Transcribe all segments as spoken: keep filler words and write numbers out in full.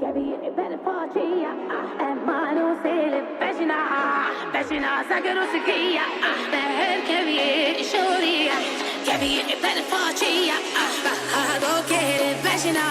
Kevî ber paçiya, ah, eman û sêl bejna, ah, bejna zagir û sikiya, ah, beher kevî şoriya. Kevî ber paçiya, ah, bahado kêr bejna.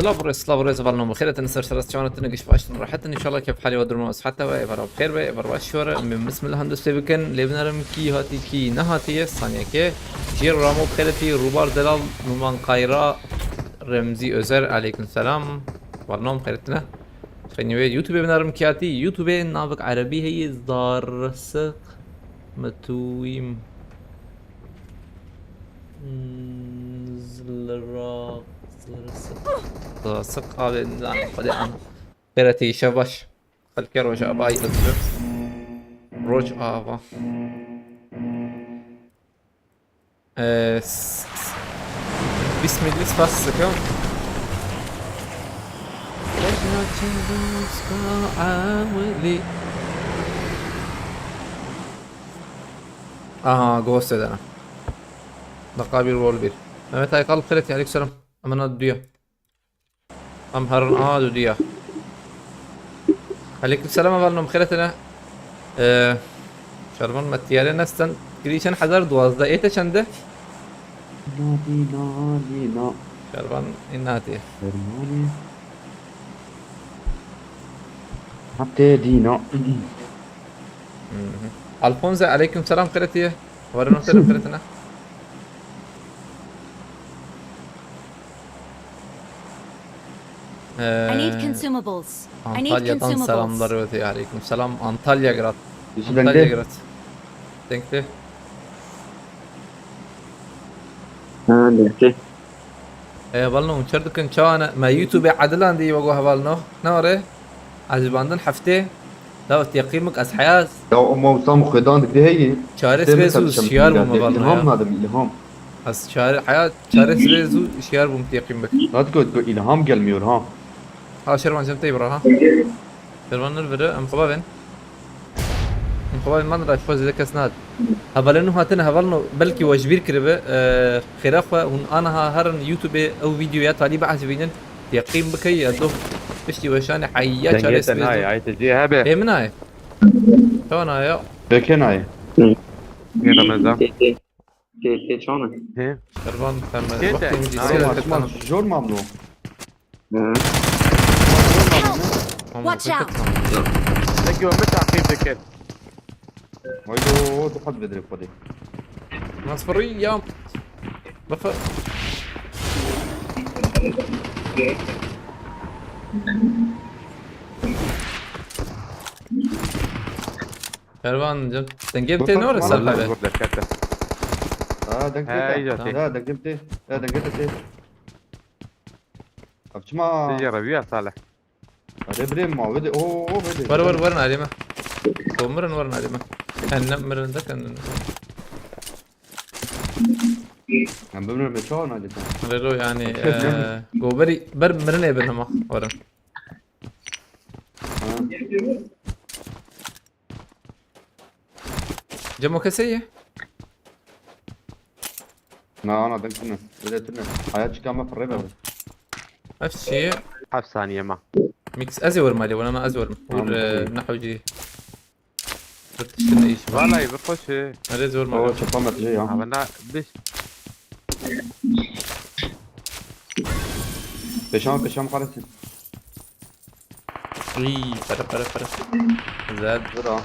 Silav û rêz, silav û rêz, hevalno, bi xêr hatin, ser sera çawan hatin, giş baş in, rehet in, înşallah kêf halê we, durma we, siheta we, êvara we bi xêr be, êvara we şiyo re, em ê bismillah hem dest pê bikin, lê binêrim kî hatî, kî nehatî ye, saniyekê, Jîr Ramo bi xêr hatî, Rûbar Delal, Numan Kayra, Remzî Özer, aleykum selam, hevalno, bi xêr hatine. Xeynî wê YouTubeê binêrim kî hatî, YouTubeê navik erebî heye, Zarsik Mitûyîm. Hmm, zilra-, zilrasik. Zilrasik abi, lan, hadi an. Xêr hatî, şev baş. Xelkê Rojava, ez bi Rojava. Ee, s-, s-, Bismillah, spas dikim. Aha, ghost edene. Dakika bir, rol bir. Mehmet Aykal, xêr hatî, aleykum selam. Hemen hadi duya. Em herin, aha, dudiya. Aleykum selam, hevalno, bi xêr hatine. Ee, Şervan, me tiyare nestin. Girî çend hezar duwazdeh, ê te çend e? Na, dîna, dîna. Şervan, îna hatiye. Fermanê. Hatiye dîna. Hı hı. Alfonso, aleykum selam, xêr hatî. Hevalno, xêr hatine. I need Ee, consumables. I need Antalya'dan consumables. Selamlar, evet, aleykum selam. Antalya Grad. Yusuf Antalya Grad. Denkli. Ha, denkli. Ee, hevalno, çer dikin, çawa ne? Me YouTubeê Adilan dî, wego hevalno. Ne were? Ecibandin heftê. Dawet yaqî bik, ez heyaz. Ya, ama Ustam, xwedan dikdê heyî. Çare sibê zû şiyar bûm, hevalno ya. İlham nadim, ilham. Ez çare, heya çare sibê zû şiyar bûm, yaqîn bik. Radko, tu ilham gelmiyor ha. Ha, Şervan, cem tey bira ha. Şervan nir vire, em xwe bavên. Em xwe bavên, man ra xwe zêde kes nat. Hevalên nû hatine, hevalno, belkî we ji bîr kiribe, e, xêra xwe, hûn aniha herin YouTubeê ew vîdeoya talî biecibînin. Yaqîn bikey, ya doh piştî weşanê heya çare sibê zû. Dengê te nayê, ay te cê hebe. Ê min nayê. Çawa nayê? Pêkê nayê. Hı. Yê Remezan. Tê, tê, tê, tê çawa ne? He? Şervan, em Tê te. Wextê min jî Nayê. Sêr Şervan, dikin. Şervan, jor mamlo. Hı. Tamam, Watch out. Peki, ben bir takip dikin. Haydi, o, dikkat vedire Xwedê. Nasıl ya? Bak. Kervan can. Dengê bi tê ne were Salih be? Gur derkete. Ha, dengê Hey, tê. Jatî. Ha, dengê tê. Ha, dengê tê. Ev çima? Sêce reviya Salih. Hadi bre ma, vede. Oo, vede. Were were were alî me. Ko mirin were alî me. Kendim mirin de kendim. Em bimrin me çawa nadî te? Relo yani eee goberî ber mirinê bin hema. Were. Ha. Cemo kesê ye? Na, ana deng tine. Vede tine. Haya çika me firre be. Ev çi ye? Heft saniye ma. Mix ez ê werim alî were me ez werim. Were Tamam. eee, nehewcî. Bir tiştin iş var. Vallahi bi xweş e. Nerê zor Oo, mal. çapa me tije ya. Ama na biş. Peşan, peşan xaresin. Iy, para para para. Zed. Dur ha.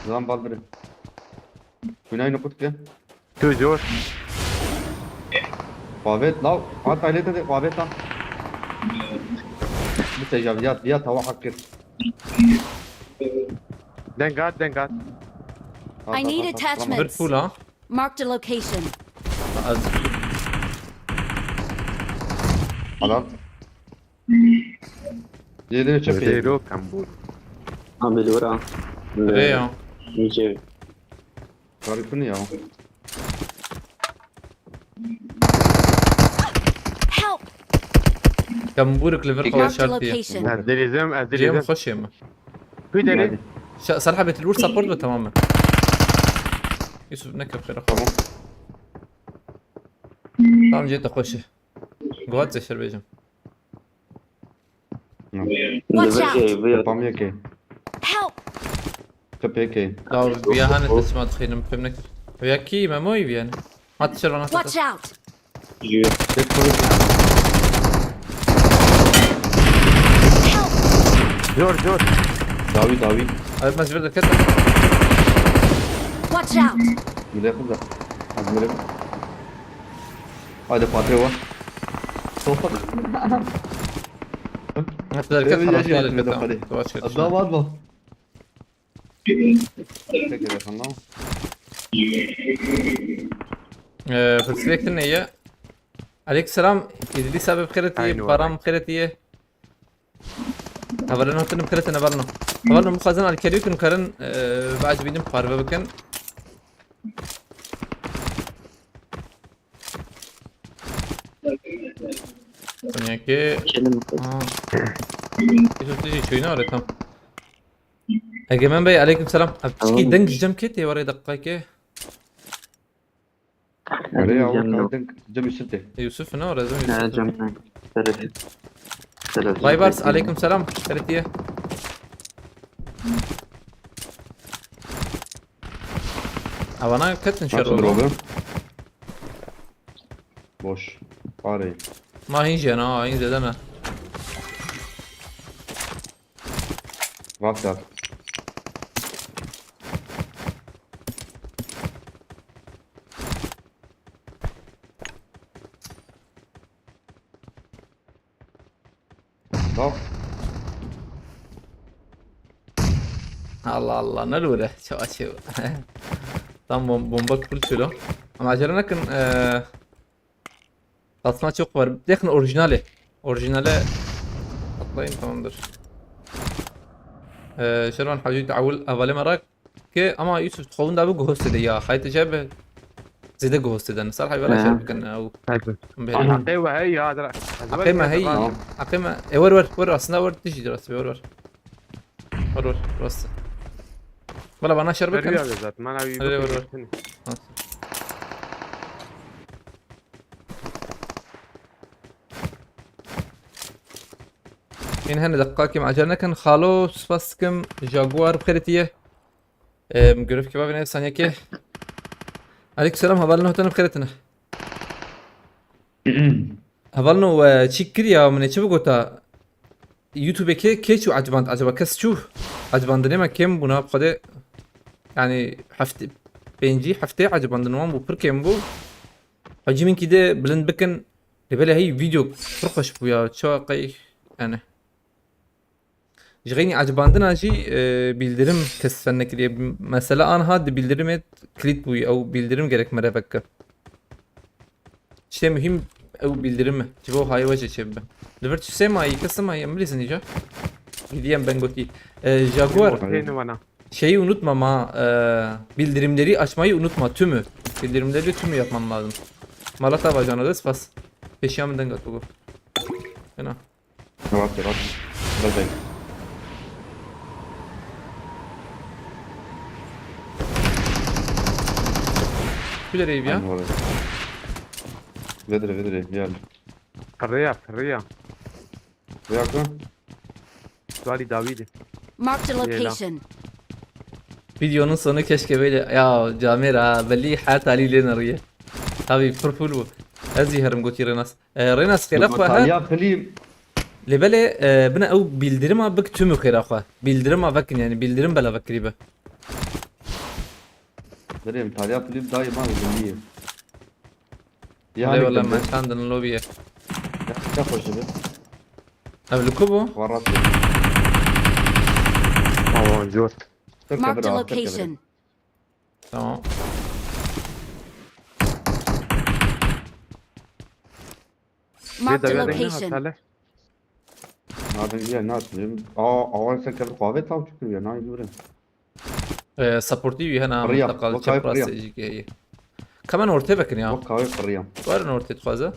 Zan bal bire. Günay nukut ke. Tu zor. Qavet law. Hat ailete de qavet ha. Bu tecavizat ya tava hak kir. Dengat dengat. Ha, I ha, need ha, ha, attachment. Bir pula. Marked a location. Az. Tamam. Adam. Yedi çöp yedi. Zero kambur. Ambil ora. Re ya. Nice. Tarifini ya. Help! Kambûrik li vir xwe Marked a şart diye. Location. Ez dilîzim, ez Cem dilîzim. xweş ê mi? Kuy derî? Hadi. Şa- Serha Betil vur support be tamam mı? Yusuf ne köp xêra. Tamam. Tamam cê te xweş e. Guhat zeşer bêjim. Watch out! Devir Tamam ya ki. Help! Çöp ya ki. Ya bir ya hani tesma dixînim pêm nekir. Ya ki memoyî bir yani. Hat şer bana Watch sat. Out! Yürü. Tek polis. Help! Zor zor. Davi davi. Evet mecbur da kes. Watch out! Mire kızı. Hadi mire. Hadi Fatih var. Sohbet. Hep derken Evet, tarafı ya, yerinde ya, tamam. hadi. Savaş geçti. Adam var mı? Tek edersen lan. Ee, Fırsatın ne ya? Aleyküm selam. İdris abi bixêretiye, Aynı Baran olarak. Bixêretiye. Hevalin hatırım bixêretine hevalin. Hevalin bu xazin alkeriyo kin karin, ee, bazı benim parve bikin. Saniye ki. Kelim. Aa. Yusuf Tiji çöyüne öyle tam. Egemen Bey aleyküm selam. Abi Tamam. çiki deng jicem ke te var dakika ki. Öyle ya, Cem o yok. kadın Cem Yusuf de. E, Yusuf ne var? Ezim Ha, Yusuf. Cem yok. Seret. Seret. Baybars aleyküm selam. Seretiye. Avana ketin şer Nasıl oldu. abi? Boş. Fare. Ma hince na, hince deme. Bak ya. Bak. Allah Allah ne lure çava çeva. Tam bom bomba kul çilo. Ama acele nekin eee Tasma çok var. Yakın orijinali. Orijinale atlayın tamamdır. Eee Şervan Hacı Tavul avale merak. Ki ama Yusuf txovun da bu goste de ya. Hayt cebe. Zede goste den. Sar hayvana Ha. şer bikin. Ew. Hadi. Be. Heqê we hey ya dira. Heqê me hey. Heqê me. E wer wer wer aslında wer tiji dirası wer wer. Wer wer rast. Valla bana şer bikin. Veriyor abi zaten. Bana bir Hadi, bakayım. ver, Ên hene deqqa kim acele nekin. Xalo spas dikim. Jaguar bixêretiye. Em, Görev kebabine saniyeke. Aleyküm selam, hevalino hatine bixêretine. Hevalino we çi kiriya, min ê çi bigota? YouTube kê, kê çû eciband, eceba kes çû? Ecibandinê me kêm bûna, bi Xwedê. Yani hefte, pêncî heftê ecibandin wan bû, pir kêm bû. Hacî min kî de bilind bikin. Lê belê hey video pir xweş bû ya. Çawa qey yani. Ji xeynî ecibandina jî, e, bildirim kes fenekiriye. Mesela anha di bildirimê kilit bûye, ew bildirim gerek mere veke. Tiştê muhîm ew bildirim e. Ji bo hayê we jî çêbibe. Li vir tu sê mayî, kes mayî, em bilîzin îca. Gidiyen ben gotî. E, Jaguar, Hêni wana. Şeyi unutma ma, e, bildirimleri açmayı unutma tümü. Bildirimleri tümü yapman lazım. Malata bacana da spas. Peşiya min denga tu. Fena. Rahat, rahat. Buradayım. Şu dereyim ya. Aynı orada. Vedre, vedre, gel. Pırıya, pırıya. Yakın. Gari Davidi. Marked a Yela. Location. Videonun sonu keşke böyle. Ya Camêr ha, belli her talî lê neriye. Tabii pir full bu. Ez jî herim gotî Renas. E, Renas xêra xwe her. Talya film. Lê belê, e, bine ew bildirima bik tümü xêra xwe. Bildirima vekin yani, bildirim bela vekirî be. Derê em Talya Filîp daîma li gundî ye. Lê wele me çandin lobby ye. Ya, ya xweş dibe. Ev li ku bû? Xwe rast ye. Awan cort. Marked a location. Tamam. Marked a location. Nadim gel, Nadim. Aa, awan sen kevir qavê tav çukir ya, nayê birin. Ee, supportî wî hena mutlaka çep rastê jî heye. Ka em ortê vekin ya. Wek kawê qiriyam. Werin ortê dixwaze.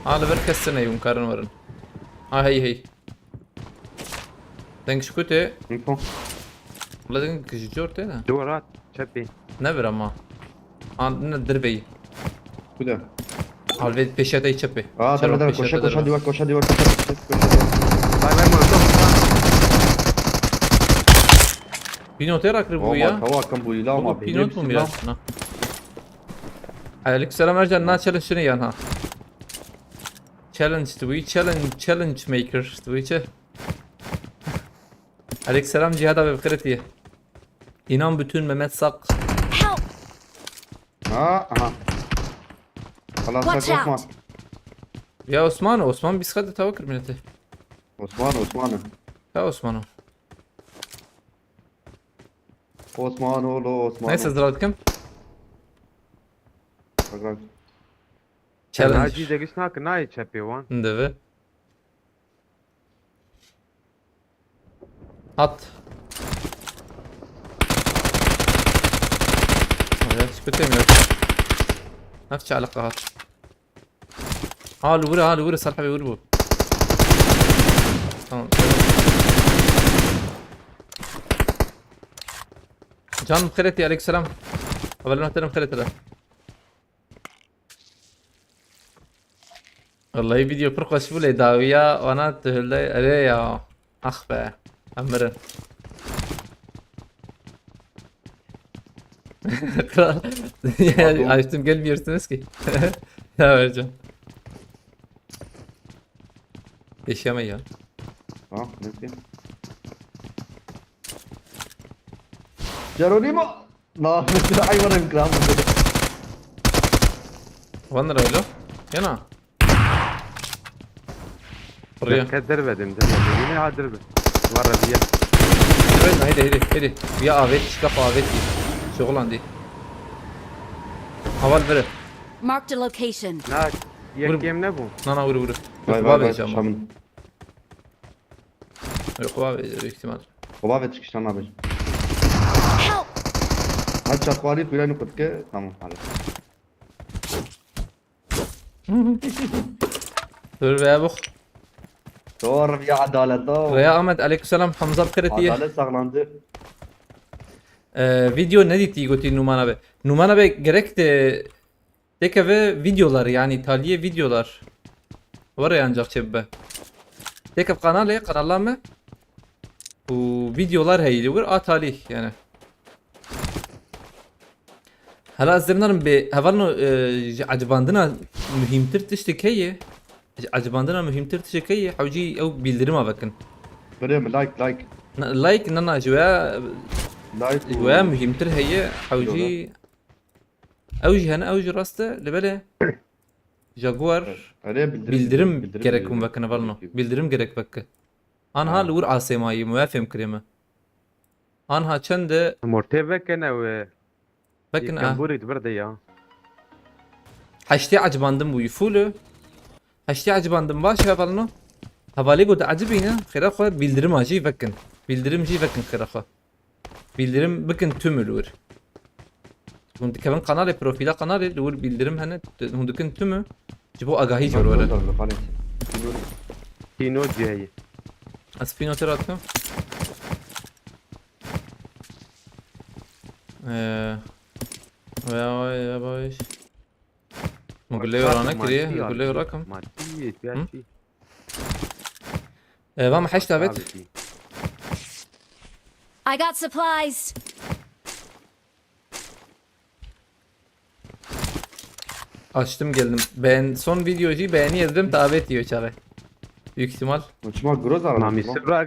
Ha, li vir kes tune, hûn karin werin. Ha, hey, hey. Deng ji ku tê? Info. Wala deng ji cor tê de. Dû rat, çepî. Ne vir ama. An, ne dirbeyî. Kude? Alvê pêşiya te çepê. Aa, deme, deme, koşa, koşa, diwa, koşa, diwa, koşa, koşa, koşa. Vay, vay, vay. Pînotê rakiribû ya. Tawa kam bûyî la ma. Pînot bû ya. Aleyküm selam Ercan, na challenge şunu yan ha. Challenge, tu wî challenge, challenge maker, tu wî çi? Aleyküm selam Cihad abi, bi xêr hatiye. İnan bütün Mehmet Sak. Help! Ha, aha. Xelas. Watch out! Osman. Ya Osman, Osman biz hadi tava kırminete. Osman, Osman. Ya Osman o. Osman oğlu, Osman. Neyse, oğlu. Zırat kim? Bak, bak. Challenge. Hacı degiş nak, nayê çepê wan. Deve. Hat. Ya, hiç kötü yok. Nefçe alaka hat. Ha, li wir e, ha, li wir e, Salih abi, wir bû. Tamam. Can Xireti, aleykümselam. Haberlerini atarım Xireti de. Vallahi video pir xweş bû lê dawiya wana tu hilde erê ya. Ax be. Em mirin. Kral. Ya, açtım, gelmiyorsunuz ki. Ya vereceğim. Yaşamayın ya. Ha, ne ki? Geronimo! Na, ay, bana bir gram vurdu. Van lira öyle. Yana. Buraya. Ke derve din, derve din. Yine ha derve. Var ya. Haydi, haydi, haydi. Ya avet, şkaf avet. Şoğlan değil. Haval vere. Marked a location. Na, yekem ne bu? Na, na, vur, vur. Vay, vay, vay, şaman. Yok abi, büyük ihtimal. Baba ve çıkıştan abi. Help! Hadi çakvarı kulağını kutke. Tamam, hadi. Dur be bu. Doğru bir adalet o. Reya Ahmet, aleykümselam, Hamza, bi xêr hatiye. Adalet sağlandı. Ee, video ne dîtî gotî Numan abi? Numan abi gerek de Têkeve videolar, yani taliyê videolar. Were ancak çê bibe. Têkev kanalê, kanala me. Û videolar heyî li wir a talî yani. Hala ez dêmnarim bê hevalno, e, ji ecibandina muhîmtir tiştek heye. Ji ecibandina muhîmtir tiştek heye, hewcî ew bildirima vekin. Bire mi like, like. Na, like nana ji we, like ji we muhîmtir heye, hewcî. Ew jî hene, ew jî rast e, lê belê. Jaguar. Erê bildirim, bildirim gerek hûn vekine, valno. Bildirim gerek veke. Anha li wir asê mayî, me fêm kirê me. Anha çend e? Mortê vekine we. Vekin a. Kemburî di vir de ya. Heştê ecibandim bû, full. Heştê ecibandim baş e, valno. Hevalê got ecibîne, xêra xwe bildirim a jî vekin. Bildirim jî vekin xêra xwe. Bildirim bikin tümü li wir. Hûn dikevin kanalê, profîla kanalê, li wir bildirim hene, hûn dikin tümü. Ji bo agahî jor were. Tîno ciheyî. Ez pîno te re dikim. Ee, veya, veya baş. Min gulê rane kiriye, gulê rakim. Hı? Ee, va me heşt davet. I got supplies. Açtım geldim. Ben son video jî beğeni yazdım, davet diyor çare. Büyük ihtimal. Uçma groza. Mami Sibra,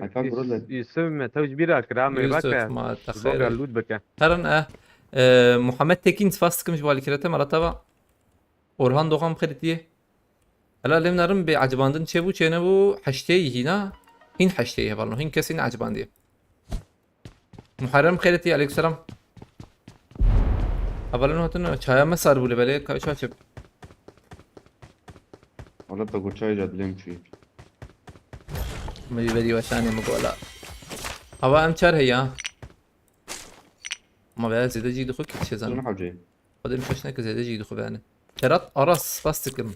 Yusuf Mete, uç bir akra, me bak. Yusuf, ma, Zoga lût bike. Herin e. E, Muhammed Tekin, spas dikim ji bo alîkirete, me re teva. Orhan Doğan xeritiyê. Hela lê narim bê ecibandin çêbû, çênebû, heştê yî hîna. Hîn heştê yî hevalno. Hîn kes hîn ecibandiye. Muharrem xeritî, aleyhisselam. Hevalin hatin, çaya me sar bû li belê, ka çaçip. Wala te got çayê ca dilê min çûyî. Min jî verî weşanê min gola. Hava em çar heya. Ma veya zêde jî dixwe kî çi zan. Zûn hewceyê. Xwedê min şaş neke zêde jî dixwe veyane. Ferhat Aras, spas dikim.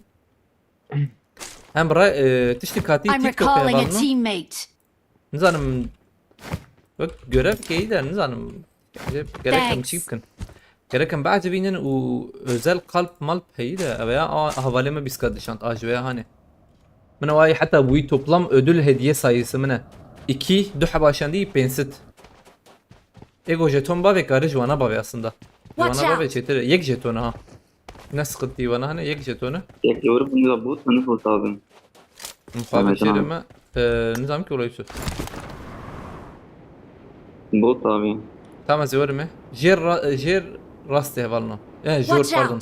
Hem re, e, tiştî katî TikTok e, recalling a teammate. Nizanim. Wek görev keyî de nizanim. Gerek em çî bikin. Gerek em biecibînin û özel kalp malp heyî de ev ya a, hevalê me bîska dişand a ji veya hanê. Min awayî heta bûyî toplam ödül hediye sayısı min e. İki, du heba şandî pênsit. Ego jeton bavê kari ji wana bavê aslında. Ji wana bavê çêtir e. Yek jeton ha. Ne sıkıntı wana, hani yek jetonu. Yek yorum bunu da bu, tanı full abi. Muhabbet çêre me, e, nizam ki olayı su. Bot abi. Tamam, ez yorum e. Jer ra-, e, jer rast hevalno. Yani jor, pardon.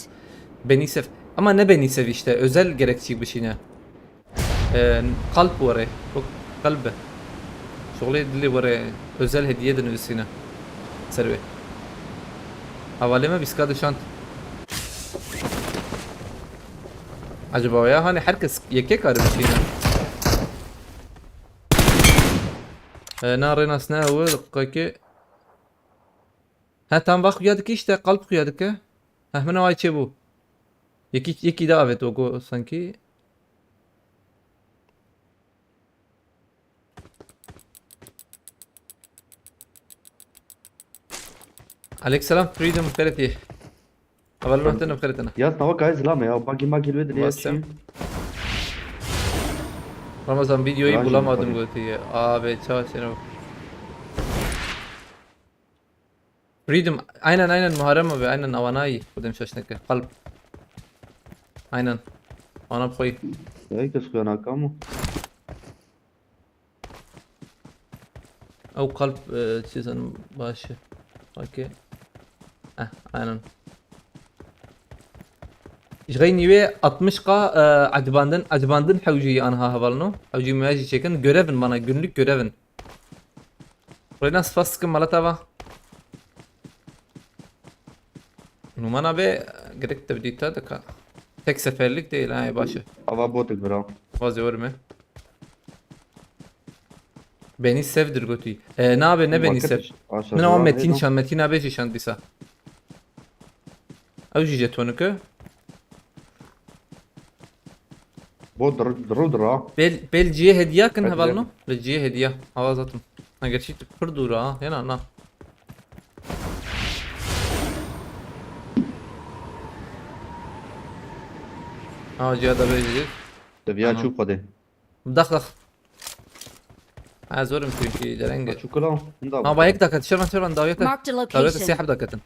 Beni sev. Ama ne beni sev işte, özel gerekçi bir şey ne? Ee, kalp were. O kalbe. Şoxlê dilê were. Özel hediye de nivîsîne. Ser wê. Hevalê me bîska dişand. Acaba ya hani herkes yeke kare bişîne? Ee, na rênas ne ew, diqekê. He, tam bak xuya dike işte, kalp xuya dike. Heh, min away çê bû. Yekî, yekî de avêt o go sanki. Aleykümselam, Freedom, xêretî. Hevalin hatin, xêretî. Ya, tava kay zilame ya, bagi magi lüdü ya. Basem. Ramazan, videoyu bulamadım götü. Abi, çaşırım. Freedom. Aynen, aynen, Muharrem abi. Aynen, awanayî. Xwedê min şaş neke. Kalp. Aynen. Ana bi xwe. Ya, kes xuya nakam o. Ew kalp, e, çi zanim baş e. Okey. Eh, aynen. Ji xeynî wê altmış K, e, ecibandin, ecibandin hewcî anha hevalno. Hewcî me jî çêkin. Görevin bana, günlük görevin. Rêna spas dikim, mala te va. Numana be, gerek te bidî te dika. Tek seferlik değil, ha, baş e. Ava botik bira. Vazê werime. Beni sevdir gotî. E, nabe ne beni sev. Min ama Metin şan, Metin abi jî şan dîsa. Ew jî jetonike. Bo dir-, diru dira. Bel, bel cihê hediya kin hevalno. Bel cihê hediya. Hava zaten. Ha, gerçi pir dûr ha. Hena na. Ha, ciha da bejî. Deviya çû xwedê. Dax, dax. Ha, zorim çünkü derenge. Çukula. Ha, ba yek dakat, şervan, şervan, daw yek. Marked a location. Daw yek, sê heb dakatin.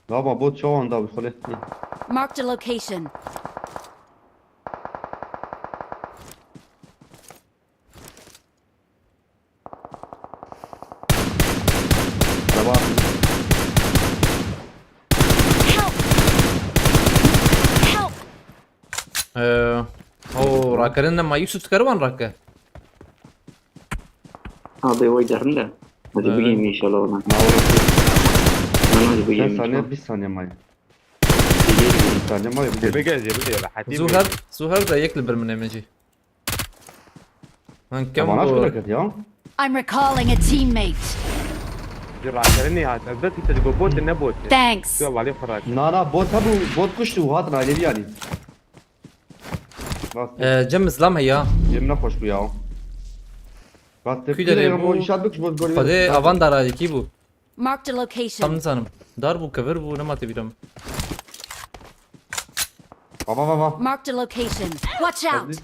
Gava bot çawan da bi xole. Marked a location. Araba. Help! Help! Ee, o rakirin nema Yusuf dikare wan rake. Abi, way derinde. Hadi Evet. bugün inşallah ona. Hadi bugün Sen inşallah. saniye, bir saniye may. Bir saniye may. Bigel, bigel, hadi Zuher, bigel. Zuher de yek li bir min emeci. Lan kem Bana bu? Şöyle kötü ya. I'm recalling a teammate. Rakirin nihat. Elbet ki te digo bot ne bot. Thanks. Şu vali xrak. Na, na, bot ha bu, bot kuştu, hat na, ne yani. Bas. Ee, Cem, izlam heya. Cem ne hoş bu ya. Bas, Kuyde tepki de de bu bu inşaat bıkış bot görüyor. Xwedê avan dara yekî bû. Marked a location. Tam nizanim. Dar bû, kevir bû, nema tê bîra min. Baba, baba. Marked a location. Watch out!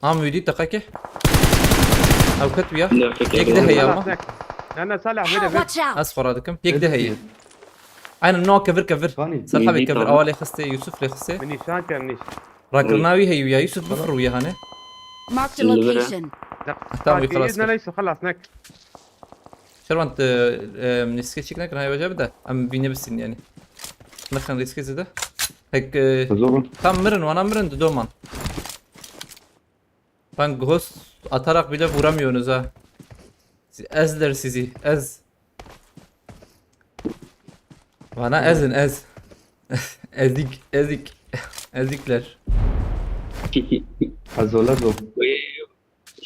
Am wî dî teqekê. Ew ket wî ya. Yek de heye ama. Ne, ne, Salih, vere, vere. Watch out! Ez xwe radikim. Yek de heye. Aynen, no, kevir, kevir. Hani? Serha bê kevir. Awa lê xistê, Yusuf lê xistê. Min nîşan kir, nîş. Rakirina wî heyî ya Yusuf, bifir wî hane. Marked a location. Tamam, wî xelas kir. Ne, ne, Yusuf, xelas, nek. Şerwant, e, e, nîskê çîk nekin, hay wece bide. Em vîne bisin yani. Nexin rîskê zêde. Hek, e, Zor. Tam mirin, wana mirin, di doman. Ben ghost atarak bile vuramıyorsunuz ha. Ezler sizi, ez. Bana ezin, ez. Ezik, ezik. Ezikler. Ezo, lezo. Wê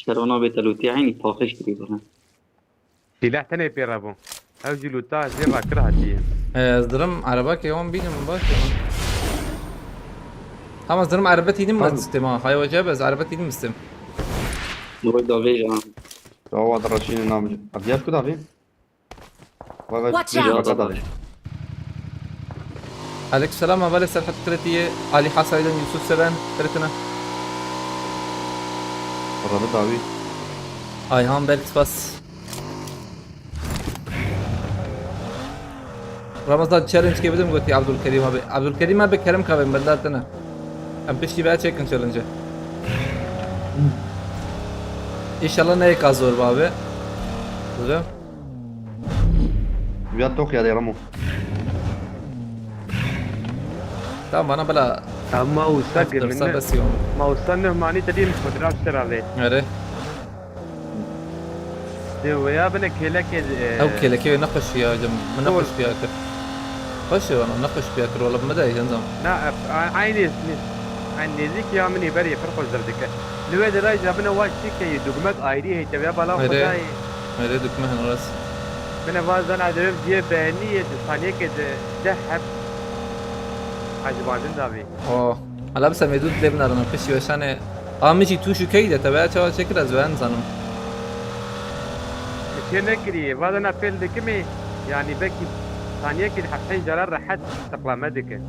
şerona bê te lûtî eynî paqij kirî bana. Sîleh tenê pê re bû. Ew jî lûta jê rakir hatiye. Ee, ez dirim erebekê wan bînim, baş e. Tamam, ez dirim erebe tînim. Tamam. Sistema. Hay wece, ez erebe tînim sistem. Wê davê ya. Dawa da raşîne namcı. Adiyat ku davê? Watch out! Aleyküm selam, hevalê Serhat Kretiye, Ali Hasaydın, Yusuf Seven, Kretina. Rabi Dawi. Ayhan Berk, spas. Ramazan, challenge ke bidim gotî Abdülkerim abi. Abdülkerim abi, kerem kavim bendar tene. Em piştî ve çekin challenge. İnşallah ne ka zor be abi. Zor. Ya tok ya de Ramo. Tamam, bana bela. Ama usta Hafta girmine. Kısa bes yok. Ma usta nehmani te diyeyim fotoğraf şerave. Öyle. De veya bine keleke, e, Ew keleke ne hoş ya hocam. Ne hoş bir yakır. Hoş ya bana, ne hoş bir yakır. Oğlum, ne de yandım. Na, e, a-, aynı ismi. Aynı nezik ya mini beri pır hoş derdike. Lüve de rayca bine wa çike dugmek ayrı heyte veya bala Öyle. Hodayı. Öyle dükme orası. Bine bazen adrem diye beğeni yedi saniye kedi de hep acıbandın da abi. Oh. Hala bir semedû dilê min arana piştî weşanê. A min jî tûş û key de tebeya çawa çêkir ez wê nizanim. Çê nekiriye, vada na pêl dikimê, yani belkî saniyekî heft heyş cara rehet tiqlame dike.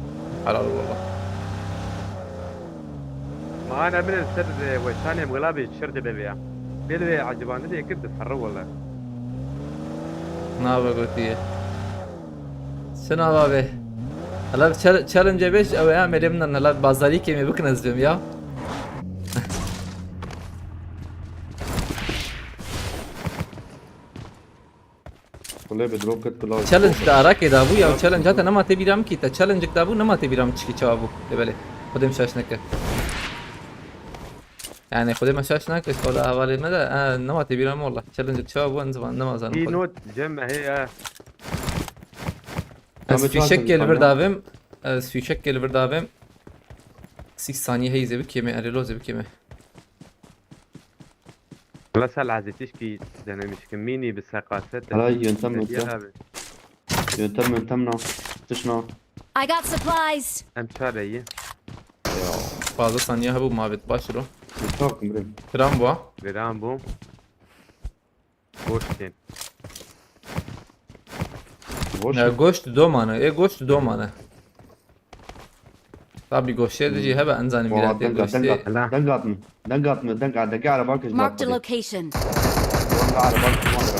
Helal wala. Ma ana min ser weşanê mixla bê şir dibe vêya. Pêl wê ecibandinê yekir diferre wala. Nava gotiye. Şina bavê. Hala chal-, challenge beş ew ya, merê min hala bazarî kêmê bikin ez bim ya. Kulê bi drop ket kulağı. Challenge de arakê da bû ya, challenge hata nema tê bîra min kî, te challenge da bû, nema tê bîra min çikî çawa bû. Lê belê. Xwedê min şaş neke. Yani xwedê me şaş nake, wala hevalê me de, e, nema tê bîra min wala. Challenge çawa bû, ez nema zanim. Kî not cem heye. Ez fîşekê li vir davim. Ez fîşekê li vir davim. Sî saniye heyî zê bikême, erê lo zê bikême. Mesela lezî tişkî denemiş ki mînî bi seqaset. Hala yöntem Hediye öte. Abi. Yöntem, yöntem na. Tişna. I got supplies. Em çare ye. Ya, fazla saniye hebû mabet baş ro. Uçak mı? Kiram bu ha? Viran bu. Goştên. Boş. Ya, goşt domane, e, goşt domane. Tabi goştê de jî hebe, en zanim. Wala, bîra te denga, goştê. Denga, denga atın. Denga atın, denga, denga araba kız. Marked a location. Denga araba kız.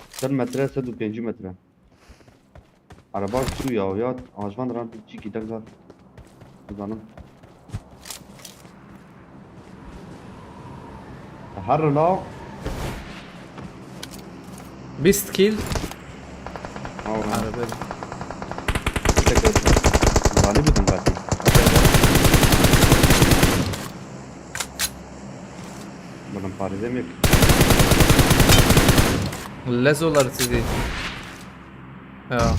Sed metre, sed û pêncî metre. Araba çû ya, ya, ajvan ran çîkî derza. Dizanim. Her la. Bîst kill. Awa. Araba. Tek et. Hadi bidin belki. Bunun paride mi? Lezolar sizi. Ya.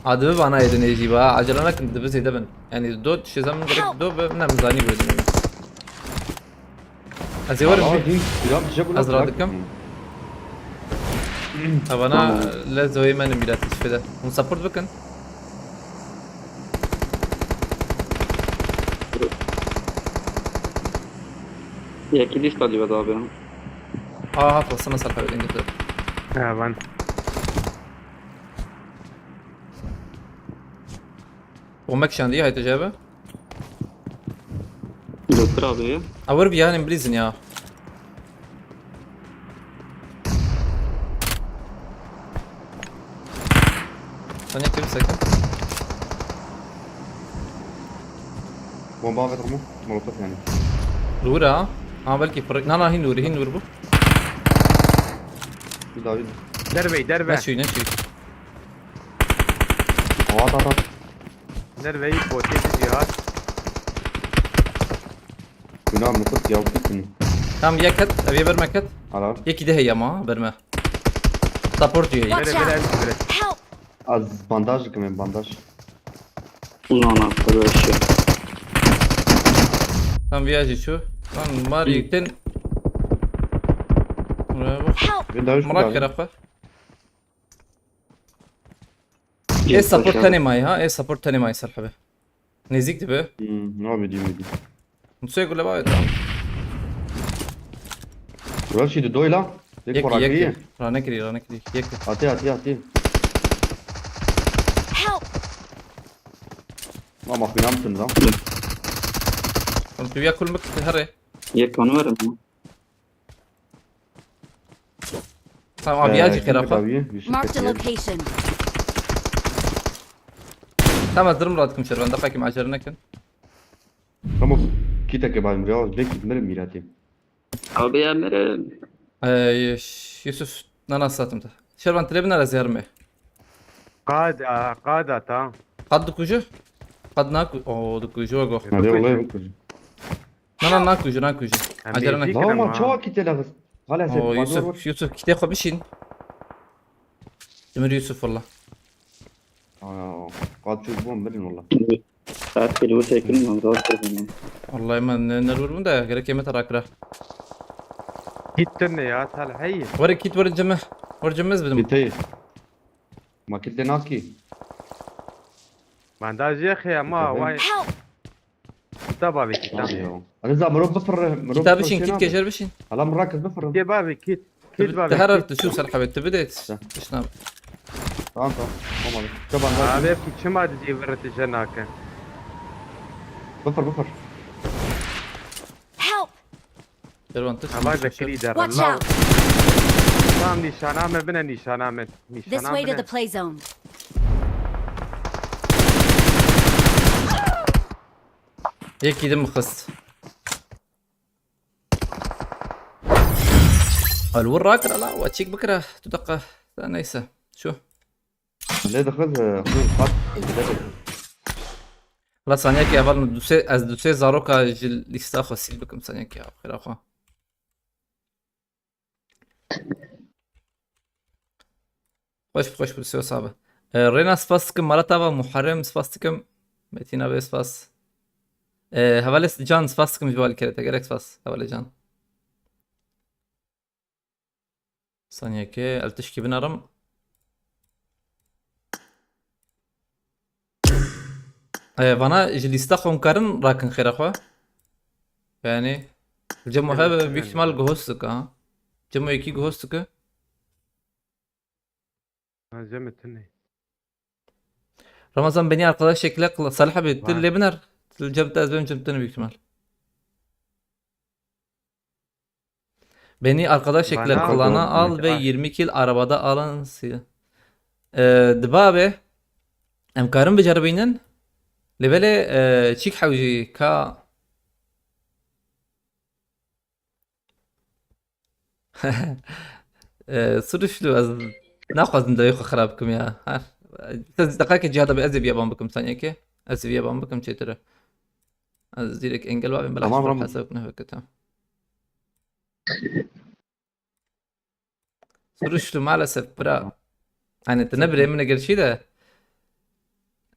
Hadi bir bana edin eciba. Acele nakin, dibi zeyde bin. Yani do tişe zaman gerek do ve nem zani böyle. Ez ê werim. Aa, hîn, ya, bir şey bu. Ez laf radikim. Bırakın. Evana Tamam. Lezoyê me nimîra tişfide. Hûn support bikin. Yekî dîsa lî veda bênim. Aa, hat basana sarpa edin gitti. Ha, ben. Bomba kişandi, haydi cebe. Doktor abi. Awir bir yani bilizin ya. Sen ne kimse? Bomba ve durumu. Molotof yani. Dûr ha. Ha, belkî pir-, na, na, hîn dûr, hîn dûr bû. Bir daha bir. Dervey, derve. Ne şey, ne şey. At, at, at. Nerveyî potê bi cihaz. Günah mı kut ya, kutun. Tam yek et, ev yê berme ket. Ara. Yekî de heye ma, berme. Support diyor heye. Watch Bire, bire, out! Bire. Help! Az bandaj dikim, bandaj. Ulan arkadaş ya. Tam viyajî şu. Lan var Hı. yekten. Buraya bak. Help! Windows Murat abi. Kerapa. Ê support tenê may ha, ê support tenê may ser hebe. Nêzîk dibe. Hmm, ne yapayım, diyeyim, diyeyim. Mutsuyê gule bavet ha. Ulan şimdi doyla. Tek Yek, yek, korakriye. yek. Ranekiri, ranekiri. Yek. Atê, atê, atê. Help! Ama bina mısınız lan? Oğlum, tu ya kulmuk herre. Yek onu verin mi? Tamam abi, Ee, ya kim cihera xwe. Kitabiye? Yusuf Marked a Ketiye. Location. Tamam, ez dirim radikim şer, ben deqekim acele nekin. Tamam, kiteke bayım ya, belki mirim mirati. Abi ya mirim. Ee, Yusuf, nana satım da. Şer ben tile biner ez yarım e. Qad, a, qad ata. Qad dikuju? Qad naku-, o dikuju go. Hadi olay bu kuzu. Na, na, nakuji, nakuji. Em Acele bêjî nakin. Kirin Tamam, ama. Çawa kitê lexist? Hala sen Oo, pardon Yusuf, vur. Yusuf, kitê xwe bişîn. Demir Yusuf, valla. Aa, kaçıyor bu, bilin valla. Saat bir bu çekin, lan, zor çekin. Vallahi ben ne, ne durum da, gerek yemet rakra. Gittin ne ya, tal hey. Were kit, were cime. Were cime ez bidim. Kitê. Ma kitê naki. Bandaj yek ya, ma, Kitê. Vay. Help! Kitaba ve kitap. Hadi ya. Hadi za miro bifirre, miro Kitabı bifirre şin, şey kit nabe. Kecer bişin. Hala mira kız bifirre. Kitaba ve kit. Kit Tabi, baba, taharar kit. Tu şu serhabe, tabi de et. Sen. Işnav. Tamam, tamam. Tamam abi. Kitaba Abi, hadi. Ki çima dizi vırtı cenake. Bifir, bifir. Help! Dervan, tu Ama şunu bekri şaşır. Der Watch Allah. Out! Tamam, nişana me bine, nişana me. This Nişana way to bine. The play zone. Yekî din xist. Al wir rakir ala, we çêk bikire. Tu deqa. Sen neyse. Şu. Lê dixist, e, xwe qat. La saniyekê heval min du sê, ez du sê zaroka ji lîsta xwe sîl bikim saniyekê ya xêra xwe. Xweş, xweş bi sê sabe. E, Rêna spas dikim, Maratava Muharrem spas dikim. Metîna vê spas. E, Hevalê Can spas dikim ji bo alîkirê te. Gelek spas, Hevalê Can. Saniyekê, el tişkî binarim. E, vana ji lîsta xwe hûn karin rakin xêra xwe. Yani, cem Evet, hev evet, büyük ihtimal evet. Ghost dike ha. Cem o iki ghost dike. Ha, cem tine. Ramazan beni arkadaş ekle kıla. Salih abi, til Var. Lebinar. Til cem te ez benim cem tine büyük ihtimal. Beni arkadaş ekle, Bana klana al ve yirmi kill arabada alın si-, e, diba be. Em karin biceribînin. Lê belê, e, çîk hewjî ka. E, siruşlu ez naxwazim dewê xwe xirab bikim ya. Her, Te deqeke Cihad abi, ez ê viya ban bikim saniyekê. Ez ê viya ban bikim çêtir e. Ez direkt engel babim, bela Tamam, hiç Ramo. Hesap ne veketa. Sürüştü maalesef bira. Hani te ne birê min gerçi de.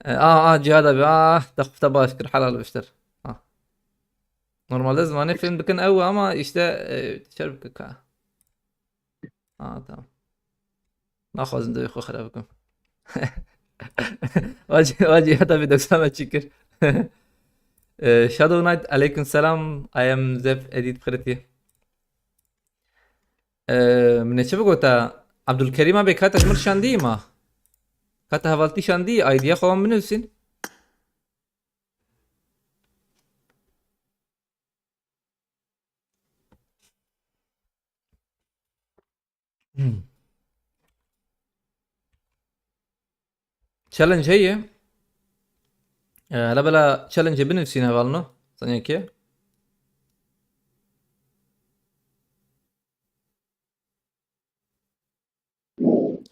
E, aa, aa, Cihad abi, aa, te xufte baş kir, helal beştir. Ha. Normalde zimanê film bikin ew ama işte, e, şer bikin ka. Ha, tamam. Naxwazim divê xwe xirab bikim. Wacî, wacî heta vê doksan çi kir. E, Shadow Knight, aleyküm selam. I am Zef Edit Pretty. E, min ê çi bigota? Abdulkerîm abi, ka te ji min şandî ma? Ka te hevaltî şandî, I D'ya xwe wan binivîsîn. Hmm. Challenge heye. E, hele bela challenge binivîsîne hevalno. Saniyekê.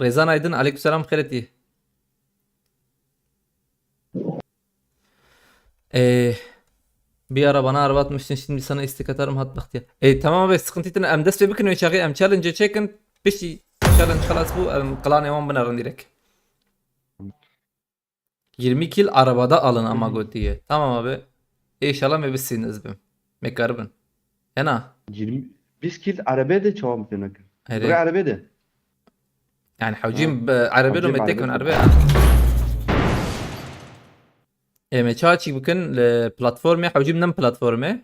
Rezan Aydın, aleykümselam, xêretî. Ee, bir ara bana araba atmıştın, şimdi sana istek atarım, hat bahtiyar. Ee, tamam abi, sıkıntı değil. Em dest pê bikin, çaxê em challenge çekin. Piştî challenge xelas bû, em klanê wan binerin direkt. Yirmi kill arabada alın ama Hmm. gotiye. Tamam abi. Înşallah me bisîn ez bim. Me karibin. Hena. Yirmi, bîst kill arabê de çawa bitene kir? Erê. Bira arabê de. Yani hewcîm Ha. bi arabê Hewcîm lo me tek arabê bin de. Arabê. Ê me çawa çîk bikin li platformê, hewcîm nem platformê.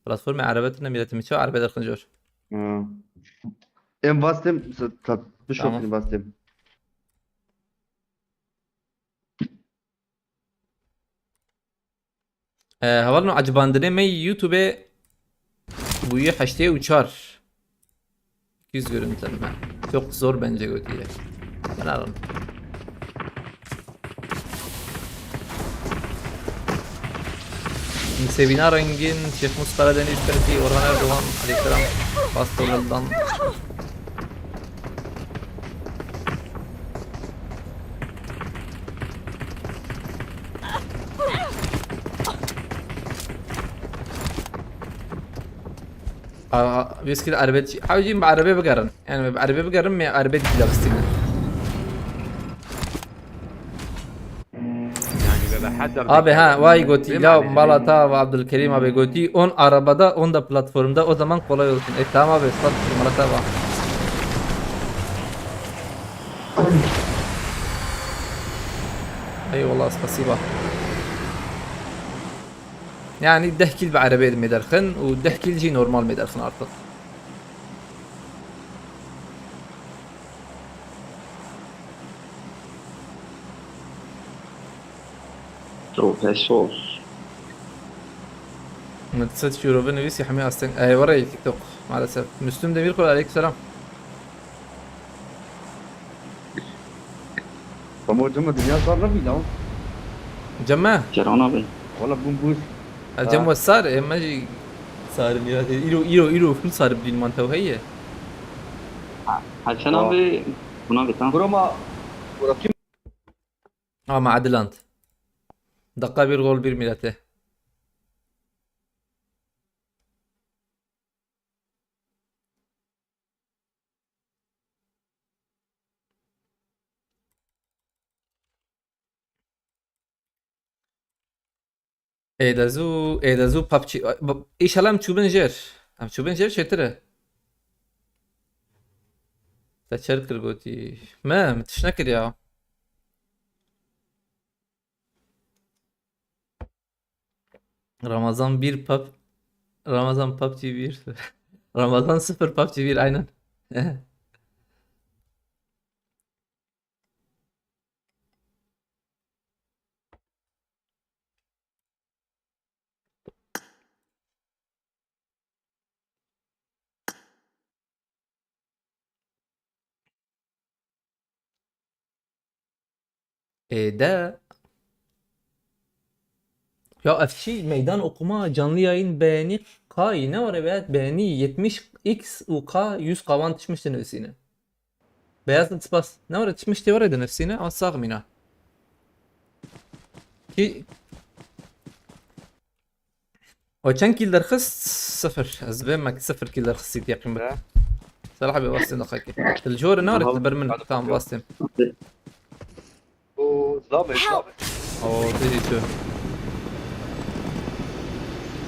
Platformê arabê tine mîretim çawa arabê derxin jor. Ha. Em vastem, sa-, ta-, bişopin Tamam. vastem. Ee, hevalno, ecibandinê me YouTube'ê bûye heştê û çar. İki yüz görüntülenme. Çok zor bence gotiye. Ben alırım. Sevina Rengin, Şehmus Karadeniz, Fethi, Orhan Erdoğan, aleykümselam. Bastolel'dan. Aa, wî skill erbet çi? Hewcîm bi erebê bigerin. Yani bi erebê bigerin, me erebê dîla bistînin. Abi ha, vay gotî, la mala ta ve Abdülkerim abi gotî, on arabada, on da platformda, o zaman kolay olsun. E, tamam abi, sat mala ta va. Eyvallah, spasiba. Yani deh kill bi erebê me derxin û deh kill jî normal me derxin artık. Profesör. Min di sed euro binivîsî hemî asteng. Ey, were TikTok maalesef. Müslüm Demirkol, aleykümselam. Ama hocam, dünya sar nebî lan. Cem me? Ceren abi. Valla bûm bûs. Ha, Cem Ha. we sar, e, me jî sar in ya. Îro, îro, îro full sar bîn man tew heye. Ha, Hasan Tamam. abi, buna bir tane. Burama, bura kim? Ama Adiland. Dakika bir gol bir millete. Êde zû, êde zû PUBG. Ay, b-, îşallah em çûbin jêr. Em çûbin jêr çêtir e. Te çer kir gotî. Me, min tişt nekir ya. Ramazan bir pub, Ramazan PUBG bir. Ramazan sıfır PUBG bir, aynen. Êde. Ya ev çi meydan okuma, canlı yayın, beğeni, K, ne var evet, beğeni yetmiş X û K, yüz K wan tişmiş dinivîsîne. Beyaz spas. Ne were, çi miştê were de nefsîne, ama sax mîna. Ki O çend kîl derxist? Sifir. Ez bê mek sifir kîl derxistî teqîm bik. He. Selaha bê wastên daxakê. Til jor nare, aha, til ber min. Tamam, wastêm. O zame, zame. O tijî çû.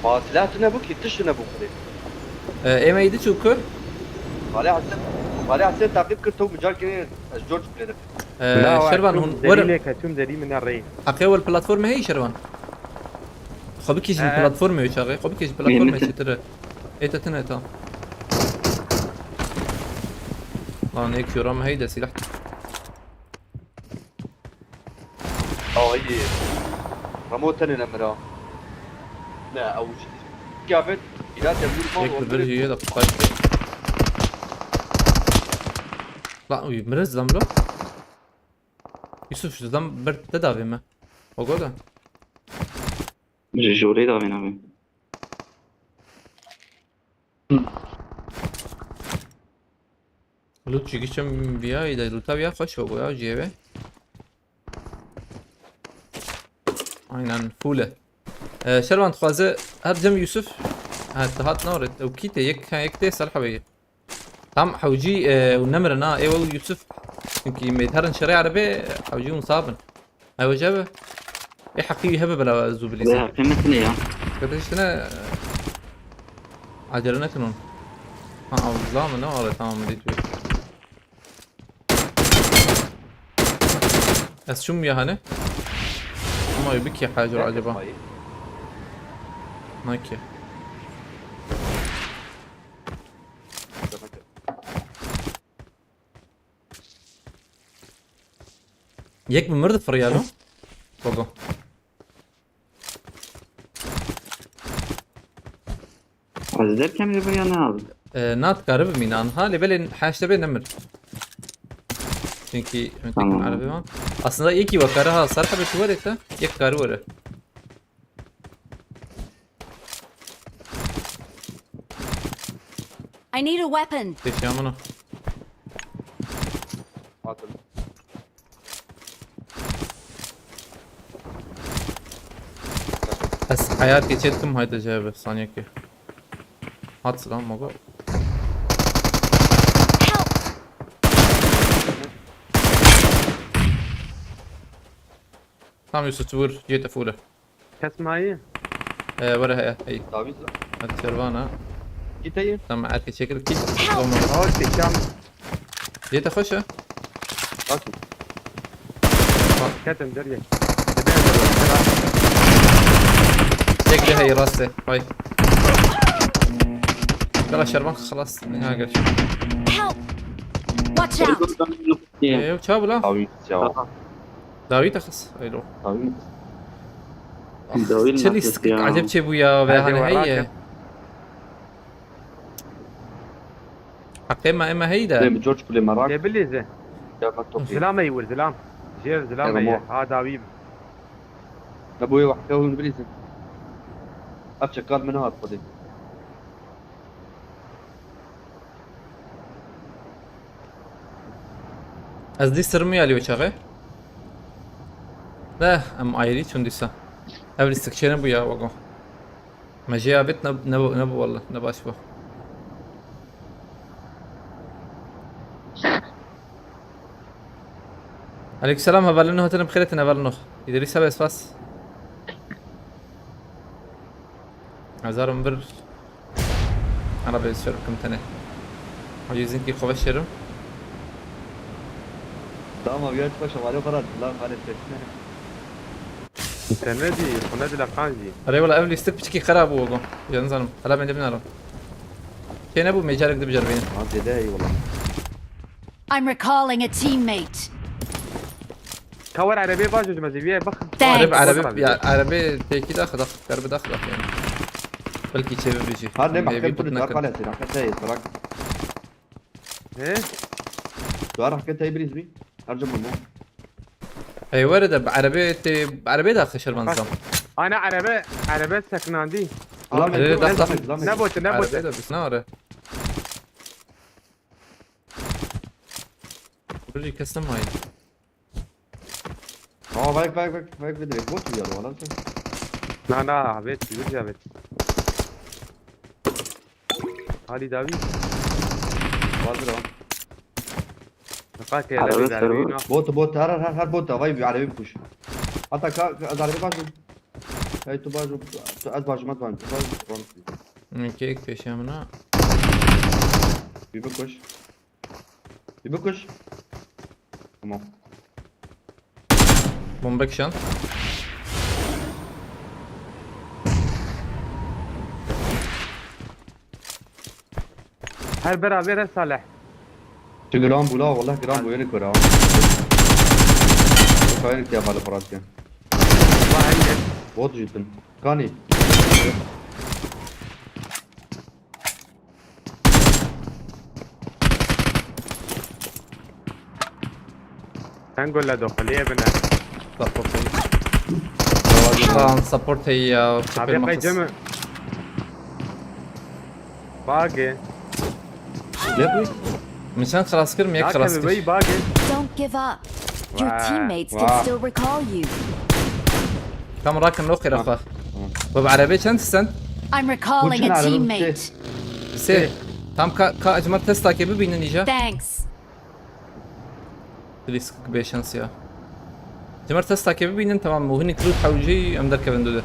Ma silah tune bû ki, tiş tune bû xwedê. E, ême îdi çû ku? Xalê Hesen, Xalê Hesen taqîb kir, to mical kirê, ez George bilêdim. Ee, Şervan, hûn werin. Derî lê ketûm, derî min ne rê. Heqê wel platformê heyî, Şervan? Xwe bikêjin platformê wê çaxê. Xwe bikêjin platformê çêtir e. Ê te tune, tamam. Lan êk jora me heyî de sîlah. Ay. Ramo tenê ne mira. Ne, ew jî. Kafet, îla te vur mal. Êk li vir jî ye de qutay. Lan, uy, miriz lan lo. Yusuf, ji zam ber te davê me. O goda. Ji jorê davê navê. Loot jî giçim viya, îde loota viya xweş o goya jiyê ve. Aynen, full e. Ee, Şervan dixwaze her cem Yusuf. Ha, te hat navret. Ew kî te yek, ha, yek tê Serha Bey. Tam hewcî, e, û nemirin ha, ê we û Yusuf. Çunkî mêdherin şerê erebê, hewcî hûn sabin. Ew jebe. Ê heqî wî hebe bila zû bilî. Wê heqî min tune ya. Kete işte ne, acele nekin hûn. Ha, ew zame ne, ara tamam, dît wê. Ez çûm ya hane. Ama bikî hacir acaba. Nake. Yek bi mir difiriyalo. Gogo. Ez derkem li biriya ne abi? Ee, nat karibim inan ha, lê belê heşte bê nemir. Çünkü min tekin arabe var. Aslında iyi ki bak, kara ha, sarpa bir tuvalet ha. Yek karı var. I need a weapon. Peki, amına. Atın. Ez heyat geçirdim, haydi cevabı, saniye ki. At lan, mogo. Help! Tam üstü vur, yete full. Kes mayî? Ee, were heye, hey. David. Hadi servana. Git heye. Tamam, erkek çekil, git. Tamam. Aa, seçam. Yete hoş ha. Bak. Ketin derye. Çek de hey, raste. Hay. Kala şerban, xalas. Ne kadar. Help! Watch out! Ee, çabuk lan. David ya. Dawî te xist, eylo. Dawî. Dawî çilî nasıl sik ya? Acep çê bû ya, ve hane heye. Heqê me, eme heyî de. Lê bi George kulê merak. Lê bilîze. Ya bak top. Zilam ey wir, zilam. Jêr zilam ey. Ha, dawî. Ne bûye wahke hûn bilîze. Ev çekal min hat xwedê. Ez dî sirmî alî wê çaxê. De, em ayrî çûn dîsa. Ev lîstik çê nebû ya, wego. Me jê avêt ne, nebû, nebû walla, ne baş bû. Aleykümselam, hevalino hatine bi xêr, hatine hevalino. Îdrîs abi, spas. Hezar bin bir. Ana be, şer kim tene. Hacı izinki kova şerim. Tamam, ya, baş ama yok kadar. Lan, hani ses. Sen ne diyor? Bu ne dile kanji? Arey wala, ev lîstik piçikî xera bû ogo. Yanî zanim. Hala ben de binarım. Şey ne bu, mecarek de bicar benim. Ha, dede, eyvallah. I'm recalling a teammate. Ka wer erebê bajo ji me zêviye bix. Thanks. Erebe, erebe, ya, erebe têkî daxi daxi, erebe daxi daxi yani. Belkî çê bibêjî. Har ne mahkem tu dar kalesi, raket hey, bırak. He? Tu har raket hey, biriz mi? Har cem bu. Ey, were de bi erebe tê, bi erebe daxi şervan zam. Ana erebe, erebe seknandi. Zam, zam, zam. Ne bote, ne bote. Erebe de bisna are. Rojî kes nemaye. Aa, vayk, vayk, vayk, vayk, vayk, direkt bot ya, lan sen. Na, na, evet, evet, evet. Halî dawî. Hazır o. Qakê Araba hele servo. bir dawî. Bot, bot, her, her, her bot, vay, bir arabayı kuş. Hatta ka, ka, az arabayı başım. Hey, tu başım, tu, az başım, az başım, tu başım, tu başım. Okey, peşe mina. Bir bikuş. Bir bikuş. Tamam. Bomba kişan. Her beraber Salih. Şu gram bu la, wallah gram bu yeni kura. Bu kayın ki yapalım Fırat ya. Vay, hadi. Bot jütün. Kani. Sen golle doxuliye bine. Support heyî. Tamam, support heyî ya. Abi kay cemı. Bagi. Ne bu? Min çend xilas kir, min yek xilas Nakemi kir. Bagi. Don't give up. Your Wow. Teammates Wow. can still recall you. Tam rakin lo qira xwe. Bab, erebe çend sen? I'm recalling a Araba teammate. Sê. Tam ka, ka ecmar testa ke bibînin îca. Thanks. Please, bê şans ya. Ecmar testa ke bibînin, tamam, muhini klut hewcî em derkevin dode.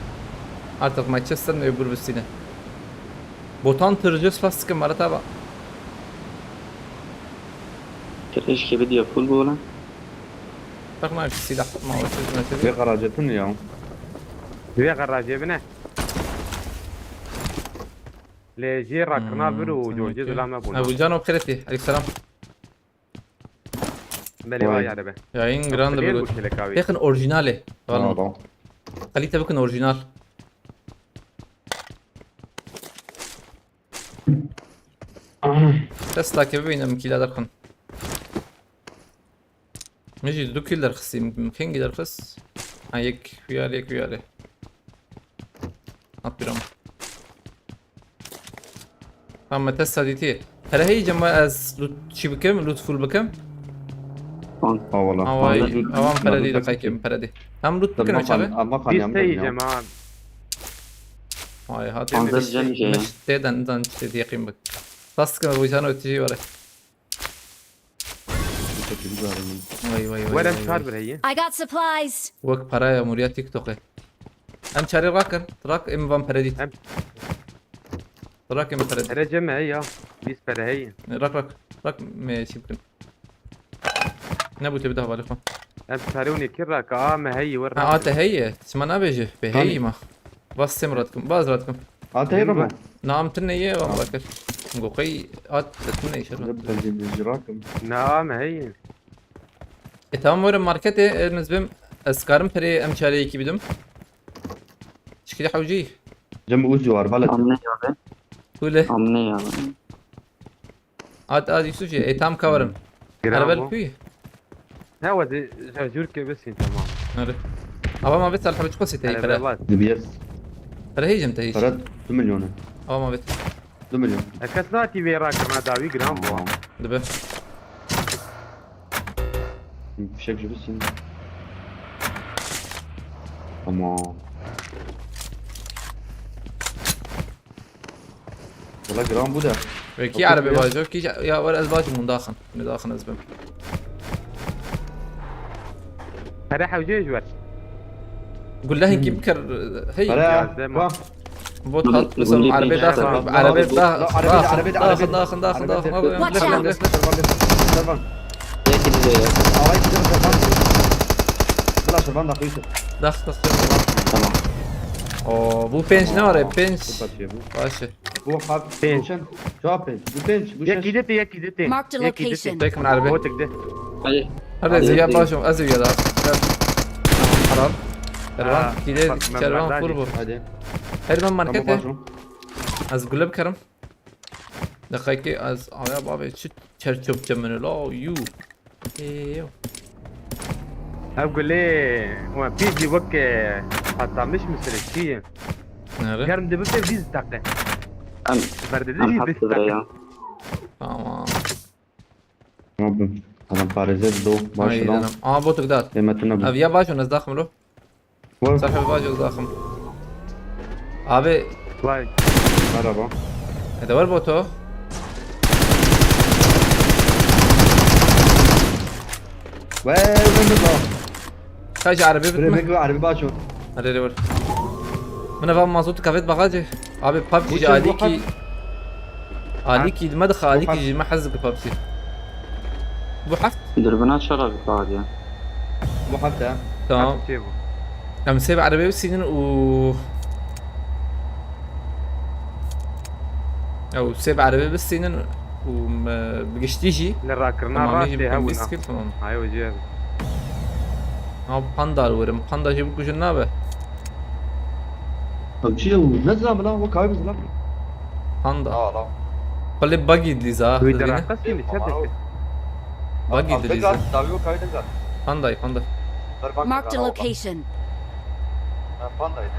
Artık Manchester ne öbür bistine. Botan tırcı spas sıkı marata ba. Keşke bir diye full bu lan. Bak ma silah tutma o çözmesi. Bir garajatın ya. Vê garajê bine. Lê jê rakirina vir û cocê zilame bûna. Ebu Can o xireti. Aleykselam. Belê vay arebe. Yayın grande Lê bir bu kelekavê. Yakın orijinali. Vallahi. Tamam. Kalite bakın orijinal. Testa ke bibînim kîla derxin. Min jî du kîl derxistî, min kengî derxist. Ha, yek huyar, yek huyarê. Hat biram. Ha, me testa dîtî. Pere heyî cema ez loot çî bikim, loot full bikim. Ha valla. Ha, vay, awan pere dî, daqayke min pere dî. Hem loot bikin çabe. Ama Biz kanyam te ya. yiyeceğim ha. Vay, hat. Panzer cem şey ya. Têden dan işte diye qîm bik. Tastıkın bu canı ötücü var. Vay vay vay. Werem Vay, çar vay. Bir heye. I got supplies. Wek para ya muriya TikTok'e. Em çare rakin. Rak em van pere dit. Em- Rak em pere dit. Pere cem he ya. Biz pere heye. Rak rak. Rak me şey bikin. Ne bu tebi daha var. Em çare û nekir ra ka a me heye wer. Ha, ate heye. Sima nabêje. Be heye ma. Bas sem ratkim. Baz ratkim. Ate heye mi? Nam tine ye van bakır. Goqey at tine işe. Ne bileyim, bir rakım. Na me heye. E tamam, were marketê, e, ez bim, ez karim perê em çareyekî bidim. Çikî de hewcî. Cem Uzi var, valla. Amne ya be. Hule. Amne ya be. At at Yusuf jî, e tam kaverim. Gram Erbel o. Kuy. Ne wazî zercûr ke besin tamam. Nere. Ava ma bet alfa çiko sitey Hele pere. bas. Dibiyez. Pere heycim te hiç. Para bir milyon. Ava ma bet. Bir milyon. E kes nati vê rakirina dawî gram bu. Dibe. Fişek jübüsün. Tamam. Valla gram bu da. Wekî erebe bajo ki ya, ya war ez bajim hûn daxin. Ne daxin ez bim. Pere hewcê ji wer. Gulle hinkî bikir, hey. Para. Yazdem. Bak. Bot hat, mesela erebe daxin. Erebe daxin. Arabede, arabede, Daxin, arabede. daxin, daxin, daxin. Arabede. Abi, Watch lef, out. lef. Servan. Belki de ya. Avay gidiyorum servan. Bıla servan da kuytu. Dax, dax. Tamam. Oo, bu penç ne var ya? Penç. Bu kaçıyor bu. Başı. Bu hak. Penç. Bu çen. Cevap penç. Bu penç. Bu Yek çen. gidip yek gidip. Marked a location. Tek mi erbe? Botik de. Hadi. Hadi ziya başım, az ziya da. Haram. Kervan, Ha, kide bak, ben kervan ben kur bu. Hadi. Her ben Tamam markete. başım. Az gülüp karım. Dakika az aya babe şu çer çöp çemene la yu. Eyo. Ev gulê we pî jî wek e, patlamiş misire çi ye? Nere? Germ dibi te vîz daqe. Em, Berdede em jî hak vîz bire daqe. Ya. Tamam. Abi. Adam parêze do. Baş Ay, lan. Canım. Aa, botuk dat. Demetine bu. Ev ya baş, ez daxim lo. Vur. Sahi baş, ez daxim. Abi. Vay. Merhaba. E, de var botu. Vay, ben de bak. Kaç arabi bitme? Bire, bek, arabi baş ol. Hadi, hadi, vur. Min eva mazot kavet bagajê. Abi, PUBG Bu jî çöz, bu alîkî. Alîkî, me dixe, alîkî jî me hez dike PUBG. Bu heft. Dürbüne çara bir bağlı ya. Bu hafta. Tamam. Hafta şey bu. Em sê bi erebê bisînin û ew sê bi erebê bisînin û me bi giştî jî. Li rakirina Tamam, rastê jî hew bîst na. Kil, tamam. Hay o jê. Ha, panda li werim. Panda jî bikujin nabe. Ew çi ye? Ne zilam lan? O kahve zilam. Panda. Aa, lan. Xwe lê bagî dilîza, Wî dibîne? Diraqesî li çer dike? Bagî dilîza. Dawî o kahve dilîza. Pandayê, panda. Marked a location. Ha, pandayê.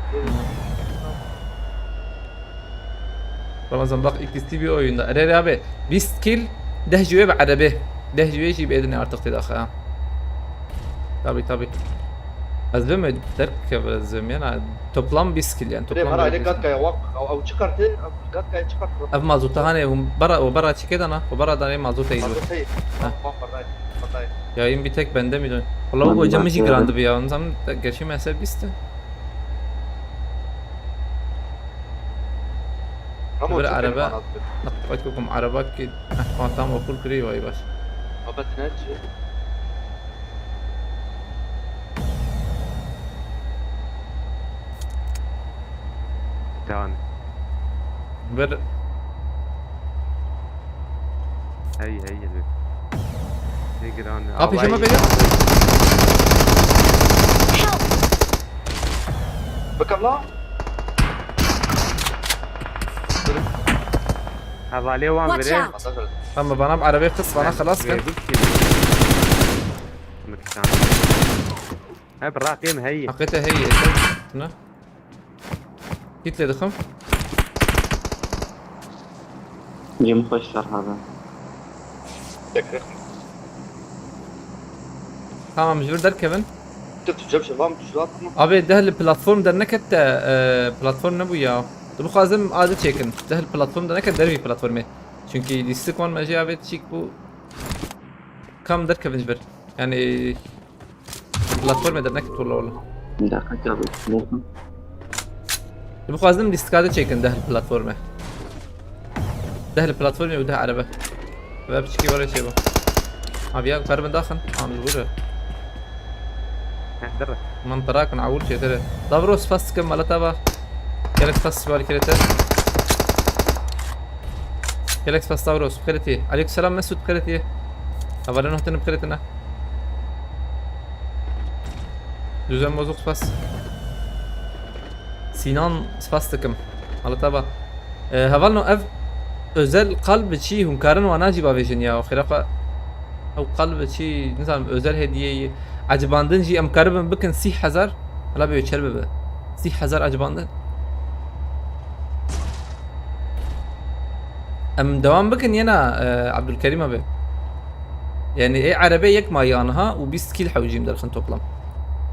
Ramazan bak, ikisi bir oyunda. Erê abi, bîst kil, deh ji wê bi erebê. Deh ji wê jî bi edinê artık têdaxe ha. Tabii, tabii. Ez bime derkeve zim yani toplam bîst kil yani. Toplam Bre, mara bîst kil. Gatkaya wak, ew, ew çi karte? Ew Gatkaya çi karte? Ev mazota hanê, hûn bera, o bera çike dana, o bera danê mazota yî. Mazota yî. Ha. Tamam, berdayım, berdayım. Yayın bir tek bende mi dön? Valla bu hocam işi girandi bir ya. Ondan geçeyim mesela bîst. Ama bir araba. Bak, bak, bak, araba ki. Heh, tamam, okul kırıyor, vay baş. Baba, ne çi? Tamam. Bir Hey, hey, hey. Ne giran. Kapı Avay. Cama geliyor. Help! Bakın lan. Havale wan Watch vere. Out! Tamam, bana bir arabayı kıs, bana halas kıl. Verdik ki. Mükemmel. Hep rakım hey. Hakikaten hey, yeter. Ne? Git dedim. Yirmi beş serhada. Tamam, ji vir derkevin. Tu, tu cem şevam, tu şu an. Abi, deh li platform derneket de, e, platform ne bu ya? Tu bixwazim adi çekin. Deh li platform derneket dervî platformê. Çünkü lîstik wan me jê avêt çîk bû. Kam derkevin ji vir. Yani platformê derneket wala wala. Bir dakika abi. Bakın. Bixwazim lîstika de çekin deh li platformê. Deh li platformê û deh erebe. Ve piçikî were çê bu. Abi ya, karibin daxin. Am ji bûre. Heh, dire. Man tirakin awul çêtir. Davros fast kim malata ba. Gelek fast var kirete. Gelek fast Davros kirete. Aleykümselam Mesut kirete. Havalen hotenim kirete ne. Düzen bozuk spas. Sinan spas dikim. Halita ba. E, hevalno ev özel kalb çi hûn karin wana jî bavêjin ya. Xêra xwe ew kalb çi nizanim özel hediye ye. Ecibandin jî em karibin bikin sî hezar. Hala bê çer bibe. Sî hezar ecibandin. Em devam bikin yena, e, Abdülkerim abi. Yani ê erebe yek mayan ha û bîst kîl hewcîm derxin toplam.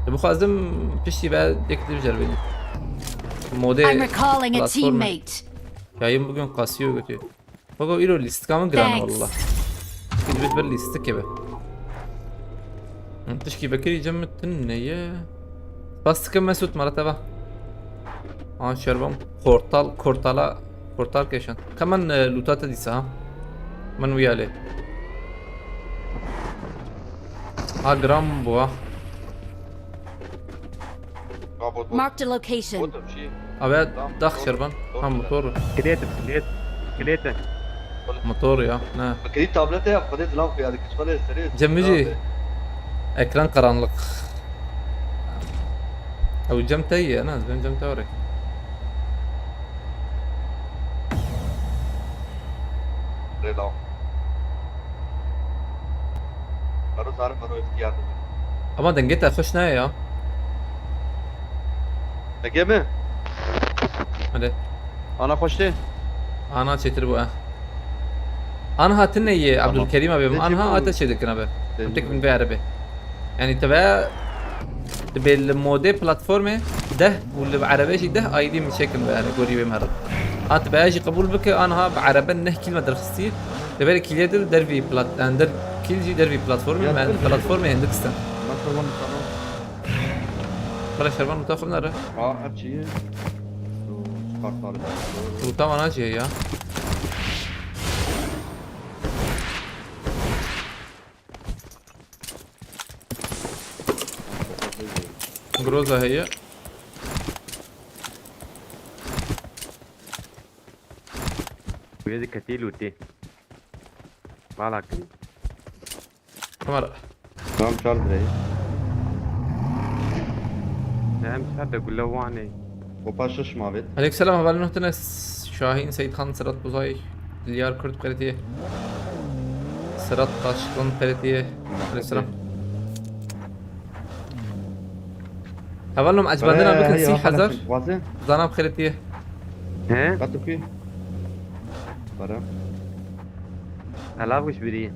E, bixwazim piştî be yek dî biceribînim. Modê I'm recalling a platformê. Teammate. Yayın bugün kasıyor götü. Bak o îro lîstika min giran Thanks. Valla. Gidip bir lîstik gibi. Tişkî vekirî cem min tune ye. Spas dikim Mesut, mala te va. An şerbam. Portal, portala, portal keşan. Ka min, e, lûta te dîsa ha. Min wî alê. Ha, gram bû ha. Marked a location. Abi, dax şerban. Ha, motor. Kilêt, kilêt, kilêt. Motor ya, ne? Kilît tablete ya, xwedê zilam xuya dikir, xwedê serê. Cem mi jî? Ekran karanlık. Ew cem te ye, ne? Ben cem te orek. Rêla. Mero zarim, mero ihtiyar. Ama dengê te xweş neye ya. Dengê mi? Hadi. Ana xweş tê? Ana çêtir bû, eh. Anha tine ye, tamam. Abdülkerim abi. Anha ate çê dikin abi. Em têk bin vê erebê. Yanî te ve dibê li modê platformê deh û li erebê jî deh aydî min çêkin ve, yanî gorî wê merin. A ti be jî qebûl bike, anha bi erebe neh kîl me derxistî. Li ber kîlê dil dervî plat-, yani der kîl jî dervî platformê, Ya, me dervî. Platformê hindik stin. Mesela wan sana. Bela şervan û taxim nere? Ha, her çiye. Kartları. Û tamam, ha, çiye ya. Groza heye. Wê diketî lûtê. Bala kirî. Kamera. Tamam, çar birey. Ne, em ser de gule wan ê. Hopa şiş mavêt. Aleykümselam, hevalên nû tine Şahîn, Seyîd Xan, Sedat Bozay, Dilyar Kurd qeretiye. Sedat Taşkın qeretiye. Aleykümselam. Hevalnom, ecbandina Ee, bikin hey, sî heval hezar. Waze? Zana bi xêretiye. He? Qat tu kî? Para. Hela wis birî.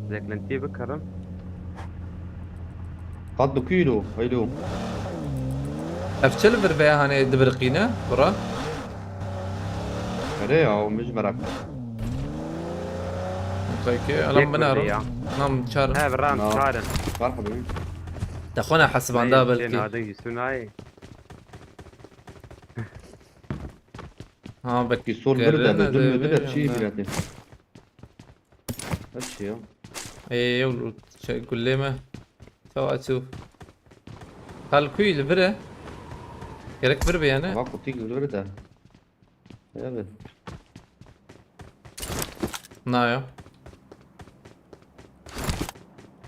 Zeklentiyê bikarim. Qat du kîlo, heylo. Ev çi li vir veya hanê dibiriqîne, bira? Erê ya, o min jî merak. Peki, elam Yek binarim. Ya. Nam çar. He, ram Na. Çar in. Çar xwe bibîn. Te xwe ne hesibanda Neyê, belkî. Nadin Yusuf nayê. Ha, belkî Pistol bir de, kerine bir de, bir de bir çi ya. Bîretê. Her şey ya. Ê, ew şey, gulê me. Çawa çû? Tal kuy li vir e. Gerek vir be yani. Bak, kutik li vir de. Evet. Na ya.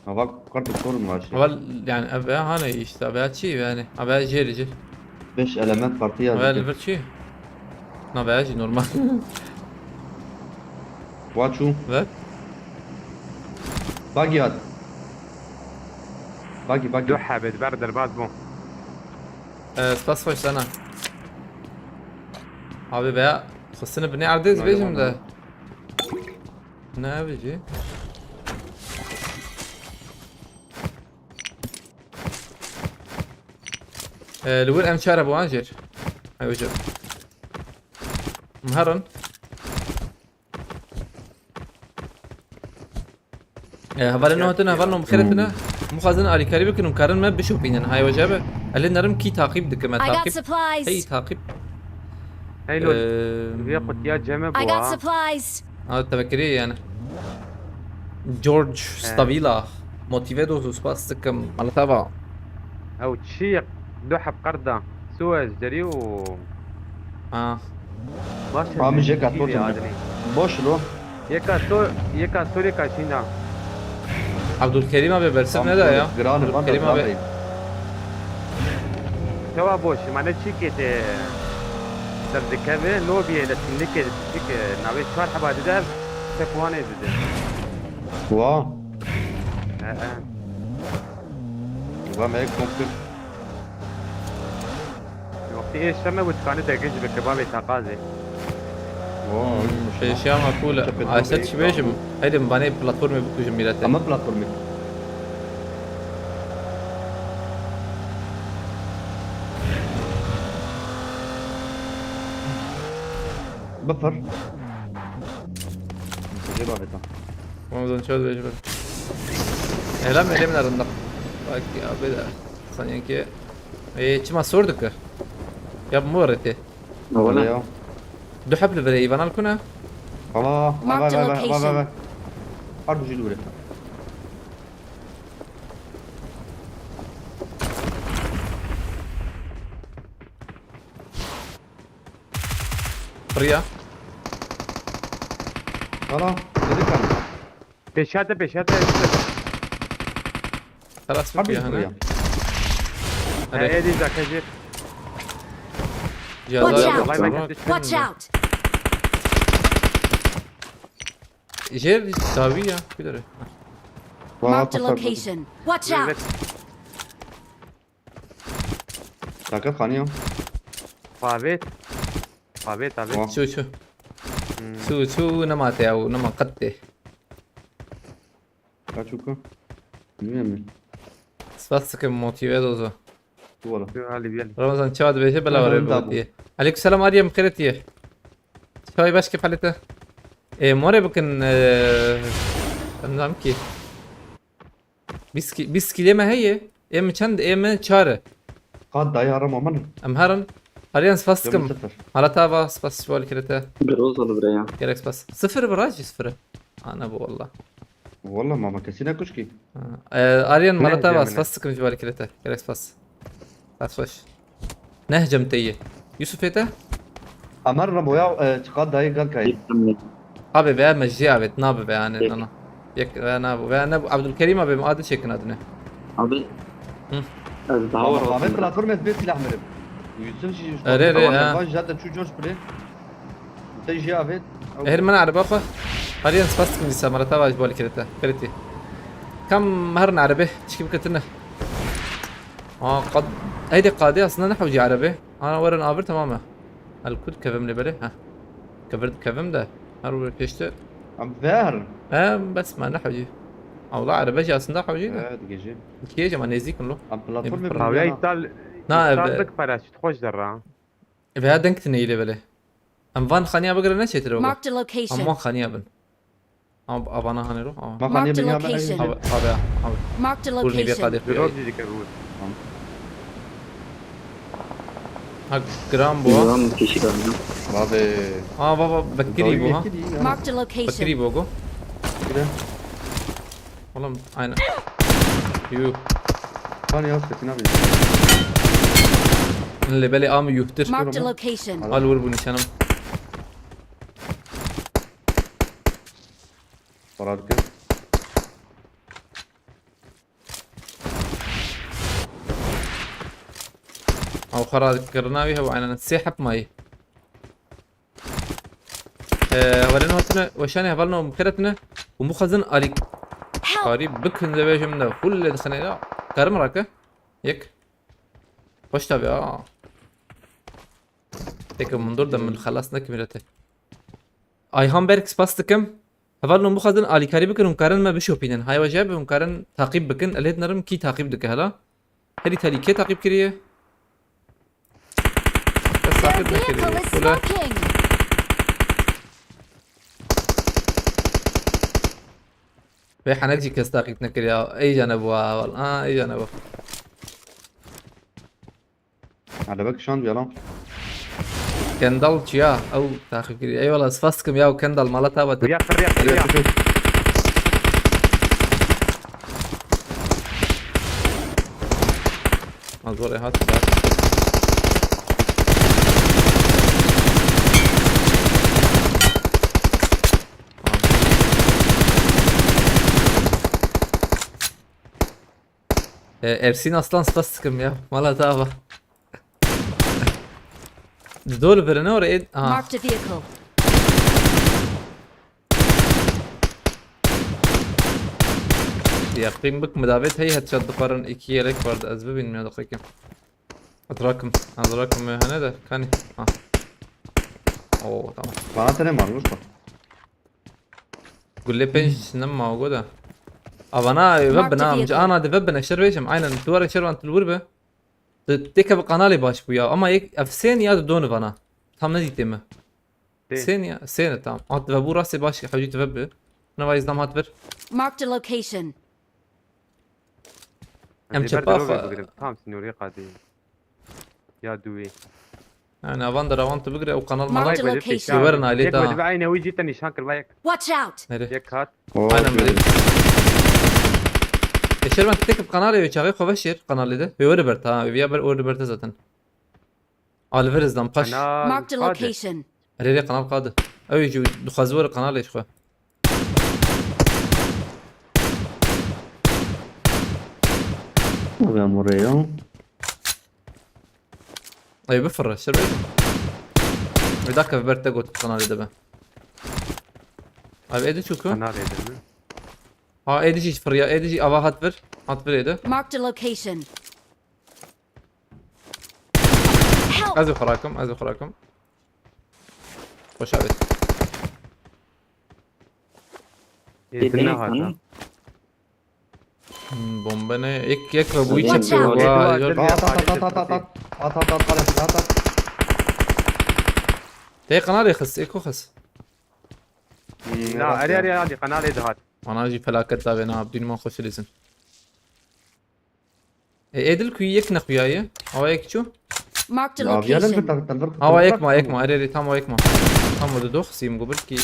Hava kart sorun var şey. Hava yani, ev ya hane işte, ev ya çi yani, ev ya jeri jeri. Beş element kartı yazdı. Ev ya li vir çi? Na, ev ya jî normal. Waçu. Ve? Bagi at. Bagi, bagi. Du hebê, ber derbaz bû. Ee, spas xweş sana. Abi veya xistine binê erdê ez bêjim de. Ne bêjî? Ee, li wir em çare bû an jêr. Ay hocam. Mherin. E, hevalên nû hatin, hevalên nû bi xêr hatine. Em xwazin alîkarî bikin û karin me bişopînin. Hay wecabe. Elê nerim kî taqîb dike me, I got taqîb. Supplies. Hey, taqîb. Hey, lo, Eee, vê qutiya cem e I got bû ha. Supplies. Ha, tevekirî yani. George He. Stavila. Motive dostu, spas dikim. Maltava. Ew çi? Du heb qerda. Suez, cerî û Ah. Baş e, Abi, jeka jî to vê cem. Adilî. Boş lo. Yeka to, yeka to, yeka şîna. Abdülkerim abi bersiv neda ya. Giran, Abdülkerim abi. Tewa boş, mane çîkê te derdikeve, lobiyê de tindikê de çîk, navê çar heba dide, tek wanê dide. Wa. He, he. Wa me ek kompir. Wextî ê şeme û dikanê dergêj bike, bavê taqazê. Pêşiya me kûl e. Ayşe çi bêjim? Heydi min vanê platformê bikujim mîrete. Ama platformê. Bifir. Bifir bavê ta. Ramazan çawa dibêje ber. Ela me lê min rinda. Bak ya, bê de. Sanki. Ê, çima sor dike? Ya bi mor ete. Wala. Ya. Du heb li vere, îvanal kuna? Ava, ava, ava, ava, ava. Her du jî li vere. Piriya. Hala, dedik kan. Pêşiya te, pêşiya te. Xelas. Harbi bitiyor, piriya. He, ê dî zake jî. Watch out! Watch out! Jêr dawî ya, bir lere. Marked a location. Watch out! Evet. Taka xaniya. Pavet. Pavet, pavet. Çû, çû. Hmm. Çû, çû, nema te ew, nema qet tê. Kaçuka. Bilmiyorum ben. Spas dikim motive dozo. Duvara. Yo, Halî biyel. Ramazan çawa dibêje bila were gotiye. Aleyküm selam Arya, bi xêr hatiye. Çawa baş kêf halê te. E, more bikin, e, em zam ki. Bîst ki-, bîst kîlê me heye. Ê min çend? Ê min çar e. Qat dayê haram aman. Em herin. Aryan spas dikim. Hala te ava spas ji bo alîkirê te. Groza li biraya. Gerek spas. Sifir bi rajî sifir. Ana bu valla. Valla mama kesî ne kuşkî. Ee, Aryan hala te ava spas dikim ji bo alîkirê te. Gerek spas. Spas xweş. Nehcem te yê. Yusufê te? Amer Rebo ya e, çiqat dayê gel kayî. Abi veya me jê avêt nabe veya ne nana. Yek veya nabe veya ne Abdülkerim abi mi adı çekin adını. Abi. Hı. Ez daha Ama Ahmet platform ez bir silah verim. Yüzsün şey. Ere ere ya. Baş zaten şu coş bile. Te jê avêt. Her min araba xwe. Hariyan spas dikim dîsa mara tava ji bo alîkirê te. Kriti. Kam herin arabê çikî biketine. Aa qad. Heydi qadê aslında ne hewcî arabê. Ana werin avir tamam e. El kut kevim lê belê. Heh. Kevir kevim de. Her bir peşte. Am ver. He bes ma ne hewcî. Awla araba jî aslında hewcî de. He digejî. Kiye jema nêzîk in lo. Am platform bir. Hawya iptal. Na iptal dik para şit xoş derra. Veya denk tine ile belê. Em van xaniya bigire ne çêtir o. Marked a location. Em van xaniya bin. Ama abana hanero. Ama. Marked a location. Abi abi abi. Marked a location. Vur niye kadir. Biraz diyecek abi vur. Ha gram bu. Gram bir kişi kaldı. Abi. Aa baba bekiri bu ha. Marked a location. Bekiri bu go. Bir de. Oğlum aynı. Yuh. Lan ya sesin abi. Lebelê am yuhtir. Marked a location. Al vur bu nişanım. Para dike. Ew xwe radikirina wî hew aynen sê heb mayî. Ee, Hevalên hatine weşanê hevalno bixêretine û bixwazin alîkarî bikin de bêjim de full lê dixine ya. Karim rake. Yek. Xweş tabi ha. Tek min dur de min xelas nekim rete. Ayhan Berk spas dikim. Hevalno bixwazin alîkarî bikin hûn karin me bişopînin. Hay we jê be hûn karin taqîb bikin. Ez lê dinerim kî taqîb dike hela. Herî telî kê taqîb kiriye? Kes taqîb nekiriye. Kule. Vê henek jî kes taqîb nekiriye. Ey jane bu ha heval. Aa ey jane bu. Hadi bak şu an yalan. Kendal çiya? Ew taxib kiriye. Eyvallah spas dikim ya Kendal mala tava te. Ya fırya fırya. Az oraya hat da. E, Ersin Aslan spas dikim ya. Mala tava. Dol birine oraya. Aha. Marked a vehicle. Yaqîn bik midabet hey headshot dixwarin iki yelek vardı ez bibînim ya daqiqe. Atrakim. Atrakim meyhane de kani. Ha. Oo tamam. Bana tane var Mustafa. Gulle pênc ne ma go da. Avana ve bina amca ana de ve bine şer vejim. Aynen duvara şer van tilvur be. Te ke kanalê baş bu ya. Ama ek efsen ya da donu bana. Tam ne diyte mi? Sen ya, sen tam. At ve bu rastê baş hewcî ve bi. Ne vay izdam hat ver. Marked a location. Em çepa xwe. Tam sînorê qadî. Ya duwî. Yani avan da rawan tu bigire o kanal malay. Marked a location. Werin ailê da. Yek me dibe aynı wî cî te nîşan kir vayek. Watch out. Nere? Yek hat. Aynen böyle. Eşer ben tek kanalê ve çaxê xwe veşêr kanalê de. Ve öyle ber ta, ve ya ber öyle ber zaten. Alveriz dan paş. Marked a location. Rê rê kanal qadi. Ew jî dixwazi were kanalê ji xwe. Abi amore ya. Ew bifirre, şer bêjim. Wê dakeve ber te got kanalê de be. Abi êdî çû ku? Kanalê de mi? Ha êdî jî firriya, êdî jî ava hat vir. Hat vir êdî. Marked a location. Ez ê xwe rakim, ez ê xwe rakim. Xoş avêt. Êdî ne hata. Hmm, bombe ne? Yek, yek ve bu Watch içi out. Vay, Edward, gör. Edward, At, at, at, Edward, at, at, at, Edward. At, at, at, at, at, at. Te kanalê xist, eko xist. Hmm, Na, evet erê, ya. Erê, hadi, kanalê dihat. Ana jî felaket da ve na, abdîn man xweş lêzin. E, Edil ku yek nexuyaye. Awa yek çu? Marked a Ya, bir yerden location. Bir tak-, tak-, tak-, Awa tak-, yek ma, tak-, yek ma. Erê, erê, tam awa yek ma. Tam o da dox, sim gubir ki.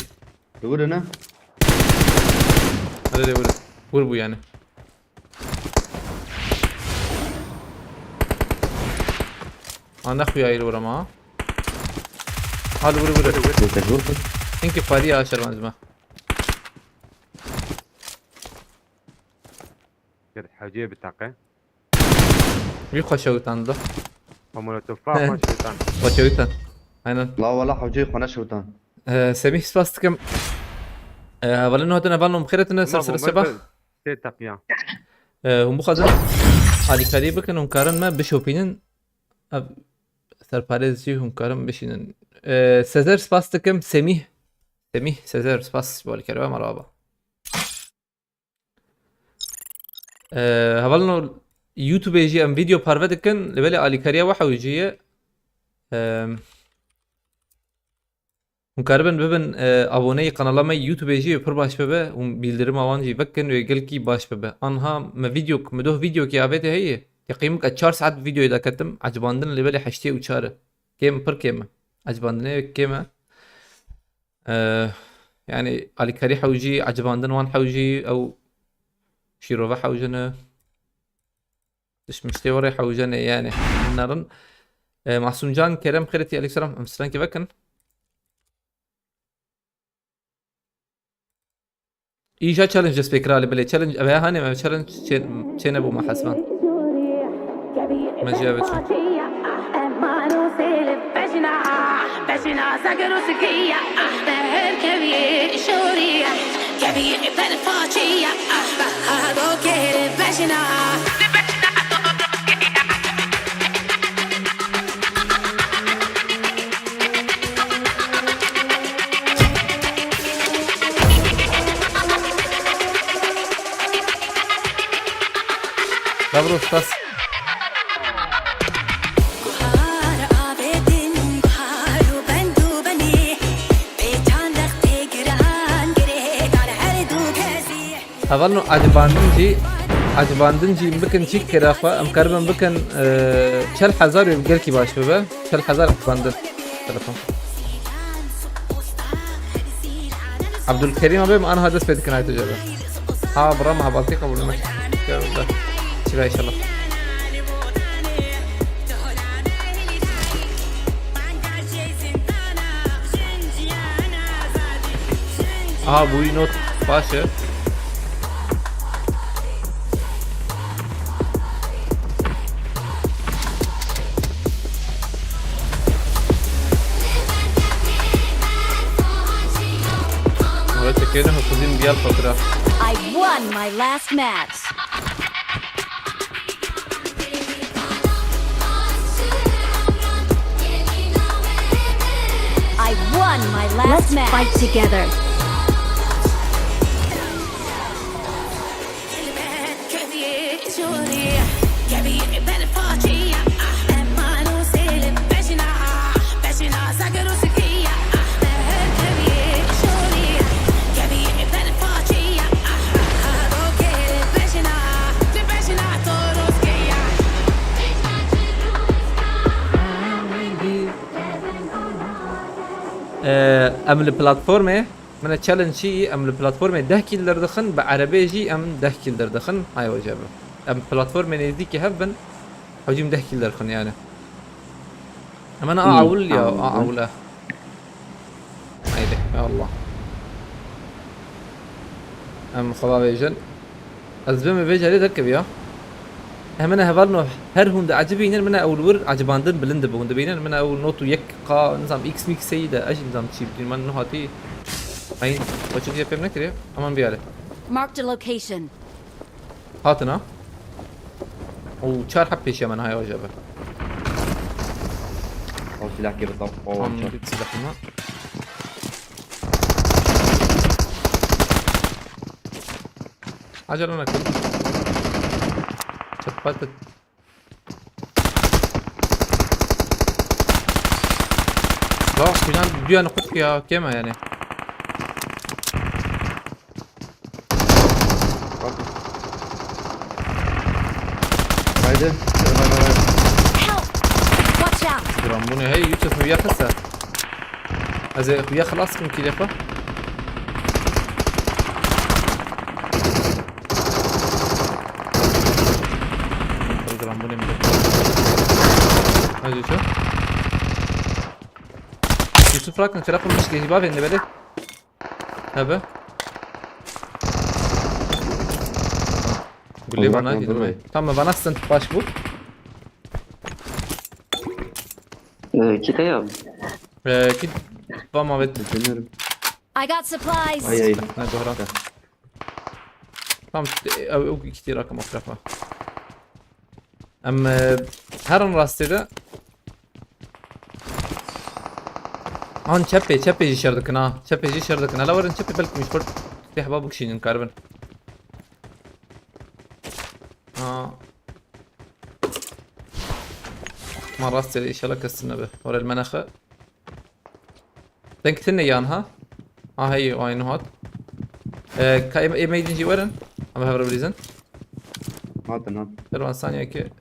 Döwür ne? Erê, erê, vur. Vur bu yani. Ha, nexuyaye vur ama. Hadi vur, vur. Vur, vur. Tek vur. Hinki fariya şervan zima. Gel, hacıya bir takı. Bir koşa utandı. Amına tofa He. Koşa utan. Koşa utan. Aynen. La wala hocayı kona şutan. Ee, Semih spas dikim. Ee, hevalin hatine, hevalin xêretine, ser ser seba. Tê teqiya. Ee, hûn bixwazin alîkarî bikin, hûn karin me bişopînin. Ev serparêz jî hûn karin bişînin. Ee, Sezer spas dikim, Semih. Semih, Sezer spas ji bo alîkariya we, merhaba. Ee, hevalno YouTube jî em video parve dikin, li belê alîkariya we hewcî ye. Ee, Hûn karibin bibin, e, aboneyê kanala me YouTube jî pir baş bibe û bîldirima wan jî vekin wê gelkî baş bibe. Anha me vîdeok, me doh vîdeokê avêtê heye. Teqîmik ez çar saet vîdeoyê daketim, ecibandin lê belê heştê û çar e. Kêm, pir kêm e. Ecibandinê wê kêm e. E, yani alîkarî hewcî, ecibandin wan hewcî, ew şîrove hewcin e. Tişt miştê were hewcene yani. Narin. E, Masum Can, Kerem Xêretî, Aleyküm selam. Em strankê vekin. Îja challenge dest pê kira li bilê. Challenge, ev hane, ev challenge çê, çê nebû me hesban. Me jî ev çû. Bravo, spas. Hevalno, ecibandin jî, ecibandin jî bikin çîk kira xwe, em karibin bikin, e, çel hezar wê bi gelkî baş bibe. Çel hezar ecibandin. Telefon. Abdülkerim abi, em anha dest pê dikin, ay tu cebe. Ha, bira, me hevaltî qebûl me. Çi be inşallah. Aha, bu not baş e. Murat Tekin'in hafızın diğer fotoğraf. I won my last match. I won my last match. Let's fight together. Ee, em li platformê, min e challenge çi, em li platformê deh kill derdixin, bi erebê jî em deh kill derdixin. Hay weca be. Em platformê nêzdîkî hev bin, hewcî em deh kill derxin yani. Hemen a Hmm, ewil ya, tamam, a güzel. Ewil e. Haydi, ya Allah. Em xwe bavêjin. Ez bêm vê carê derkevî ya. Hemen hevalno her hûn diecibînin, min e ewil wir ecibandin bilind dibe. Hûn dibînin, min e ewil not û yek qa, nizam, x mix seyî de, ez jî nizam çi bidîn, man nuhatî. Hayın, o çok şey pêm nekiriyor. Aman bir yere. Marked a location. Hatina. O çar hep peşiya min haya hoca be. O silah gibi tam. O Tam çok. Bir silah mı? Acele nakın. Tirpa tir. Bak, filan duyan kut ya, keme yani. Bak. Haydi. Vay, vay, vay. Help! Watch out! Duran bu ne? Hey, Yusuf, xuya xisa. Ez ê xuya xilas kim kîlê xwe. Duran bu ne millet? Hadi Yusuf. Yusuf rakin, xira kurmuş ki, hiba verin de böyle. Tabi. Gulê bana girme. Tamam, bana stun baş bu. Ee, kite ya. Ee, kit va mavet. Düşünüyorum. I got supplies. Ay, ay. Ne doğru. Tamam, e, ew, ew iki tira kam atrafa. Em, e, herin rastê de. An çepê, çepê jî şer dikin ha. Çepê jî şer dikin. Hele werin çepê belkî min ji xwe tê heba bikişînin karibin. Ha. Ma rastê de inşallah kestin nebe. Were li me nexe. Denk tine yan ha. Ha hey, o aynı hat. Ee, ka em, em eydin jî werin. Ama hevre bilizin. Hatin, hatin. Dervan saniye ki.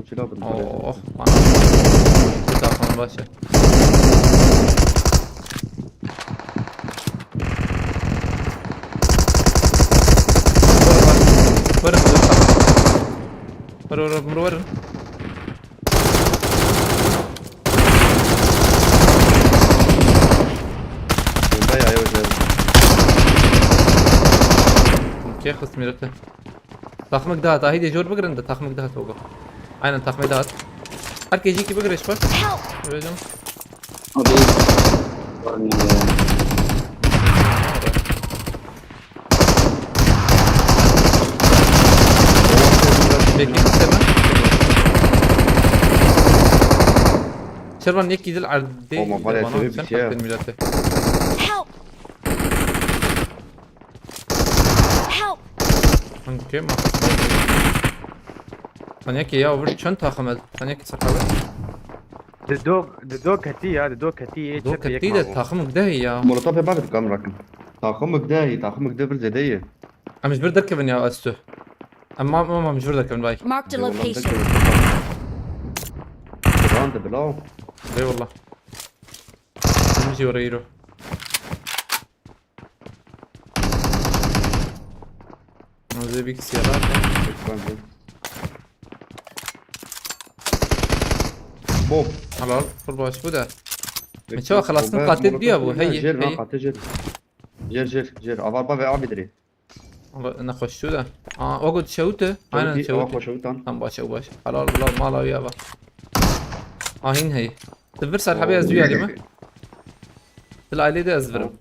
Çila bin. Oh, bana. Bir daha falan başla. Verin, verin. Verin, verin, verin. Bomba ya, yok, yok. Kê xist mirete. Taxmik dihat, ahîdê jor bigirin de taxmik dihat ogo. Aynen, taxmik dihat. Her kê jî ki bigire ji xwe. Help! Öyle canım. Abi. Bekle, istemem. Şervan yek gidil erdê. Oğlum, var ya, bana şöyle bir sen şey ya. Millet'e. Help! Help! Hangi kêm? Sen yek ya, öbür çön takım el. Sen yek sakal el. Di do, di do ketî ya, di do ketî yê. Do çep yek ketî de mabû. Takım gidehî ya. Molotofê bavê dikam rakim. Takım gidehî, takım gide bir zêde ye. Em ji vir derkevin ya, ez tu. Em ma, ma, ma, em ji vir derkevin, vay. Marked a location. Lan de bila. Eyvallah. Em jî oraya yürü. Anze bir kişi yarar. Bence. Bom. Halal, full baş bu da. Peki, çawa xelasın bomba, katil diyor bu, molotof hey, jêr, hey. Katil jêr. Jêr, jêr, jêr. Avar ba ve abi dirê. Ama ne koştu da. Aa, o gut şewte. Aynen şewte. Tam baş, baş. Halal, halal, mal abi ya bak. Ahin hey. Tıvır ser habi ez duyarım ha. Dil aile de ez veririm.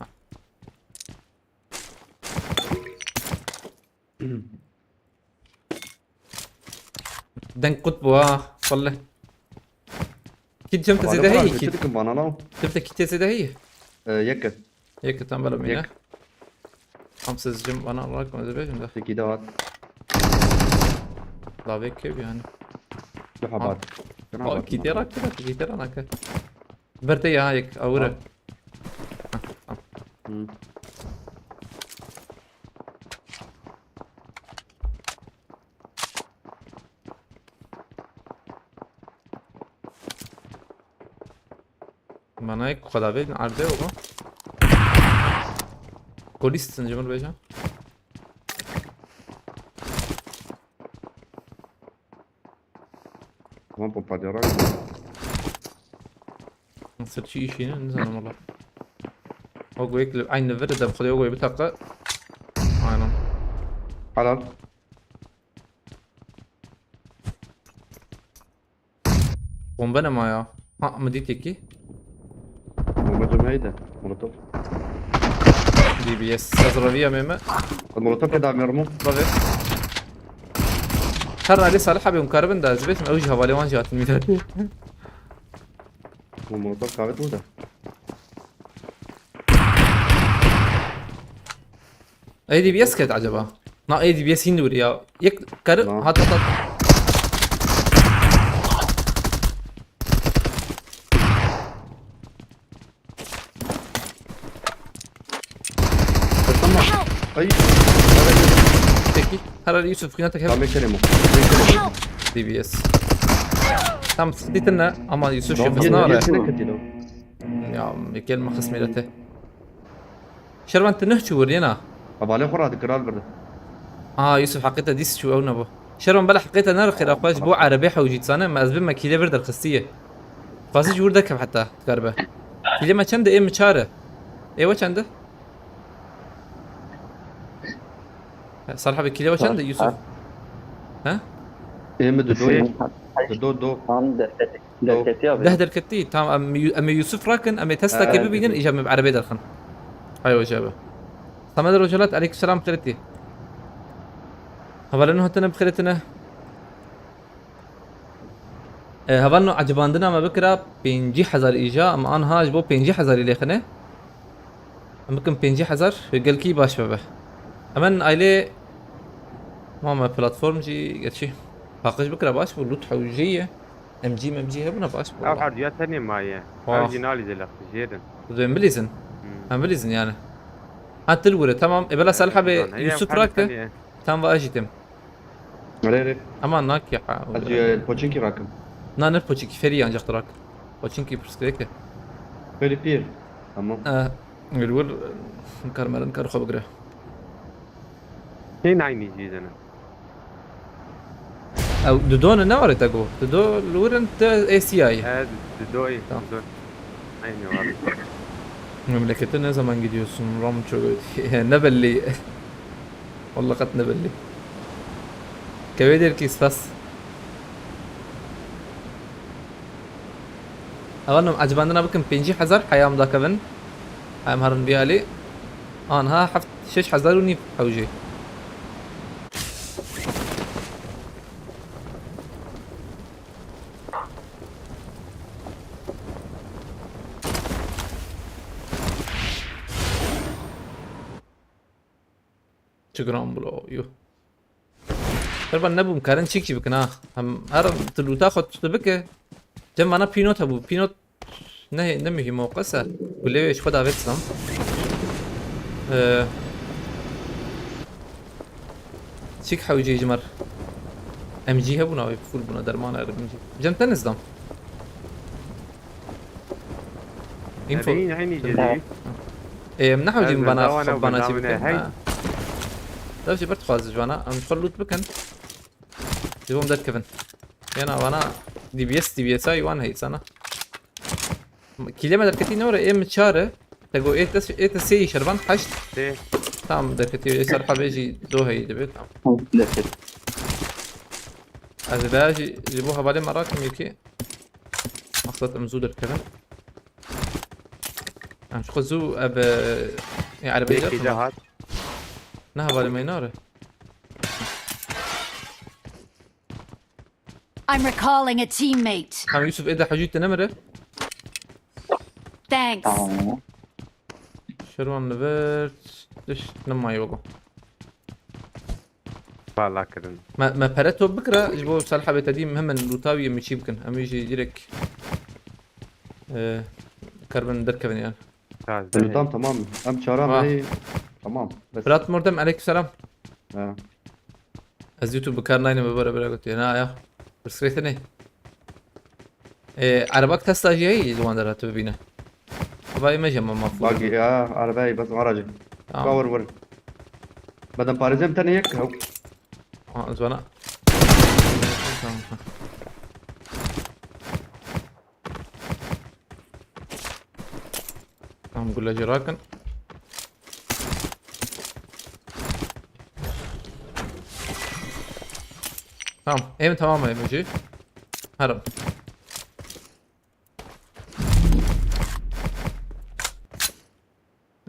Tamam. Denk kut bu ha. Salli. Kit cem te zêde heye kit. Çi dikim bana lan? Cem te kit zêde heye. Ee, yek. Yek tam bela mine. Tam siz cem bana olarak mı zebe şimdi? Peki de var. La bek kev yani. Yok haber. Yok haber. Kit yarak kit yarak kit yarak. Berte ya yek, awire. Tamam. Heh, tamam. Hı. Manayê ku xwe davêtin erdê oba. Polîs disin ji min bêje. Tamam, pompalyara. Nasıl çi işini, ne zaman ola? O goyek li aynı veri de xwedê o goyek bir takla. Aynen. Halal. Bombe ne ma ya? Ha, mi dît yekî. Bombe cemeydi. Molotof. D B S. Ez reviya meme. Molotof ke da mermi. Tabii. Her nali Salih abi karibin da zibet mi? Ew ji hevalê wan jî hatin mîdetê. Bu molotof kavet burada. Ey D B S ket acaba? Na, A D B S hîn dûr ya. Yek kar. Na. Hat, hat, hat. Tamam. Ay. Peki. Herhalde Yusuf, kıymet. Tamam, bekleyelim o. Bekleyelim. D B S. Tam sıkıntı ne? Ama Yusuf, tamam, şefes ne var? Yetişine katilo. Ya, gel makas millete. Şervan, tu neh çû wiriyena? Hevalê xwe radikir, al birde. Aa, Yusuf, heqê te dîs çû, ew nebû. Şervan, bela heqê te nerixê ra xwe ji bo erebê hewcî dizane, me ez bi me kîlê vir derxistiye. Xwazî ji wir derkev heta, dikaribe. Kîlê me çend e? Ê min çar e. Ê we çend e? Salih abi, kîlê we çend e, Yusuf? Ha? Ê min du do ye. Du do, du. Tam derketî. Derketiya be. Deh derketî. Tamam, em, em ê Yusuf rakin, em ê Tesla ke bibînin, îca em ê bi erebê derxin. Hay hoca be. Samet Rojalat, aleyküm selam, xêretî. Hevalên hatine bi xêretine. E, hevalno, ecibandina me bikira pêncî hezar îca, em anha ji bo pêncî hezarî lêxine. Em bikin pêncî hezar, gelkî baş bebe. Hemen aile, ma me platform jî gerçî paqij bikira baş bû, loot hewcê ye. M G, M G hebûna baş bû. Ew herduya tenê maye. Wah. Ew jî nalîze lextijêrin. Tu dê em bilîzin? Hmm. Em bilîzin yani. Ha, til wire, tamam. E, bela Salih abi, Yusuf rake. Tam va ajîtim. Rê, rê. Ama nakî ha. Ez, e, Poçinkî rakim. Na, ne Poçinkî, Ferî ancak rak. Poçinkî pirsgirêk e. Ferî pîr. Tamam. E, li wir, e, kar merin kar xwe bigire. Hê nayînî jî dene. Ew, du do ne, ne ware te got? Du do li wir in, te A C I. He, du do, tamam. Du do. Aynı var. Memlekete ne zaman gidiyorsun? Ram çok öde. Ne belli. Wallah qet ne belli. Kevê derkî spas. Ewan em ecibandina bikin pêncî hezar heya em dakevin. Heya em herin bî alî. Anha heft, şeş hezar û nîv hewcê. Çi giran bû lo, yuh. Her van nebûm, karin çîkî bikin ha. Hem her tu lûta xwe tu bike. Cem vana pînot hebû. Pînot ne, ne muhîm o qese. Gulê wê ji xwe davêt zam. Ee, çîk hewcê ji mer. M G hebûna wê full bûna dermana M G. Cem te nizdam. Info. Erê, yine aynı cezayı. Em ne hewcî bana xwe bana çi bikin. Dev jî ber dixwaz ji vana. Em xwe loot bikin. Ji bo em derkevin. Yana vana D B S, D B S ay wan hey sana. Kîlê me derketî ne were, ê min çar e. Te got ê te, ê te sê şervan, heşt. Sê. Tamam, derketî ê ser hebê jî do heyî dibe, tamam. Derket. Ez ê jî ji bo hevalê me rakim yekê. Maqsad em zû derkevin. Em ji xwe zû ev, e, erebeyê derxin. Hat. Ne hevalê me nare. I'm recalling a teammate. Em Yusuf ê de hecî te nemire. Thanks. Tamam. Şerwan li vir tişt nemaye wego. Bala kirin. Me, me pere top bikira, ji bo sal hebê te dî min hemen lûta wî min çî bikin. Em wî jî direk, e, karbin derkevin yani. Lûtam tamam. Em çara me tamam. Bes. Fırat Mordem, aleykümselam. Ha. Ez YouTube bi kar naynim, bibare bira gotiye. Na ya. Pirsgirêk ne? Ee, erebak Tesla jî heyî li wan derhatî bibîne. Xwedayê me jî hema maf bû. Bak ya, erebeyê bes aracı. Tamam. Ka wir wir. Bedem parêzem tenê yek, hew. Ha, ez vana. Tamam. Tamam, gule jî rakin. Tamam, em tamam em jî. Herim.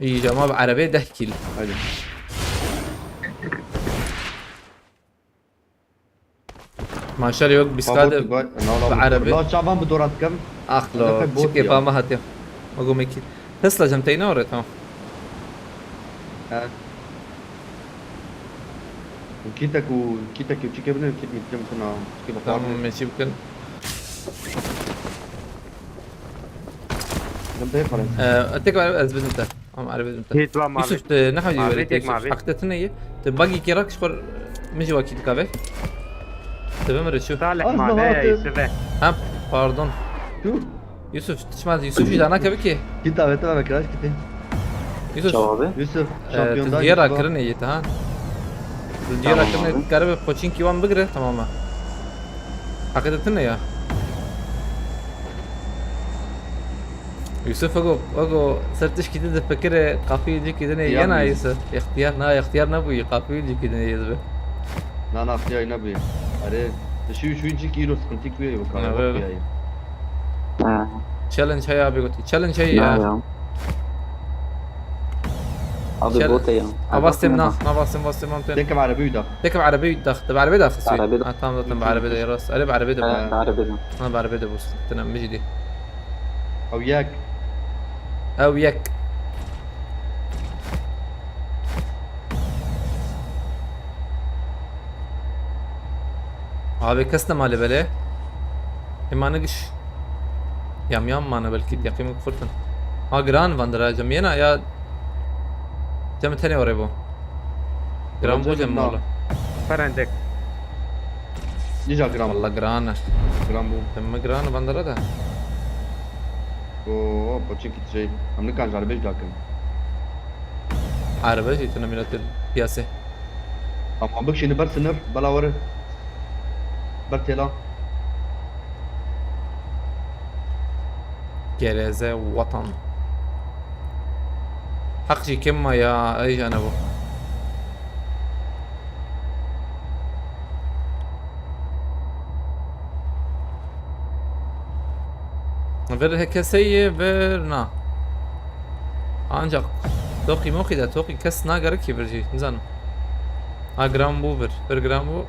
İyi, cama bi erebê deh kîl. Hadi. Maşallah yok, biskade bi erebê. La çavan bi dorat kem. Ax lo, çike pama hatya. Ogo meki. Tesla cem teyna oraya, tamam. Evet. Kîtek û, kîtek û çi kevine, kît mi kevine, çi bi xwarin. Tamam, me çi bikin. Dem te xwarin. Ee, tek ez bidim te. Ama araba bidim te. Hît va mavi. Yusuf, te ne hewcî Mavi, were tek Yusuf? mavi. Haqte tine ye. Te bagî kê rak ji xwe min jî wa kî dikave. Te bimire şu. Salih Az mavi daha ya hatır. Yusuf e. Ha, pardon. Tu? Yusuf, tişma Yusuf jî dana kevike. Kît avete ve kiraş kîtî. Yusuf, Çawa be? Yusuf, e, şampiyon tu da diye Yusuf. rakirine yê te ha. Tu diye Tamam rakirine abi. kare ve poçinkî wan bigire, tamam ha. Haqete tine ya. Yusuf, ego, ego, ser tişkî dide fikire, qafî dikî dine Ya yena biz. Yusuf. İhtiyar na, ihtiyar nebûyî, qafî dikî dine yê dibe. Na, na, ihtiyar nebûyî. Erê, tu şu, şu incik îro sıkıntı kuye bu kadar. Evet. Bak ya. Ha, Challenge heye abi gotî. Challenge heye ne ya. ya? Abi Şer- bote ya. Avastem na, Avastem na vastem vastem am ten. Tek araba yuda. Tek bi arabê dax, te bi arabê daxist wî. Arabê de. Ha, tamam, zaten bi arabê de rast. Erê bi arabê de bû. Ha, arabê de. Ha, bi arabê de bû. Tine min jî dî. Ew yek. Ew yek. Abi kes ne malê belê. Êmane giş. Yam yam mane belkî yaqîm xurtin. Ha, giran van dira cem yena ya. Cem tenê orê bû. Giran bû cem mala. Perendek. Nîca gram. Valla giran e. Gram bû. Cem mi giran van dira da. Oo, poçin ki şey. Em nikan jar beş dakin. Araba jî tine mîna til piyase. Ama bik şimdi ber sınır. Bela were. Ber tela. Gereze watan. Haq jî kim ma ya, ey jane bu. Vir he keseyê vir na. Ancak toqî moqî de toqî kes nagere ki vir jî. Nizanim. Ha, gram bû vir. Vir gram bû.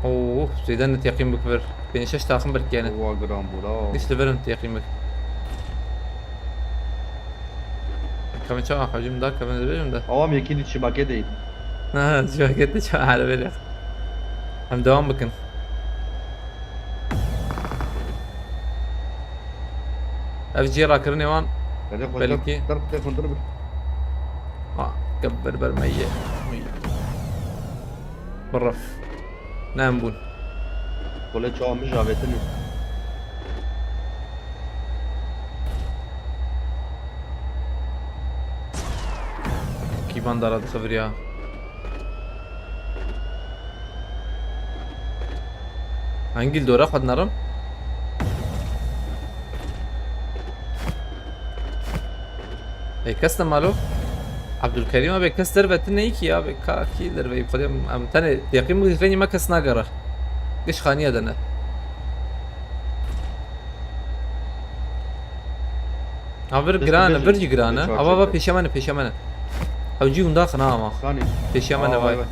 Oo, zêde ne teqîm bik vir. Pênc şeş taxim bir kene. Owa gram bû la. Hiç li vir in teqîm bik. Kevin çawa hacim da, kevin dibêjim de. Awam yekî di çibakê de. Ha, çivaket de çawa erebê de. Em devam bikin. Ev cihê rakirinê wan Belki Belki. Dar telefon dur bir. Ha, kevin ber ber me ye. Birif. Ne em bûn. Kole çawa min javetini. Kîvan dara dixivir ya. Hangî li dora xwe dinarim? Ê kes ne malo? Abdulkerim abi kes derve tine ki ya, be ka ki derve xwedê em tenê yaqîn bi rengî me kes nagere. Giş xaniye de ne. Ha vir Dest giran e, bêje. vir jî giran e. Çar Ava va çek. Pêşiya me ne, pêşiya me ne. Ew cî hunda xina ama. Kanî. Pêşiya me ne Aa, vay. vay, vay.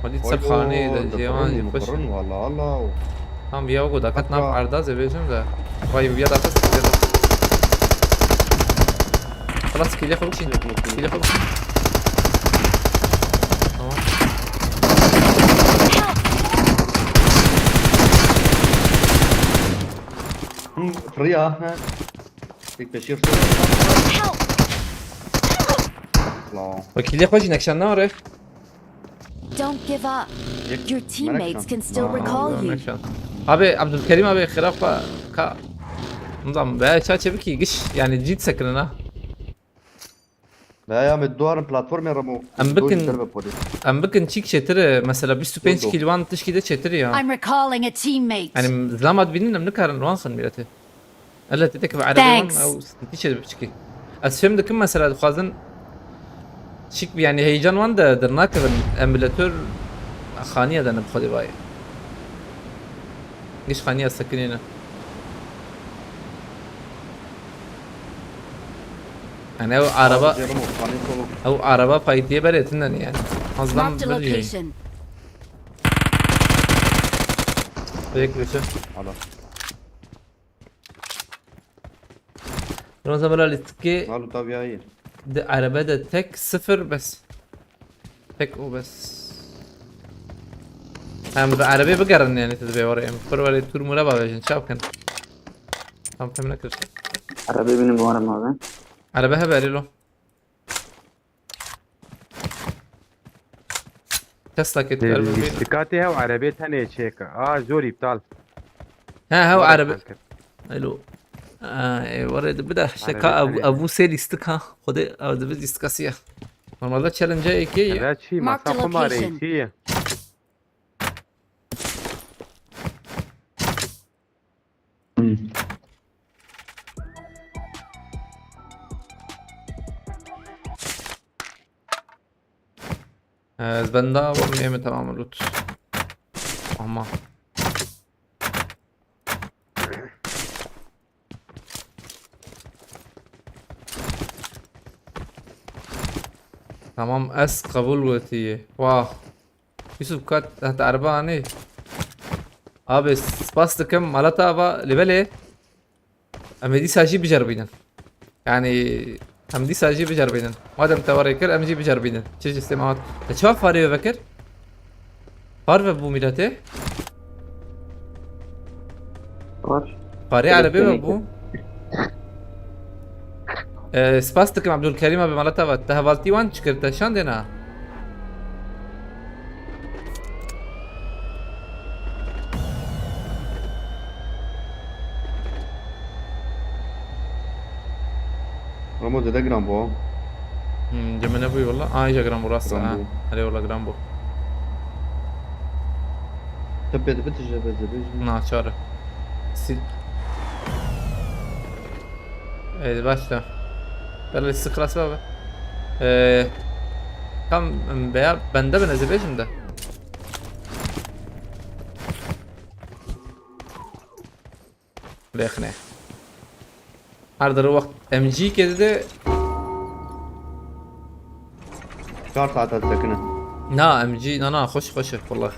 Hadi Vay, ser xanê o, de de cêwan kurun, jî xweş. kurun, valla, Allah. Tam viya go dakat nav Hatta- arda ze bêjim de. Vay viya dakat. Xlas kile xwe bikşin. Kile xwe bikşin. Tamam. Hı, fırıya, ha. Tek peşir. Help! La. Bak kile xwe jî nekşan ne orê. Don't give up. Yek- Your teammates can still Aa, recall you. Nekşan. Abi Abdülkerim abi xiraf ka. Nizam be ça çebiki giş yani cid sekirina. Veya me duarın platformê remo. Em bikin- Em bikin çîk çêtir e, mesela bîst û pênc Dodo. kîl wan tişkî de çêtir ya. I'm recalling a teammate. Yani zilama dibînin em nikarin wan xin mîretê. Ele têtek bi erebê wan Thanks. ew stî çê biçikî. Ez fêm dikim mesela dixwazin çîk bi yani heyecan wan de dirnakevin emulator xaniye de ne bi xwedê vayê. Giş xaniye sekinîne. Yani ew araba, Remo, panik olun. ew araba paytiye berê tinde ne yani. Azdan Marked a bir şey. Location. Direkt geçe. Ala. Roza bela listki Malu tabi ya iyi. de araba de tek sıfır bes. Tek û bes. Em bi erebê bigerin, yani, tu dibê warê em. Pir warê tûr mûre bavêjin, çav kin. Tam fêm nekir. Erebê bînin bi warê mavê. Erebe hebe erê lo. Tesla kit erebe bî. Lîstikatê hew erebê tenê çêke. Aa, zor iptal. He, hew Warê erebe. iptal kir. Alo. Aa, e, warê de bide. Şeka Erebe ev, tenê. Ev sê lîstik ha. Xwedê ev dibi lîstika siya. Normalde challenge eke ye. Eve çi? Mark the Masa xwe marê location. çi ye? Ez benda bûm, ê min tamam loot. Ama. Tamam, ez qebûl wetî. Wah. Yusuf, kat heta erba anî. Abi, spas dikim, malata va, lê belê. Em ê dîsa jî biceribînin. Yani, em dîsa jî biceribînin. Madem te warê kir, em jî biceribînin. Çi ji sê me hat. Te çawa farê ve kir? Far ve bû mîletê? Var. Farê Evet, erebê ve demek bû. Ee, spas dikim Abdulkerim abi, malata ve. Te hevaltî wan çi kir, te şandê na? Ramo zêde giran bû. Hmm, cemene bû valla. Aa, îja giran bû, rast. Giran Ha. bû. Erê valla, giran bû. Te pê dibe tije be zêde jî. Naçar. Sil. Ee, başla. Belli sıkırası abi. Ee, tam veya bende ben ezebejim de. Lêxinê. Her der wext M G kê dide. Çar saet ez sekine. Na, M G, na, na, xweş, xweş e, wala.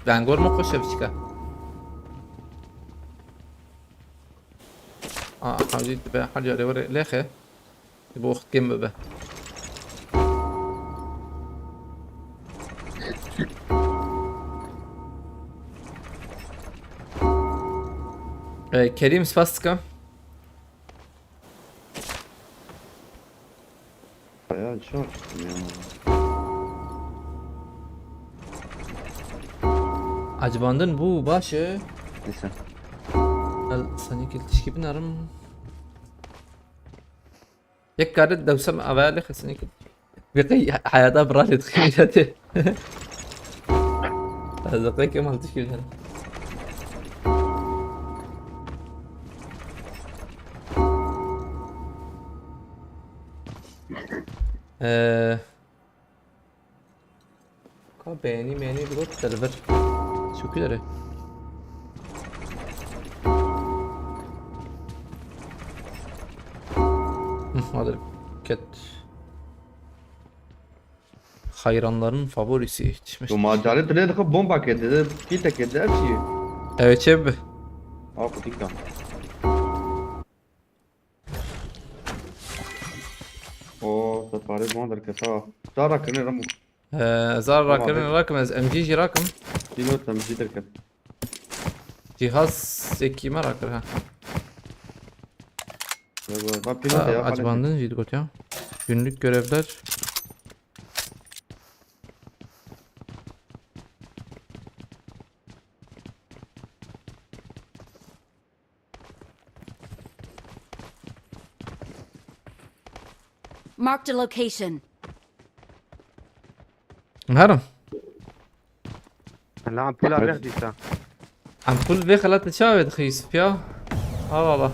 Dengor min xweş e, biçika. Aa, hewcî dibe, her carê were lêxe. Bo wext kêm bibe. Ee, Kerîm, spas dikim. Ya, çok ya. Acibandin bû, baş e. Neyse. El, senî kil tişkî binerim. Yek kare dewsem avaya lê xesinî kil. Bi qey heyata bira lê dixî jatê. Ez qey kemal tişkî binerim. Ee, Ka beğeni meğeni bir ot deliver. Teşekkür ederim. Hı, hadi ket. Hayranların favorisi yetişmiş. Bu macarê dilê dixwe bomba kê dide, kî te kê dide, ev çi ye? Evet, çe bi. Aw, kutik da. O, te parê ji wan derketa. Ca rakirin Remo. Ee, zar Tamam, rakirin evet. Rakim, ez M G jî rakim. Dîno te M G derket. Cihaz zekî me rakir ha. Ya, bu, bak, pîno te ya, Acibandin jî digot ya. Günlük görevler. Marked a location. Herin. La ampula vêx dîsa. Ampul vê xelatê çawa wê dixî Yusuf ya? Allah Allah.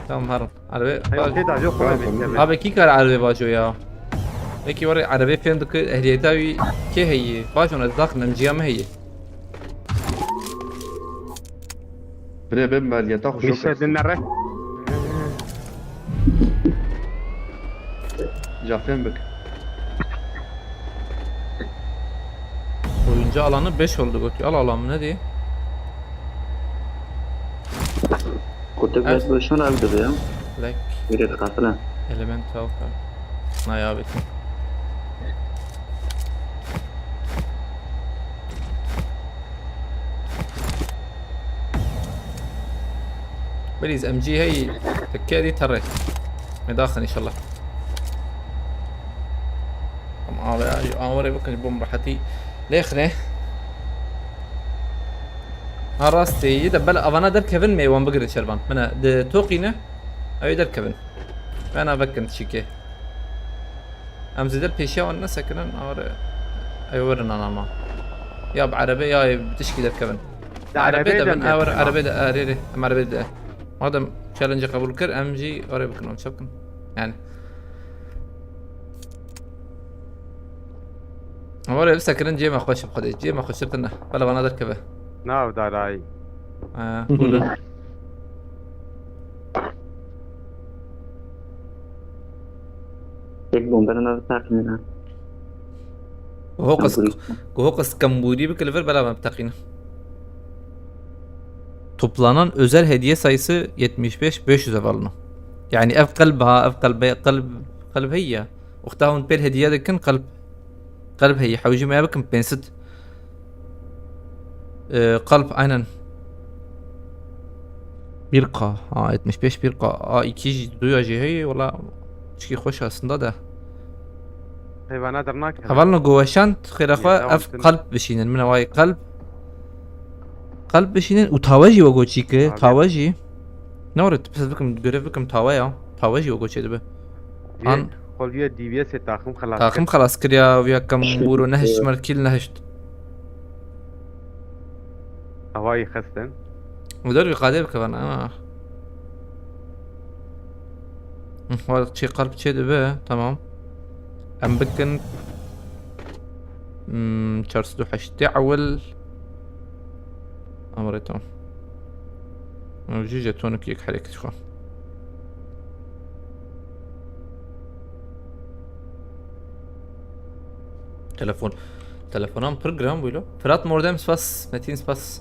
Tamam, herin. Erbe. Heyo, tê da, yok, kolay bekle. Abi, kî kar erbe bajo ya? Peki, var erbe fêm dike, ehliyeta wî kê heye? Bajo ne, daxil M G M heye. Bire ben maliyeta xwe şok. Mişe dinere. Cafên bik. Oyuncu alanı beş oldu, Goki. Al alanı ne diye? Kutu Evet. bet boşuna ev dibe ya. Black Biri dikatine. Elemental. Naya bitin. Please, M G hey, tekerî terê. Me daxin inşallah. Em avê, awarê bikin ji bo rehetî. Lêxine. Ha rastê yî de bel avana derkevin me wan bigirin şervan. Mine di toqîne. Ew ê derkevin. Vena vekin çîkê. Em zêde pêşiya wan nesekinin, awre ew werin anama. Ya bi erebe ya ê bi tişkî derkevin. Di erebe de bin, ew erebe de, erê rê, em erebe de. Madem challenge qebûl kir, em jî erê bikin, em çi bikin? Yani. Awre bisekirin cê me xweş bi xwedê, cê me xweştir tine. Bela vana derkeve. Nav darayî. Ha, cool. Tek bombenin adı takmina. Hokus, Kamburi. Hokus Kamburi bike li vir bela me biteqîne. Toplanan özel hediye sayısı yetmiş beş beş yüz ev alino. Yani ev qelb ha, ev qelb, qelb, qelb heye. Wexta hûn pêl hediye dikin qelb. Qelb heye. Hewcî me bikin pênc sed. Ee, kalp aynen. Bir K. Ha, yetmiş beş bir K. A iki jî, duya jî heye. Wala çikî xweş aslında da. Heyvana dernak. Hevalno goweşan xêra xwe ev kalp bişînin. Min awayê kalp. Kalp bişînin û tawe jî wego çîki. Tawe jî. Ne were tu pes bikim, görev bikim tawe ya. Tawe jî wego çê dibe. An. Xwe viya D B S ê taxim xelas kir. Taxim xelas kir ya, viya kam bûro nehişt, mer kîl nehişt. Hawayî xestin. Û dervî qadê bike bana, ha. Hı, var çê kalp çê dibe, tamam. Em bikin. Hmm, çar sed û heştê ewil. Amre tamam. Ev jî jetonik yek hereket xwe. Telefon. Telefonan pir giran bûylo. Fırat Mordem spas. Metin spas.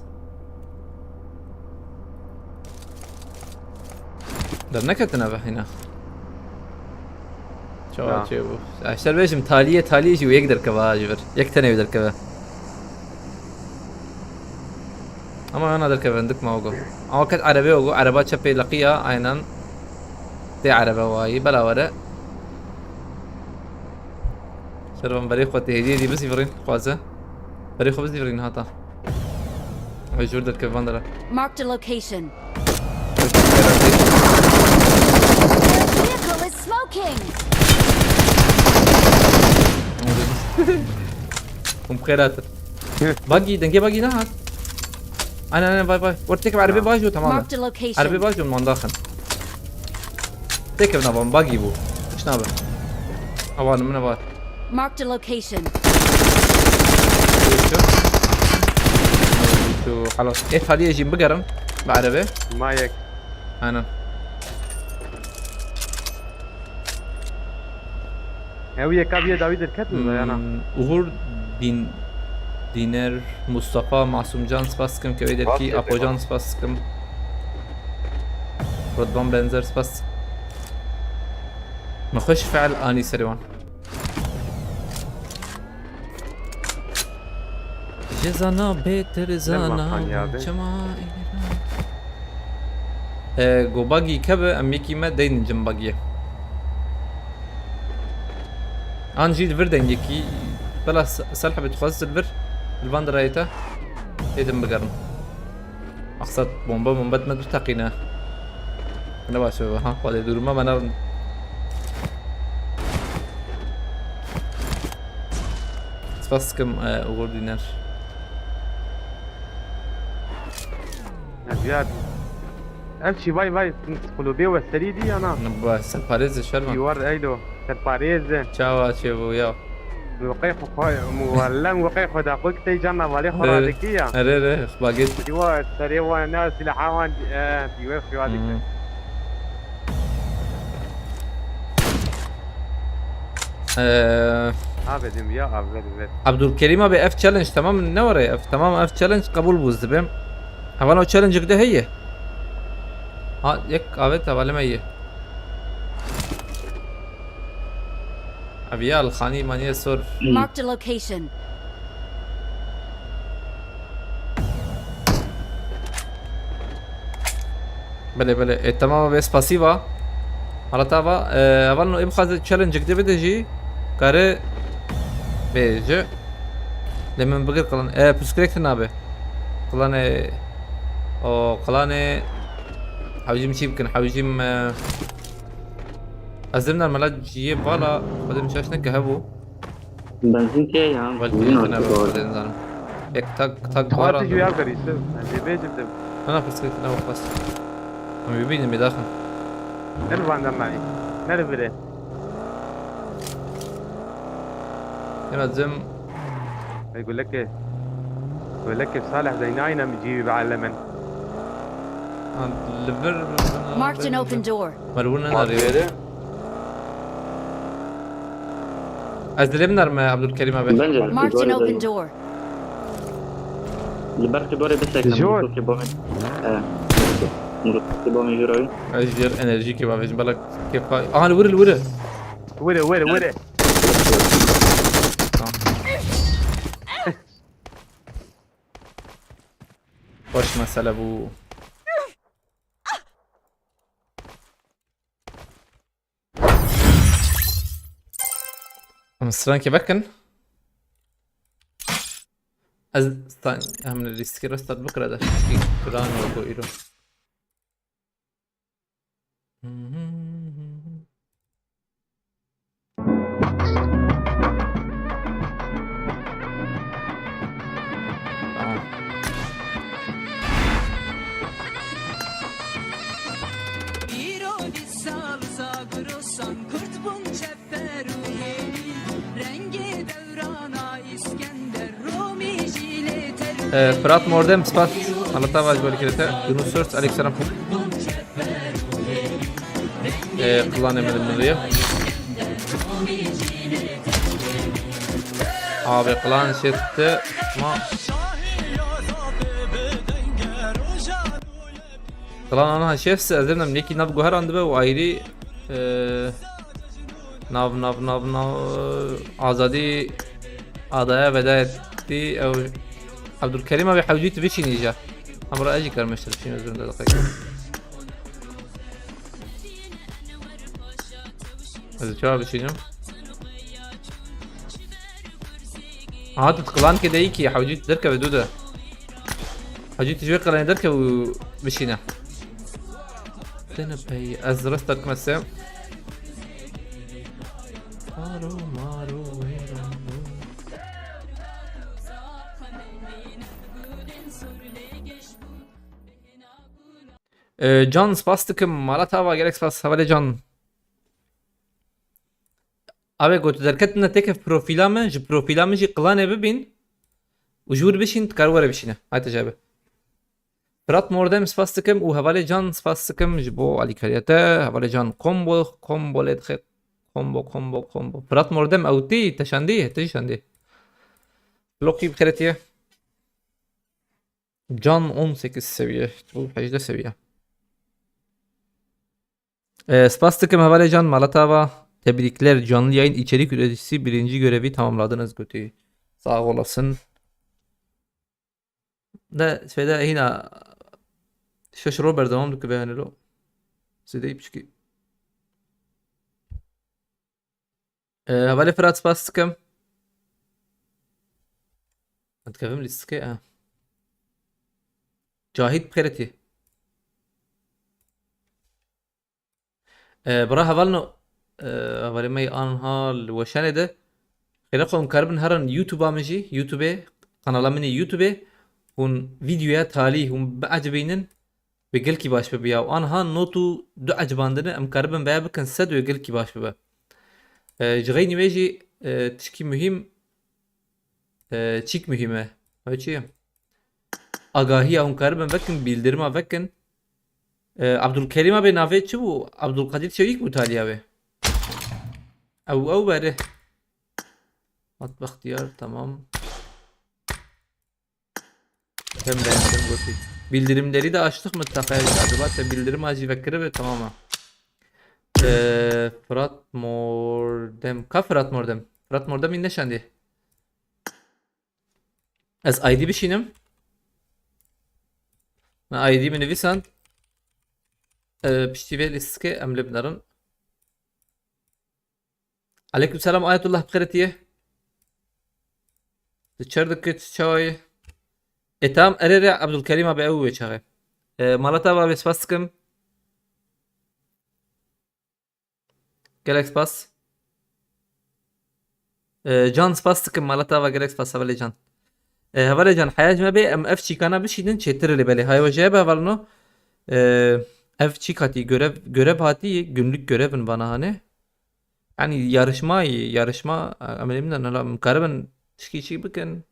Derneketine be hîna. Çawa çê bû? Ya, ji te bêjim taliyê, taliyê jî yek derkeve ha ji vir. Yek tenê wê derkeve. Ama yana derkeve, dikma ogo. Ama ket erebe ogo, ereba çepê leqiya, aynen. Tê erebe wayî, bela were. Şervan berê xwe tê hêdiyê dî bizîvirîn, xwaze. Berê xwe bizîvirîn hata. Ew jor derkeve van dera. Marked a location. Their vehicle is smoking! Hûn bi xêr hatin. Buggy, dengê buggy nehat. Aynen, aynen, vay, vay. Wer têkeve erebê bajo, tamam. Marked a location. Erebê bajo, man daxin. Têkevin avan, buggy bû. Hiç nabe. Avan, min avan. Marked a location. Şu. Şu, halas. Ê taliyê jî bigerin. Bi erebe. Ma yek. Aynen. Ew yeka bîye dawî derket mi yana? Hmm, Uğur Din-, Diner, Mustafa, Masumcan spas dikim, Kewê Derkî, Apocan spas dikim. Rıdvan Benzer spas. Min xweş fe'l anî serê wan. Ji zana bêtir zana çima. E, go bagî keve, em yekî me deynin cim bagiyê. An jî li vir deyn yekî, bela se-, selhebê dixwazit li vir, li van dirayê te, êdim bigerin. Maqsad bombe, bombe me du teqîne. Ne baş be, ha, xwedê dûruma me nerin. Spas dikim, e, Uğur Diner. Ya, ev çî vay vay, qulubê we serî dî ya na? Ne ba, serparêz e, şerm e. Dîwar eylo, serparêz e. Çawa çêbû ya? Weqey xwe, xwe, mu-, wellem weqey xwe da xwe kitey can navalê xwe radikî ya. Erê, erê, bagêt. Dîwar, serê wan, ne silaha wan, e, dîwar xwe radikî. Hmm. Ee, Abi dedim ya, abi, ver, ver. Abdülkerim abi, F challenge tamam, ne var ya? F, tamam, F challenge kabul bû ez dibêm. Heval o challenge de heye. Ha, yek avet hevalime ye. Abi ya, al khani maniye sor. Marked a location. Belê, belê. E, tamam, bes pasiva. Hala tava. E, hevalno, ê bixwaze challenge-ek de bide jî, kare bêje. Lê min bigir klan. E, pirsgirêk tune nabe. Klanê, o, klanê, hewcîm çî bikin, hewcîm, e, ez ê bînim mala ciyê vala, xwedê min şaş neke hebû. Benzîn tê ya. Belkî benzîn tune abi, xwedê nizanim. Yek tak, tak. Tamam, baran. Tijî ya verî, se, ez ê bêjim de. Hana pirsgirêk tune bixwest. Em bibînin, bêdaxin. Ne bi van de mayî. Ne li virê. Ema zim. Ey guleke. Guleke Salih Zeynayna mi cî bi elemen. Ha, li vir. Marked an open door. Merhûn ne narê. Ez dilê binerme Abdülkerim abi. Bence de. Marked an open door. Li ber qîborê bisekine. Jor. Mutlu qîbomê. E, mutlu qîbomê jûroyî. Ez jêr enerjî kê bavêjim, bela kêfa. Aha, li wir, li wir. Wire, wire, wire. Tamam. Baş mesele bu. Em strankê vekin. Ez stan-, em lîstikê restart bikira de. Şikî kuran weko îro. Îro dîsa li Zagrosan Kurd bûn çeper û hênî. Rengê dewrana Îskender Romî jî lê ter û Ee, Fırat Mordem, spas. Anlatan var böyle kirete. Yunus Sört, aleykümselam. Ee, klanê min, min rê. Abi, klan şefte ma. Klan ana şefse, ez ê bînim, nekî nav guherandibe û ayrî, e, nav, nav, nav, nav, e, azadî adaya veda etî. Ew Abdülkerim abi hewcî tu bişînî ja. Ama ez jî karim işte bişînim, özür dilerim. Ez çawa bişînim? Aha, tu klan ke deyî ki hewcî derkeve dû de. Hewcî tu ji wê klanê derkeve û bişîne. Tene pey, ez rest derkime se. Maro, maro, wêro. Ee, Can, spas dikim. Mala tava, gelek spas. Hevalê Can. Abi, got derketine têke profîla min, ji profîla min jî klanê bibîn û ji wir bişîn, dikar were bişîne. Hayte ji abi. Fırat Mordem, spas dikim û hevalê Can, spas dikim ji bo alîkariyê te. Hevalê Can, kombo, kombo lê dixe. Kombo, kombo, kombo. Fırat Mordem, ew tî te şandî, te jî şandî. Lokî bi xêretiye. Can on sekiz seviye, Tuğul hejdeh seviye. Ee, spas dikim hevalê Can, mala tava. Tebrikler, canlı yayın içerik üreticisi birinci görevi tamamladınız, gotî. Sağ olasın. De şeyde hîna şeş ro berdewam dikibe, yani lo. Zêde piçkî. Ee, hevalê Fırat, spas dikim. Dikevim lîstikê, e. Cahit bi xêretî. Ee, bira hevalno, ee, hevalê me anha li weşanê de. Xêre xwe hûn karibin herin YouTube-a min jî, YouTube-ê, kanala min ê YouTube-ê. Hûn vîdeoya talî hûn biecibînin. Wê gelkî baş bibe ya. Û anha not û du ecibandine em karibin veya bikin sed wê gelkî baş bibe. E, ji xeynî wê jî, e, tişkî muhîm, e, çîk muhîm e. Ew çi ye? Agahiya hûn karibin vekin, bîldirima vekin. E, Abdulkerîma bê navê çi bû? Abdulkadir Çevik bû taliya wê. Ew, ew berê. Matbextiyar, tamam. Hem beğendim gotî. Bildirimleri de açtık mutlaka. Acaba te bildirim acı ve kırı ve tamam ha. Ee, Fırat Mordem. Ka Fırat Mordem? Fırat Mordem in neşandi. Ez I D bişînim. Na I D min nivîsand. Ee, piştî vê lîstikê em lê binerin. Aleyküm selam Ayetullah, bi xêr hatiye. Di çer dikit çawayê. E, tamam, erê rê Abdulkerim abi ew wê çaxê. E, mala te ava bê, spas dikim. Gelek spas. E, Can, spas dikim, mala te ava, gelek spas, hevalê Can. E, hevalê Can, heya ji me bê, em ev çîkana bişînin, çêtir lê belê. Hay we jê be hevalino. E, ev çîk hatî, görev, görev hatî, günlük görev in vana hanê. Yani yarışma, yarışma, em ê min de nela, em karibin tişkî çî bikin.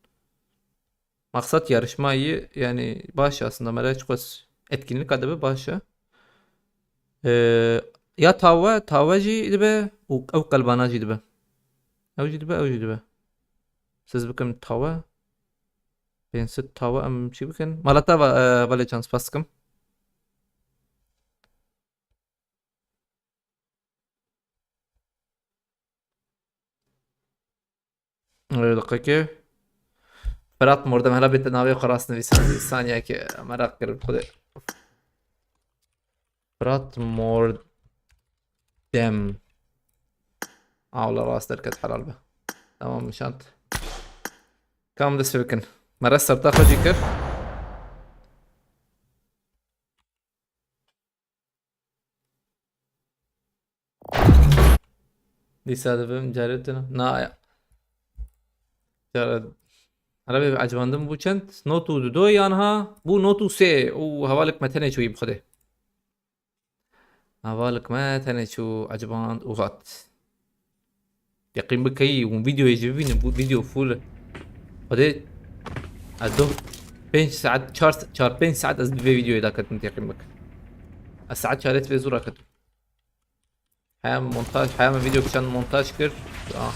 Maksat yarışma yî, yani baş e aslında, me re çiqas etkinlik dibe, baş e. Ee, ya tawe, tawe jî dibe û ew qelbana jî dibe. Ew jî dibe, ew jî dibe. Siz bikin tawe. Pênc sed tawe em çî bikin. Mala te ava, e, hevalê Can, spas dikim. Ee, deqekê. Firat Mordem, hela bête navê xwe rast nivîsandî. Saniyekê meraq kir, bi Xwedê. Firat Mordem. Awla rast derket, helal be. Tamam, nişant. Kam dest pê bikin. Me re serta xwe jî kir. Dîsa dibim carê tune. Na ya. Cara, Erebe ecibandin bû çend? Not û du yan ha? Bû not û sê û hevalek me tenê çûyî bi Xwedê. Hevalek me tenê çû, eciband û hat. Teqîn bikeyî, hûn vîdeoyê jî bibînin, bû vîdeo full. Xwedê, ez doh pênc saet, çar, çar pênc saet ez bi vê vîdeoyê de ketim teqîn bik. Ez saet çarê divê zû raketim. Heya montaj, heya min vîdeo çend montaj kir. Ah.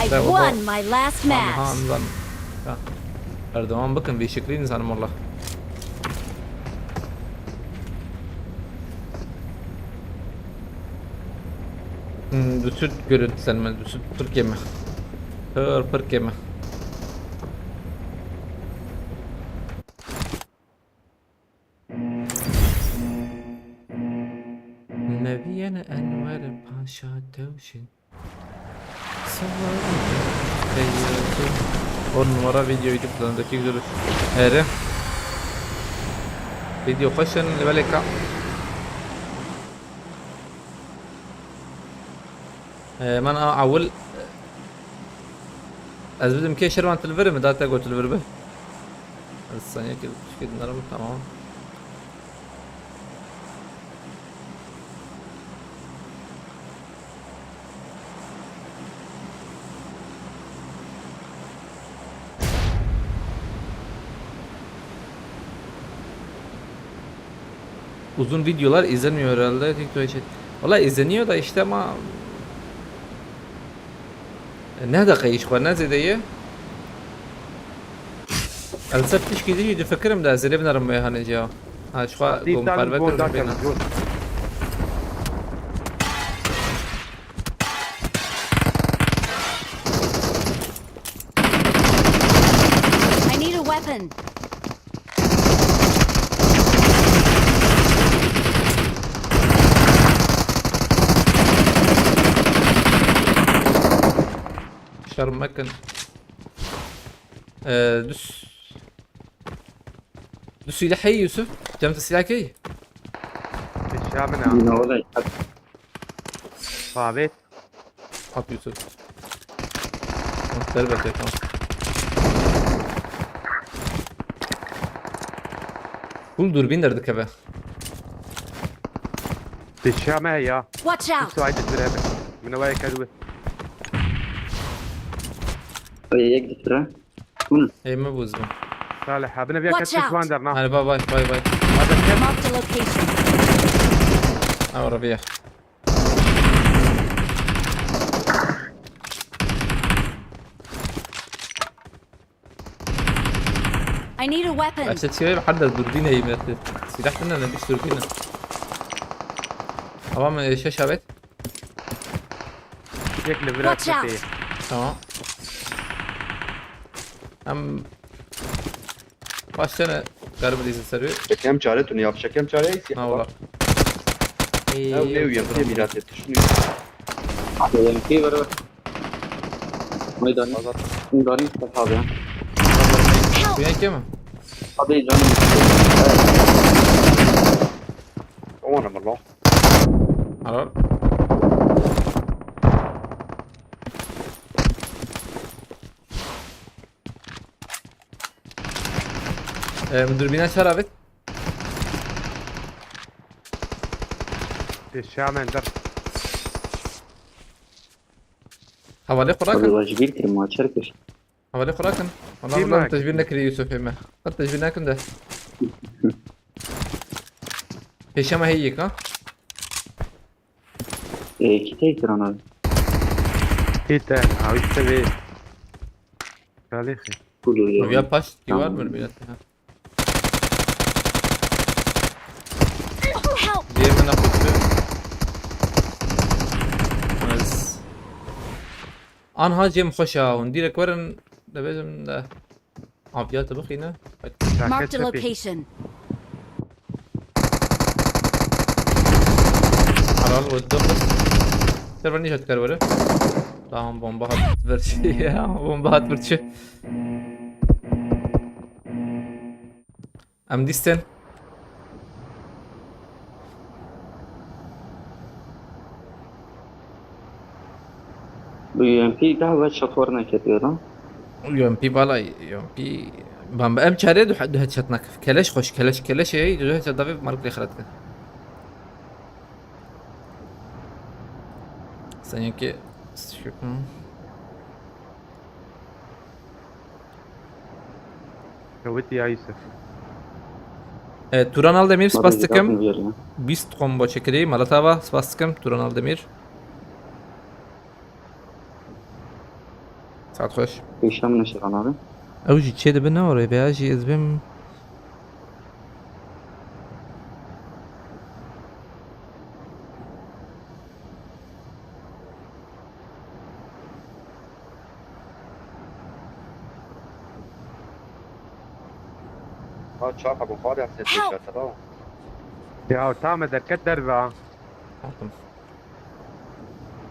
I Bravo. Won my last match. Aha, anladım. Ha. Berdewam bikin, vê şeklî nizanim wala. Hmm, du süt görüntülenme, du süt pir kêm e. Pir, pir kêm e. Neviyene Enver Paşa Tewşin. On numara video YouTube, dakika güzel. Ere. Video xweş in, li belê ka. Ee, man a-, awil, ez bidim kê şervan tilviri mi? Da te got tilvir bi. Ez saniye ki, ki dinlerim, tamam. Uzun videolar izlemiyor herhalde TikTok için. Valla izleniyor da işte ama, e, ne dakika iş var, ne zede ye? Ez ser tişkî dijî difikirim de ez ê lê binerim wê hanê ciya. Ha, ji xwe Dî gom tan perve bol kir dakem, bibêne. Got. I need a weapon. Şerm mekin. Ee, düz. Du silahê Yusuf. Cem, tu silah key? Aşağı bin abi. Yine o da. Sabit. At Yusuf. Tamam, ver bakayım, tamam. Full dürbün derdik eve. Aşağı mı ya? Watch out! Üstü aydı süre be. Mine vay kadar. Yek dikire. Hûn. Ê me bû zibin. Salih, ha, bine vêya kes Watch out! Şivan derna. Hadi bay bay, bay bay. Marked a location. Ew reviye. I need a weapon. Aşağı çiğe bir halde dürbün eğim yaptı. Silah ne, ne bir dürbün. Tamam, e, şaş evet. Yek li vir Watch out! Tepeyê. Tamam. Em baş tane Karim dîzin ser wê. Çekem çare tu niya çekem çare êsî. Na wala. Ew ne û yem tê mîratê tiştî. Hadi yem ki ver ver. Meydan. Azat. Gari tabi. Kuyen kemi? Hadi canım. Aman aman lan. Helal. Ee, min dürbîna çar avêt. Eşya mender. Hevalê xwe Hadi rakin. Vajibîr kirim ma çer kir. Hevalê xwe rakin. Valla Kim hûn rakin? Tecbîr nekirî Yusuf ême. Qet tecbîr nekin de. Pêşema heyî yek ha. E, kitey kiran abi. Hîte, ha işte bir. Salih. Kulu ya. Ya paş diwar Tamam. mı bir ha. Help! Diğer bana koştu. Nice. Anha cem xweş a hûn. Direkt werin dibêjim de. Aviya te bixîne. Marked a location. Halal vurdu. Server niye dikkat böyle? Tamam bomba hat virçi ya. Bomba hat virçi. Em dîstin. Bu U M P daha ve çatwar neketiyor lan. U M P balay, U M P. Bamba em çare du du headshot nak. Keleş xoş, keleş, keleş ey, du headshot davi mark lê xrat. Sen ki şu Kewit ya Yusuf. E, Turan Aldemir, spas Hadi dikim. yapın bir yerine. Bîst combo çekirî, Malatava, spas dikim, Turan Aldemir. Saat xweş. Pêşem neşiran abi. Ew jî çê dibe ne orê, veya jî ez bim. Ha çar hebo xar ya sen Help! Mesela. Ya tam derket derve ha. Aldım.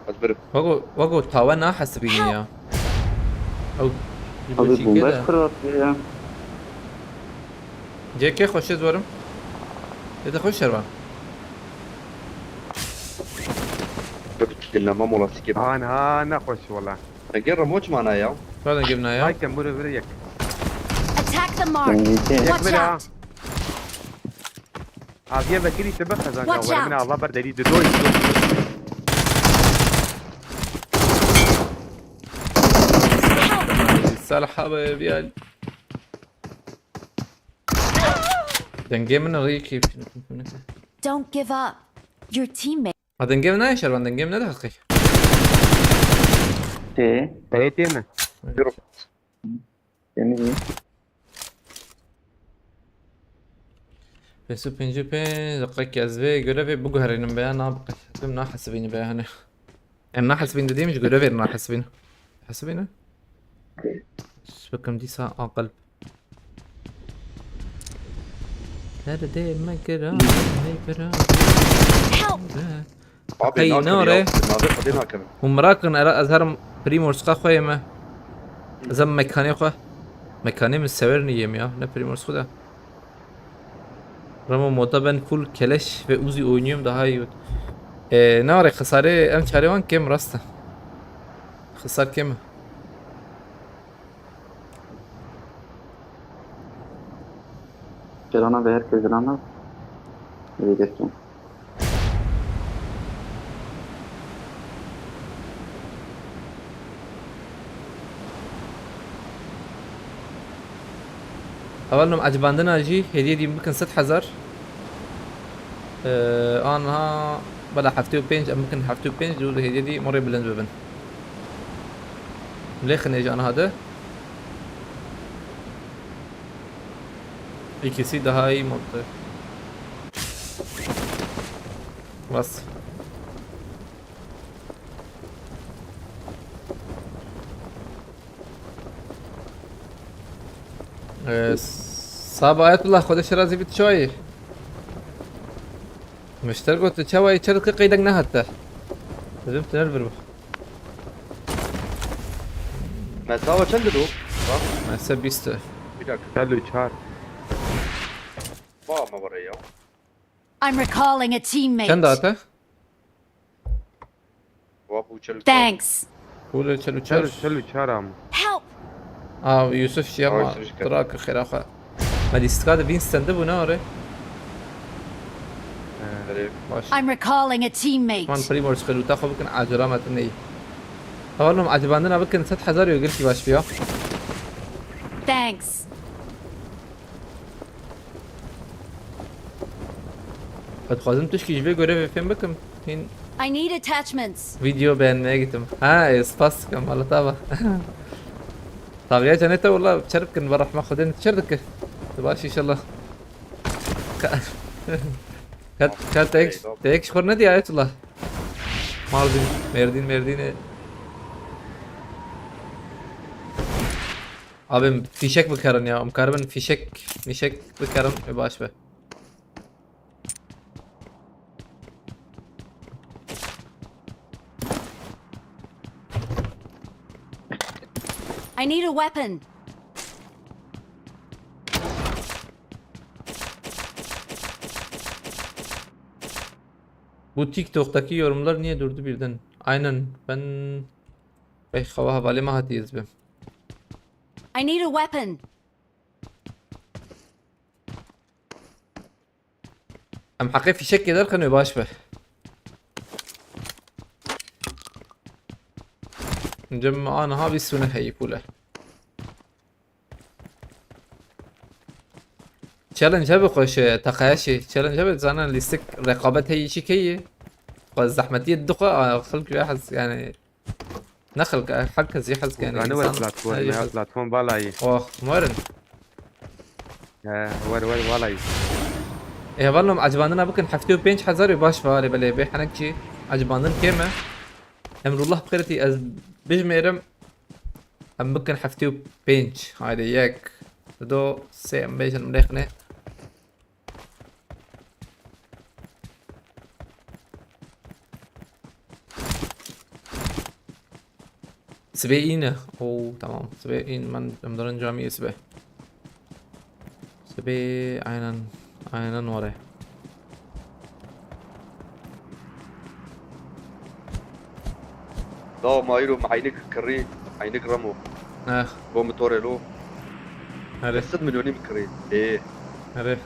Ez birim. Wago, wago tawe nahesibîne ya. Ew, Abi lojiğe bomba de. Kıratıyor ya. C K xweş ez werim. Dede xweş şervan. Bebit dinleme molası gibi. Ha ne, ha ne hoş valla. Ege remoç mana ya. Zaten gimna ya. Hayken buru buru yek. Attack the mark. Bence Yek Watch bir ha. out! Aviye vekirî te bixezan Watch ya out. wala Allah ber derî de doy. Salih abi bir al. Dengê min rêkê. Don't give up. Your teammate. Ha dengê min nayê şervan, dengê min ne de heqî. Ee, Teyê tê mi? temiz mi? Pênc sed û pêncî û pênc deqekê ez vê görevê biguherînim be ya, na biqeşetim, na hesibîni be hani. Em na hesibîn dediğim ji görevê na hesibîn. Hesibîni? Bikim dîsa aqil. Derdê me kira, hey bira. Help! Abi Hey, nakir ne ya. ore? Nabe xwedê nakirin. Hûn merak in, era ez herim Primorska xwe yeme. Ez em mekanê xwe. Mekanê min sewer niyêm ya, ne Primors xwe de. Ramo moda ben full keleş ve Uzi oynuyorum daha iyi. Ee, ne var ya, xisarê em çare wan kêm rast e. Xisar kêm e. Kirana ve herkes kirana. Öyle geçtim. Hevalno, ecibandina jî hêdiyê dî bikin sed hezar. Ee, anha bela heftê û pênc, em bikin heftê û pênc û hêdiyê dî morê bilind bibin. Lê xinê ji anha de. İkisi daha iyi moddu. Bas. Ee, Saba Ayetullah, Xwedê şerazî bit çayê. Mişter got, çawa yê çer dike qeydek nehate. Dibim tiner bir bu. Mesela çend do? Bak, Mese bîst e. bir dakika. Çel û çar. Bak ama buraya ya. I'm recalling a teammate. Çend hate? Bak bu çel. Thanks. Kule çel û çar. Çel, çel û çar am. Help! Aa, Yusuf şey ama Yusuf şikayet. Trak xêraxa. Me dîstika de Vincent de bû ne are? Böyle Baş. I'm recalling a Man teammate. Primor xeluta xwe bikin acela me tu neyî. Hevalnom acibandina bikin sed hezar yo gelkî baş biya. Thanks. Ez dixwazim tişkî ji vê görevê fêm bikim. Hîn I need attachments. Video beğenmeye gittim. Ha, e, spas dikim, Allah tava. Taviya cenete wala çer bikin, ve rahme Xwedê çer dike. Tu baş inşallah. Ka-, kat, kat tek, tek şor ne diye Ayetullah? Mardin, Merdin, Merdin'e. Abi fişek bikerin ya, em karibin fişek, fişek bikerin, e, baş be. I need a weapon. Bu TikTok'taki yorumlar niye durdu birden? Aynen ben pek hava havalê me hatiye ez be. I need a weapon. Em heqê fîşekê derxin wê baş be. Cem aniha bîst û neh heyî pûle. Challenge hebe xweş e, teqaya şî. Challenge hebe zanen lîstik rekabet heyî çi keyî. Xwe zehmetiyê dixwe, a, xelk wê hez yani. Ne xelk, her kes jî hez kene. Gane wer platform ya, platform balayî. Oh, werin. He, wer wer balayî. E, hevalnom acibandina bikin heftê û pênc hezar û baş ve, belê bê henek jî acibandin kêm e. Emrullah bi xêretî ez bijmêrim. Em bikin heftê û pênc. Haydi yek, du, sê, em bêjin, em rêxinê. Sibê îne. Oo, tamam. Sibê în, men em dirin camiyê sibê. Sibê aynen, aynen were. Dawa mayîro me eynik kirî, eynik remo. Eh, Bo motorê lo. herê. Sed milyonî min kirî. Ê. Herê.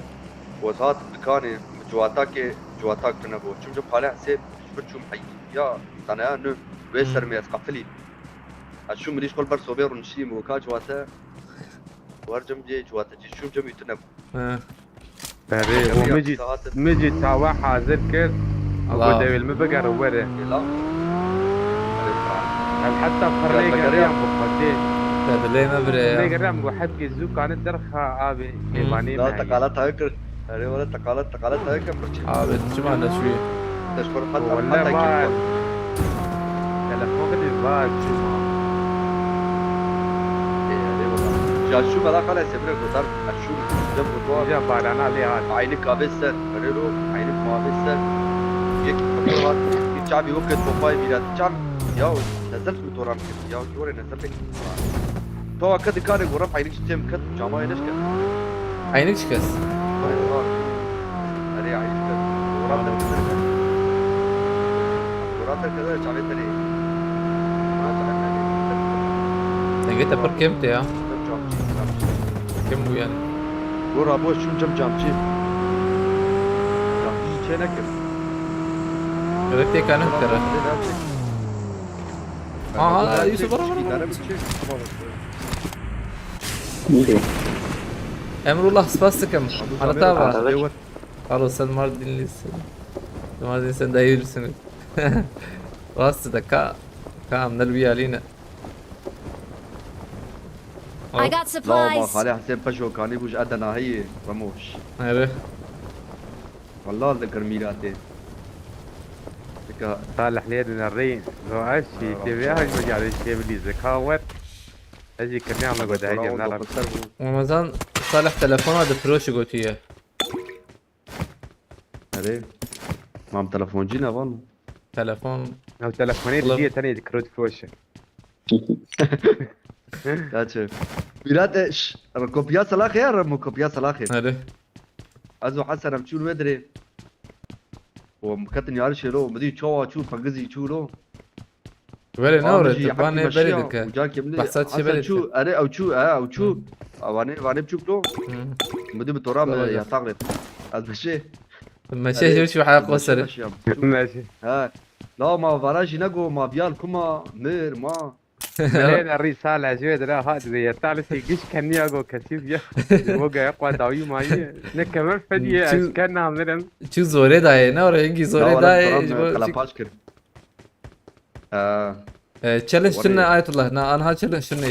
Wez hat dikanê, min ciwatakê, ciwatak tune bo. Çim cim xalê Hesê, ji vir çûm heyî. Ya, tanaya nû, wê ser me ez qefilî. Ez çûm min îşkol ber sobê rûnişî, min weka ciwate. Wer cim biyê ciwate, cî çûm cim wî tune bo. Eh. Erê, o min jî, min jî tawa hazir kir. Allah. Ku dewil mi bigere were. Êla. Em heta pirnê Ya, geriyan bu xwedê. Te dilê me bire Pirnê ya. geriyan bu hepkî zû kanî derxa abi. Mêvanî La me. teqala tayo kir. Erê were teqala, teqala tayo kir birçî. Abi, çima neçûyî? Te ji xwe re Welle heta var. kir. Telefon kir va çûma. Ê, erê were. Ya şu mela xale sebire gotar. Ya şu dem gotar. Îja barana lê hat. Eynik avê ser, erê ro, eynik mavê ser. Yek motor hat, bir çavî wekî topayê mîrat. Çav, ya, nezel motoran kir, ya, ki were nezel tek. To aka dikanê gora eynik ji têm ket, camaya neşke. Eynik çi kes? Erê, eynik ket. Gora terk eder. Gora terk eder, çavê terê. Ha, çavê terê. Dengê te pir kêm tê ya. Camçî, camçî. Kêm bû yani. Gora boş çûm cem camçî. Camçî çê nekir. Gerek tê kanim kere. Aha, Yusuf, bana, bana, bana. Emrullah, spas dikim. Anlata var. Alo, sen Mardinlisin. Mardin, sen de yürüsün. Rast da ka, ka amnel bir haline. I got Lama supplies. xalê Hesên peşokanî bû ji Edenahiyê Remoş. Nere? Walla li Girmîratê. Dika Salih lê dine rê. Zo eşî tê vê haj me carê şê bilî zeka wer. Ez jî kirnê ama godayê cem nara. Ramazan Salih telefona difiroşî gotiye. Erê. Mam telefoncî ne van? Telefon. Ew telefonê Oğlum. diye tenê dikiro difiroşe. Kaçı. Mirat e şş. Ama kopya salaxê ya Remo, kopya salaxê. Hadi. Ez û Hesen em çûn wê dirê. O ketin yarişê lo, mi dî çawa çû, pengizî çû lo. Were ne Aa, ore min jî tu bane heqî bere meşiya, dike. Uca kemli. Behsa çi Hesen bere çû, dike. Erê ew çû, e, ew çû. Avanê, vanê biçûk lo. Mi dî bi tora mi Doğru. Yataq lê. Ez meşê. Meşe jir şu haya qoseri. Meşe. Ha. La ma vara jî nego ma biyal kuma mir ma. Lê de rî sale ji wê dire hat zê yetalê sê giş keniya go kesî diye. Bo gaya kwa dawî mayî. Ne kemer fediye Çi- ez ken namirim. Çi zore daye ne ore engi zore Ya daye. wala ji Kur'an bo- qelapaç kir. Ee, E, challenge Wale- tune Ayetullah. Na anha challenge tune.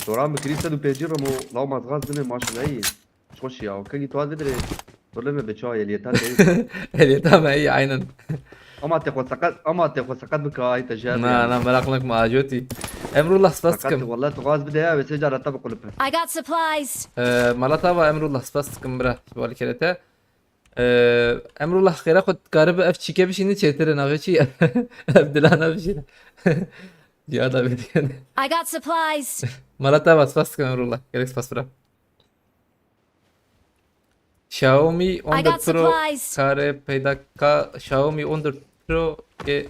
Tora mi kirî sed û pêncî Remo, law mazgaz dine maşallah iyi. Xoş ya, o kegi tuwa vidire. Probleme be çawa yeliyeta değil. Elê tamam iyi aynen. Ama te xwe seqet, ama te xwe seqet bika ay te jeb. Na na merak nakma acoti. Emrullah spas Seqet dikim. Wallah tu gaz bide ya ve se cara tabi kulüpü. I got supplies. E, Malata va Emrullah spas dikim bira. Wali kerete. E, Emrullah xêra xwe karibe ev çîke bişîne çêtir e navê çi? Ev dilana bişîne. Ya da bidiyene. I got supplies. Malata va spas dikim Emrullah. Gerek spas bira. Xiaomi I on dört got Pro supplies. kare peyda ka Xiaomi on dört Pro ke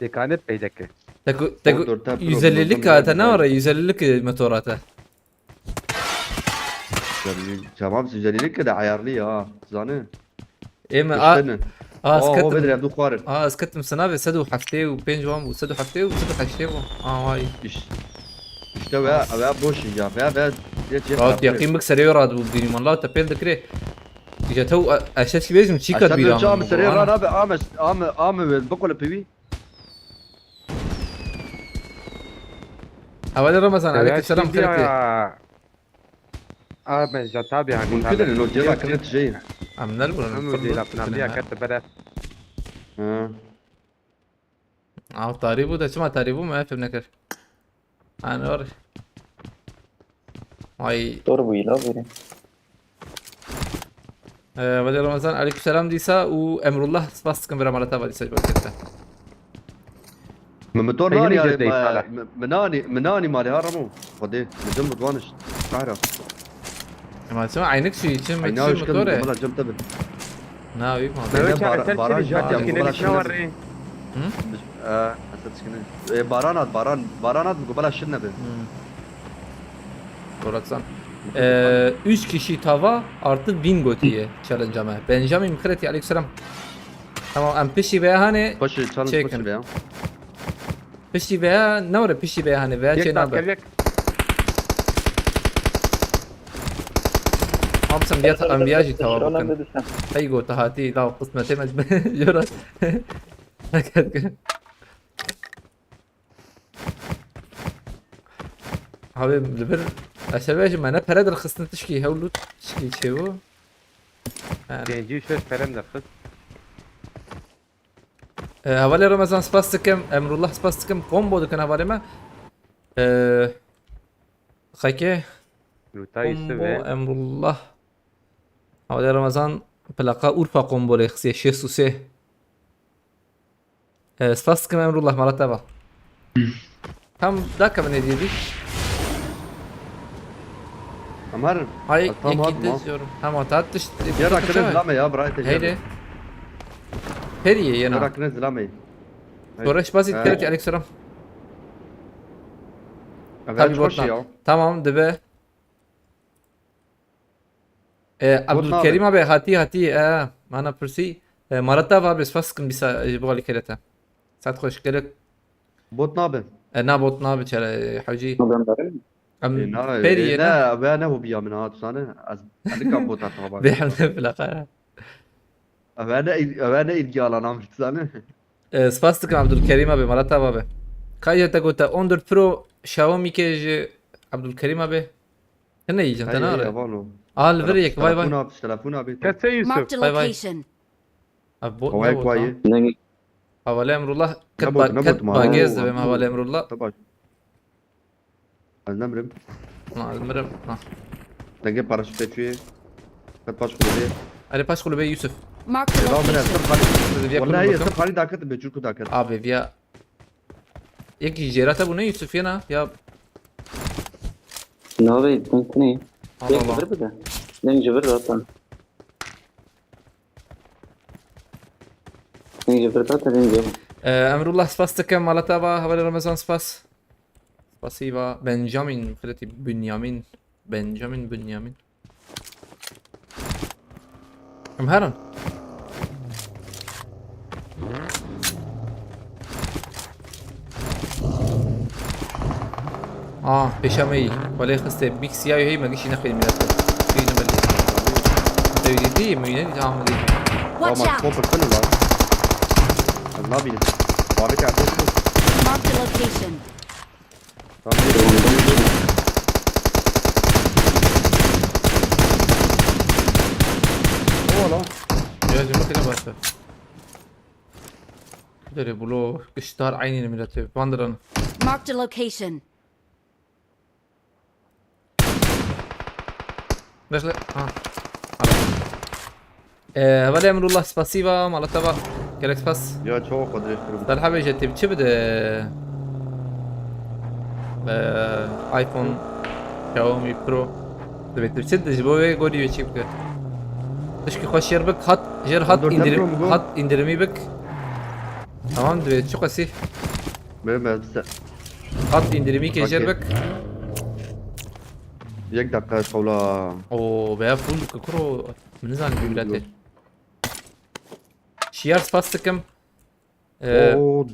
Dekane peydeke. teku teku on dört Pro yüz ellilik bundan ka te ne daha var yüz ellilik motor ata. Tamam yüz ellilik de ayarlı ya. Zanı. Eme a İşte ne? a Aa, o skatim. bedre du xwarin. A skatim sana ve sed û heftê û pênc wan bu sed û heftê û sed û heştê bu. A vay. İş. İşte ve ve boş ya ve ve. Rahat yaqîn bik serê rahat bu bînî man la te pêl dikirê. Îja tew eşet ki bêjim çî kat bîra Çam min serê bu, ana. Rana be ame ame ame ve bikole pivi. Hevalê Ramazan, aleyküm selam xelkê. Abi jatabi hani. Mümkün değil, o cevap kırık şey. Em ne buranın Hem fırını de lafına bir tutun ha. yakatı bere. Ha. Av tarî bû de çima tarî bû me fêm nekir. Anor. Ay. Tor bûyî la bûrê. Ee, Vali Ramazan, aleyküm selam dîsa û Emrullah, spas dikim vira malata va dîsa ji bo kete. Min motor Peki nani ne yani cezayı ma- hala? mi- min nani min nani mali ha Ramo. Xwedê min cem bidwaniş. Kahra. Ema çima aynik şu için mi Ay ne kişi hoş kadın motor e? Bala cem tabi. Na büyük mal. Beyler Mehmet bara- abi sen bara çevir jübet bak ya, yine bana ne şimdi- var re? Ee, Esat çıkını. Ee, baran at baran. Baran at bu bala şimdi be. Doratsan. Ee, üç kişi tava artı bin gotiye challenge me. Benjamin Kreti, aleyküm selam. Tamam, em pişi be hani Başı çalış Çekin. başı be ya. Piştî veya ne were piştî veya hani veya Yek çê daha nabe. gelecek. Hamsam diye ta enbiya jî tava Şuradan bakın. da düşen. Hey go tahatî la qismetê me jora. Abi li bir eşebe jî me ne pere derxistin tişkî hewlû tişkî çêbû. Ha. Genci şöyle perem de kız. E, hevalê Ramazan spas dikim, Emrullah spas dikim, kombo dikin hevalê me. E, xeke, Lutayı kombo, ve Emrullah. Hevalê Ramazan plaka Urfa kombo lê xistiye şêst û sê. E, spas dikim Emrullah, mala te va. Tam dakika mı ne diyedik? Ömer. Hay, Tamam, ekip atma. Izliyorum. Tamam, tat dış. Ya rakını zilame ya bırak. Heydi. Periye Ya yena. rakını zilame. Soreş basit Ha. kerek aleyküm selam. Evet, Tabii hoş botna. Ya. Tamam dibe. E, Abdülkerim abi hati hati e, mana pirsî. E, mala te va bes faskim bisa e, bu ali kerete. Sat hoş gerek. Bot nabe. E, na bot nabe çere e, hacı. Gönderelim mi? Em E, na, periye e, na. ne, ve ne bu bir yamına at sana. Az alikam bot atma bak. Behamle plaka. Ve ne, il- ve ne ilgi alan amrit sana. E, spas dikim Abdülkerim abi, mala te va be. Kayê te gote on dört Pro Xiaomi ke ji Abdülkerim abi. Hene yiyeceğim, te ne ara? Al ver yek, vay vay. Telefon abi, telefon abi. Kese Yusuf. Marked a Bye bye. Location. Abi bot Kolay ne bot kolay. lan? Nenge Hevalê Emrullah, ket Nebot, ba-, nebot ket ma. Bagêz Oo, dibêm, Emrullah. Hevalê Emrullah. Te baş. Ez nemirim. Na, ez mirim. Na. Dengê paraşütê çûyê. Ket paş kulübê. Erê, paş kulübê Yusuf. Mark the Ê, la min ez location. Sir Xalî. Siz viya Wala kulübê ye, bakın. Sir Xalî daket be, çûrku daket. Abi viya. Yekî jêra te bûne Yusuf yena ya. Navê, deng ne? Allah Yek Allah. Ji vir bide. Deng ji vir zaten. Deng ji vir zaten deng ji vir. Ee, Emrullah spas dikim, mala te va, hevalê Ramazan spas. Spasiba, Benjamin, xirêtî Bünyamin. Benjamin Bünyamin. Em herin. Ah, pêşa me yî. Welê xiste bîk siyayê hey me gişî nexwîn mînete. Tî ne belli. Tevdî tî, mi ne dî tamam dî. Watch Ama out! Kopir kunu lan. Ez nabînim. Muhabbet yapıyorsun. Marked a location. Tamam. Ola. Ya cuma kine başla. Dere bulo, kiştar aynı milletê. Vandiran. Marked a location. Başla. Ha. Ee, hevalê Emrullah spasiba, mala te va. Gelek spas. Ya çok kadar istiyorum. Talha Bey, jê tê bi çi bide? Ee, iPhone, Xiaomi Pro. Divê tu çi de ji bo wê gorî wê çi bike? Tişkî xwe şêr bik, hat, jêr hat On dört indirim, Pro mu bu? Hat indirimî bik. Tamam, divê çi qasî? Benim elbise. Hat indirimî kê jêr bik. Yek dakika şewla. Oo, be full bike kuro. Min nizanim vî miletê. Şiyar spas dikim. Ee, Oo.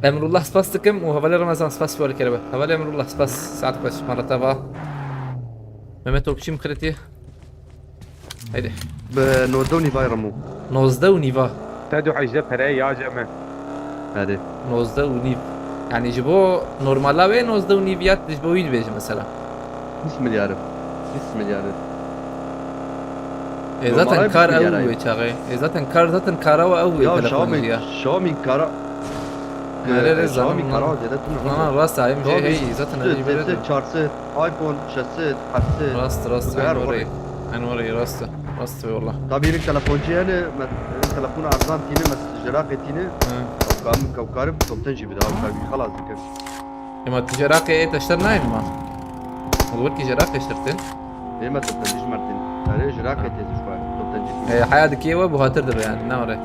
Emrullah spas dikim û hevalê Ramazan spas were kiribe. Hevalê Emrullah spas, saet xweş, mala te va. Mehmet Topçî min xirêtî. Haydi. Bi nozdeh û nîvay remo. Nozdeh û nîva. Te du hejde pere ya ceme. Hadi. Nozdeh û nîv. Yani ji bo normala wê nozdeh û nîv ya, ji bo wî dibêjim mesela. Bîst milyar. Bîst milyar. E, zaten kar ew wê çaxê. E, zaten kar, zaten kara we ew wê telefonê ya. Xiaomi kara. Nerede Xiaomi zaten kara zêde tune. Na, na, rast ayım şey hey, zaten ev böyle. Çarşı, iPhone, şeşi, hepsi. Rast, rast, aynı orayı. Aynı orayı, rast. Rast eyvallah. Tabii ilk telefoncu yani, telefonu arzan tine, mes-, jera qetine. Hı. Kavkam, kavkarım, toptan gibi daha, kavkam xalas dikir. Ema tu Iraqê ê teşter nayên ma? Û wekî ji Iraqê şirtin. Ê me toptancî ji Mertîn. Erê ji Iraqê tê ji xwe. Toptancî. E, heya dikê we buhatir dibe yani, ne ore.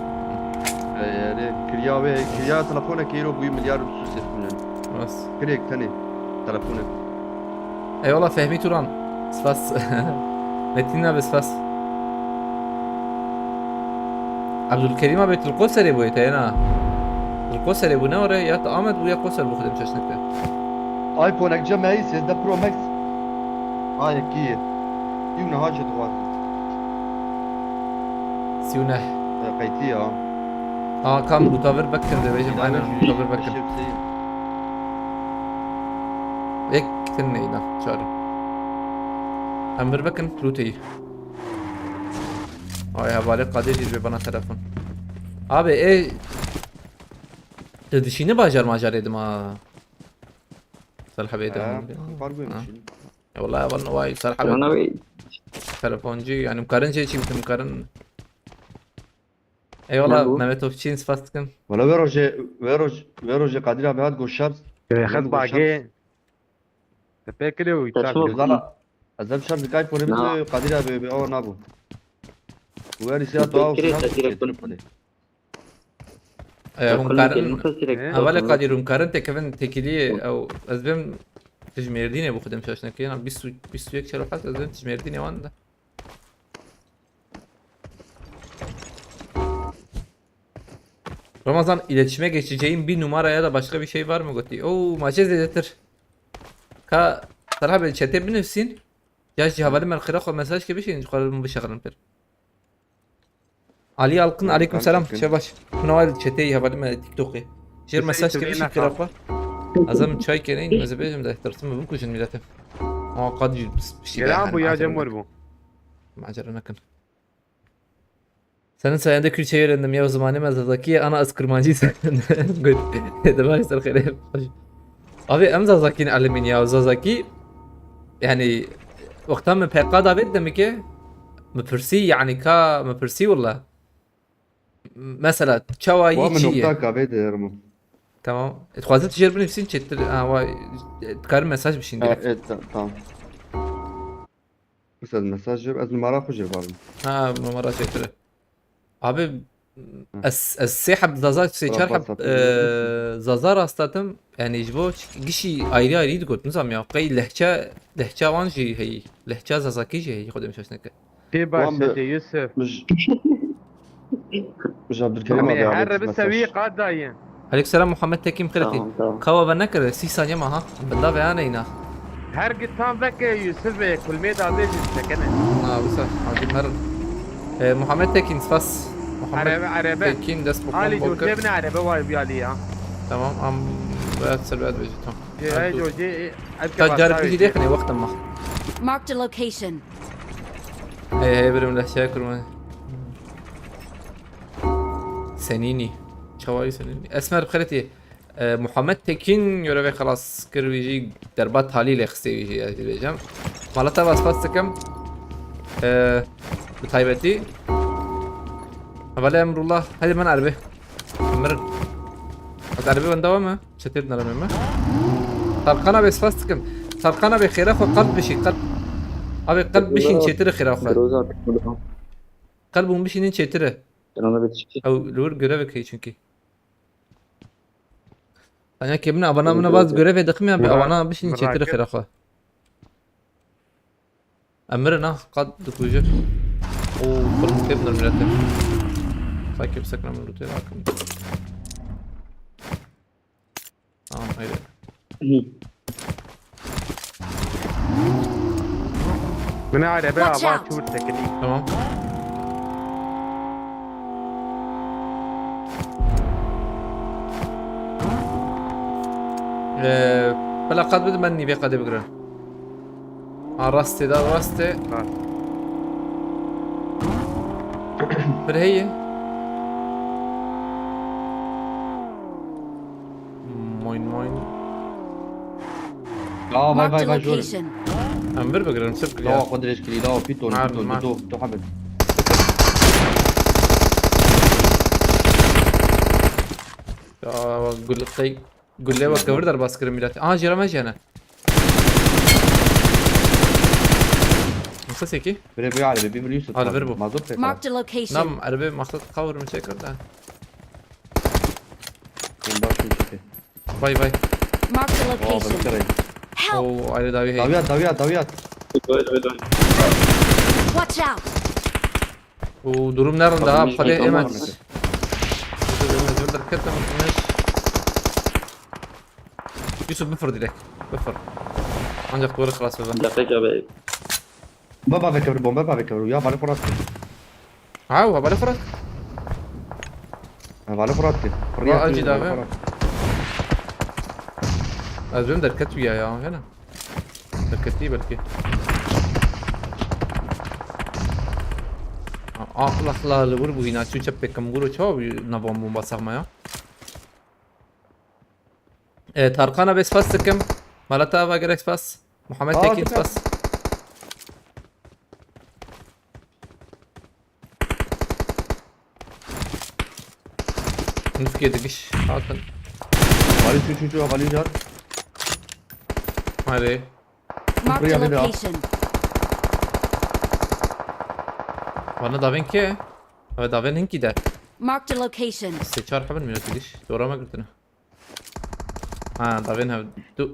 E, yani kirya wê, kirya telefonekê îro bûyî milyar û du sed milyon. Rast. Kirêk tenê telefonek. Eyvallah Fehmî Turan. Spas. Metin abi spas. Abdülkerim abi tu li Qoserê bûyê te na? Tu li Qoserê bû ne ore ya tu Amed bû ya Qoser bû xwedem çeşneke. iPhone ek cem heyî sêzdeh Pro Max. Ha yekî ye. Yû niha jî dixwazim. Sî û neh. E, qeytî ya. Ha kam lûta vir vekin dibêjim, aynen lûta vir vekin. Yek tin neyna çare. Em vir vekin lûteyî. Ay hevalê Kadir jî bê bana telefon. Abi ê tu dişînî bajar majarê dima. Salih Bey de. Fark vermiş. Ya vallahi bana vay Salih Bey. Bana bir telefoncu yani karin şey çim karin. Eyvallah Mehmet Ofçin spas dikim. Valla ver hoje ver hoje ver hoje Kadir abi hat goşap. Xet bagê. Te pê kirê û îtrak kirê. Zala, ez hem şer dikay porê min Kadir abi bi awa nabû. Û her îsya tu aw şer dikay porê. Hûn karin, hevalê Kadir, hûn karin tekevin têkiliyê ew, ez bêm tu ji Mêrdînê bû xwedem şaş nekirî, bîst û, bîst û yek çerwehat ez bêm tu ji Mêrdînê wan de. Ramazan, iletişime geçeceğim bir numara ya da başka bir şey var mı gotî? Oo, maçê zêdetir. Ka Serha Bey çetê binivîsîn. Ya jî hevalê me li xêra xwe mesaj ke bişînin, ji xwe re min bişexilin pir. Ali Alkın, aleyküm selam. Çe baş. Hûn awa li çeteyê hevalê me TikTokê. Jêr mesaj ke bişîn xêra xwe. Ez em çay keneyîn, ez ê bêjim de tirsim min bikujin mîletim. Aa, qad jî piştî. Gelen bu ya Cem were bû. Macera nekin. Senin sayende Kürtçe öğrendim ya, zamanı ben Zazaki, ana az Kurmancı sen. Good. Devam et, sen xeyre. Abi, em Zazakî ne elimîn ya, Zazakî, yani, wexta min P K davêt demike, min pirsî, yani, ka, min pirsî willa. Mesela, çawa yî çi ye? Wa min nokta kavê de yerim. Tamam. E, dixwazin tu jêr binivîsîn çêtir, ha, wa, e, dikarin mesaj bişîn direkt. Ha, e, ta-, tamam. Mesela mesaj jêr, ez numara xwe jêr barim. Ha, numara çêtir e. Abi, Hı. ez, ez sê heb Zaza, sê çar heb, WhatsApp e, Zaza rastatim. Yani ji bo gişî ayrı ayrı digot, nizam ya. Qey lehçe, lehçe wan jî heyî. Lehçe Zazakî jî heyî, Xwedê min şaş neke. Kê baş Wan be, e, Yusuf? Mij-, Mij Abdülkerim Em abi ê abi her mesaj. Bi sewî qat dayî. Aleyküm selam Muhammed Tekin, xêr hatî. Tamam, tamam. Kawa ve nekir, sî saniye ma ha. Binda ve aneyna. Her gitan veke Yusuf ve kulmê da bêjin sekene. Ha, wisa, hacı mer. E, Muhammed Tekin, spas. Muhammed Arebe, arebe. Tekin, dest bu Ali kompol Coşe kir. Bine arebe var bir Ali ya. Tamam, am, ve ser ve bêjî, tamam. Ye, Hadi. Coşe, e, Ta car bijî dêxinê wextin ma. Marked a location. Hey, hey, birim lehçeye kurma. Senînî. Çawayî Senînî. Esmer bi xêretî. E, Muhammed Tekin görevê xelas kir, wî jî derba talî lê xistê wî jî, ez jî bêjim. Mala te va spas dikim. E, bi taybetî. Hevalê Emrullah. Hadi ben erbe. Mirin. Ez erbe wenda we me? Çetê dinere me? Tarkan abi spas dikim. Tarkan abi xêra xwe qelb bişî, qelb. Abi qelb bişîn çêtir e xêra xwe. Groza attık mı daha? Qelb hûn bişînin çêtir e. Ben ona bir şey. Ew li wir görevek heye çünkü. Tanya kê min abana min vaz görevê dixim ya, abana bişînin çêtir e xêra xwe. Em mirin ha, qat dikuje. O, kurm tê binir milete. Sanki bir sakın amın rutaya bakın. Tamam, haydi. Min arebe ava çûr tekilî. Tamam. Ee, bela qat bidin, ben nîvê qadê bigirim. Ha, rastê da, rastê. Ha. Bir heye. Moin, moin. Aa, vay, vay, vay, jor. Em bir bigirin, çi bigirin? Lawa xwe dirêj kirî, lawa pîton, pîton, mar. Pîton, pîton, hebin. Ya, gul, qey, gule wek kevir derbas kirin millet. Aha, jêra me jiyane. Nasıl seki? Bire bir araba, bir milyon satın. Al, ver bu. Mazot pek. Marked a location. Nam, araba maksat kavur mu çekir de? Bomba atmış işte. Vay, vay. Marked a location. Help! Oo, ayrı davi hey. Davi at, davi at, davi at. Watch out! Oo, durum nerede ha? Pade hemen. Yusuf, hemen zor derket hemen. Yusuf, bifir direkt. Bifir. Ancak doğru klas baba. Dakika be. Baba ve kevir bomba, baba ve kevir. Ya, bana Fırat. Ha, wa bale Fırat. Ha, bale Fırat ki. Wa acı da be. Ez ben derket ya ya, gene. Derketî belki. Aqla xla li wir bû hîna çû çep pêkim guro çawa bû nava bomba saxma ya. E, Tarkan abi spas dikim. Malata ava gerek spas. Muhammed Tekin spas. Nifkê digiş. Hakan. Valî çû, çû, çû, valî car. Hadi. Marked a location. Bana davên ke? Abi davên hinkî de. Marked a location. Sê çar hebin mîna digiş. Dora me girtine. Ha, davên hev. Du.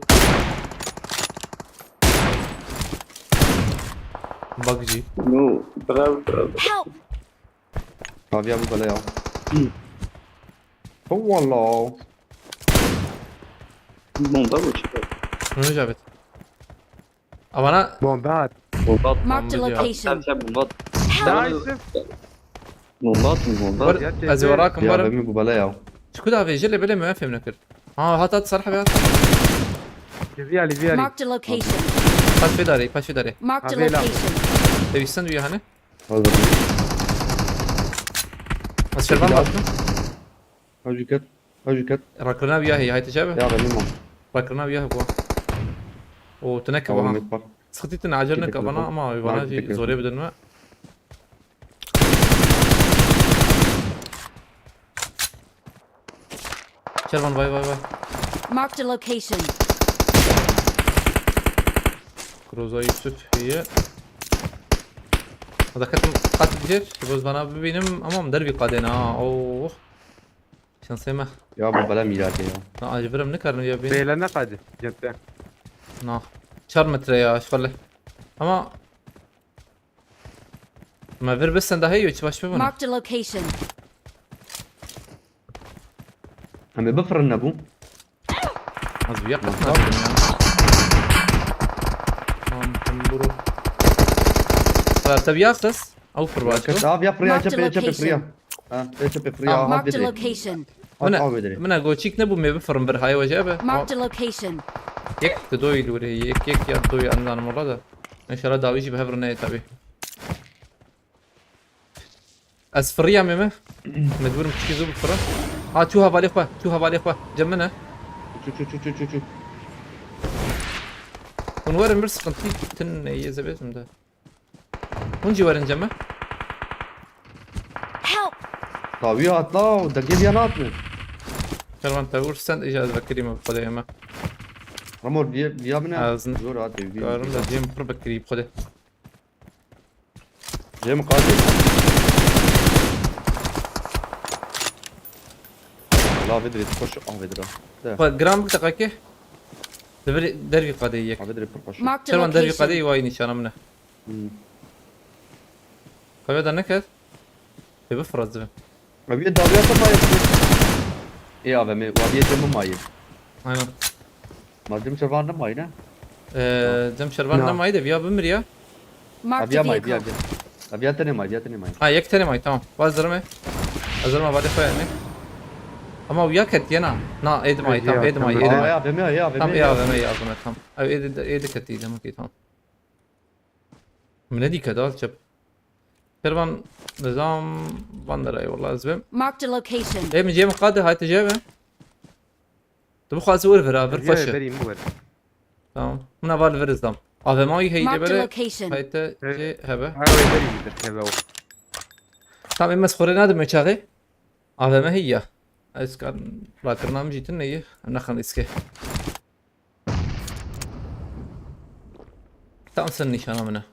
Bak jî. No, bravo, bravo. Help! Abi ya bu bela ya. Oh, wallah. Bomba mı çıktı? Ne Cavit? Avana. Bomba at. Bomba at. Marked a location. Sen, sen bomba at. Help! Bomba at mı bomba? Var, ez ê werakim. Ya, warim. Bemî bu bela ya. Çiku da vêjê lê belê me fêm nekir. Ha, hat, hat, sar hebe hat. Livya, Livya. Marked a location. Paş vê darê, paş vê darê. Marked a location. Te wîstin duya hani? Hazır. Ez şervan Peki, baktım. Ew jî ket. Ew jî ket. Rakirina viya heye, hayte çabe. Ya ben bilmem. Rakirina viya heye bu. O tine ke Tamam, bana. Met var. Sıkıntı tine, acele Teşekkür neke bana ederim. ama bana Teşekkür ederim. Zorya bir dönme. Şervan, vay, vay, vay. Marked a location. Groza Yusuf heye. Hadi katim, katim bir. Boz bana bir benim ama der bir kadın ha. Oh. Şansıma. Ya bu bela mîrate ya. Na, acı birim ne karın ya benim. Bêle neqedî cente. Na. Çar metre ya, şöyle. Ama ma vir besen daha iyi, hiç baş bana. Marked a location. Em ê bifirin nebû. Az bir yaklaşma dedim ya. Tamam, tamam, buru. Tabii, tabii, yaklaşız. Au, fırbaçlı. Abi ya fırya, Marked çepê, çepê location. fırya. Ha, çepê fırya. Tamam. Abi Marked a dirê. location. Abi Mına, abi dirê. mına goçik ne bu meyve fırın bir hayva cebe. Marked a location. Yek de doy lure, yek, yek ya doy andan orada. İnşallah dawi jî bi hev re neyê tabi. Ez firiyam ê me. Mecburim çikî zû bifira. Ha, tu hevalê xwe, tu hevalê xwe. Cem min e. Çu çu çu çu çu çu. Hûn werin bir sıkıntı. Tin neyê zebêzim de. Hûn jî werin cem me. Help! Tawiya atla, dengê viya nahatine. Kervan te vur sen, îca ez vekirî me bi xwedê me. Ramor viya, viya min e. Ez n- Zor hat ev. Karim de cem pir bekirî bi xwedê. Cem qadê. La vedre, koş, ah vedre. De. Xwe giran bik deqekê. Devir dervî qadê yek. Ah vedre pir koş. Marked a Kervan dervî qadê location. Wayî nîşana min e. Hmm. Xwe da neket. Ê bifira zivim. Abi dawiya ta mayê. E abi me, abi cem mayê. Aynen. Ma cem şervan ne mayê ne? Ee, cem şervan Na. Nemayî de viya bimiriya. Marked Abi a ya mayê, viya vehicle. cem. Abi ya tenê mayê, viya tenê mayê. Ha, yek tenê may, tamam. Vaz zirme. Ez zirme vade xwe yani. Ama viya ket yena. Na, êd may, Êdî tamam, ya, êd may, tamam. êd may. Aa ya abi me Tamam, ya. ê A V M, ê A V M, tamam. Ev êd, êd ket, êd ket, tamam. Min nedî ket, al çep. Kervan nizam van derayê, wallah ez bim. Marked a location. Ê min cem qadê, hayte cem. Tu bixwazî wir vir, vir Viya xweş e. Berî min wer. Tamam. Min heval vir izdam. A V M yê heye Marked a bere. Location. Hayte Evet. cê hebe. Ha, wê berî min dir keve o. Tamam, êmez xorê nadim me çaxê. A V M heye. Ez kan rakirina min jî tune ye. Em nexin îske. Tam ser nîşana min e.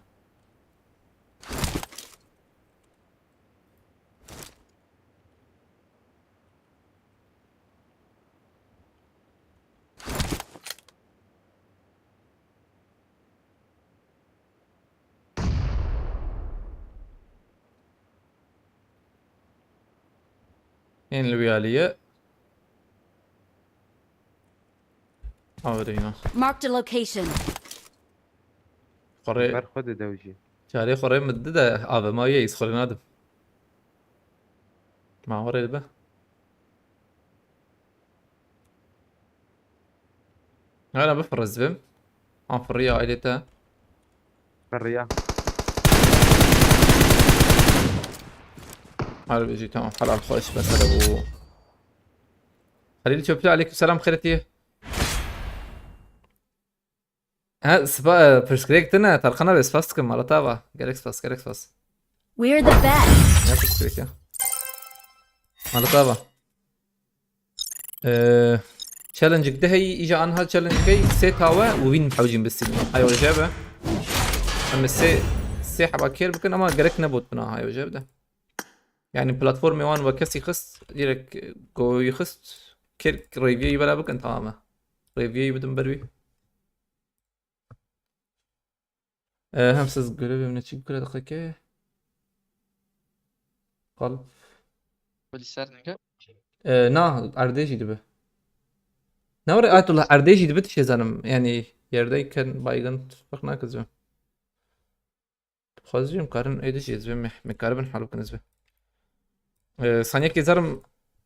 Ên li wî alî ye. Averîna. Marked a location. Xorê, Ber xwe de dew jî. çarê xorê min di de A V M ye, îz xorê nadim. Ma xorê dibe. Hala bifiriz bim. An firiya ailê te. Firiya. Harbi jî tamam. Helal xweş mesele bu. Halil Çöplü, aleyküm selam, xêretiye. Ha, spa, e, pirsgirêk tune, Tarkan abi, spas dikim, mala te ava. Gerek spas, gerek spas. We're the best. Ne pirsgirêk ya? Mala te ava. Ee, challenge de hey, iyice anha challenge hey, sê tawe û wîn hewcîn bistînin. Hayo jebe. Em sê, sê heba kêr bikin ama gerek nebot bina hayo jebe de. Yani platformê wan ve kesî xist, direkt, e, goyî xist, kêr rêviyeyî bela bikin, tamam e. Rêviyeyî bidin ber wî. Ee, hem siz görevê min çi göre dakika. Kalp. Polis ser neke. Ee, na, erdê jî dibe. Ne were Ayetullah, erdê jî dibe, tişê zanim. Yani yerdeyken baygın fark nakiriz be. Xwezî em karin êdî jî ez vê me, me karibin hal bikin ez vê. Ee, saniyekê zarim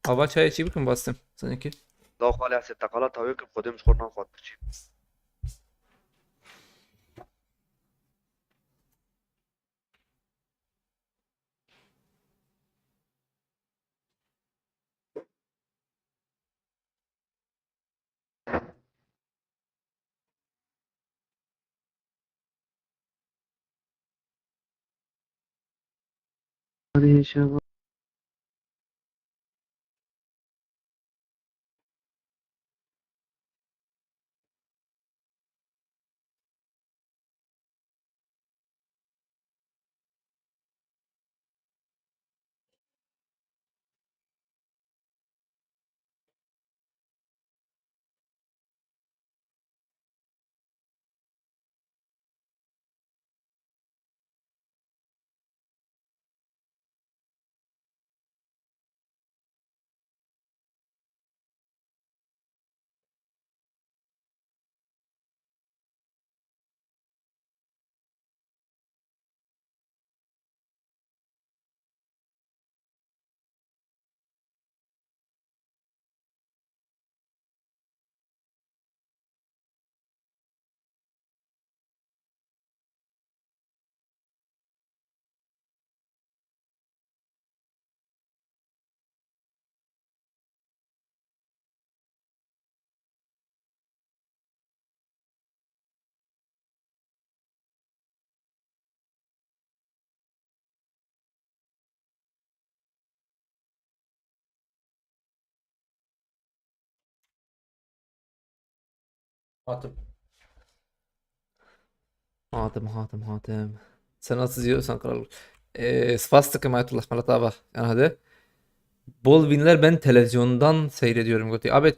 ava çayê çî bikin bastim. Saniyekê. La xwe lê ez teqala tawê kim xwedê min ji xwe nan xwat biçî. Hadi inşallah. Hatim. Hatim, hatim, hatim. Sen nasıl diyorsan kral. Ee, spas dikim Ayetullah Melat abi. Yani hadi. Bol winler, ben televizyondan seyrediyorum. Gotiye. Abi,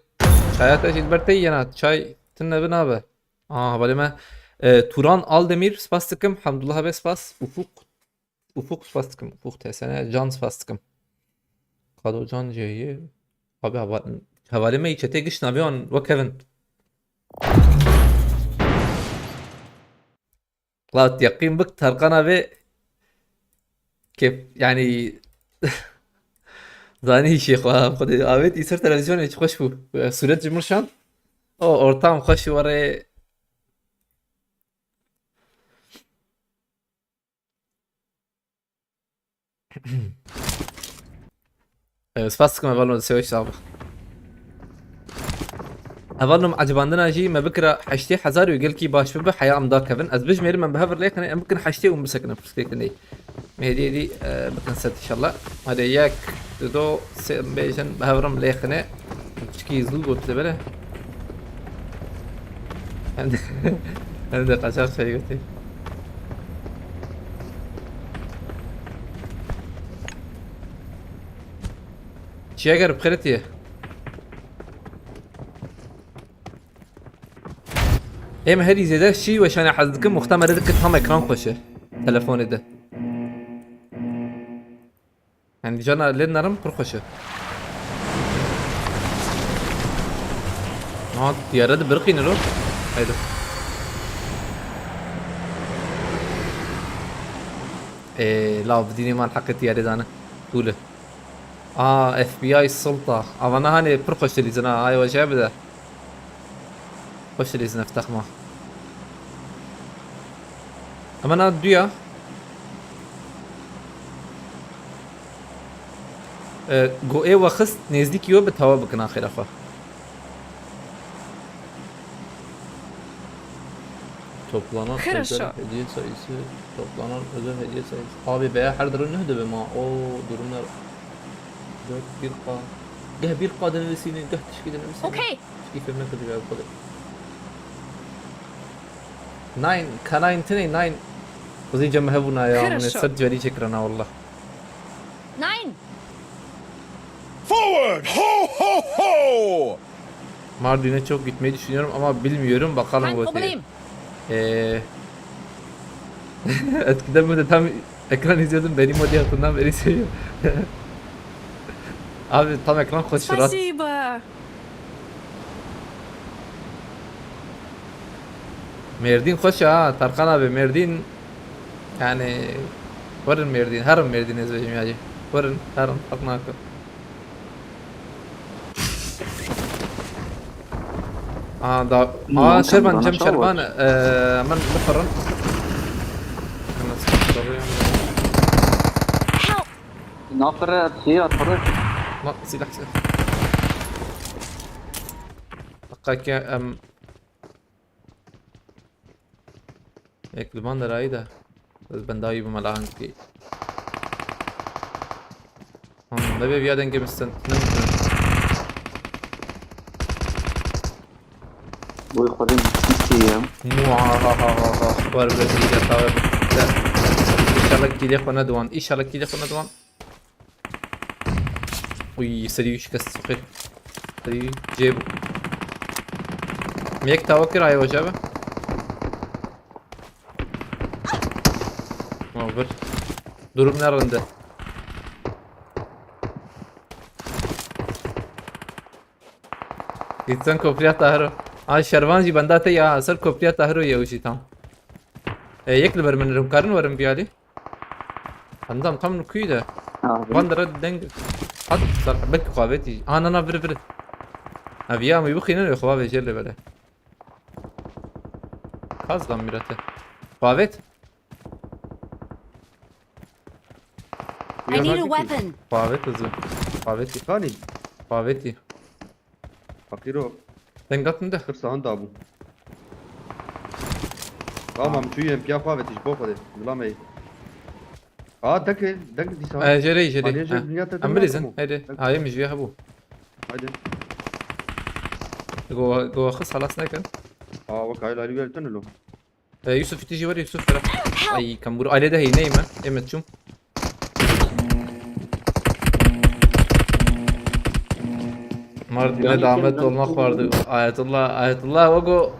çaya te jî ber te yena çay tine bin abi. Aa, hevalê me. Ee, Turan Aldemir, spas dikim. Hamdullah abi, spas. Ufuk. Ufuk, spas dikim. Ufuk T S N, Can, spas dikim. Kado Can, Ceyê. Abi, hava-, hevalê me yî çetê giş navê wan wek hev in. Lat yaqîn bik Tarkan abi kef, yani, zanî işê xwe, xwedê avêt î ser televizyonê, çi xweş bû. Sûret ji min şand. O ortam xweş û warê. Ee, spas dikim hevalno, destê we jî sax be. Hevalno, em ecibandina jî me bikira heştê hezar û gelkî baş bibe, heya em dakevin. Ez bijmêrim, em bi hev re lêxine, em bikin heştê û em bisekine pirsgirêk din ê. Me hêdî hêdî, e, bikin sed inşallah. Hadi yek, du, do, sê, em bêjin, bi hev re em lêxine. Piçkî zû got li bere. Hem de, hem de kaçak şey götü. Çiye gerip xiretiye. Em herî zêde şî weşane hez dikim, muxtemere dikir tam ekran xweşe. Telefonê de. Yani cana lê nerim pir xweş e. Ha, diyare de birqînir o. Haydi. Ee, la bi dînê man heqê diyare dane. Tûle. Aa, F B I sulta. Avana hani pir xweş dilîzin ha. Ay, wece bide. Xweş dilîzin ev texma. Ama na duya. E, go ê we xist nêzdîkî we bi tawa bikin axêra xwe. Toplanan Хорошо. özel hediye sayısı, toplanan özel hediye sayısı. Abi veya her durum ne ödeme ma? O durumlar. Dört bir K. Geh bir K dinivîsîne, geh tişkî dinivîsîne. Okey. Tişkî fêm nekirdibe ev xwedê. Nine, K nine tine nine. Xwezî cem hebûna ya, min Хорошо. ser ciwerî çêkirana wallah. Nine. Forward! Ho, ho, ho! Mardin'e çok gitmeyi düşünüyorum ama bilmiyorum, bakalım Ben gotê. kovulayım. Ee, eskiden böyle tam ekran izliyordum, benim o diye aklımdan beri seviyorum. Abi tam ekran koşu rahat. Спасибо. Mêrdîn xweş e ha, Tarkan abi, Mêrdîn, yani, werin Mêrdîn, herin Mêrdîn, ez bêjim ya jî. Werin, herin, ferq nake. Aa, da, Hmm, aa, Şervan, tamam, Cem tamam. Şervan, e, hemen bifirin. Hemen sıkıştırıyorum. Help! Nafire, siya, tırı. Ma, silah, silah. Dakika ki, em, ek liman da rayı da. Ez ben daha iyi bir malahın ki. Nebe viya dengê min stend. Ne mümkün. Boy xwedê mutî ye. Muahahaha. Wer bi vîya tawe. İnşallah kîlê xwe nediwan. İnşallah kîlê xwe nediwan. Uy, serî şikest soxê. Serî cê bû. Min yek tawa kir, aye weca be. Ma vir. Durum ne rinde. Gitsen kopriya Tahiro. Ay, Şervan jî benda te ya, ser kopriya Tahiro ye jî tam. E, yek li ber min rim karin werin biyalî. Endam tam li kuyî de. Abi. Van dere deng. Hat sar belki xavetî. Ana na vir vir. Ha viya mi bixînin ve xava ve jêr le bele. Kaz lan mirete. Xavet. I need a weapon. Xavet hızı. Xavetî. Kanî. Xavetî. Fakiro. Dengat min de. Xirsa handa bû. Tamam, çûyê em piya xwe ve tîj bo xwe de. Bila me. Aa, deke, deke dîsa. E, jêrê, jêrê. Haniye jê Ha. dünya te Em dönüyor bilîzin. mu? Hadi. Dek- Hayır mi jüye bu. Haydi. Go, go xis halas nekin. Aa, bak hayır, hayır, hayır, lo. E, Yusuf, itici var Yusuf, bırak. Ay, kambur. Aile de hey, neyim ben? Emet çum. Mardin'e damet olmak vardı. Ayetullah, Ayetullah, Ogo.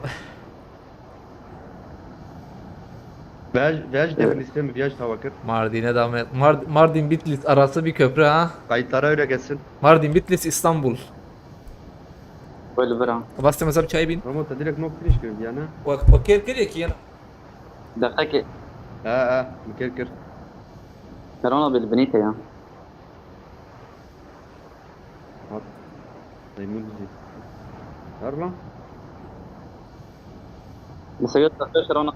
Vej, vej de liste mi vej tava kir. Mardin'e damet. Mard Mardin Bitlis arası bir köprü ha. Kayıtlara öyle gelsin. Mardin Bitlis İstanbul. Wê li vir a. Bastım mesela çay bin. Ama te direkt nok finish kir yani. Bak, bak, kir kir ki yana. Deqekê. Ha ha, mi kir kir. Serona bê li binê te ya. Hat. Maymun bizi. Ver lan. Mesela yok, deqe Serona.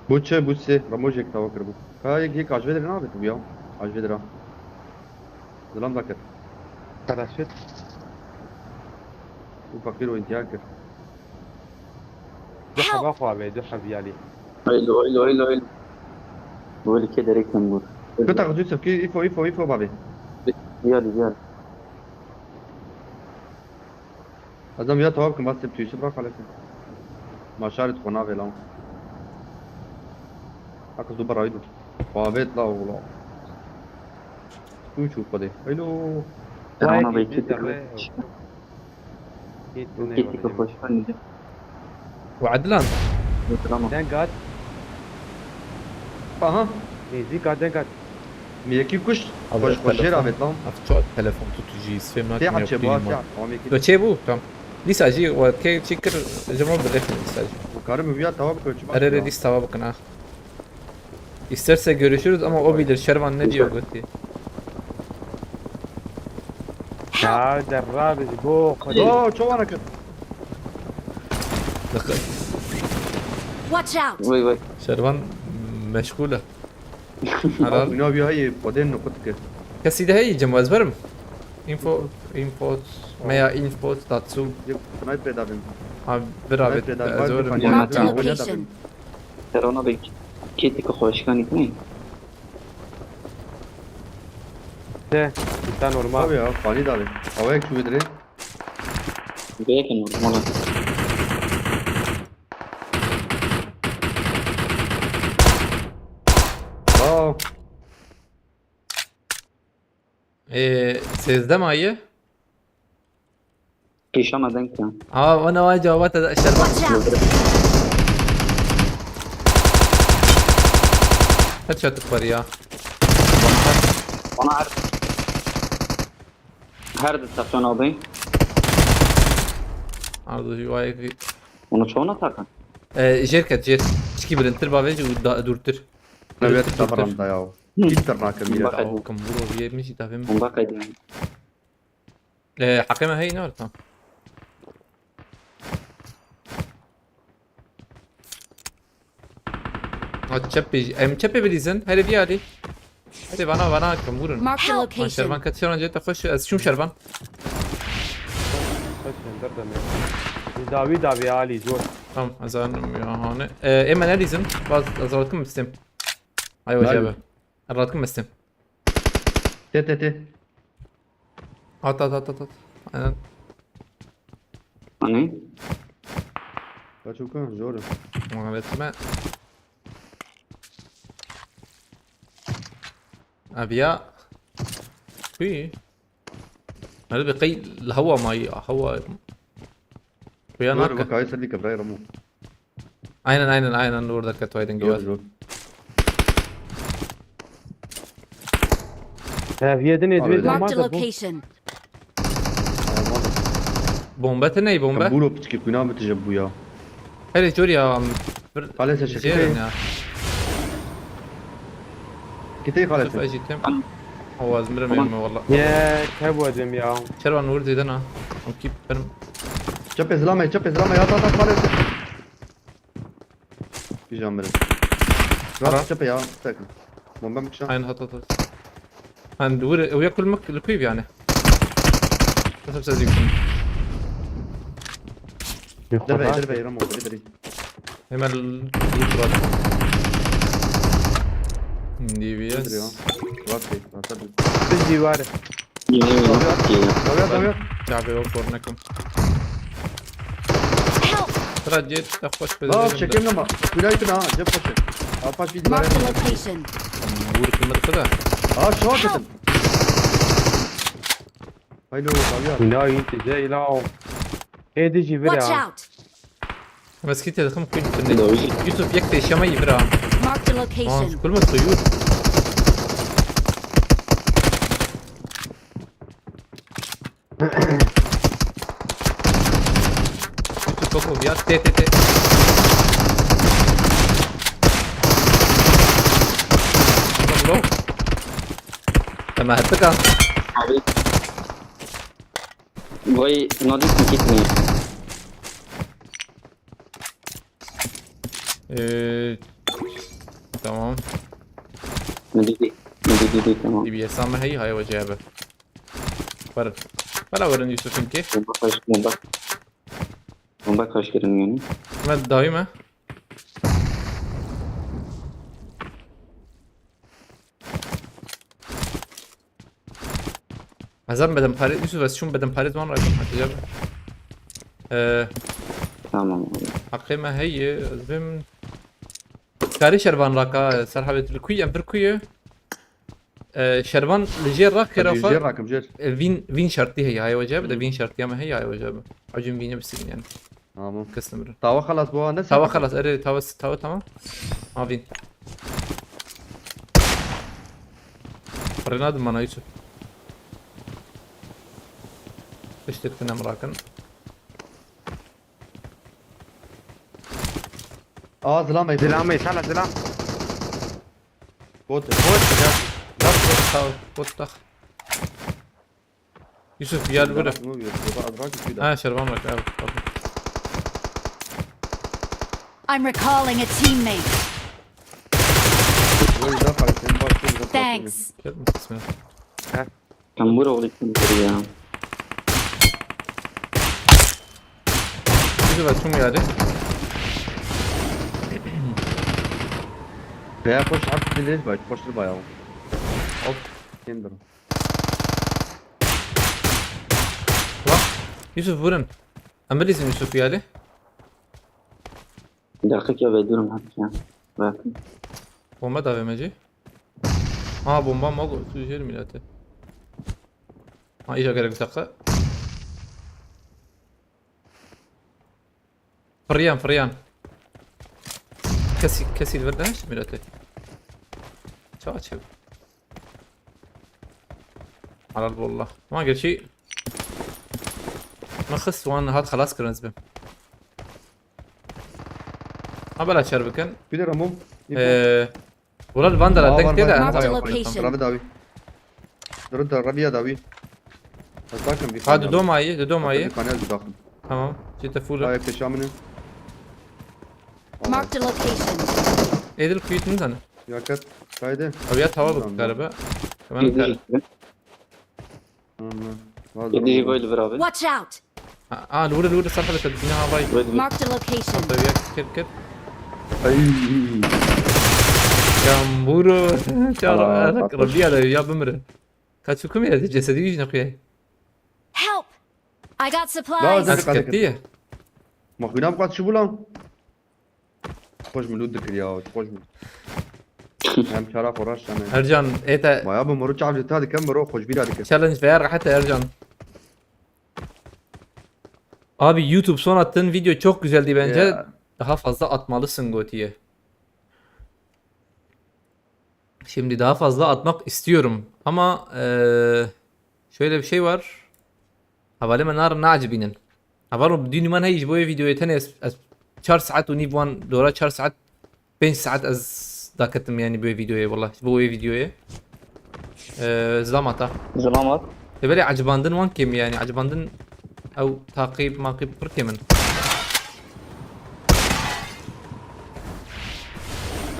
Bu çi, bu se, Ramojek tava kir bu. Ka yek yek ajvê de ne abi bu ya? Ajvê de ra. Zilam da kir. Karaşit. Bu fakir o intihar kir. Du heba xwe avê, du hebiyalî. Haylo, haylo, haylo, haylo. Bu li kê derek min bû. Kıta Yusuf ki ifo ifo ifo babi. Yali, yali. Adam ya tava kim bastım tüyüsü bırak hallesin. Maşarit kona ve lan. Akız du baraydı. Bavet la oğlu. Üç upa de. Haylo. Serona Vay, bê gitti kê derre. derek. Gitti Bu ne kê var tîka dedim. xweşkan. Ve Adnan. Tamam. Dengat. Aha. Nêzîka dengat. Mi yekî kuş. Abi, Xweş xweş jê telefon. Ravet lan. Af çok telefon tutucu isfem Tê nakine açê bu prima. asya. Tamam yekî. Ve çê bu tam. Lisa jî we ke çekir cema birleşin Lisa jî. Bu karı mı ya tava kır çi Her yere list tava bakın ha. İsterse görüşürüz ama o bilir Şervan ne diyor götü. Ya derra bi ji bo xwedê. Yo, çawana kır. Bakın. Watch out! Vay vay. Şervan meşgule. Herhal. Bina bir hayır. Xwedê nokut kir. Kesî de heyî cem ez berim. Info, info, meya info, tatsu. Yok, sniper davim. Ha, bir abi, Sniper davim. ez Var bir berim. fani. Marked a Tamam. location. Serona bê kê tîka xweşkan î. De, insan normal. Tabii ya, fani davim. Havaya kuvvetli. Bê yek normal. Aa. Ee, sêzdeh mayı. Pêşa me deng kirin. Aa, ona vay cevabata da Şervan. Watch out! Headshot var ya. Bana her, her di sefiyon abi. Arzu vay. Onu çoğuna takın. Ee, jerket jer. Çiki bilintir bavê da durtur. Evet, tabaram da ya. Hiç tırnak mira. Bakın. Okum vur o yemiş davim. Bomba kaydın. Ee, hakeme hey ne ortam? Ha, çepê, em çepê bilîzin. Hele bir hadi. Hadi bana, bana kim vurun. Marked a Ha, location. Şervan kaçıran cete hoş. Ez şum Şervan. Kaç yıldır da ne? Dawî dawî alî zor. Tamam, ez anım ya hani. Ee, eme ne diyeceğim? Baz azaltım istem. Ay, wece abi. Rahat kim bestim? Te, te, te. At, at, at, at, at. Aynen. Hani? Kaçuka, zor. Muhabbetime. Abi ya. Kuyu. Hadi bir kay, hava may, hava. Kuya Zor, naka. Bak, ay, sen de kebray Ramo. Aynen, aynen, aynen, orada kat waydın. Zor, gördüm. Zor. He, viye din Abi, edin, Marked a bomba da bu. Location. Bombe te ney bombe? Buro piçki kuna bitije bu ya. Hele dur ya. Xalese çekil. Ya. Kitey xalese. Yusuf, ejitim. Awaz mirem, tamam. Yeme valla. Ye, tebu edin ya. Kervan vur dedin ha. Okey, benim. Çöpe zilame, çöpe zilame, at, at, at, xalese. Pijam bere. Ara. Rast çöpe ya, sakın. Bomba mı kişan? Aynen, hat, hat, hat. Hani dur, uya kulmak likuy yani. Nasıl siz yükün? Derbe, derbe, Ramo, derbe. Hemen loot var. Nedir ya? D B S. Var şey, var tabii. Biz civarı. Yine yine bak ya. Tabii, tabii. Çabe yok, kornekum. Help! Sıra jet, ya hoş be. La, çekim ama. Kulay kına, cep başı. Alpaş bir Marked a location. Vur kırmızı da. Aa, şu an dedim. Haylo, abi ya. Kulay, güzel, la o. Ê dijî vir. Watch out! Meskîtê dixim kuy tune. Yusuf, yek tê şema yî vira. Marked a location. Aa, kulma tuyur. Yusuf, bak o ya, te, te, te. Bro. Tamam, hepika. Abi. Vay, nadî gitmeyeyim. Ee, tamam. Ne dedi? Ne dedi? Tamam. D B S ama hey, hay hoca abi. Var. Bana verin Yusuf'un ki. Bomba kaç, bomba. Bomba kaç kere yani? Ben dayım ha. Ez em bedim parê, Yusuf, ez çûm bedim parê ziwan rakim, Hatice abi. Ee, tamam abi. Haqê me heye, ez bim. Karê şervan raka, serhabet li kuy, em vir kuyu. Ee, şervan li jêr rakê Hadi rafa. Jêr rakim, jêr. E, vîn, vîn şertî heye, haya wece bi de vîn şertî ama heye, haya wece bi. Acım vîne bisin yani. Tamam. Kes nimre. Tava xelas bu, ne? Tava xelas, erê, tava, tava tamam. Avîn. Rênadim mana Yusuf. Tiştek tinem rakin. Aa, zilam ey. Zilam ey, sala zilam. Bot, bot, ya. Bot, bot, sağ ol. Bot, tak. Yusuf, gel buraya. Ha, şervan bak abi. Bak. I'm recalling a teammate. Thanks. Gel mi kısmı? Sen vur oğlum, kim vurdu ya? Yusuf, açım geldi. Veya koş artık, bilir bak, koştur bayağı. Hop. Kimdir o? Bak. Yusuf, vurun. Em bilîzin Yusuf geldi. Dakika ve durum hadi ya. Bırakın. Bomba da vermeci. Ha, bomba mal, tu jêr milletî. Ha, îja gerek bir dakika. Fırıyan, fırıyan. Kesî, kesî ver de işte milletî. Çağa çev. Halal wallah. Ma gerçi. Ma xist wan hat xelas kirin ez bim. Ha, bela çer bikin. Bir de Ramo. Ee, Ulan van da denk tê de. Marked a location. Rabi dawi. Dur da, rabiya dawi. Ez bakim bir. Ha, du domayî, du domayî. Kanal bir bakım. Tamam. Ciddi full. Ay, peşa min. Marked a location. Edil kuyut mu zanı? Yakat. Kaydı. Abi ya, tava bu galiba. Tamam. Yedi goydu bir abi. Watch out! Aa, lure, lure, sarfa da bina havayı. Marked a location. Tabii ya, kır, kır. Ay. Kamburo. Çar Aa, anak Fatoş. Rabia da ya bimire. Kaçu kim ya cesedî wî jî nexuye. Help! I got supplies. La, Ez Dikkat et. Ketiye. Ma xwîna bi qat çi bû lan? Xweş min lût dikir ya, xweş min. Hem çara xwe raşt em ê. Ercan, ê te Ma ya bi miro çav ji te dikim, miro xweşbîra dikim. Challenge veya rahat Ercan. Abi YouTube son attığın video çok güzeldi bence. Ya. Daha fazla atmalısın gotiye. Şimdi daha fazla atmak istiyorum ama eee, şöyle bir şey var. Hevalê me nar nacibînin. Heval û dînî man heyî ji bo vê videoyê tenê ez, ez çar saet û nîv wan dora çar saet pênc saet ez daketim yani bu videoya, wallah, bu videoya. Ee, zilama ta. Zilama. Te belê acibandin wan kêm yani, acibandin ew taqîb maqîb pir kêm in.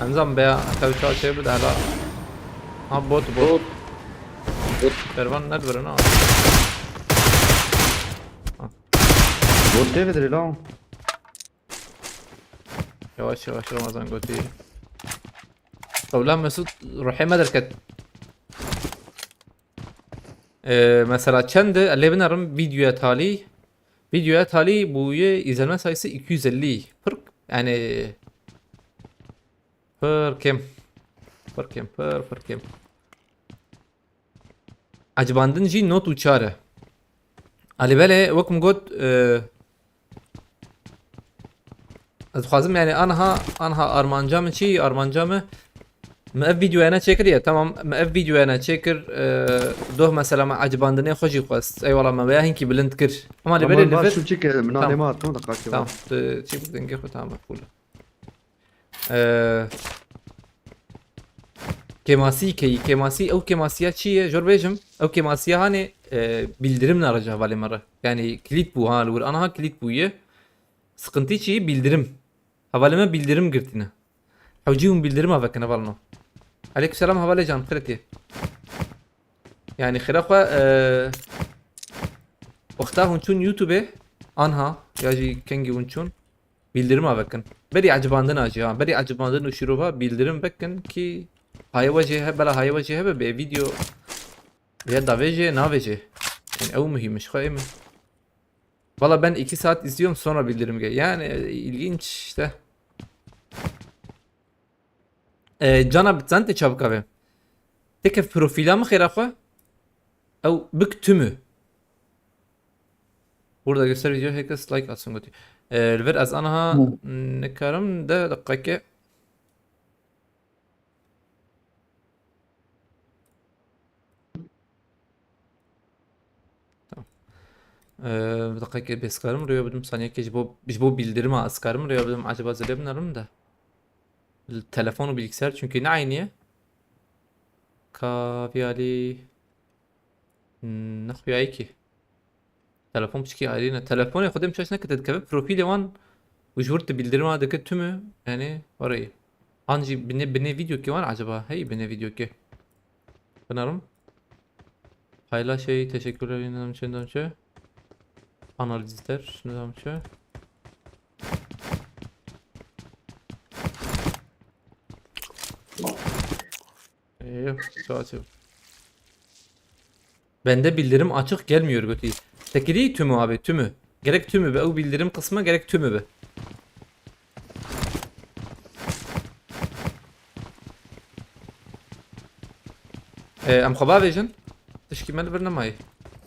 Em zan beya ew çawa çê bide hala. Ha, bot, bot. Bot. Bot. Pervan ne dibire na? Ha. Bot tê bidirê lan. Yavaş yavaş Ramazan gotî. Qewla Mesut ruhê me derket. Ee, mesela çend e? Lê binerim videoya talî. Videoya talî bûye izlenme sayısı iki yüz elli. Pir, yani, pir kêm. Pir kêm, pir, pir kêm. Acibandin jî not û çar e. Alî belê, wek min got, e, ez dixwazim, yani, anha, anha armanca min çi? Armanca min, min ev videoyana çêkiriye, tamam, min ev videoyana çêkir, e, doh mesela me acibandinê xwe jî xwest. Eyvallah, me veya hinkî bilind kir. Ama alî belê li vir. Tamam, şu çi ke, min Tamam. Anê me hat, tamam, dakika. Tamam, tu çi bû dengê xwe, tamam, cool. Ee, kêmasî keyî, kêmasî, ew kêmasiya çi ye? Jor bêjim, ew kêmasiya hanê, e, bildirim narice hevalê me re. Yani kilit bû ha, li wir anaha kilit bûye. Sıkıntı çi? Bildirim. Hevalê me bildirim girtine. Hewcî hûn bildirima vekin hevalno. Aleykümselam hevalê can, xêretê. Yani xêra xwe, e, wexta hûn çûn YouTube-ê, anha, ya jî kengî hûn çûn. Bildirima vekin. Berî ecibandina jî ha. Berî ecibandin û şîrova bildirim vekin ki hayê we jê he-, bela hayê we jê hebe bê video ya davê jê navê jê. Yani ew muhîm e, ji xwe ê min. Valla ben iki saat izliyorum sonra bildirim gel. Yani ilginç işte. E, cana bi çend tê çabika ve. Têke profîla min xêra xwe. Ew bik tümü. Burada göster video, herkes like atsın gotî. E, li vir ez aniha Hı. nikarim de deqeke. Tamam. Ee, bir dakika, bir skarim rüya bildim, saniye ki ji bo, ji bo bildirim ha, skarim rüya bildim, acaba zile binarım da. Telefon û bilgisayar çünkü ne aynı ya? Kaviyali. Hmm, ne xuyayî kî? Telefon piçkî ayrî ne. Telefonê xwe dêm çeş nekete dikeve profîlê wan û ji wir tu bildirima dike tümü, yani orayı. An jî binê, binê video ki wan acaba? Hey, binê video ki. Pınarım. Paylaş şey, teşekkürler, nizam çi, nizam çi. Analizler, nizam çi. Ee, yok, çağatıyor. Bende bildirim açık gelmiyor götü. Tekili tümü abi, tümü. Gerek tümü be, o bildirim kısmı gerek tümü be. Ee, em xwe bavêjin. Tişkî me li vir nemayê.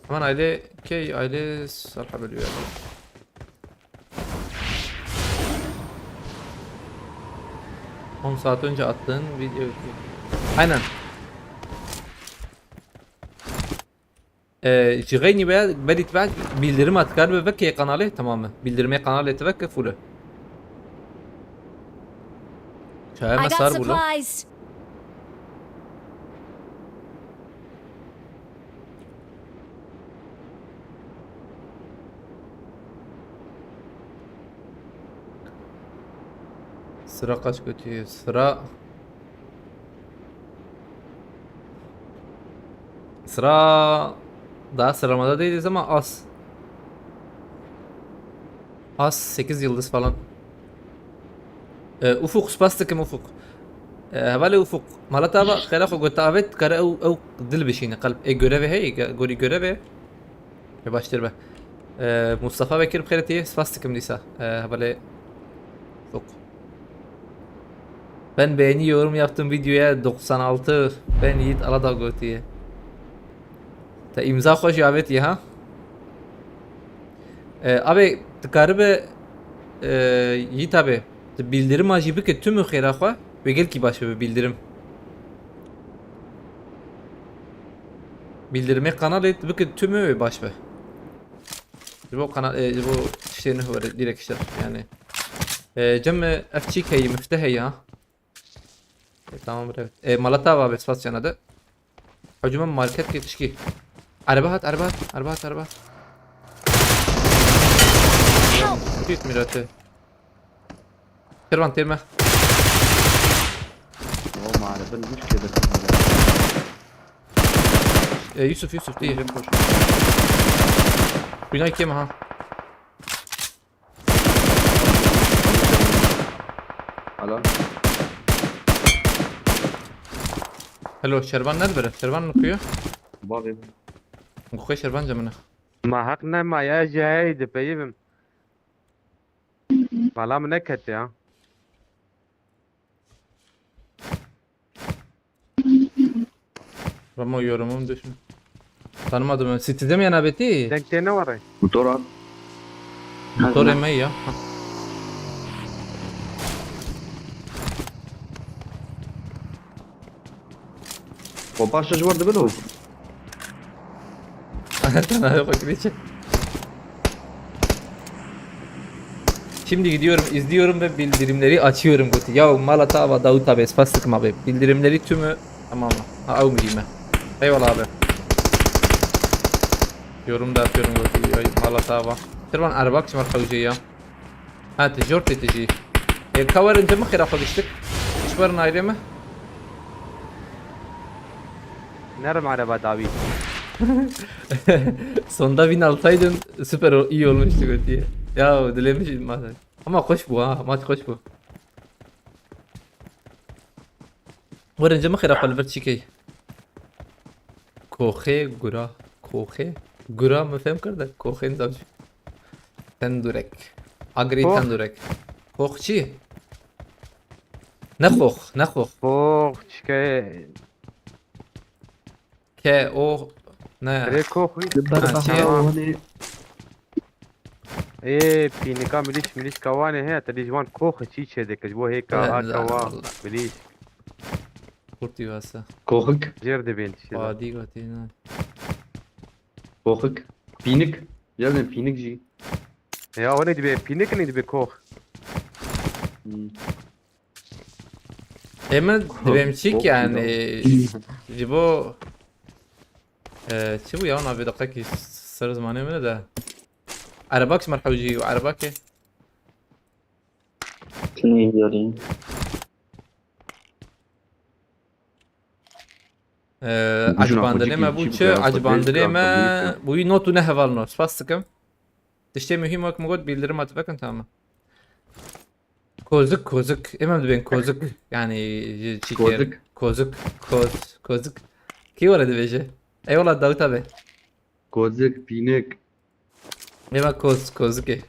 Hemen aile key, aile salha beliyor. On saat önce attığın video. Aynen. Ee, ji xeynî be, berî tu bildirim at kar be veke kanalê, tamam mı? Bildirime kanalê tu veke full. Çaya I me got sar bû lo. Supplies. Sıra kaç kötü? Sıra... Sıra daha sıralamada değiliz ama az. Az sekiz yıldız falan. Ee, Ufuk, spas dikim Ufuk. Ee, hevalê Ufuk, mala te ava xêra xwe gote avêt, dikare ew, ew dil bişîne, qelb. Ê görevê heye, ge-, gorî görevê. Ê baştir be. Ee, Mustafa Bekir bi xêrê tê, spas dikim dîsa. Ee, hevalê Ufuk. Ben beğeni yorum yaptım videoya doksan altı. Ben Yiğit Aladağ gotiye. Te îmza xwe jî avêtiye ha? Ee, abê, dikaribe, ee, Yiğit abê, tu bildirima jî bike tümü xêra xwe, wê gelkî baş bibe bildirim. Bildirimê kanalê tu bike tümü wê baş be. Ji bo kanal, ee, ji bo tiştê nuh were direkt işte yani. Ee, cem, ee, ev çîk heye, mifteh heye ha. E, tamam bre. E, mala te ava be, spas cana de. Hocam market ke tişkî. Araba hat, araba hat, araba hat, araba hat. Git mirate. Kervan têrme. O maalesef güç kedir. E, Yusuf, Yusuf değil. Koş. Günay kim ha? Alo. Hello, Şervan nerede böyle? Şervan mı kuyu? Bavê. Kuyu Şervan camına. Ma heq nema ya, ji heyî dipeyivim. Bala min nekete ya. Ramo yorumum düşün. Tanımadım ben. City'de mi yana Beti? Denk tê ne were? Motor al. Motor eme ya. Xwe paşe ji wir dibin û. Tane yok, okey. Şimdi gidiyorum, izliyorum ve bildirimleri açıyorum, gotiye. Ya mala te ava Davut abi, ez fas dikim abi. Bildirimleri tümü tamam mı? Ha, ew mirî me. Eyvallah abi. Yorum da atıyorum, gotiye. Ya mala te ava. Şervan, araba kişi var, kavga ya. Ha, tişörtê tijî. E, ka werin cem xêra xwe giştik. Iş werin ayrê me. Nerim araba dawî. Sonda bin alsaydın süper ol-, iyi olmuştu, gotiye. Ya dilê min jî ma-, ama xweş bû ha, maç xweş bû. Werin cem xêra xwe li vir çîkey. Koxê gura. Koxê gura, min fêm kir de. Koxê nizam çi. Tendurek. Agri Kox. Tendurek. Kox çi? Ne xox, ne xox. Kox çike. Ke o ne? Rê kox. Li ber Ha, çi? Beha wanê. Ê, pînika milîş, milîşka wan ê heye, te dî ji wan koxê çî çê dike, ji bo hêka Ben aka wa, Allah. Milîş. Kurtî wasa. Koxik. Jêr dibên tişê de. Padî gotî, na. Koxik. Pînik. Ya ne pînik jî. Ya, o ne dibe, pînik ne dibe kox. Hmm. Ê min dibêm çîk yani, ji bo, e, çi bû ya, ona vê deqekî ser zimanê min de. Erebak ji me re hewcî û erebakê. Tinê yarî. E, Ucuna acibandinê me xwecikî bû çi çi, bike, acibandinê xwecik me bike. Bûyî not û ne hevalno. Spas dikim. Tiştê muhîm wek min got, bildirim hatî vekin, tamam. Kozik, kozik. Ê min dibên kozik. Yani, ji çî kêr. Kozik. Kozik, koz, kozik. Kî were dibêje? Eyvallah Dawit abi. Kozik, pînik. Ê me koz, kozikê.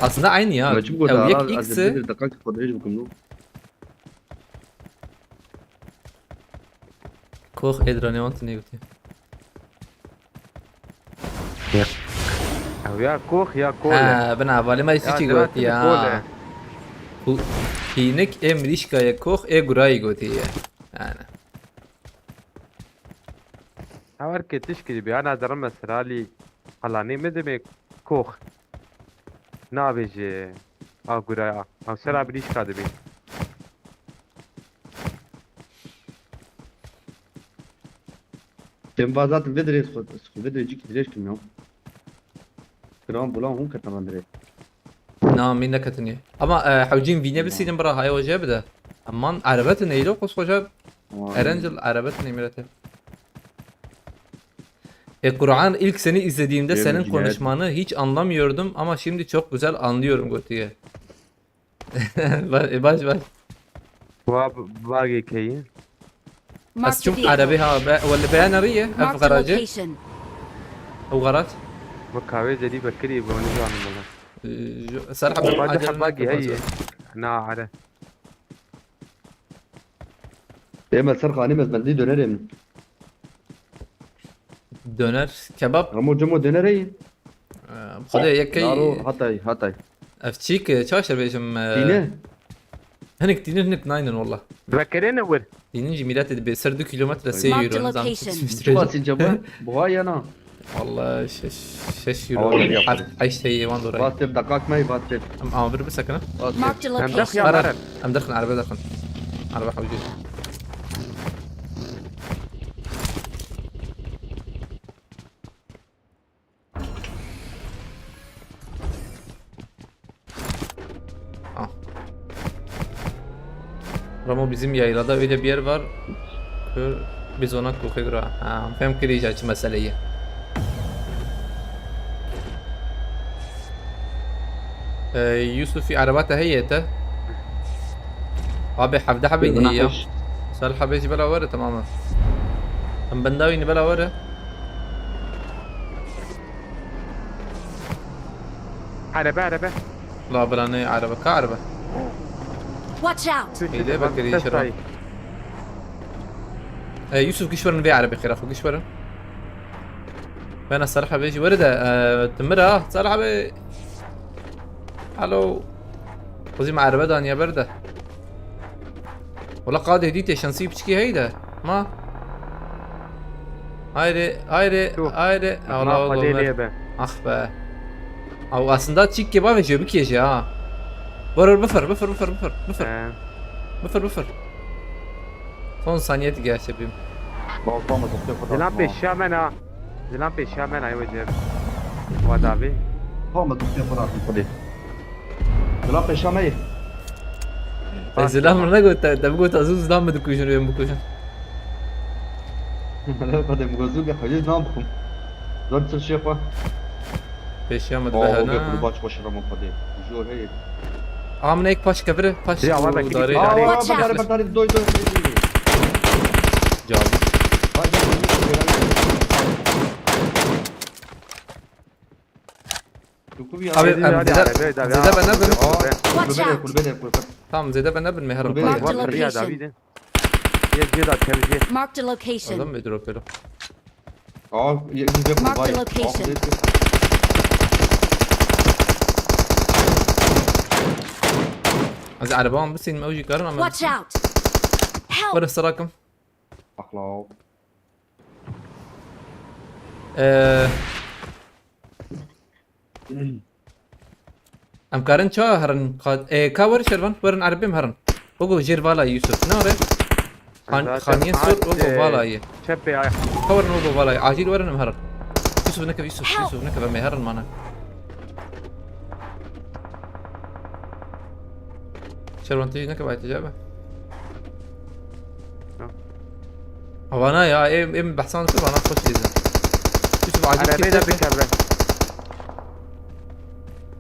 Aslında aynı ya. Me çi got, ew yek ara, X e. Ez ê bir dakika ki kodrej bikim, no? Kox ê diranê wan tinê gotiye. Ew ya kox ya kol e. Ha, bina, valê me Ya, çi dira gotiye, tini kol e. Ha. Ku-, pînik ê mirîşka ye, kox ê gurayî gotiye. Yani. Ew her ke tişkî dibe, ana zerre mesela lî qalanê me dibê kox. Nabêje a guraya, a sera bilîşka dibê. Em va zaten vê dirê xwe, xwe vê dirê cîk dirêj kim ya. Kiran bulan hûn ketin van dirê. Na, min neketiniye. Ama, e, hewcîn vîne Tamam. Bisînin bira, haya wece bide. Aman, erebet neylo, koskoca Tamam. Erencil erebet ne mirete. E, Kur'an, ilk seni izlediğimde Diyorum senin ki, konuşmanı hiç anlamıyordum ama şimdi çok güzel anlıyorum, gotiye. Ba-, e, baş, baş. Wa b-, bagê keyî. Ez Marked a çûm vehicle. Erebê ha, be-, we li beyana rî ye, ev Marked a garajê. Location. Ew garaj. Bi kavê zedî vekirî, bi nizanim wala. Ee, ju-, ser hebe Ba acele hebagî neke, heyî. Fazla. Na, here. Ê me ser xanî me, ez bendî dönerê min. Döner, kebap. Hemo cimo dönerê yî. Ee, Xwedê yekey. Naro, hatay, hatay. Ev çîk, e, çaş dibêjim, e, Tîne? Hinek tînin, hinek naynin wala. Vekerê ne wir. Tînin jî mîletê dibe ser du kilometre sê euro, nizam. Marked a location. Çi basî cebe? Buha ya na? Wala şeş, şeş euro. Awa geliyor. Heft, heşt heye wan dora. Bas tep dakak me, bas tep. Em, ama bir, bir sakın ha. Bas tep. Marked a location. Em derxin, em derxin, araba derxin. Araba hewce. Ah. Ramo, bizim yaylada öyle bir yer var. Kör, biz ona kokuyor. Ha, fem kirî çi meseleyi. Ee, Yusuf, araba te heye te? Abi, hevde hebe heye ya. Sel hebe jî bela were, tamam. Em benda wî bela were. Araba, araba. La, bila ne araba, ka araba? Watch out! Heyde, bekirî, şervan. Ey, Yusuf, giş werin vê erebê, xêra xwe, giş werin. Bena Salih abi jî were de, e, timir ha, Salih abi. Alo. Xwezî me erebe daniye ber de. Wala qadê dîtê şansî piçkî heyde. Ma. Haydi, haydi, haydi. Dur. Wala Xwedê lê be. Ah be. Ew aslında çîkê bavê jê bikêje ha. Vur, vur, bifir, bifir, bifir, bifir, bifir. He. Bifir, bifir. Son saniye dige şey yapayım. Balta mı tutuyor kadar? Zilan peşiya mena. Zilan peşiya mena, ew ê cem. Wa davî. Balta mı tutuyor kadar? Hadi. Zilan peşiya me yê. E, zilam min negot, te, te bigot ez û zilam min dikujin, wê min bikujin. Xwedê min got zû ge xwecê zilam bikim. Zor çi şey xwe. Peşiya min dibe hena. Kulbaç xweş ramo Xwedê. Jor heye. A min ek paş kevire, paş darê. Aa, aa, aa, doy, doy, doy, doy. Can. Abi, em zêde, zêde be nebin. Kulübe de, kulübe de, kulübe. Tamam, zêde be nebin, me herim. Kulübe de. Marked a location. Yê cê da tevcê. Marked a location. Adam bir drop öyle. Aa, ye-, ye-, Marked a location. Ez arabam bisînim, ew jî karin ama. Watch out! Help! Were serakim. Akla. Ee, Em karin ça herin? Ka, e, ka werin şervan, werin erebê em herin. Ogo jêr vala Yusuf. Ne are? Xan-, Xaniye sor, ogo vala ye. Çepê ay. Ka werin ogo vala ye. Acil werin em herin. Yusuf neke, Yusuf, Yusuf neke, em herin mana. Şervan tijî neke bay tijî be. Avana ya, em, em behsan kir, vana xweş dizin. Yusuf, acil. Arabê de bikeve.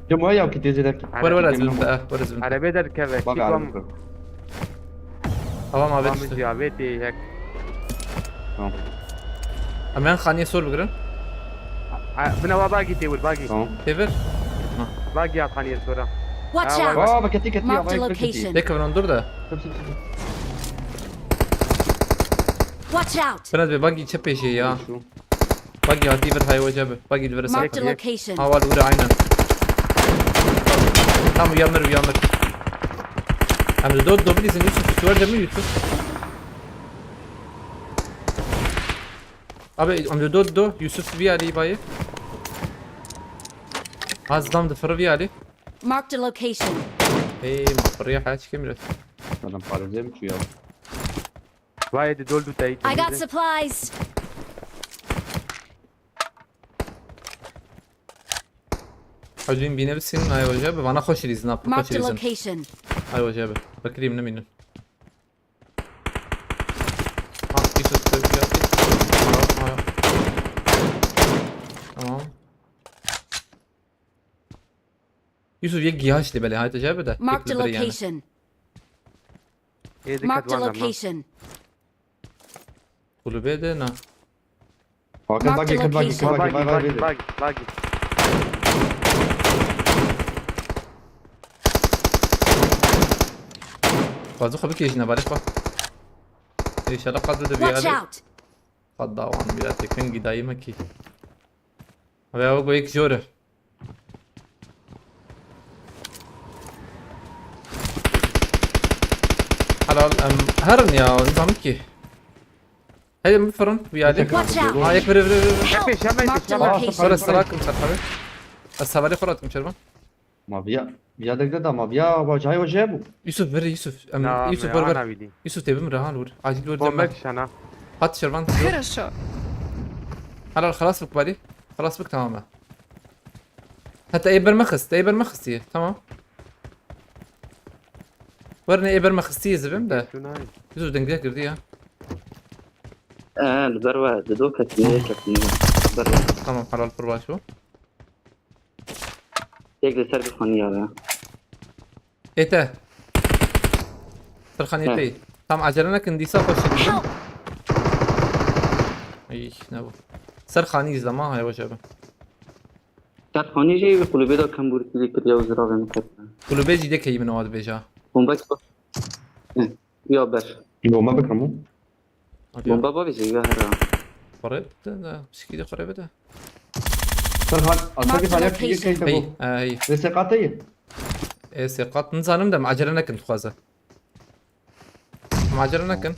Cem, waya ki têzê derkî. Were, were, ez birim te, were, ez birim te. Arabê de bikeve. Bak, arabê. Tamam abi, tamam, düştü. Abi, tê hek. Tamam. Em yan xaniyê sor bigirin. Ha, bina wa bagî tê wir, bagî. Tamam. Tê vir? Ha. Bagî ya xaniyê sora. Watch out! Aa, bak, ketî, ketî, ketî. Marked a location. Tek dur da. Sip, sip, sip. Watch out! Biraz bir bagî çe pêşê ya. Şu. Bagî hatî vir, hay weca bi. Bagî li vir. Marked a location. Ha, wal ure aynen. Tam uyanır, uyanır. Hem de dot dobri izin Yusuf, tuvar cemil Yusuf. Abi, em li do, do, Yusuf vî alî bayê. Az dam difir vî alî. Marked a location. Hey, ma firiya ha çikim re. Adam parêzê mi çû ya? Vay, di dol du teyit. I got supplies. Hacim bine bir senin ay hoca be. Bana hoş izin, apı hoş izin. Marked a location. Ay hoca be. Bakayım ne minin. Ha, bir sus, bir sus. Tamam. Yusuf, yek gihaş lê belê, hayte cevap de. Marked a location. Ê, dikkat. Marked a location. Kulübe de na. Hakan, bagi, kır bagi, kır bagi, bagi, bagi, bagi. Fazla kapı keyişine bari bak. İnşallah kadro da bir yerde. Watch out! Qet dawan bîra tekin gidayî me kî. Ve o goyek jore. Helal, em, herin ya, nizam ki. Hadi mi fırın, bir yerde. Watch out! Ha, yek vire, vire, vire, vire. Help! Marked a location. Orası rakım sarkabe. Asavale fıratım çerban. Ma viya, viya dek de da ma viya, wa cayê wa jê bû. Yusuf, vir Yusuf. Em, Na, Yusuf, me vir, vir. Ana wî dî. Yusuf, tê bim re, han vur. Acil vur. Bombe deme. Dişana. Hat şervan. Хорошо. Helal, xelas bik barî. Xelas bik, tamam e. Heta ê ber me xist, ê ber me xistiye. Tamam. Werne ê ber me xistiye zibim de. Tunay. Yusuf dengde girdi ya. Ee, li ber we, di do kesî, yê kesî. Ber we. Tamam, helal, pir baş bû. Yek li ser bir xanî ya. Ête. Sirxanî He. Tey. Tam acele nekin, dîsa xweş dibin. Help! Ey, ne bu? Sirxanî izlama, hay hoca be. Sirxanî jî kulübe de kembûrî kiriya û ziravê min ketine. Kulübe jî de keyî min o dibêja. Bomba ki. He. Ya ber. Bomba bikim o. Hadi ya. Bomba bavêje ya herra. Xorê bide de, pişkî de xorê bide. Sirxan, asabî Marked a xalek location. Hey, hey. Lê seqatê ye. Ê seqat nizanim de, acele nekin dixwaze. Em acele nekin.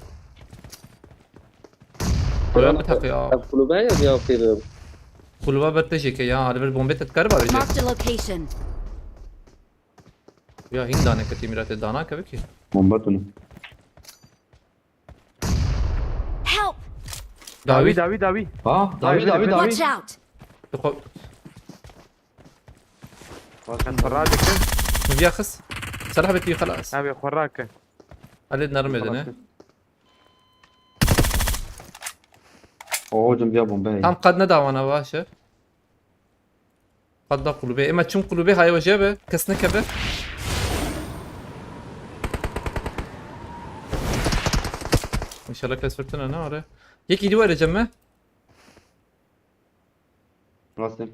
Kulübe biteqe ya. Ev kulübe ya, ya pêre. Kulübe ber te jêke ya, li vir bombê te dikare bavêje. Marked a location. Ya hîn dane ketî mîra te dana keve ki. Bomba tunu. Help! Dawî, dawî, dawî. Ha, dawî, dawî, dawî. Watch out! Dixwe- Ez xwe radikim. Min viya xist. Selah bêtî xelas. Abi xwe rake. Elê nerim edine. Oo, cim viya bombe. Tam qad nedawana baş e. Qad da kulübe. Ema çim kulübe, hay hoca be. Kes nekeve. İnşallah kes fırtına ne var ya. Yek idi var Ecem mi? Rastî.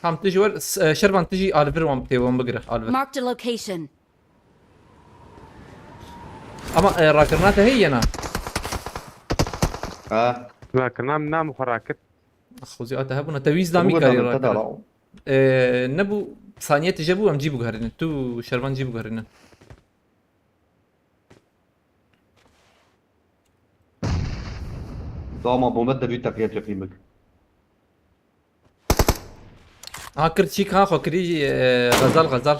Tam tu jî wer, s-, e, Şervan tu jî alivir wan tê wan bigire, alivir. Marked a location. Ama, e, rakirina te heye yena? Ha. Rakirina min nam xwe rakir. Xwezî ate hebûna te wî zlamî karî rakir. E, ne bu saniye tije bû em cî biguherînin. Tu Şervan cî biguherînin. Dama bombe te dû teqiye teqîmik. Ha, kir çîk ha, xwe kirî, e, Xezal, Xezal.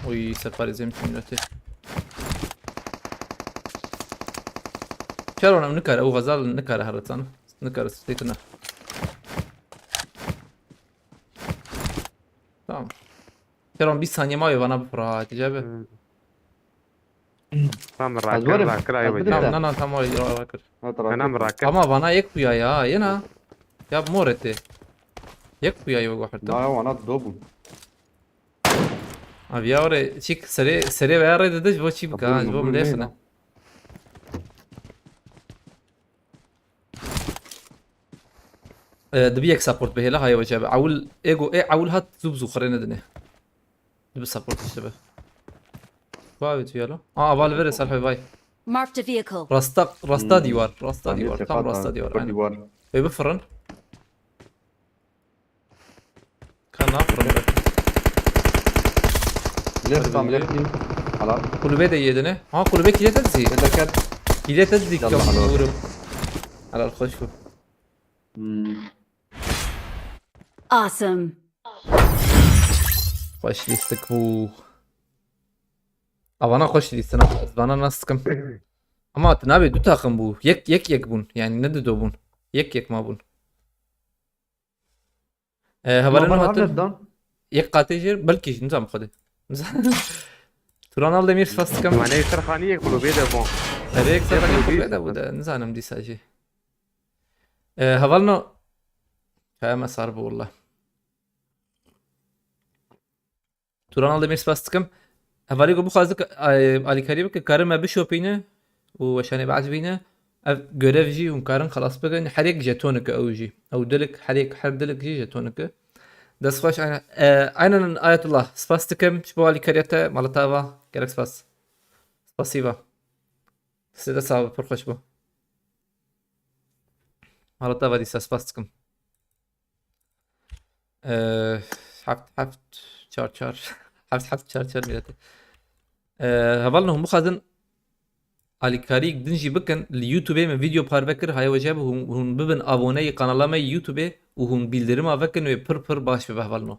Oy, separêzê min tînî. Çer wana nikare, ew Xezal nikare heritan. Nikare stêkine. Tamam. Teron bîst saniye maye vana bipira, hatice be. Hmm. Tam rakir, rakir, ay, ez bidin. Tamam, na, na, tamam, ay, ra-, rakir. Tamam, rakir. Ama vana yek buya ya, yena. Ya morete. Yek buya yo gohurta. Na, ya, vana do bu. Abi ya, ore, çik, sere, sere veya re dedi, bo çi bika, ha, bo milefine. E, dibi yek support bihêle, haye wece be. Ewil, ego, e, ewil hat zû bi zû xirê nedine. Dibi support işte be. Vay, tu yalo. Aa, aval vere, Serhay, vay. Marked a vehicle. Rasta, rasta dîwar, rasta dîwar, tam rasta dîwar, aynen. Ê, bifirrin. Ka ne yapalım be? Left tam, left team. Helal. Kulübe de yedine. Ha, kulübe kilete dizi. Dikkat. Kilete dizi. Yallah, helal. Vurup. Helal, hoş bu. Hmm. Awesome. Hoş listik bu. Avana hoş listin ha. Bana nasıl sıkım? Ama nabe du takım bu. Yek, yek, yek bun. Yani ne de do bun. Yek, yek ma bun. E, hevalên hatin. Yek qatê jêr, belkî jî, nizam xwedê. Turan al demir spas dikim. Mane Serxanî yek kulübê de bû. Erê, yek Serxanî yek kulübê de bû de, nizanim dîsa jî. E, hevalno. He, me sar bû walla. Turan Aldemir, spas dikim. Hevalê ku bixwaze ke, e, alîkarî bike, karin me bişopîne û weşanê biecibîne. Ev görev jî hûn karin xelas bikin. Her yek jetonik e ew jî. Ew dilik, her yek, her dilik jî jetonik e. Dest xweş, aynen. E, aynen Ayetullah. Spas dikim ji bo alîkariya te. Mala te ava. Gelek spas. Spasî va. Destê te sax be, pir xweş bû. Mala te ava dîsa spas dikim. Ee, heft heft çar çar. Heft heft çar çar mîletê. Ee, hevalno hûn bixwazin alîkariyek din jî bikin, li YouTubeê min vîdeo parve kir, haya we jê be hûn, hûn bibin aboneyê kanala me YouTubeê û hûn bîldirima vekin wê pir pir baş bibe hevalno.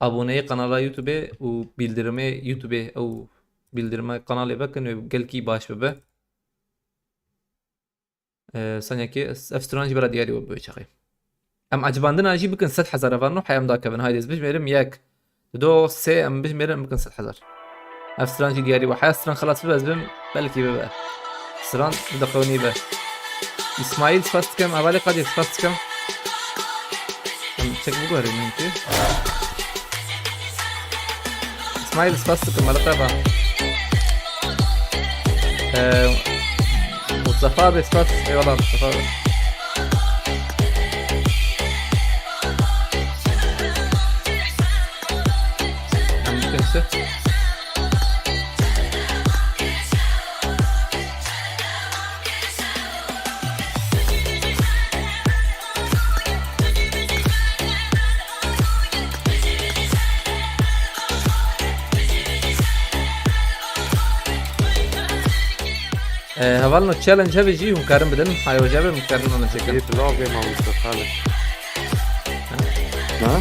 Aboneyê kanala YouTubeê û bîldirimê YouTubeê ew bîldirima kanalê vekin wê gelkî baş bibe. Ee, saniyekê, ev stran jî bera diyarî we bibe çaxê. Em ecibandina jî bikin sed hezar hevalno, heya em dakevin. Haydi ez bijmêrim yek, dido, sê, em bijmêrin, em bikin sed hezar. Ev stran jî diyarî we. Heya stran xelas bibe, ez bim, belkî bibe. Stran du deqe û nîv e. Îsmaîl spas dikim, hevalê Qadir spas dikim. Em çek biguherînin ki. İsmail, spas dikim, mala te ava. Ee, Mustafa abi, spas. Eyvallah Mustafa abi. Em bikin işte. Ee, hevalno challenge hebe jî hûn karin bidin. Hay hoca be, hûn karin ona çekin. Yê bila vê mamoste Salih. Ha?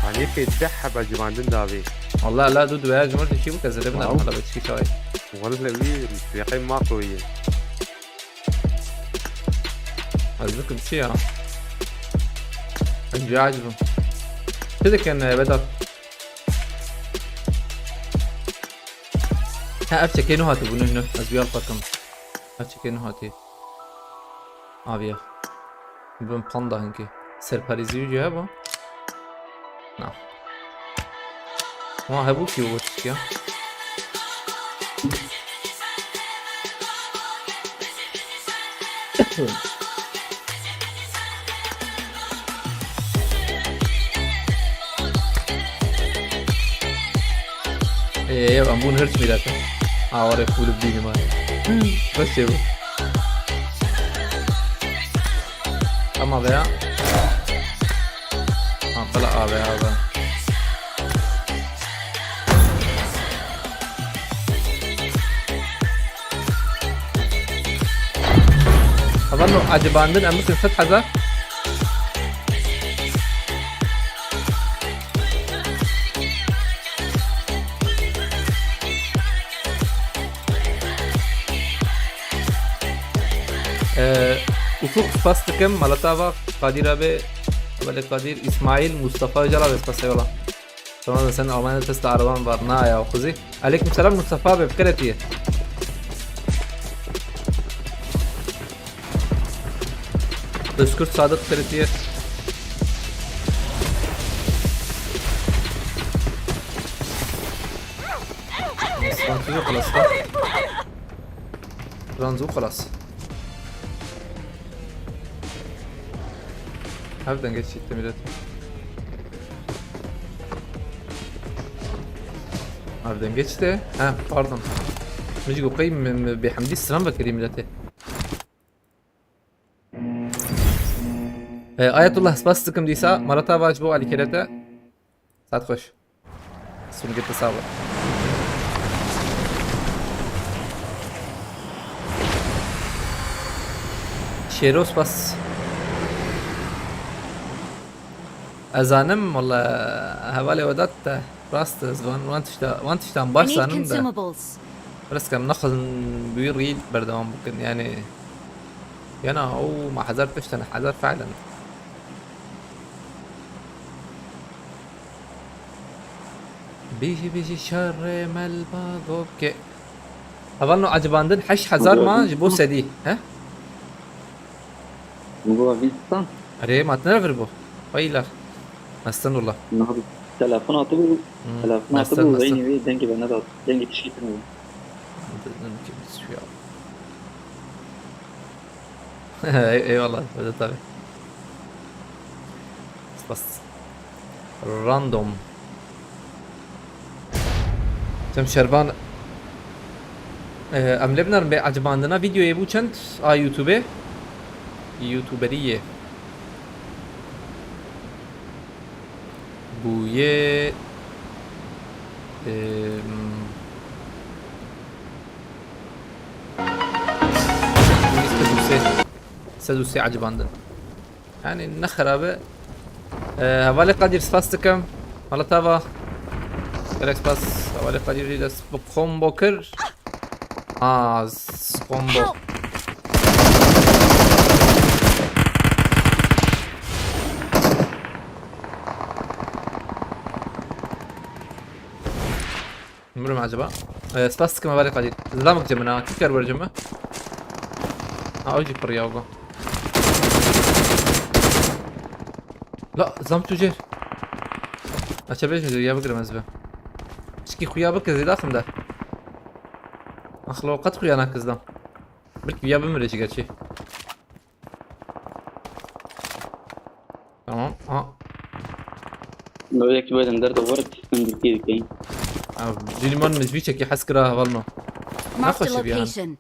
Hanî pê deh hebe civandin davê. Allah Allah, du duaya cumhur dişî bu kez, lebin Wow. Hala çi çay. Walla wî, yaqî ma qoyî. Ez bikim çi ya? Ez cihaz bûm. Çi dikin, e, Vedat? Ha, ev çekê nû hatî bû, nû, nû. Ez wî alfa kim. Ev çekê nû hatî. Aviye. Bin panda hinkî. Serparêzî wî cihê bû. Na. Ma hebû kî û tiştiya. Ê, ew em bûn hirç mîrete. Aware pûl bînim ay. Bes çê bû. Ama veya. Ha, bela ave, ave. Hevalno, ecibandin em bikin sed hezar. Ee, Ufuk, spas dikim, mala te ava, Kadir abi, Wele Kadir, İsmail, Mustafa Öcal abi, spas, eyvallah. Tamam, sen Almanya'da test araban var, na ya, kuzi. Aleyküm selam Mustafa abi, bikere tiye. Özkurt Sadık, bikere tiye. Lan çocuk klasik. Ranzu xelas. Hevden geç gitti millet. Hevden geçti. Ha, pardon. Min jî got qey min, min bêhemdî stran vekirî milletê. E, Ayetullah, spas dikim dîsa. Mala te ava ji bo alîkariya te. Saet xweş. Sûnigê te sax be. Şêro, spas. Ez zanim, wala hevalê we dat te. Rast, ez van, van tişta, van tiştan baş I need zanim de. Consumables. Biraz kem naxwazin bi wî rî berdewam bikin, yani. Yana, ew ma hezar tişt hene, hezar fehlen. Bêjî, bêjî şerê melba gokê. Hevalno ecibandin heşt hezar ma ji bo sedî, he? Erê, ma tine vir bû. Weyla. Estağfurullah. Telefon hatibû, Hmm, telefon mesaj, hatibû, mesaj. Reynî wê dengê we nedat. Dengê tişkî tune bû. Dedim ki biz şu ya. Ey-, eyvallah, öyle tabii. Spas. Random. Cem Şervan, e, em lê binarin bê ecibandina videoyê bû çend a YouTube? YouTuberiyê. Bûye, em, sed û sê, sed û sê ecibandin. Yani ne xerabe. Ee, hevalê Kadir spas dikim. Hala tava. Gelek spas. Hevalê Kadir jî dest bi combo kir. Aa, s-, combo. Help! Mirim acaba? Ee, spas dikim hevalê Kadir. Zilam bikece min ha. Kî kar werce min? Ha, o jî pir ya go. La, zam tu jêr. Aça bêjin ya bigirim ez be. Çikî xuya bikir zêde axim de. Axlo qet xuya nakir zam. Belkî ya bimire jî gerçi. Tamam. Ha. Böyle ki böyle derde var, sen bir şey dikeyin. Abi, Diliman mizvî çekî hes kira hevalno. Marked a Nexweş e bir an. Location.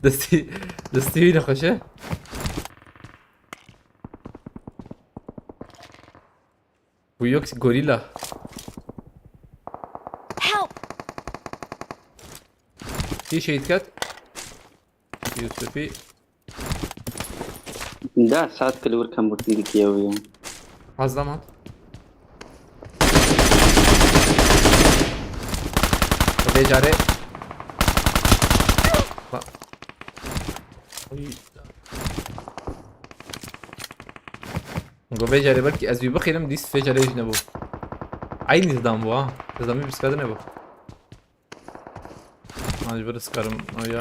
Destî, destî wî nexweş e. Bu yok gorîla. Help! Kî şehîd ket? Yusufî. Da saat kilo vur kan burti dikiye ya. Az damat. Vê carê. Ba-, Ay. Go vê carê belkî ez wî bixîrim, dîs vê carê jî nebû. Eynî zidan bû ha. Zidan min piskadine bû. Hadi bir ıskarim o ya.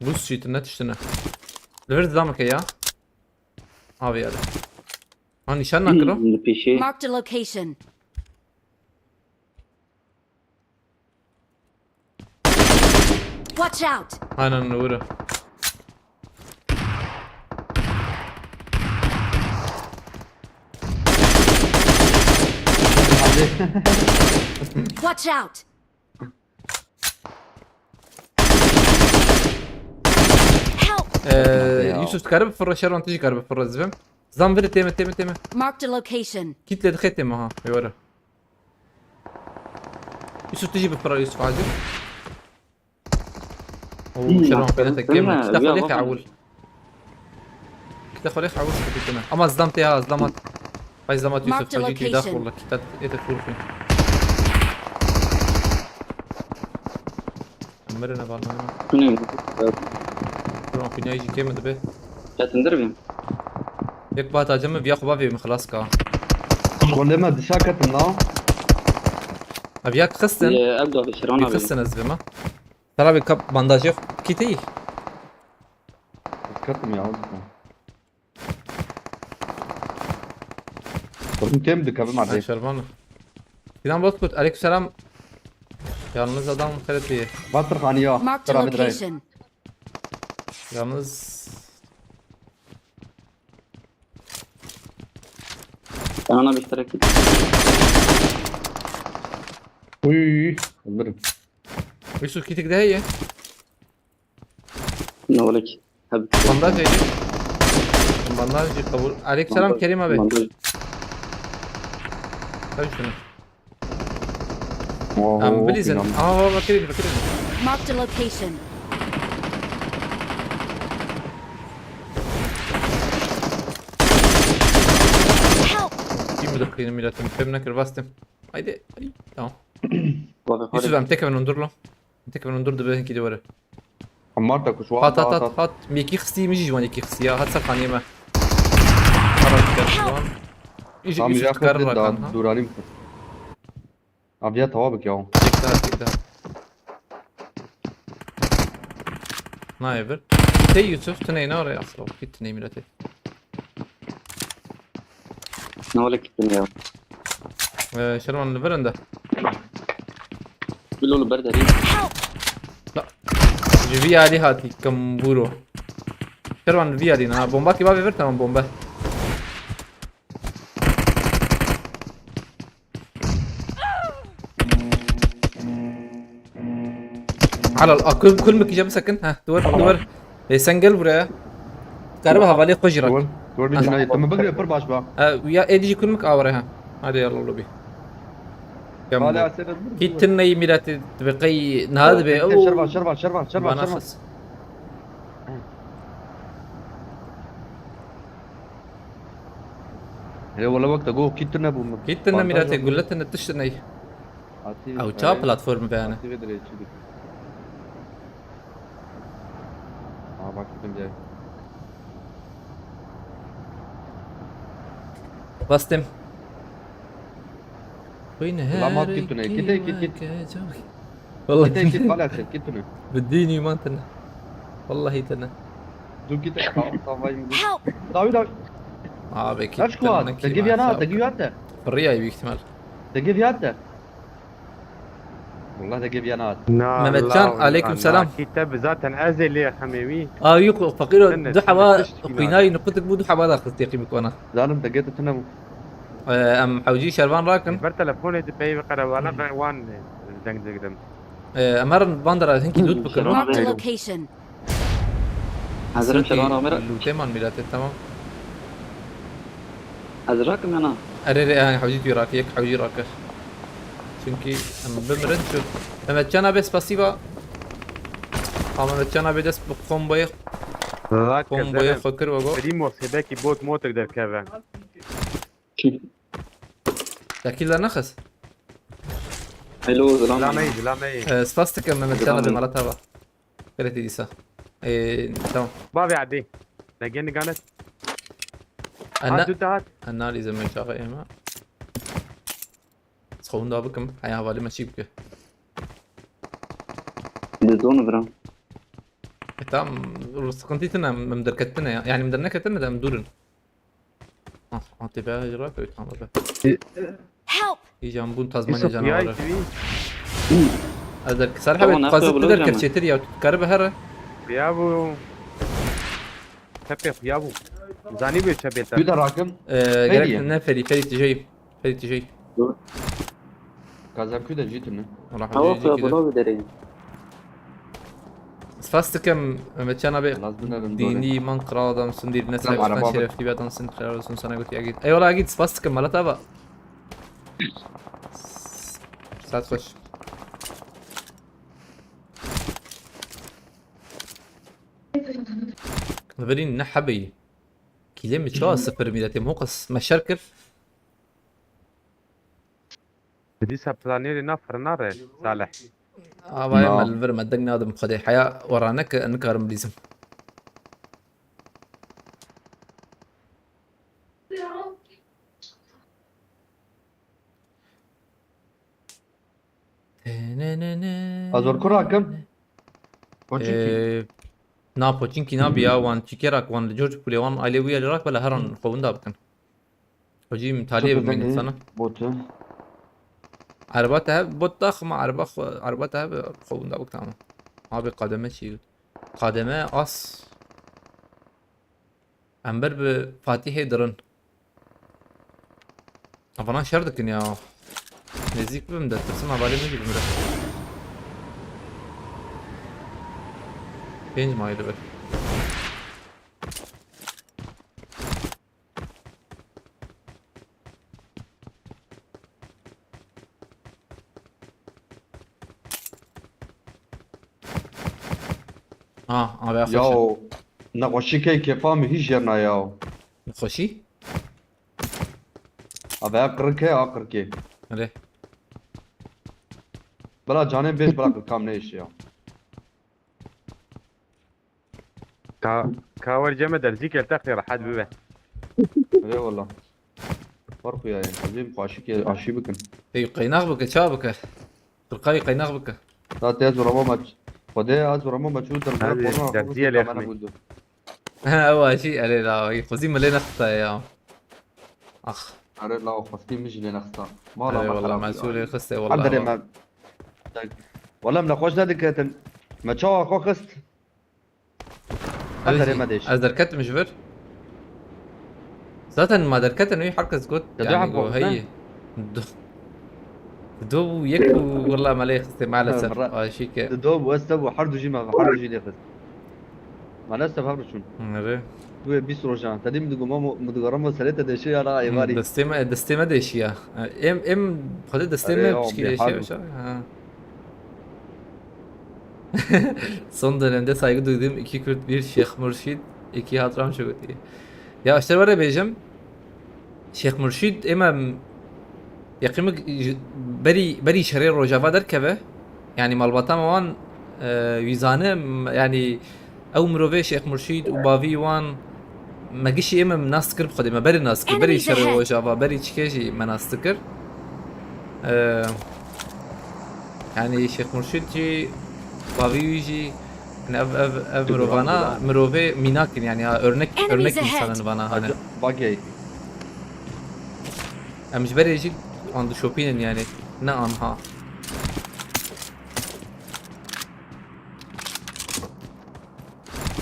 Buz çiğitine tiştine. Li vir zidameke ya. Abi ya. Ha, nişan nakiro. Şimdi pişi. Marked a location. Watch out! Aynen öyle. Watch out! Help! Ee, Ya. Yusuf, dikare bifirre, Şervan, tu jî kare bifirre, ez vêm. Zam viri tême, tême, tême. Marked a location. Kît lê dixê tême ha, ê were. Yusuf, tu jî bifirre, Yusuf, acil. Oo, Hmm, Şervan, aferin pêne te sana, kême. Kîta ya xwe lê baba. Xewil. Kîta xwe lê Xewil, kîta xwe lê Xewil. Ama zidam tê ha, zidamat. Vay zidamat Yusuf, Marked a hacî tê dax location. wala, kîta ê te fûr xwe. Mirine bana. Kune. Şervan, xwînayî jî kême dibe. Çetindir mi? Yek bat acem viya xwe bavê min xilas ka. Xwendê me dişa ketin la. Ev yak xistin. Ye, ev da Şervan Bir abi. Xistin ez vêma. Tera bir kap bandajı kiti. Ketim ya. Bakın tem dikabim Ay artık. Şervan. Sinan Bozkurt, aleykümselam. Yalnız adam kırıtı. Batır hani ya. Marked a Beraber dirayım. Location. Yalnız Ben ona bir iştirak et. Uy. Öldürün. Yusuf, kitik daha iyi. Ne ola ki? Hadi. Bandaj yedi. Bandaj kabul. Aleykümselam Kerim abi. Bandaj. Tabii şunu. Oo, Em bilîzin. inan. Aha, bak, bakayım, bakayım. Marked a location. Help! Kim de kıyını milletim. Fem ne kır bastım. Haydi. Ay, tamam. Bak, Yusuf, hadi. em tek ben dur lan. Tek ben dur da ben gidi var. Amar da kuş. Hat hat hat hat. Meki xistî, min jî ji wan yekî xistî ya. Hat ser xaniyê me. Ara dikkat şu an. Îj Tam Yusuf ya dikar xwe rakan da ha. duranim. Aviya tava bik ya. Yek daha, yek daha. Nayê bir. Tey Yusuf, tu neyna oraya asla. Git neyim ilete. Ne wale kitin ya. Ee, Şervan li vir in de. Bilo li ber derî. Ji vî alî hatî kimbûro. Şervan li vî alî ne ha. Bombakî bavê vir, tamam, bombe. Helal. A, kul, kul mik îca bisekin. Heh, duwer, duwer. E, sen gel buraya. Karibe hevalê xwe jî rak. Dur, dur bir dinle. Tamam, bak, pir baş bak. Ha, ya êdî jî kul mik awere ha. Hadi yallah lobi. Hala sene dur. Kî tineyî mîratê dibe qey niha dibe. Şervan, Şervan, Şervan, Şervan, Bana Şervan. Xas. Hele wala wek te go kî tune bû min. Kî tune mîratê, gulle tune, tişt tune. Ew ça platform be yani. Atî ve dirê çi dik. Aa bak gittim gel. Bastım. Wî ne Lamat her gittin, iki git, git, git. weke cawî. Vallahi Git git bala sen git tune. Bi dîn îman tine. Vallahi tine. Du git. Tavayım. Help! Dawi dawi. Abi Kaç kuat? Te gibi yana, te gibi yana. Fırriyay büyük ihtimal. Te gibi yana. Vallahi te gibi yana. Mehmetcan, aleyküm selam. Kitap zaten ez ê lê xemê wî. Aa yok, fakir o. Sen ne, Du sen ne hava tişt gibi kuynayi nukutuk bu, du hava da xist yaqî bikwana. Zanim te gete tune bu. Ee, em hewcî şervan rakin. Ber telefonê di peyvê qerevala ben wan deng digrim. Ee, em herin van dera hinkî dût bikin. Marked a location. Hazırım şervan amera. Lûtê man mîratê, tamam. Ez rakim ya na. Erê rê, yani hewcî tu rakî, yek hewcî rakî. Çünkü em bimirin şu. Mehmetcan abi spasiba. Ha, Mehmetcan abi dest bu komboyu, komboyu xwe kir wego. Primo sebeki bot motek derkeve. Dakiller naxist. Hello, selam. Lamey, lamey. Ee, spas dikim Mehmetcan abi, mala tava. Kredi dîsa. Ee, tamam. Bavê Edî. Negê niganet. Ana Ha, du dahat. Analize me çaxa ême. Sxewin da bikim. Heya hevalê me çî bike. Di zone bira. E, tamam. Sıkıntı tine, em derketine ya. Yani em derneketine de em durin. Ah, ah, tepe jira koy, tamam be. Help! Îcan bûn Tazmanya Yusuf ya canavarı. Kivi. Ez der, Salih Tamam, abi, ne fazla yapıyor bider hocam? Ker çetir ya, karibe here. Ya bu. Tepe ya bu. Zani bir çabeta. Bir de rakım. Ee, gerek diye? Ne feri, feri tijey. Feri tijey. Kazakü de jitini. Allah Hava razı olsun. Bula bir dereyim. Spas dikim Mehmetcan abi. Lazım ne ben Dini iman kral adamsın, dini Tamam, saygısından araba bak. Şerefli bir adamsın. Helal olsun sana, götü ya git. Eyvallah git, spas dikim Malat abi. Saat hoş. Verî ne hebeyî. Kîlê min çawa sifir mîletê min hoqas me şer kir. Dîsa planêrê na firna re Salih. Avayê me li vir me deng nadim xwedê. Heya wera neke nikarim bilîzim. Azor kur hakim. Koçiki. Ee, na poçinkî nabi ya, wan çîkê rak, wan li cor kulê wan ailê wî ya li rak bela heran xwe winda bikin. Xwecî min taliyê bimînin sana. Botu. Erba te hev, bot daxima, erba xwe, erba te hev, xwe winda bik tamam. Abi kademe çî? Kademe as. Em ber bi Fatihê dirin. Avana şer dikin ya. Nêzîk bibim de tirsim hevalê min jî bimire. Pênc mayî dibe. Ha, abi xweş. Yaw. Nexweşî key kêfa min hîç jêr nayaw. Xweşî? Abi ya qirikê, a qirikê. Erê. Bela canê bêj, bela qirikam neyşe ya. Ka, ka wer ceme derzî ke textê rehet bibe. Eyvallah. Fark ya yani. Azim xweşik aşî bikin. Ey, qeynax bike, ça bike? Qirqayî qeynax bike. Ta te ez ramo maç. Xwedê ez ramo maç û Hadi, derdi derdiye lê xemî. buldu. Ha, ew aşî, erê la, xwezî min lê nexta ya. Ax. Are la xwestî min jî lê nexista. Mala Erê me wala xerab me bû. sûrê xistê Her wala. derê me. Wala min nexweş nediketin. Me çawa xwe xist. Her derê me dêş. Ez derketim ji vir. Zaten ma derketin wî herkes got. Ya Yani dua got bak, hey. Du. Du yek û wala me lê xistê maalesef. Ra- Aşî ke. Di do bû ez te bû her du jî me her du jî lê xist. Maalesef her çûn. Nere? Tu yê bîst rojan. Te dî min digo mamo min digo ramo serê te deşê ya la êvarî. Destê me, destê me deşiya. Em, em, xwedê destê Erê me ya, pişkî bêhal deşiya bû. Uşak. Ha. Son dönemde saygı duyduğum iki Kürt, bir Şeyh Murşid, iki hatıram çok iyi. Ya işte var ya bêjim, Şeyh Murşid ema yaqî min berî, berî şerê Rojava derkeve. Yani malbata me wan e, wî zane, m- yani ew mirovê Şeyh Murşid û bavî wan me gişî ê me nas dikir bi Xwedê me berê nas dikir, berî şerê Rojava, berî çikê jî me nas dikir. E, yani Şeyh Murşid jî, bavî wî jî, yani ev, ev, ev mirovana mirovê mînak in yani ha örnek, örnek insan in vana hani. Bagey. Em ji berê jî an dişopînin yani, ne anha.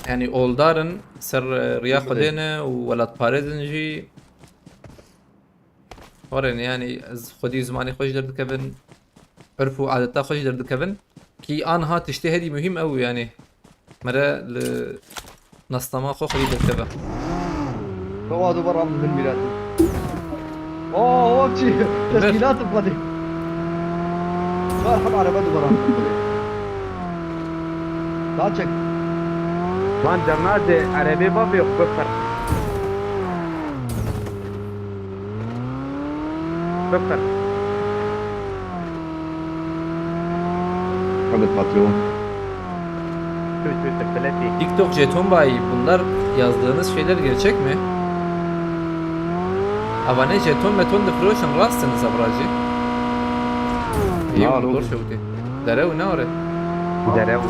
Yani oldar in ser e, riya Xwedê ne û welatparêz in jî. Were ne yani ez xwedî zimanê xwe jî derdikevin, urf û adeta xwe jî derdikevin. Ki anha tiştê herî muhîm ew yani. Mere li nasnama xwe xwedî derkeve. Baba du beram min mîratin. Oo, wek çi? Teşkîlat xwedî. Çar heb araba du beram min xwedî. Daha çek. Lan cernade erebê bavê xwe bifir. Bifir. Hadi patron. Tüy tüy tıkıletî. TikTok jeton bayi, bunlar yazdığınız şeyler gerçek mi? Avane jeton meton difiroşin, rastiniz abracı. İyi Ya, oldu, doğru. Doğru şevti. Derew ne ore? Derew.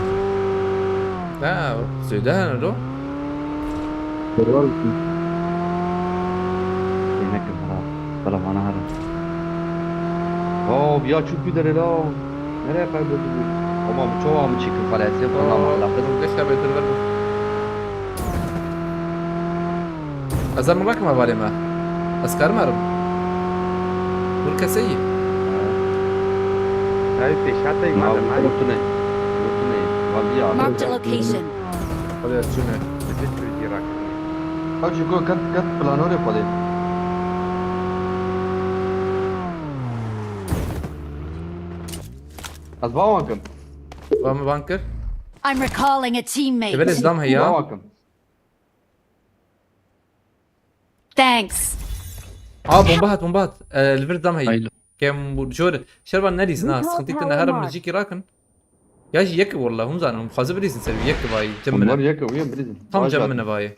Ha, zöde hene lo. Yemek yapar. Bala bana hara. Oo, ya çok güzel la. Nereye kayboldu bu? Ama bu çoğu amı çekim kalesi falan Oo, Allah'ım. Geç tabi ötür ver. Ez ê min rakim hevalê me. Ez karim herim. Hûn keseyî. Ew pêşateyî Ya, madem heyî. Rutine. Rutine. Vadiya. Marked a location. Hadi ez çûne. Bizi Tirkî rakirî. Hewce ku ket ket planore xwedê. Ez bawan kim. Ba min ban kir. I'm recalling a Ê belê teammate. dam heya. Bawan kim. Thanks. Aa, bomba hat, bomba hat. Ee, li vir dam heya. Haylo. Kem bu jor. Şervan nerîsin ha? Sıkıntı tine herim liciki rakin. Ya jî yek walla hûn zanin. Xwazi bilîzin ser yek vay. Cem Bunlar mine. yek uyan bilizin. Tam cem mine vay.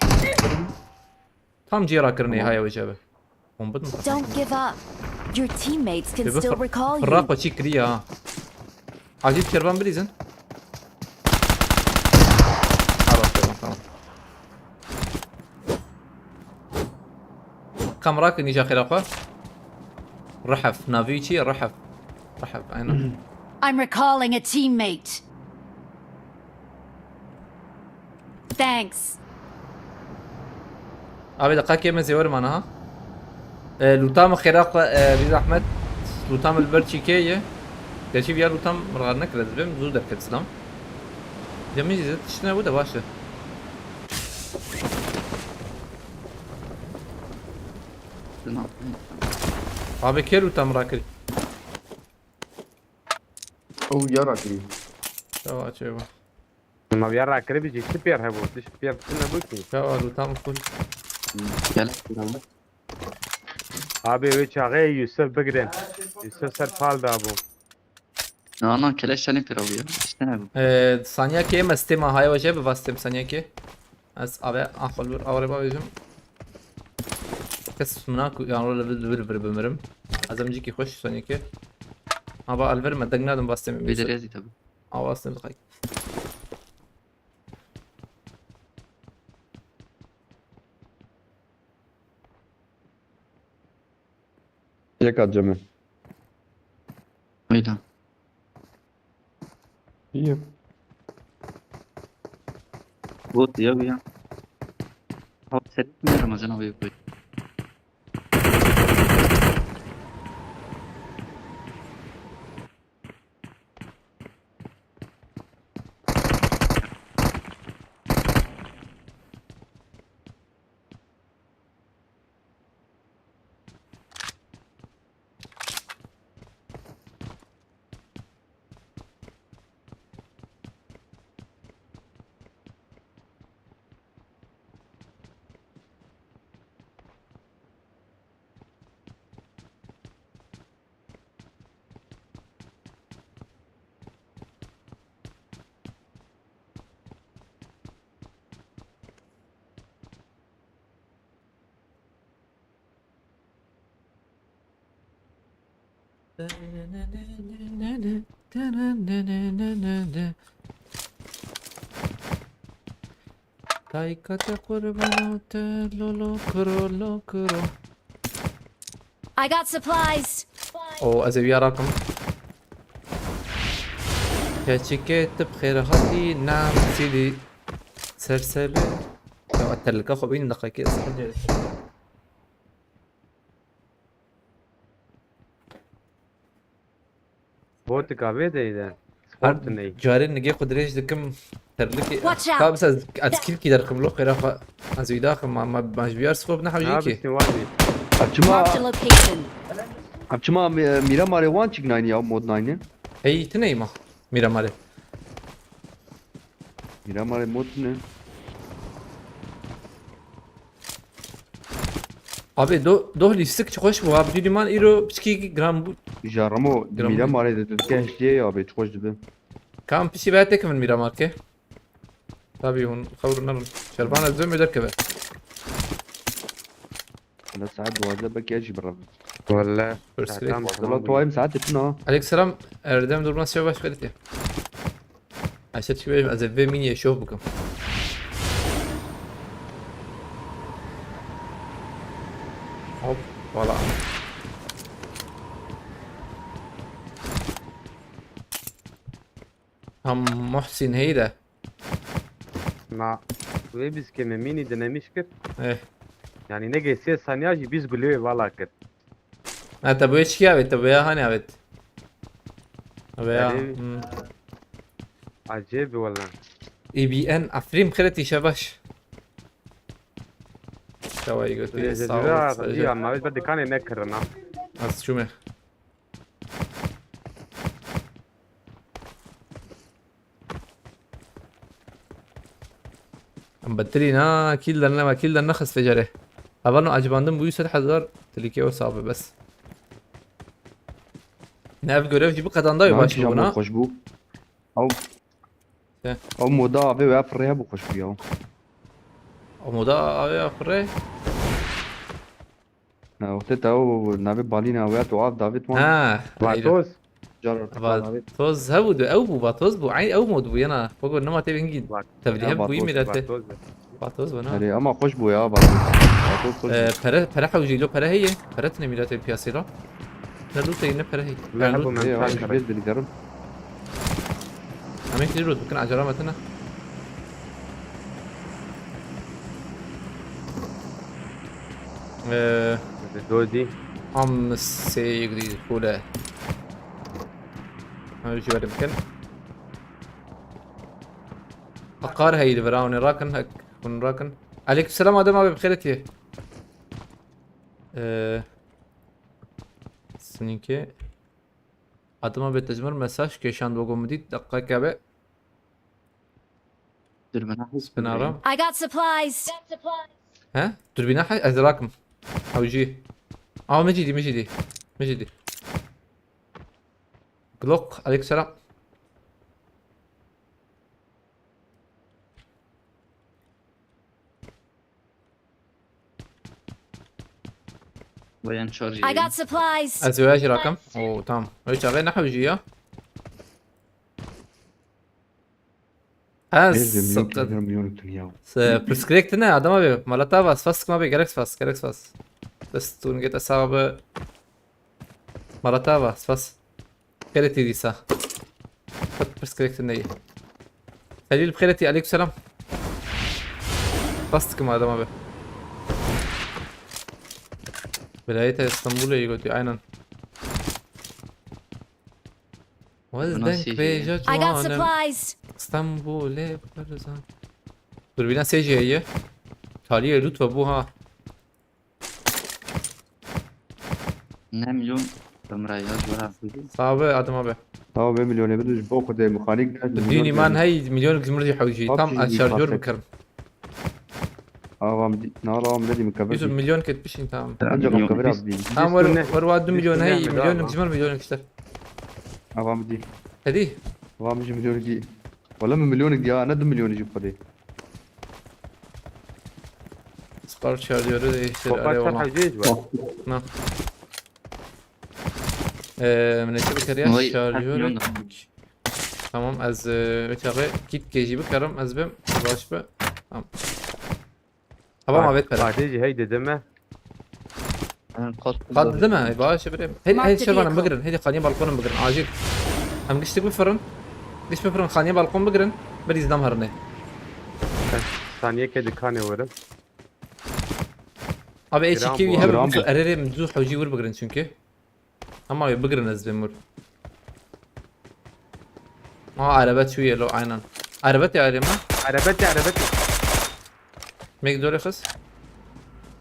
Tam cê rakirine haya wece be. Bomba mı? Don't give up. Your teammates can Ê still bixir. recall Fırra you. xwe çî kiriye ha. Acil kervan bilîzin. Ha bak, tamam, tamam. Kam rakin îca xêra xwe. Rihef. Navî çi ye? Rihef. Rihef, aynen. I'm recalling a teammate. Thanks. Abi, deqakê me zêwer mane ha. E, lûta min xêra xwe, e, bî zehmet. Lûta min li ber çîkê ye. Gerçî viya lûta min rar nekir, ez bêm zû derket silam. Ya min jî zêde tiştine bû de baş e. Abi, kê lûta min rakir? Ew ya rakirî. Çawa çê bû? Ma viya rakirî bî jî çi pêr hebû? Tişt pêr tune bû ki. Çawa lûta min full. Gelek birader. Abi wê çaxê Yusuf bigirin. Yusuf ser pal da bû. Na na keleş tenê pêra bû ya. Tiştine bû. Ee, saniye ke em estê ma haya wece bi vastem saniye ke. Ez ave axol bir avre bavêjim. Kes mına ku yan rol bir bir bir bimirim. Az emciki hoş saniye ke. Ama alver me deng nadim vastem. Bêderê zî tabi. Ama vastem kay. Çeka cemê. Öyle. İyi. Bot ya bu ya. Hava seyretmiyor Ramazan abi bu. Taykate qurbana te lolo kuro lo kuro. I got supplies. O ez ê wiya rakim. Keçike tu bi xêr hatî nam sîdî serseri. Ya telika xwe bîn deqekê ez xwe Botika vê deyde. Sport ney. Carê nigê xwe dirêj dikim. Terlikê. Watch out! Ka bisa ez, ez kîlkî derxim lo xêra xwe. Ez wî daxim ma ma ma ji biyar sixwe bine hewcî ki. Nabistin var mı? Ev çima, Marked a location. Ev çima mi- Miramarê wan çik nayni ya mod nayni? Hey, tu neyma. Miramarê. Miramarê mod ne? Abi do doh lîstik çi xweş bû. Abi dîman îro piçkî giran bû. Jaramo Giran bû. Miramarê de tu dikeh H D ya abi, çi xweş dibe. Kam pişî ve tekim Miramarke. Tabii hûn xewr nerûn. Şervan ez dömê derkeve. Hele saet duwazdeh belkî ez jî birevim. Welle. First saetan rate. Welle tu ayım saet tuna. Aleykümselam. Erdem durma siya baş verdi. Aşağı çıkıp ez vê miniye şov bikim. Hop, voilà. Tam Muhsin heyre. Na, wê bîskê me mînî dinamîş kir. Eh. Yani ne sê saniya jî bîst gulê vala kir. Ha, te boya çikiya avêt, te boya hani avêt. Boya, Erê. Hmm. Acayip wala. E B N, Afrîn xêret, îşe baş. Şawayî götü, sağ ol. Ya, ma wê be dikanê nekirina. Az çûme. Em betilî na, kîl derne, me kîl derne xist vê carê. Hevalno ecibandim bûyî sed hezar tilîkê wisa be bes. Ne ev görev jî bi qedandayê baş bû na. Xweş bû. Ew, Te. Ew moda avê wê pirrê hebû xweş bû ya. Ew moda avê ya pirrê? Na, wextê te ew navê balîna wê tu av davêt wan. Ha, Vatoz. Car Vatoz hebû de, ew bû, Vatoz bû. Eyn ew mod bû yana. Xwe got nema tê bingî. Vat- Tevlî Ya, heb bûyî Vatoz. Mîrete. Vatoz be. Vatoz bû na. Erê, ama xweş bû ya, Vatoz. Vatoz xweş bû. Ee, pere, pere hewcî lo pere heye. Pere tine mîrete piyasê lo. Ne lûtê ne pere heye. Ne hebû. Ê, çar ew ji kere. Bêr dilî derim. Em ê kî rût bikin, acele me tine. Ee, Dozî. Am sê yek dî xûle. Em jî werin bikin. Aqar heyî li vira hûn ê rakin, hek hûn rakin. Aleykümselam Adem abi, bi xêr hatiye. Ee, Sinînkê. Adem abi, te ji min mesaj kêşand, wego min dît, deqeke be. Dur bana hız Bin aram. I got supplies. He? Dur bina hay, ez rakim. Hewcî. Ama min jî dî, min jî dî. Min jî dî. Glock, aleykümselam. Bayan çar I got supplies. Ez wê jî rakim. Oo, tamam. Öyle çaxê ne hewcî ya. Ez Neyse, milyon sıkı- kere milyon tun ya. Se, pirsgirêk tine, adam abi. Malata vas, fas sıkma be, gerek fas, gerek fas. Bes, tu nigete sabe. Maratava, spas. Xêretî dîsa. Qet pirs kirek tu neyê. Xelîl bi xêretî, aleykum selam. Spas dikim Adem abi. Vilayeta Stenbolê yê gotî, aynen. Wez Buna deng sihê. Bêja I got ciwanim. Supplies. Stenbolê Barzan. Durbîna sê jî heye. Taliyê lût ve bû ha. Ne milyon bimre ya, ji wera bigî. Sağ ol Adem abi. Sağ ol be milyonê, bidin ji bo Xwedê mexanîk ne. Dînî man hey milyon ji mir jî hewcî. Tam ez şarjör bikirim. Awa min dî, na awa min dî min kevir. Yusuf milyon ket pişin tamam. Ancak milyon kevir abi. Tamam, wer, wer wa du milyon hey, milyon ji mir milyon işte. Awa min dî. Hadi. Awa min ji milyon dî. Wala min milyon dî ya, ne du milyon ji Xwedê. Spark şarjörü değiştir. Kopar hele çarp ona. Hewcê ji we. Na. Ee, min ê çi bikeriya? Vay, şarjörü. Tamam, ez, e, çaxê kit kê jî bikerim, ez bim, baş be. Tamam. Hava ma vet pere. Hadi jî hey dedim me. Qat dide me, baş birê. Hey, hey, şervanım bigirin, hey, xaniye balkonum bigirin, acil. Em giştik bifirin. Giş bifirin, xaniye balkon bigirin. Bir izdam herine. Saniye ke dikane werim. Abi, H iki wî hebe. Erê, erê, min zû hewcî wir bigirin çünkü. Ama wê bigirin ez bêm wir. Aa, araba çûye lo, aynen. Araba te arê me? Araba te, araba te. Mek dore xis.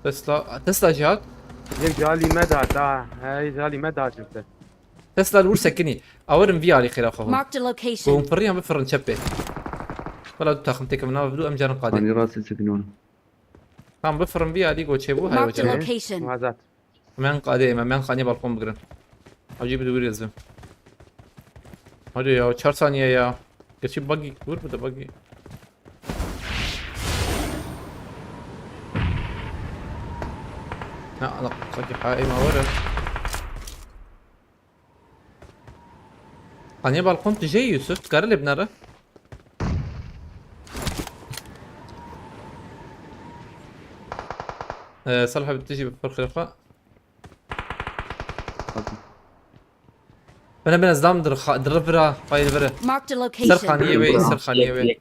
Tesla, Tesla jî hat. Yek calî me da, da. Hey, calî me da cinte. Tesla li wir sekinî. Awerim vî alî xêra xwe hûn. Marked a location. Hûn firriyan bifirin çepê. Wela du taxim têkim nav du em carin qadê. Hani rastî sekinî. Tam bifirin vî alî goçê bû, hay Marked a hoca. Location. Azat. Em yan qadê, em yan xaniyê balkon bigirin. Hacî bi dûrî ez bim. Hadi ya, çar saniye ya. Geçip buggy, vur bu da buggy. Ha, ala, sanki ha, ema var ya. Xaniyê balkon tu jê Yusuf, tu kare lê binere. Ee, Salih abi, tu jî bi xwe xirfa. Bine, bine, zdam dir, xa-, dir vira, fayda vira. Marked a location. Ser xaniyê wê, ser xaniyê wê.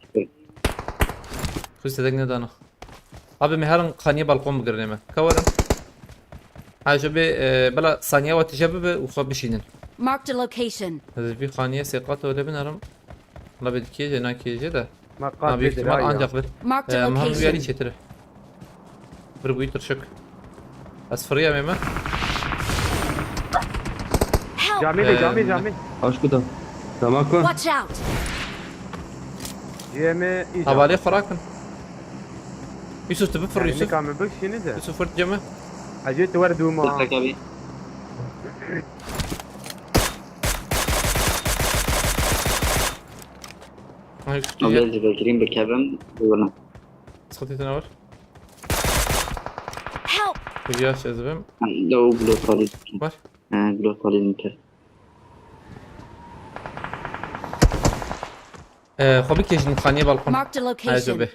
Xwî sedek nedana. Abi, me herin xaniyê balkon bigirin ême. Ka werin. Ha, ji bê, e, bela saniya we tije bibe û xwe bişînin. Marked a location. Ez vî xaniyê sê qat were binerim. La bê dikêje, nakêje de. Ma qat. Na, büyük ihtimal ancak bir. Marked a location. Em hem rüyali çetiri. Bir buytur şık. Ez fırıya meme. Help! Cami de, cami, cami. Aşkı da. Tamam ko. Watch out! Cemi. Havale xurakin. Yusuf, tu bifir, Yusuf. Nika min bikişîne de. Yusuf, fırt cemi. Hacı, tu ver duma. Tek abi. Ay, Yusuf, abi, ya. Ez bekireyim, bekevim. Buyurun. Sıkıntı ne var? Help! Yaş ez bim. Lo, glotalin. Var. He, glotalin te. Ee, xwe bikêjin xaniyê balkon. Marked a location.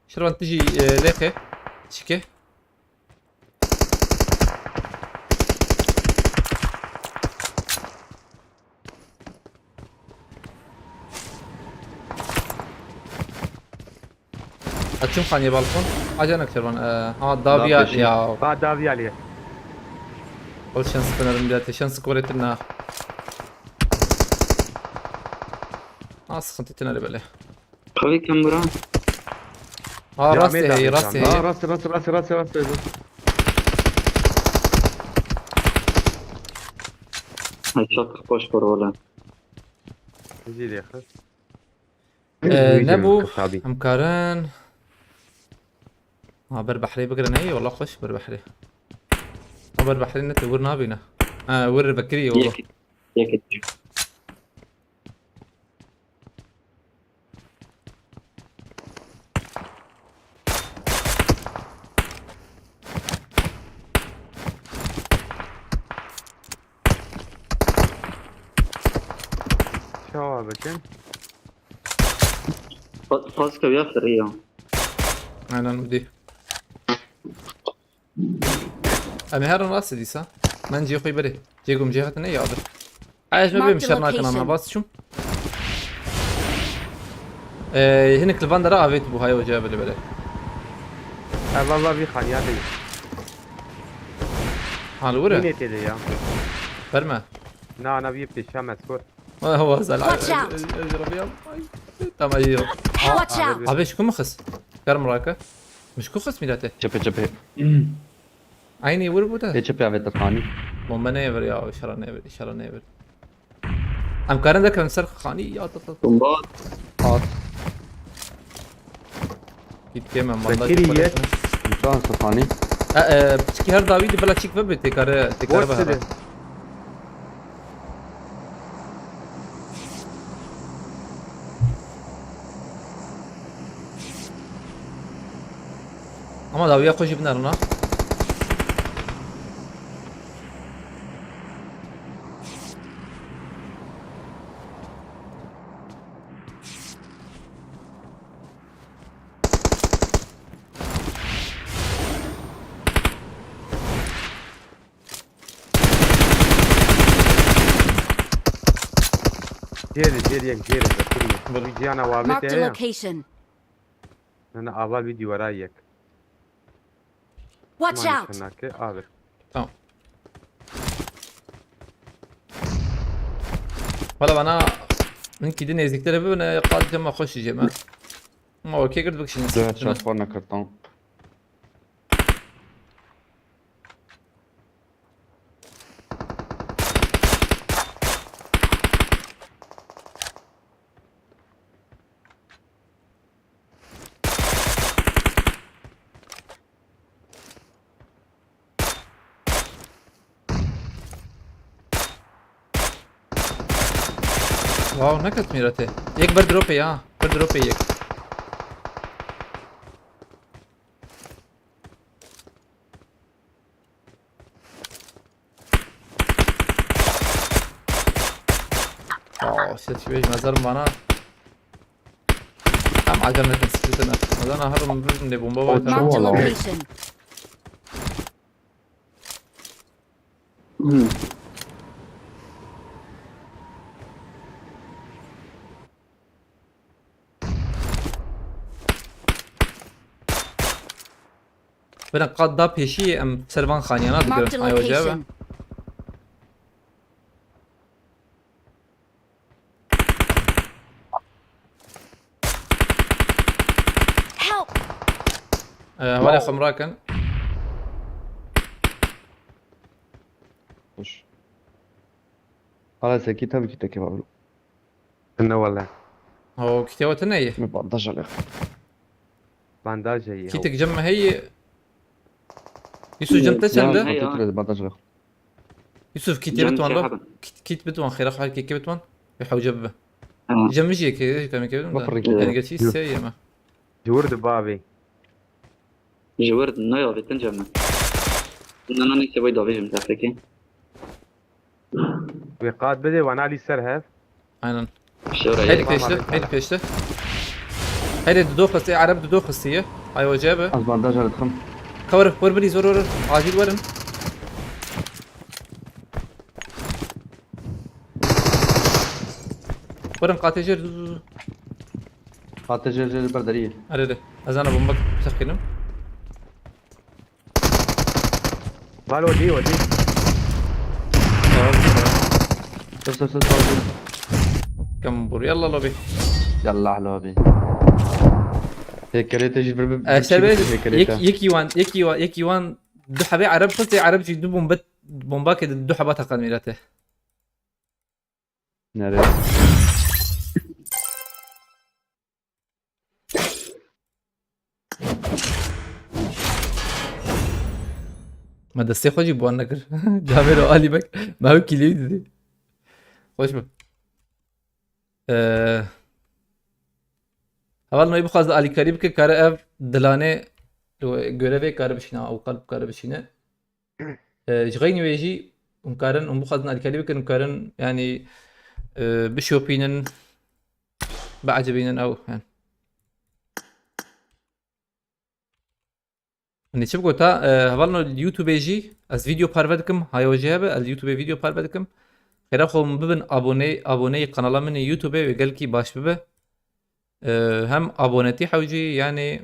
Şirvan tijî, e, lêxê. Çike. Açım xaniyê balkon. Acanek Şirvan. E, ha, daviya ya. Ha, daviya liye. Ol şans kınar milletê, şans kuretin na. Ha, sıkıntı tine böyle. Tabii ki Murat. Ha, rastê heye, rastê heye. Ha, rastê, rastê, rastê, rastê, rastê. Ay, çok boş bir oğlan. Zîlê xist. Ee, ne bu? Em karin. Ha, ber behrê bigirin, hey, wala xweş ber behrê. Ha, ber behrê ne te wir nabîne. Ha, wir vekirî, wala. Yek, yek. Çawa bikin? Pa-, paska ya fırıyor. Aynen, bu değil. Em ê herin rastê dîsa. Min cihê xwe berê. Cê gum cê hatine ya abi. Ay, ez me Marked bêm a şer nakin location. Ana bas çûm. Ee, hinek li van dera avêt bû, hay hoca, bile bile. Ha, valla bir xaniya değil. Ha, li wir e? Yine têde ya. Verme. Na, na, bir pêşa meskor. Wa, wa, zel-, Watch out! Ez, ez, ez, Rabbi, ay. Tamam, iyi yok. Watch out! Abi, şu ku mu xis? Kerem rake. Miş ku xis milete? Çepe, çepe. Aynı vur bu da. E, çepe avêt xanî. Bomba neyê vir ya, inşallah neyê vir, inşallah neyê vir. Em karin derkevin ser xanî ya, ta, ta. Bomba. At. Git yemem, vallahi Bekirî git ye. Parasını. Çan xanî. E, e, piçkî her dawî di bila çîk ve bi têkare, têkare Boş bihera. Sidi. Ama dawiya xwe jî binerin ha. Jêr, jêr yek, jêr yek. Dur. Wî ciyana wavê Marked te a heye. Location. Ne, ne, aval wî dîwara yek. Watch out! Nake, avir. Tamam. Valla bana hinkî di nêzîktir bibine, qad cema xweş jeme. Ama okey gird bikişin. Dört çarpı ne kırtan. Wow, ne ket mîrete. Yek ber dropê ya. Ber dropê yek. Aa, işte şu beş nazar bana. Tam acele etme, sıkıntı ne? Adam ahırım bir ne bomba var. Marked a location. Bira qat da pêşî em ser van xaniyana digirin. Marked a location. Ayo cebe. Help! Ee, hevalê xwe mira kin. Hoş. Hala sekî tabii ki teke var. Ne wele. O kitê we tune ye. Mi bandaj alê. Bandaj ye. Kîtek cem me heye. Yusuf cem te çend e? Bandaj alê. Yusuf kîtê bitwan lo. Kît, kît bitwan xêra xwe kêkê bitwan. Wê hewce bibe. Cem min jî yekê, kamê kê bidim de. Bafirî kîtê. Yani geçî sê yeme. Ji wir dibe avê. Ji wir nayê avêtin cem min. Na, na, neyse, vay davêjim tefekê. Wê qat bidê, wana lî ser hev. Aynen. Şöyle. Heydi peşte, heydi peşte. Heydi dudo xistî, Ereb dudo xistî ye. Ay hoca be. Az bandaj aradım. Cover, vur biri, vur, vur, vur. Acil verin. Verin, katê jêr, dur, dur, dur. Katê jêr, jêr, ber derî. Erê, erê. Ez ana bomba çekinim. Val odî, odî. Sır, sır, sır, sır. Kam bur, yalla lobi. Yalla lobi. Hêkelê te jî bir, bir, e, bir şey, bir hêkelê yek, te. Yek iwan, yek iwan, yek iwan du hebê Ereb xistê, Ereb jî du bombe, bomba ke du heba teqan mîrete. Nereye? Me destê xwe jî bi wan nekir. Camêro Alî Bek, me ew kîlî didî. Xweş be. Ee, heval noyî bixwaze alîkarî bike, kare ev dilanê görevê kare bişîne, ew kalb kare bişîne. E, ji xeynî wê jî hûn karin, hûn bixwazin alîkarî bikin, hûn karin, yanî, e, bişopînin, biecibînin ew, yani. Nêçe bigota, e, hevalno li YouTube jî ez vîdeo parve dikim. Haya jî hebe, ez li YouTube vîdeo parve dikim. Xêra xwe min bibin abone, aboneyê kanala min ê YouTube wê gelkî baş bibe. E, hem abonetî hewcî, yani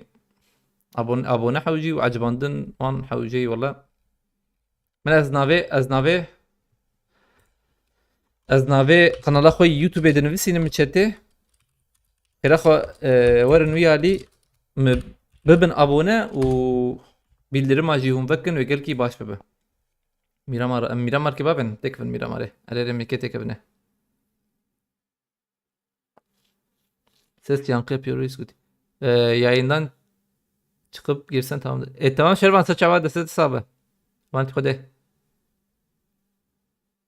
abon-, abone hewcî û ecibandin wan hewcî wala. Min ez navê, ez navê, ez navê kanala xwe yî YouTube dinivîsînim chatê. Xêra xwe, e, werin wî alî, mi bibin abone û bildirima jî hûn vekin wê gelkî baş bibe. Mîramar, em Mîramarkê babin, têkevin Mîramarê. Erê, erê, mêkê têkevine. Ses yankı yapıyor reis, gotî. E, yayından çıkıp girsen tamamdır. E, tamam Şervan, saç hava deste sabe. Van Xwedê.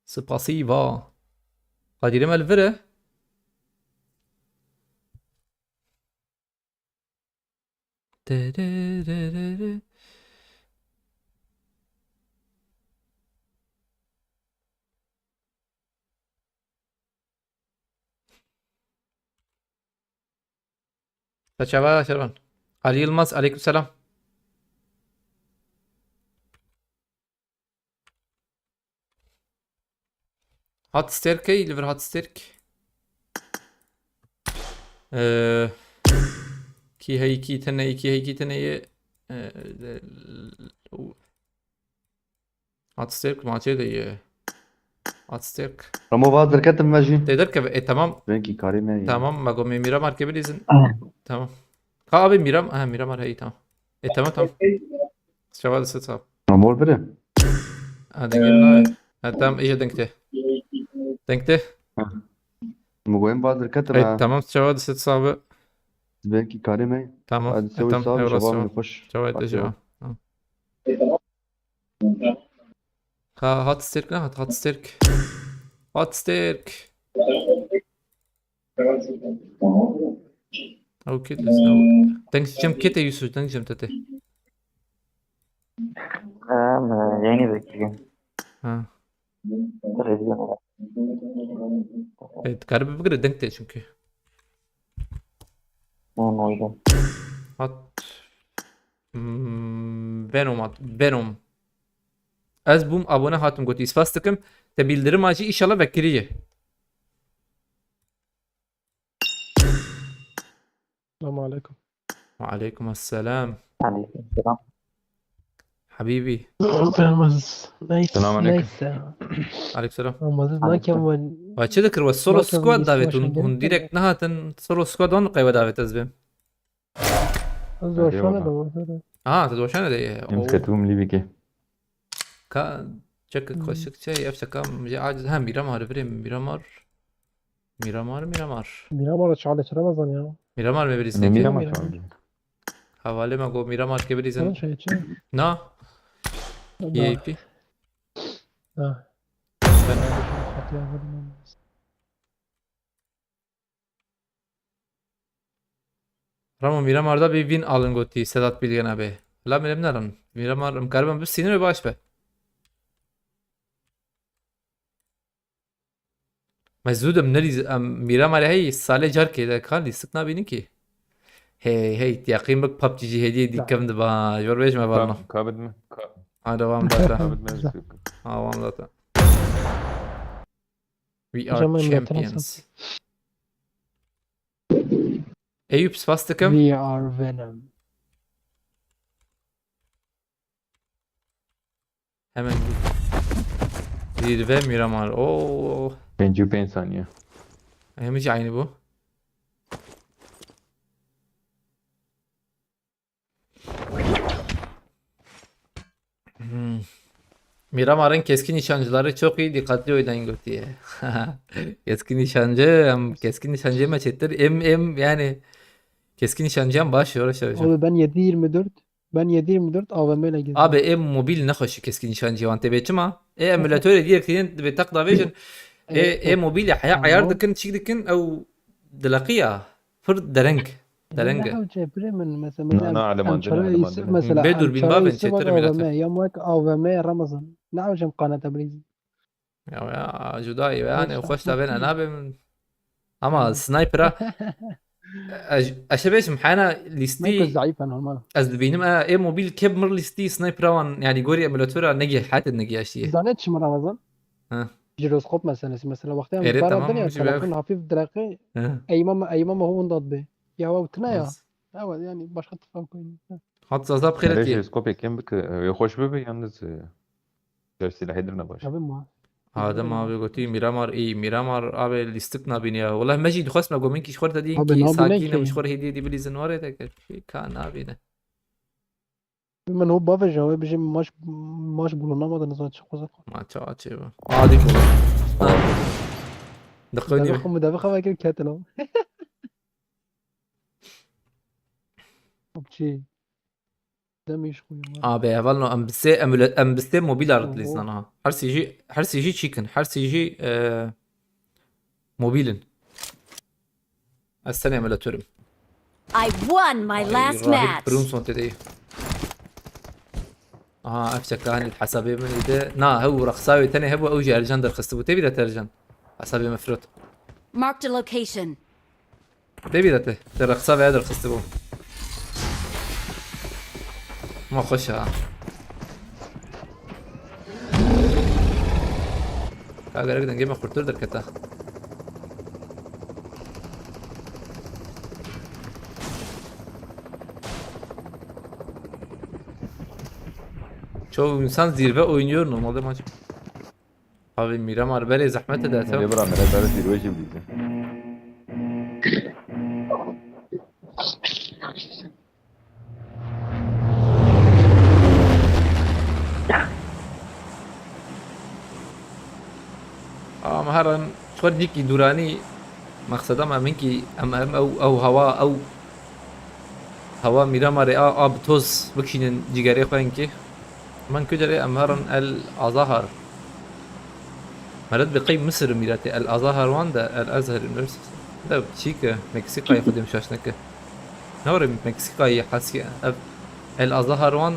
Spasiba. Kadirê me li vir e. Saçava Şervan. Ali Yılmaz, aleykümselam. Hot Sterk, li vir Hot Sterk. Ee, kî heyî, kî tenê, kî heyî, kî tenê ye. Ee, de-, Hot Sterk maçê de ye. Hot Sterk. Ramo va derketim me jî. Tê derkeve, e, tamam. Belkî karê me ye. Tamam, me gomê Mîramarkê bilîzin. Ah. Tamam. Ka abi Mîram, ha, Mîramar heyî, tamam. E, tamam, tamam. Şeva de set sağ. Ramo bire. Ha, dengê nayê. Ha, tamam, iyice denkte. Denkte. Ha. Min got em va derketim. E, tamam, şeva de set sağ be. Belkî karê me. Tamam. Hadi, e, sewi tamam, sağ be, eyvallah, şeva sağ ol. Min xweş. Şeva de şeva. Tamam. Ha, Hot Sterk ne? Hot, Hot Sterk. Hot Sterk. Ew kê dizî ew. Deng cem kê te Yusuf, deng cem te tê. Em, e, yayını bekliyorum. Ha. Televizyon olarak. Evet, galiba bigire deng te çünkü. Onu oydu. Hat. Hmm, Venom hat. Venom. Ez bûm abone hatim gotî. Spas dikim. Te bildirima jî inşallah vekiriye. Selamun aleyküm. Ve aleyküm esselam. Aleyküm selam. Habibi. Olmaz. Neyse. Selam aleyküm. Neyse. Aleyküm selam. Olmaz. Aleyküm. Nakem ve Ve çi dikir we solo squad davet hûn, hûn direkt nehatin solo squad wan qeywe davet ez bim. Ez doşane de var. Ha, tu doşane de ye. Em Oo. Setum libike. Ka, çek Hmm. Koşuk çe, ev çeka, je aciz, ha, Miramar, birê Miramar. Miramar, Miramar. Miramar çağdaş Ramazan ya. Miramar me birîz Ne neke? Miramar Miramar. Çağdaş? Havale me go Miramar ke birîzin. Tamam, şey, şey. Na? Tamam. E A P. Ha. Ben Ramo Miramar da bê vîn alin gotî Sedat Bilgen abi. La mirem nerin. Miramar em karibin bi sînir baş be. Me zû dem nerî em Miramar hey salê carkê de kan lîstik nabînin ki. Hey hey yaqîn bik PUBG jî hediye dî kevin diba. Jor bêj me varno. Ka-, kabit mi? Ka-, Ha devam data. Kabit mi? Ha devam data. We are champions. Eyüp, spas dikim. We are Venom. Hemen zirve Miramar. Oo. Pêncî û pênc saniye. Hem hiç aynı bu. Hmm. Miramar'ın keskin nişancıları çok iyi, dikkatli oynayın diye. Keskin nişancı, hem keskin nişancı hem çetir, hem, hem yani keskin nişancı hem baş yoruş yapacağım. Abi ben yedi yirmi dört, ben yedi yirmi dört A V M ile gezdim. Abi em mobil ne hoş keskin nişancı van tebe çima? E emülatörü direkt diye bir tak da vejin. E, e mobil ya, ayar dikin, çik dikin, ew dilaqiya. Pir dereng. Dereng e. Ne hewce birê min, mesela, Na, na, em Eleman, çare Eleman, Yusuf, Eleman. Mesela, Bê em dûrbîn çare bavên Yusuf çêtir wek mîrate. A V M, ya wek A V M Ramazan. Ne hewce em qane Tebrîz. Ya, ya, cudayî be, yani, Neyse. Xweş da bêne, nabê min. Ama Hı. Snipera, Ez, ez şebêşim hena lîstî. Sniper zayıf, normal. Ez dibînim, e, ê mobil kê mir lîstî snipera wan, yani gorî emulatora negî, hete negî eştiye. Zane çi mi Ramazan? Ha. Jiroskop meselesi. Mesela wextê em Êrê, bera tamam, dinê, ji telefon ber- hafif direqê, Ha. eyma me, eyma me hûn dat bê. Ya ew tine ya. Bas. Ew, yani başka tifam koyun. Hat Zaza bi xêr Erê etî. Jiroskopê kêm bike, e, xweş bibe, yalnız, e, Ger silahê dir nebaş. Tabii ma. Adem abi gotî Miramar î, Miramar abi lîstik nabîne ya. Wela me jî dixwest me got min kî ji xwe re te dîn Abi kî nabîne sakîne ki. Ji xwe re hêdî hêdî bilî zinwarê te kir. Kî ka nabîne. Min o bavêje wê bijî maç, maç bulunamadı, ne zaman çi xweza. Ma ça çê be. Adî ko. Ha. Dixwînî. Devi xwe, devi xwe vekir ketin o. Çi? Demê ji xwe ya. Abi, hevalno, em bi sê emule-, em bi sê mobil Oho. Ardilîzan ha. Her sê jî, her sê jî çîkin. Her sê jî, e, mobil in. Ez tenê emulator im. I won my Ay, last rahip match. Brunson tê de. Aha, ev çeka hanî hesabê min de. Na, hew rexsa wê tenê hebû, ew jî Ercan derxistibû. Tê bîra te Ercan. Hesabê min firot. Marked a location. Tê bîra te, te rexsa veya derxistibû. Ma xweş e ha. Ka gerek dengê me xurtir derketa. Çoğu insan zirve oynuyor normalde maç. Abi Miramar berê zehmet ede. Lê bira, mere berê zîrwê jî bidîtin. Ama herin çor dîkî dûranî mexseda me min kî em, em ew, ew hewa, ew Hewa Mîramarê a, a bi toz bikişînin cîgerê xwe hinkê. Min ku derê em herin El Azahar. Meret bi qey Misir mîratê El Azahar wan de El Azhar Üniversitesi. De çîke Meksîkayê xwe dêm şaş neke. Ne were Meksîkayê heskî ev El Azahar wan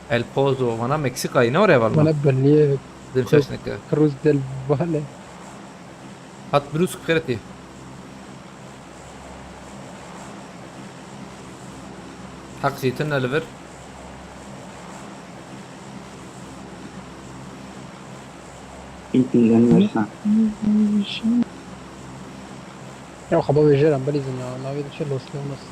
El Pozo, vana Meksîkayê ne were eval ma. Bana belliye. Dêm şaş neke. Cruz del Valle. Hat brûsk xêretî. Heq jî tune li vir. Întilden versan. Ya xaba vêjêr em bilîzin ya. Navê diçe Los Leones.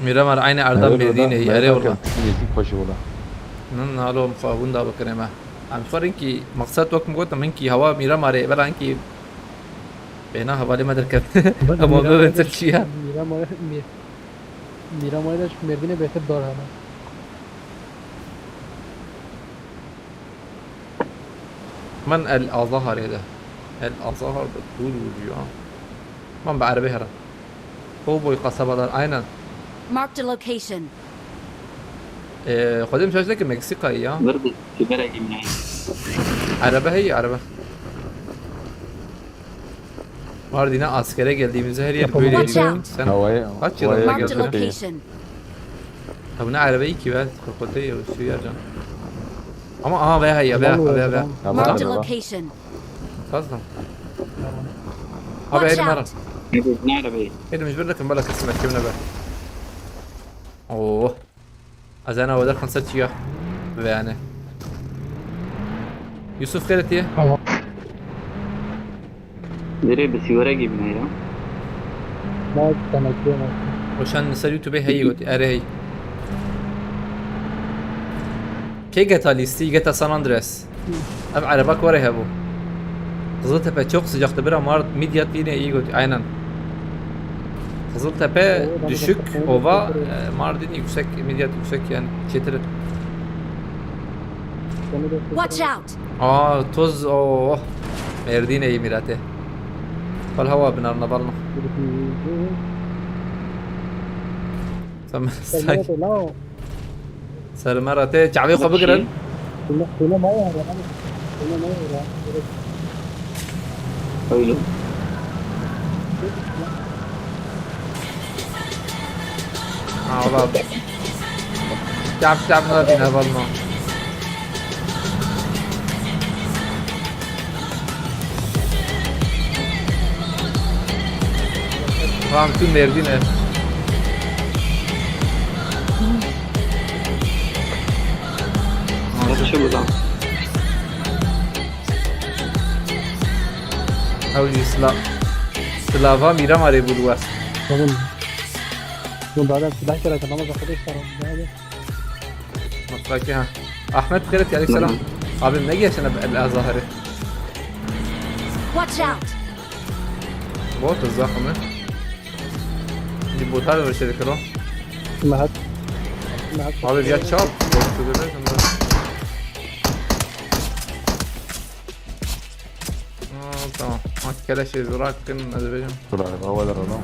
Mîramar aynı Erdem Merdînê, erê wala. Nêzîk xweş wala. Nin nalo mixabûn da bikirê me. Em xwe rinkî maqsed wek min got, min kî hewa Mîramarê, bela hinkî bêhna hevalê me derket. Ama bibin Tirkiye. Mîramarê, Mîramarê de ji Merdînê bêtir dar hene. Min El Azaharê de. El Azahar bi dûr û ya. Man bi erebê here. Cowboy kasabalar, aynen. Marked a location. Ee, Xwedê min şaş neke Meksîkayê ya. Vir bi, sigarekî min heye. Erebe heye, erebe. Mardin'e askere geldiğimizde her yer böyle. Watch out. Sen kaç yılında geldin? Marked a location. Ha, bu ne arabayı ki be? Korkutayı ya, şu yerden. Ama aha, veya hayır, veya, veya, veya. Marked a location. Fazla. Abi, elim ara. Ne arabayı? Elim bir dakika, bala kısmet kimine be. Oo. Ez ena we derxin ser çiya. Ve yani. Yusuf xêr etiye? Tamam. Derê bi sîwere gî bine ya. Ma tenekê ma. Roşan li ser YouTube heyî got. Erê hey. Kê geta lîstî? Geta San Andreas. Ev ereba ku were hebû. Qiziltepe çok sıcaktı, bira Mard-, Midyat yine iyi götü-, aynen. Qiziltepe düşük, ova, e, Mardin yüksek, Midyat yüksek yani. Çetir. Watch out! Aa, toz, oh. Merdin iyi mirate. Fal hava binar nabalno. Sen, sen. Ser me re tê, çavê xwe bigirin. Tune, tune maya here, tune maya here. Öyle. Ha, ola. Çap, çap, ne dine balno. Tamam, tu Mêrdîn e. Nasıl? Yaxşı bu da. Ew jî sila-, silava Mîramarê bû li we. Oğlum. Bu daha da silah gerek, ama kafada işte. Mutlaka ha. Ahmet Keret, aleyküm selam. Hı hı. Abi ne geçene El Azahari? Watch out! Bot zaxme. Di botar da şey kiro. Mehat. Mehat. Abi ya çap. Bot da. Aa, tamam. Bak keleşi bırakın, hadi benim. Şuraya, havalar adam.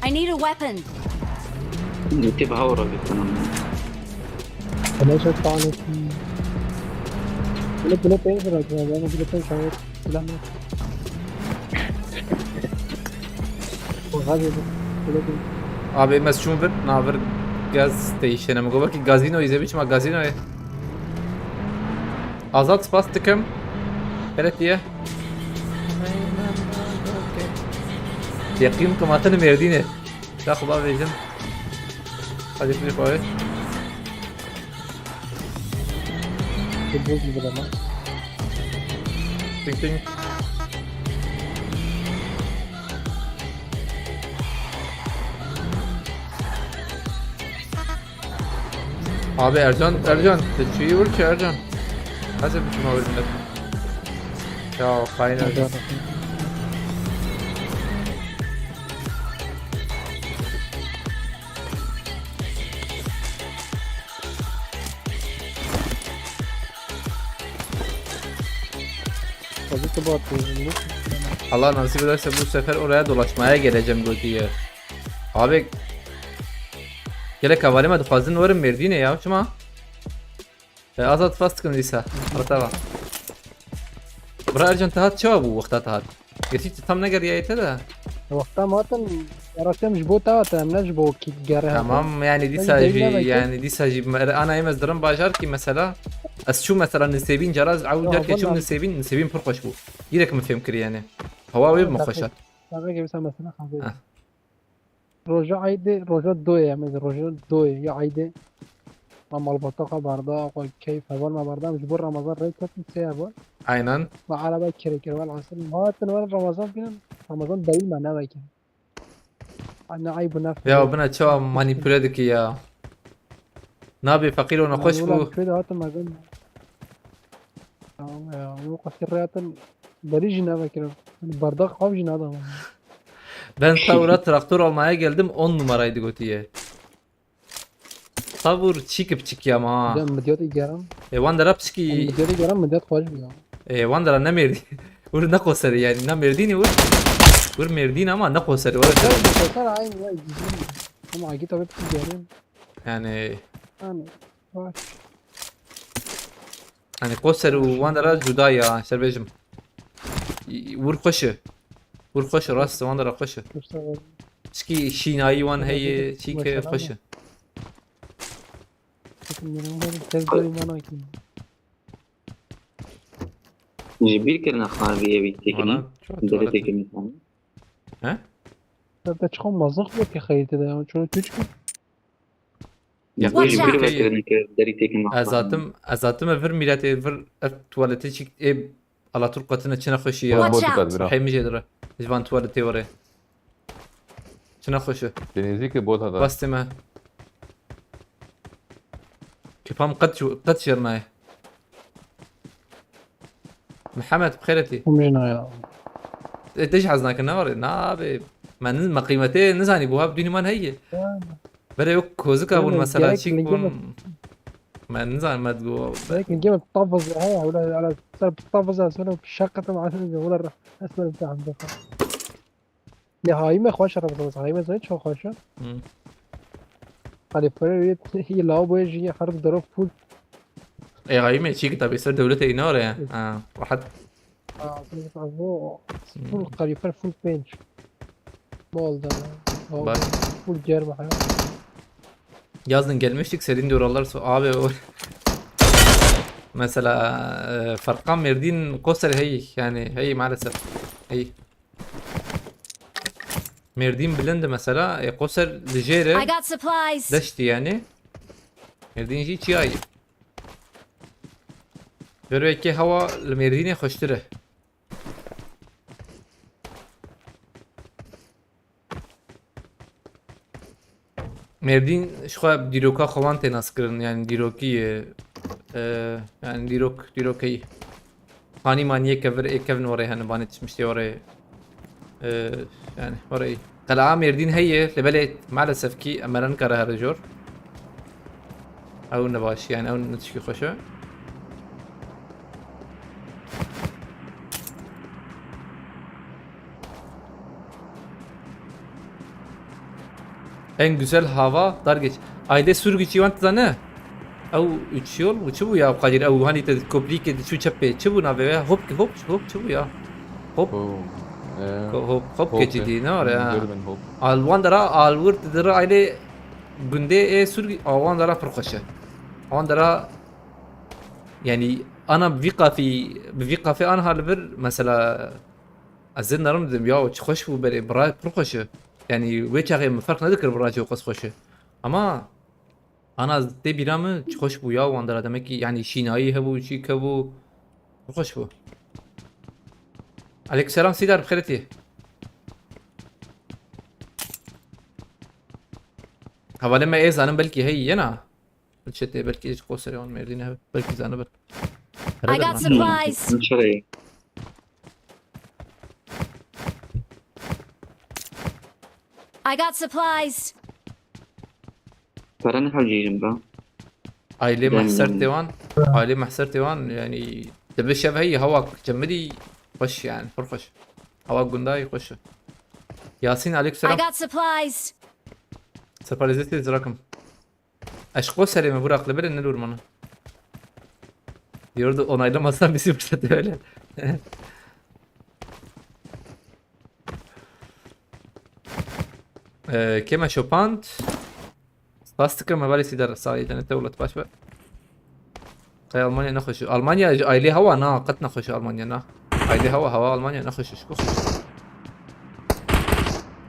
I need a weapon. Gitti bir hava bir tanım. Keleşe tanesi. Bile bile pek bırakıyor. Ben bile pek şahit. Bilemem. O gaz yedim. Bile bile. Abi, em ez çûm vir, na vir gaz değişene. Min got, "Belkî gazinoyê, zê biçima gazinoyê." Azad, spas dikim. Belediye. Yeqîn kim hatin Mêrdînê. Ya xwe bavêjin. Hadi bir koy. Buz gibi ama. Ting ting. Abi Ercan, Ercan, te çiğ vur ki Ercan. Hazır bütün abi millet. Ya kaynar. Ercan. Tabii ki bu atıyoruz. Allah nasip ederse bu sefer oraya dolaşmaya geleceğim, götüye. Abi, gelek hevalê me dixwazin werin Mêrdînê ya, çima? E, Azad, spas dikim dîsa. Arata va. Bira Ercan, te hat çawa bû wexta te hat? Gerçi tu tam negeriyaye te de. Wexta me hatin, yaratiyam ji bo te hate, em ne ji bo kî gere hatin. Tamam, yani dîsa jî, yani dîsa jî me-, ana em ez dirim bajar ki mesela, ez çû mesela Nisêbîn, cara ez ew carkê çûm Nisêbîn, Nisêbîn pir xweş bû. Yirek min fêm kir yani. Hewa wê bi min xweş hat. Tabii ki mesela, mesela xwezê. Heh. Roja Eydê, roja doyê, em ê roja doyê ya Eydê. Ma malbata xwe berda, xwe keyf heval me berda, em ji bo Ramazan rê ketin sê heval. Aynen. Ma araba kirê kir, welhasil, ma hatin were Ramazan bînin, Ramazan dewil me neve kir. Anne, eyb û nef. Ya bina çawa manipüle dike ya. Nabê feqîr û nexweş bû. Kuyê de hatim mezin. Tamam ya, o qasî rê hatin, berî jî neve kirin. Hani bardak av jî nada. Ben Savur'a traktor almaya geldim, on numaraydı gotiye. Savur çikip çik ya ma. Ya midyat geran. E, wan dera piçkî. Midyat geran, midyat xweş bû ya. E, wan dera ne Mêrdîn. Wir ne Qoserî yani, ne Mêrdînî wir. Wir Mêrdîn ama ne Qoserî. Were Qoser aynı ya, gizli. Ama agi tabii piçkî geran. Yani. Yani. Baş. Hani Qoser û wan dera cuda ya, ser bêjim. Î, wir xweş e. Wir xweş e, rast, wan dera xweş e. Çikî şînayî wan heye, çîke xweş e. Ji bîr kirina xanî evî têkilî. Vana, çawa derê tuvalet têkilî xanî. He? Te çiqo mezin xwe pê xeyî te de ya, çona tu çiqo? Ya, Watch out! Derî têkilî xanî. Ez atim, ez atim vir mîletê vir ev tuvaletê çîk ê Alaturk qatine çine xweşî ya. Watch out! Hey, mijê dire. Ji van tuvaletê were. Çine xweş e. Denizî ki bota da. Bastê me. Kepam qet ju-, qet jêr nayê. Mihemed, bi xêretî. Hûn jî naya. E, te jî hez nakin, ne were? Na be. Me niz-, me qîmetê nizanî bû, ha, dûnî man heye. Ya. Berê wek kozika bûn mesela, çîk bûn. Me nizan me digo. Belki ligê me tavız ya, he, öyle, öyle, ser tavız ya, sonra şakatam, wala esmer bir hamle. Ya, hayme xweş e, Ramazan, hayme zayıf çok xweş e. Hı. Hani böyle iyi, iyi lavaboya jî her dero full. E, hayme çî kitabê ser dewletê îna re. Ha, rahat. Aa, full, full kalorifer, full pênc. Bol da. Bak. Full germe hayat. Yazın gelmiştik, serin diyor oralar. So-, abi o mesela, e, Farkan Merdin Koser hey, yani hey maalesef. Hey. Mêrdîn bilind e mesela, e, Qoser li jêr e. I got supplies. Deştî yani. Mêrdîn jî çiyayê. Ver wekê hewa li Mêrdînê xweştir e. Mêrdîn ji xwe dîroka xwe wan tê naskirin, yani dîrokî ye, e, yani dîrok, dîrokeyî. Hanî maniyê kevir ê kevin warê hene, banê tişmiştê warê, e, yani warê. Qelaa Mêrdîn heye, lê belê maalesef kî em ne nikare here jor. Ew ne baş, yani ew ne tişkî xweş e. En güzel hava dar geç. Aile Surgiçî wan dizane? Ew üç yol, bu çi bu ya Kadir? Ew hani te koplîkê diçû çepê. Çi bu navê ya? Hop, hop, hop, çi bu ya? Hop. Hop. Ee, Ko-, hop, hop hop geçidi, e. Ne var ya? Bilmiyorum ben hop. Alwan dara, alwır didira aile günde e Surgi, awan dara pir xweş e. Awan dara yani ana bi vî qafî, bi vî qafê anha li vir mesela ez zê nerim didim ya çi xweş bû berê, bi ray pir xweş e. Yani wê çaxê min ferq nedikir bi ray çi qas xweş e. Ama ana tê bîra min çi xweş bû ya wan dera, demek ki yani şînayî hebû, çî hebû. Pir xweş bû. Aleykum selam Sîdar, bi xêr tî. Hevalê me ê zanin belkî heyî yena. Çetê belkî ji Qoserê wan Mêrdînê hebe. Belkî zanibin. I got supplies. Çi rê? I got supplies. Pere ne hewcî jin be. Ailê Dem mehser dem. Tê wan. Ailê mehser tê wan yani dibi şev heyî hewa cemidî xweş yani pir xweş. Hewa gundayî xweş e. Yasin aleykum I selam. Got supplies. Separêzê tê zirakim. Eşqo serê me Burak li bere ne lor mana. Diyor da onaylamazsan bizi fırsatı öyle. Ee, keme şopant. Spas dikim hevalê Sîdar saî dene te welat baş be. Qey Almanya nexweş e. Almanya ailê hewa na qet nexweş e Almanya na. Ailê hewa hewa Almanya nexweş e şiko.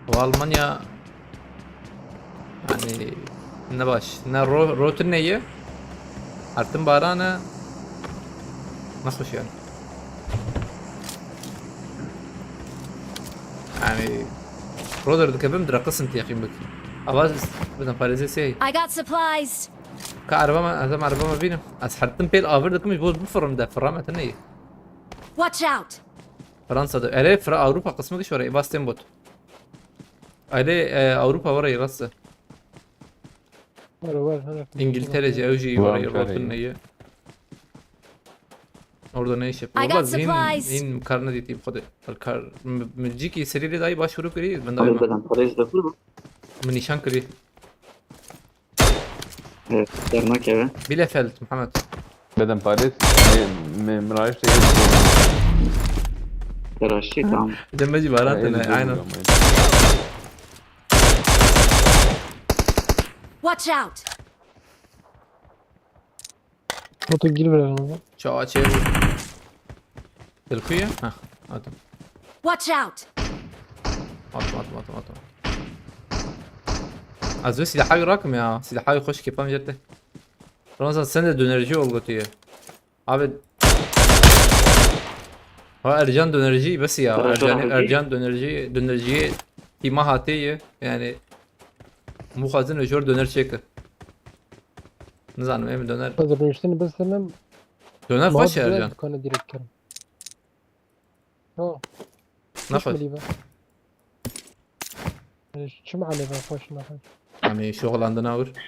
Hewa Almanya yani ne baş ne ro rotin ne ye. Artın baran e. Nexweş yani. Yani Roder dikevim dira qism tiyaqîm bik. Ava bidan parêzê sê. I got supplies. Ka araba me, ez em araba me bînim. Ez hertim pêl avir dikim ji bo bifirrim de firra me tine ye. Watch out. Fransa de. Erê fira Avrupa qismi giş were. Eva Stenbot. Erê e, Avrupa were rast e. Were were. İngiltere jî ew jî were rotin ne ye. Orada ne iş yapıyor? I got supplies. Valla zîn, zîn kar nedîtî bi xwedê. Kar, mi, mi cîkî serî lê dayî başvuru kirî, ben dayî. Abi ben parayı da kurma. Min nîşan kirî. Evet, dernak eve. Bielefeld, Muhammed. Bedem Paris, mi, mi, mi raştı. Raştı, tamam. Demeci barat ne, aynen. Watch out. Batu gir biraz hızlı. Çağa çevir. Dilkuyu? Hah, attım. Watch out. Attım, attım, attım, attım. Az önce silahı bırakım ya. Silahı hoş kepam yerde. Ramazan sen de dönerci ol götüye. Abi. Ha Ercan dönerci bes ya. Ercan, Ercan dönerci, dönerciye tima hatiye. Yani Mûxazin û jor doner çêkir. Nizanim, em doner. Ez rûniştin bistinim. Doner xweş e, Ercan. Dikane direkt kirim. Ha. Ne xweş? Çi malê be? Çi malê be xweş ne xweş? Em ê şoxlandina wir.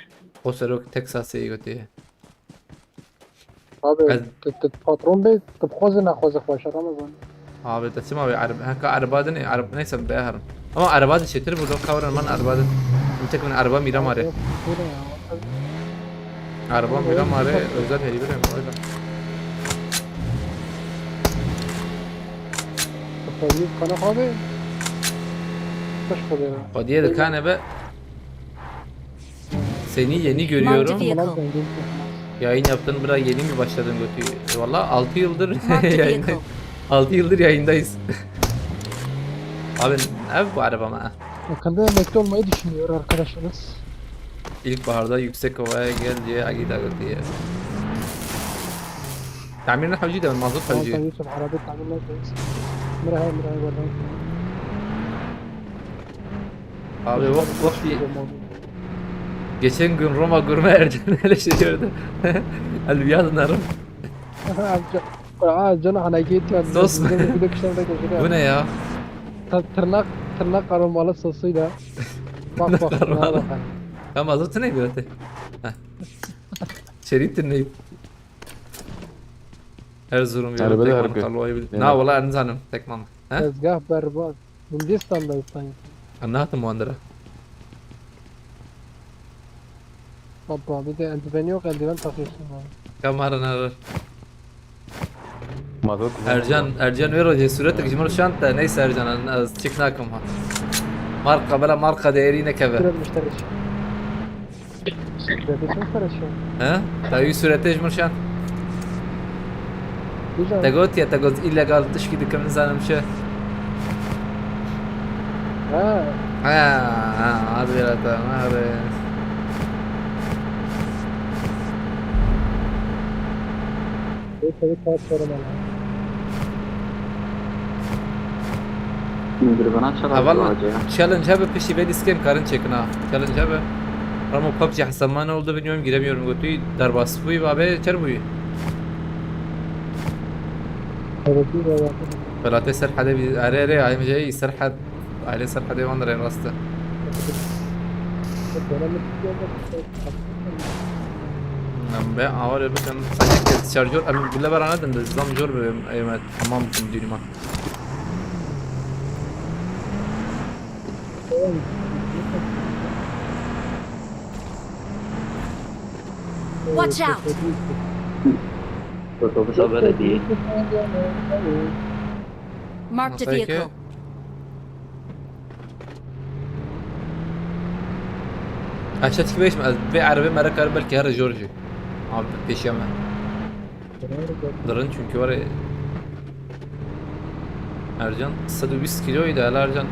O serok Texasê gotiye. Abi, tu, tu patron bê, tu bixwaze nexwaze xweş e, Ramazan. Abi, te çima wê erb-, heka erba dinê, erb-, neyse, bê herin. Ama erba de çêtir bû, lo kawran man erba de. Min tek min erba mîra mare. Yok, bu ne ya? Erba mîra mare, özel heybirim, öyle. Xwediyê dikane xwe be. Xweş xwedê re. Xwediyê dikane be. Seni yeni görüyorum. Yayın yaptın bira, yeni mi başladın götü? Valla altı yıldır yayındayız. Altı yıldır yayındayız. Abi ev bu araba mı? Yakında emekli olmayı düşünüyor arkadaşımız. İlkbaharda yüksek havaya gel diye Agida götüye. Tamir ne hevci de mazot Tamam, hevci. Sen Yusuf, araba tamir nasıl? Mira hay, mira hay, gördüm. Abi bak bak bir geçen gün Roma gurme Ercan öyle şey gördü. Elbiyaz narım. Amca, aa, canı hana git ya. Sos. Bir de kışlarda gözüne. Bu ne ya? Ta- Tırnak, tırnak aromalı sosuyla. Bak bak. Tırnak aromalı. Buna bak. Ya mazot ne gördü? Heh. Şerit ne? Erzurum yolu Araba da tek harika. mantarlı olabilir. Değil Na mi? valla en zanım tek mantık. He? Tezgah berbat. Hindistan'dayız sanki. Anlattım o andırı. Baba, bir de eldiven yok, eldiven takıyorsun abi. Kameran arar. Mazot. Ercan, Ercan ver hoca suretik jimir şanta neyse Ercan az çık nakim ha. Marka bela marka değeri ne keve. Süre müşteri için. Süre için süre için. He? Tabii surete jimir şan. Güzel. Te got ya te got illegal tişkî dikim nizanim çi. Ha. Ha, ha, hadi ya tamam hadi. Bir tabii kağıt sorun ama. Min biri bana çalar Hevala hoca ya. Challenge hebe piştî vê diskêm karin çekin ha. Challenge hebe. Ama PUBG hesabıma ne oldu bilmiyorum, giremiyorum götü. Derbas bûyî ve abi çer bûyî. Evet, bir de var. Welatê Serhedê bir are are ayrıca Serhed aile Serhedê van rastı. Em be awar bikin sanki şarjör em bile beranedin de zam jor be em tamam bikin düğünüme. Watch out! Otobüs haberi değil. Marked a Masayke. Vehicle. Aşağı çıkıp geçme. Ve araba merak araba belki her George. Abi peşeme. Durun çünkü var ya. Ercan sed û bîst kiloydu hele Ercan.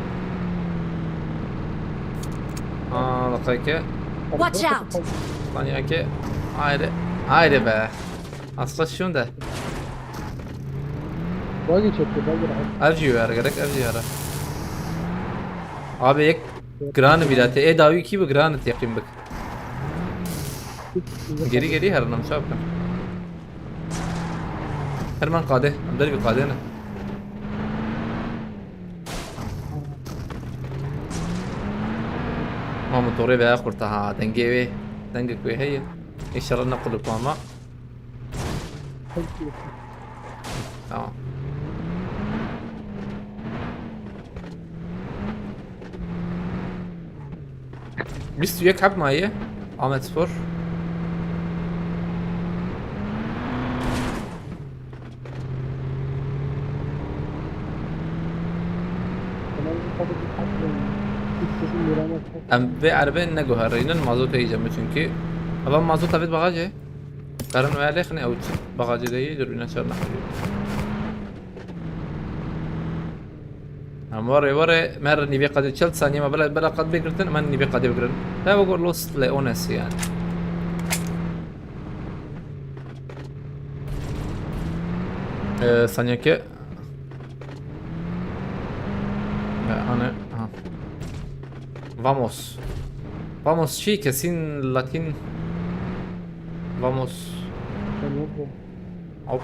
Aa, dakika. Watch out! Lan ya ki. Haydi. Haydi be. Asla şunu da. Bagi çekti, bagi rahat. Ev jî were gerek, ev jî were. Abi yek gran bîra te. E dawi ki bi gran teqîm bik. Geri geri her nam çap kan. Her man qade. Em der bir qade ne. Ma motorê veya kurta ha. Dengê wê. Dengê ku heye. İnşallah ne kulüp ama. Tamam. Bîst û yek heb maye. Ahmet Spor. Tamam, bu kadar bir tatlı. Hiç sesim yaramaz. Em vê erebê neguherînin, mazot heyî cem çünkü. Ava mazot avêt bagajê. Karin wê lêxinê ew çi bagajê de yê, dur bîne çar neferi. Em warê warê mer nîvê qadê çel saniye me bela bela qad bigirtin, men nîvê qadê bigirin. Te wego Lost Leones yani. Ee, saniye ki. Ve hani, aha. Vamos. Vamos şey kesin Latin. Vamos. Hop.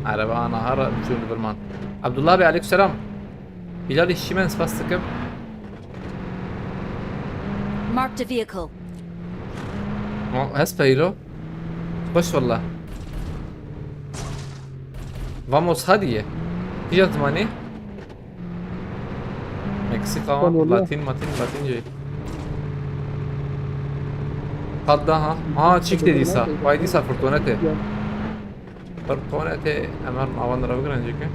Araba ana hara uçuyor Liberman. Abdullah Bey aleykümselam. Bilal işçi ben spas tıkım. Marked a vehicle. Hes peylo. Hoş valla. Vamos hadi ye. Kîja zimanî? Meksika, Spanyol ya. Latin, Matin, Latince. Qat daha. Ha, çik de dîsa. Vay dîsa fırtonete. Fırtonete. Hemen avanlara bir önce ki.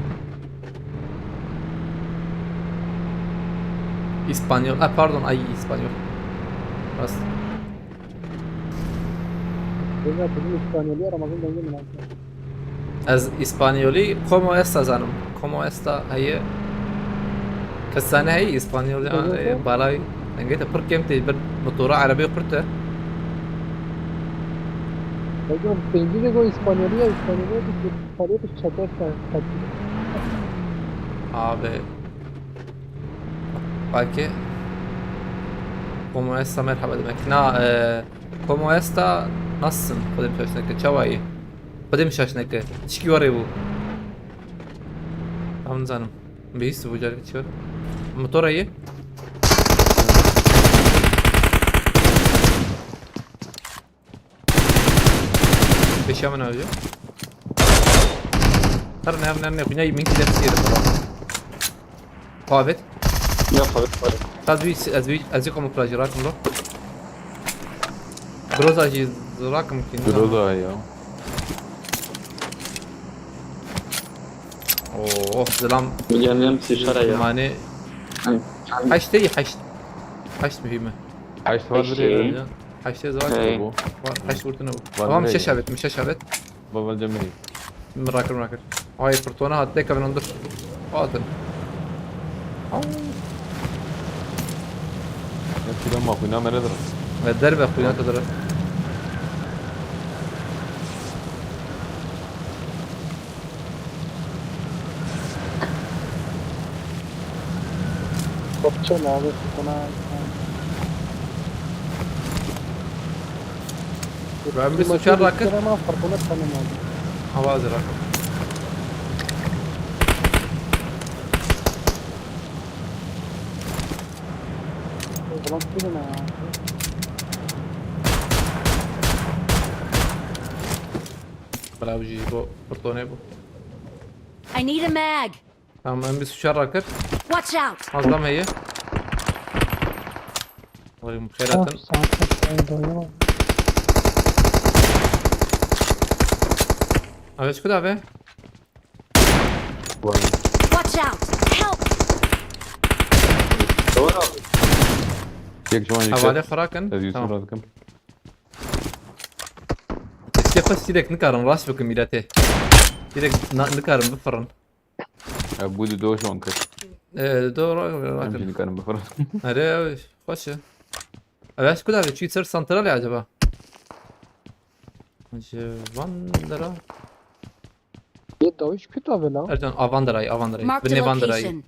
İspanyol. Ah, pardon, ay İspanyol. Bas. Valla bizim İspanyollar Ramazan denge mi lan? Ez İspanyoli como esta zanim. Como esta heye. Efsane heyî, İspanyolca, e, balay. Dengê te pir kêm tê, bir motora erebê xurt e. Hocam, pêncî de go İspanyolca, İspanyolca bir şey, İspanyolca bir çeker sen, sen. Abi. Belki. Como esta, merhaba demek. Na, e, como esta, nasılsın? Xwedê min şaş neke, çawa yî? Xwedê min şaş neke. Çikî warê bû. Tam nizanim. Bihîst bû careke çi war. Motora yî. Pêşiya min avêje. Her ne, her ne, ne, xwîna min kî depsî yê de. Xwe avêt. Ya, xwe avêt, xwe avêt. Ez wî, ez wî, ez wî kamuflajî rakim lo. Groza jî rakim kî, nizam. Groza ya. Oh, zilam. Yanım sişara ya. Mane. Ay, ay. Heştê, heşt. Heşt mühim e. Heşt var. Heştê. Dirê. Heştê zor. Hey. Bu. Var, heşt vurdun o. Var. Tamam, dirê. Şeş evet, şeş evet. Baba cemre. Merak etme, merak etme. Ay, fırtına hat, tek ben dur. Atın. Au. Ya, şuradan bak, oyna, meredir. Ve derbe, oyna, tadır. Kopçe ne abi, fırtına. Ben bir suçar rakı. Ama fırtına tanım abi. Hava hazır rakı. Ulan, bu ne ya? Bravo, ji bo fırtone bu. I need a mag. Tamam, em bir suçar rakır. Watch out. Mazlam heye. Oğlum, xeyratın. Oh, sakin, şey, doyuyor. Abi, şu kadar abi. Vay. Watch out! Help! Doğru abi. Yek ciwan yek. Havale xurakin. Ez Yusuf. Tamam. Razikim. Keşke xwe sîrek nikarin rast bikin mîletê. Sîrek na-, nikarin bifirin. E, bu da doğru şon kir. E, doğru, doğru. Em jî nikarin bifirin. Erê, xweş e. Ev eş ku da çi ser santral ya acaba? Ji van dera. Yê dawî ji ku tavê la? Ercan, a van derayî, a van derayî. Marked a location. Binê van derayî.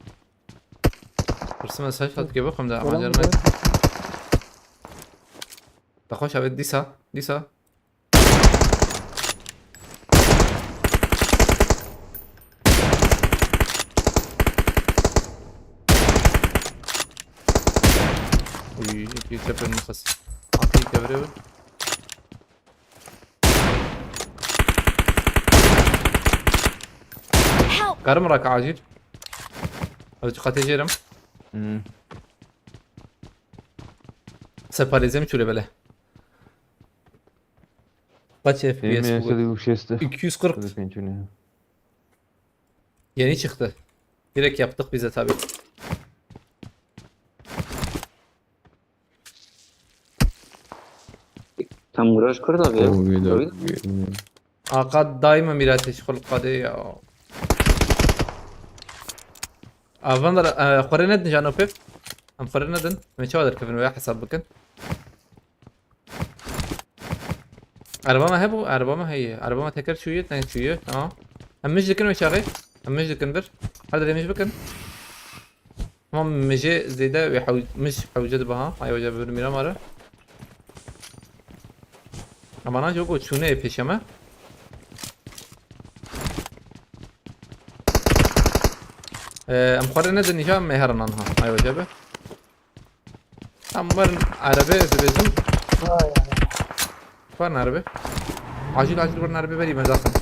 Pirsim ez heşt hat ke bixwim de, ama Selam, cernek. Selam. Te xweş avêt dîsa, dîsa. Uy, iki çepin nefes. Atı ilk evre. Help! Karim rak acil. Hadi, dikkat ederim. Hmm. Separezem şöyle böyle. Kaç F P S bu? Benim bu? Şöyle bir şey işte. İki yüz kırk. Şöyle bir şey. Yeni çıktı. Direkt yaptık bize tabi. Tam viraj kur da bir. Tabii, tabii. Aka daima mirate şixul qadê ya. Avan da, e, xwere nedin jano pep. Em xwere nedin. Me çawa derkevin veya hesab bikin. Araba me hebû, araba me heye. Araba me teker çûye, ne çûye. Tamam. Em mij dikin wê çaxê. Em mij dikin vir. Her dilê mij bikin. Ama mijê zêde wê hew-, mij hewce dibe ha. Ay, hewce bir mîra mare. Ama na joko çûne pêşe me. Ee, em xwere nedin îja me herin anha. Ay, hewce be. Em werin erebe, ez dibêjim. Vay, vay. Werin erebe. Acil, acil werin erebe berî me zaten.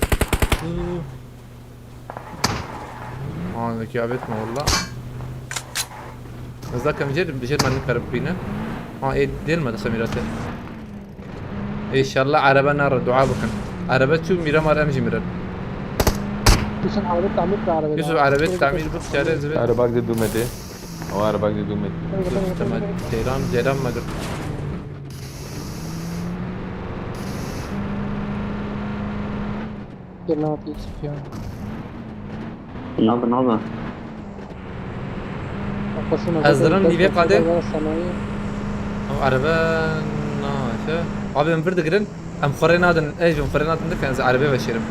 Aa, zekî abetme valla. Ez zaten jêr, jêr me nikarim bîne. Ha, ê, dêl me dese mîrate. Înşallah erebe nare, dua bikin. Erebe çû mîre mare em jî mirin. Yusuf, erebe tamir kir, erebe. Yusuf, erebe tamir bik, çare zibe. Erebe de dûmetê. Ama araba gidiyor, dönmedi. Tamam, ceyran, ceyran mı? Gel lan, atayım, sıkıyorum. Ne yapın abi? Ez dirim nîvê qadê. Ev erebe naşe. Abi em vir digirin. Em xwe rê nadin. Ey, em xwe rê nadin dikin. Ez erebe veşêrim.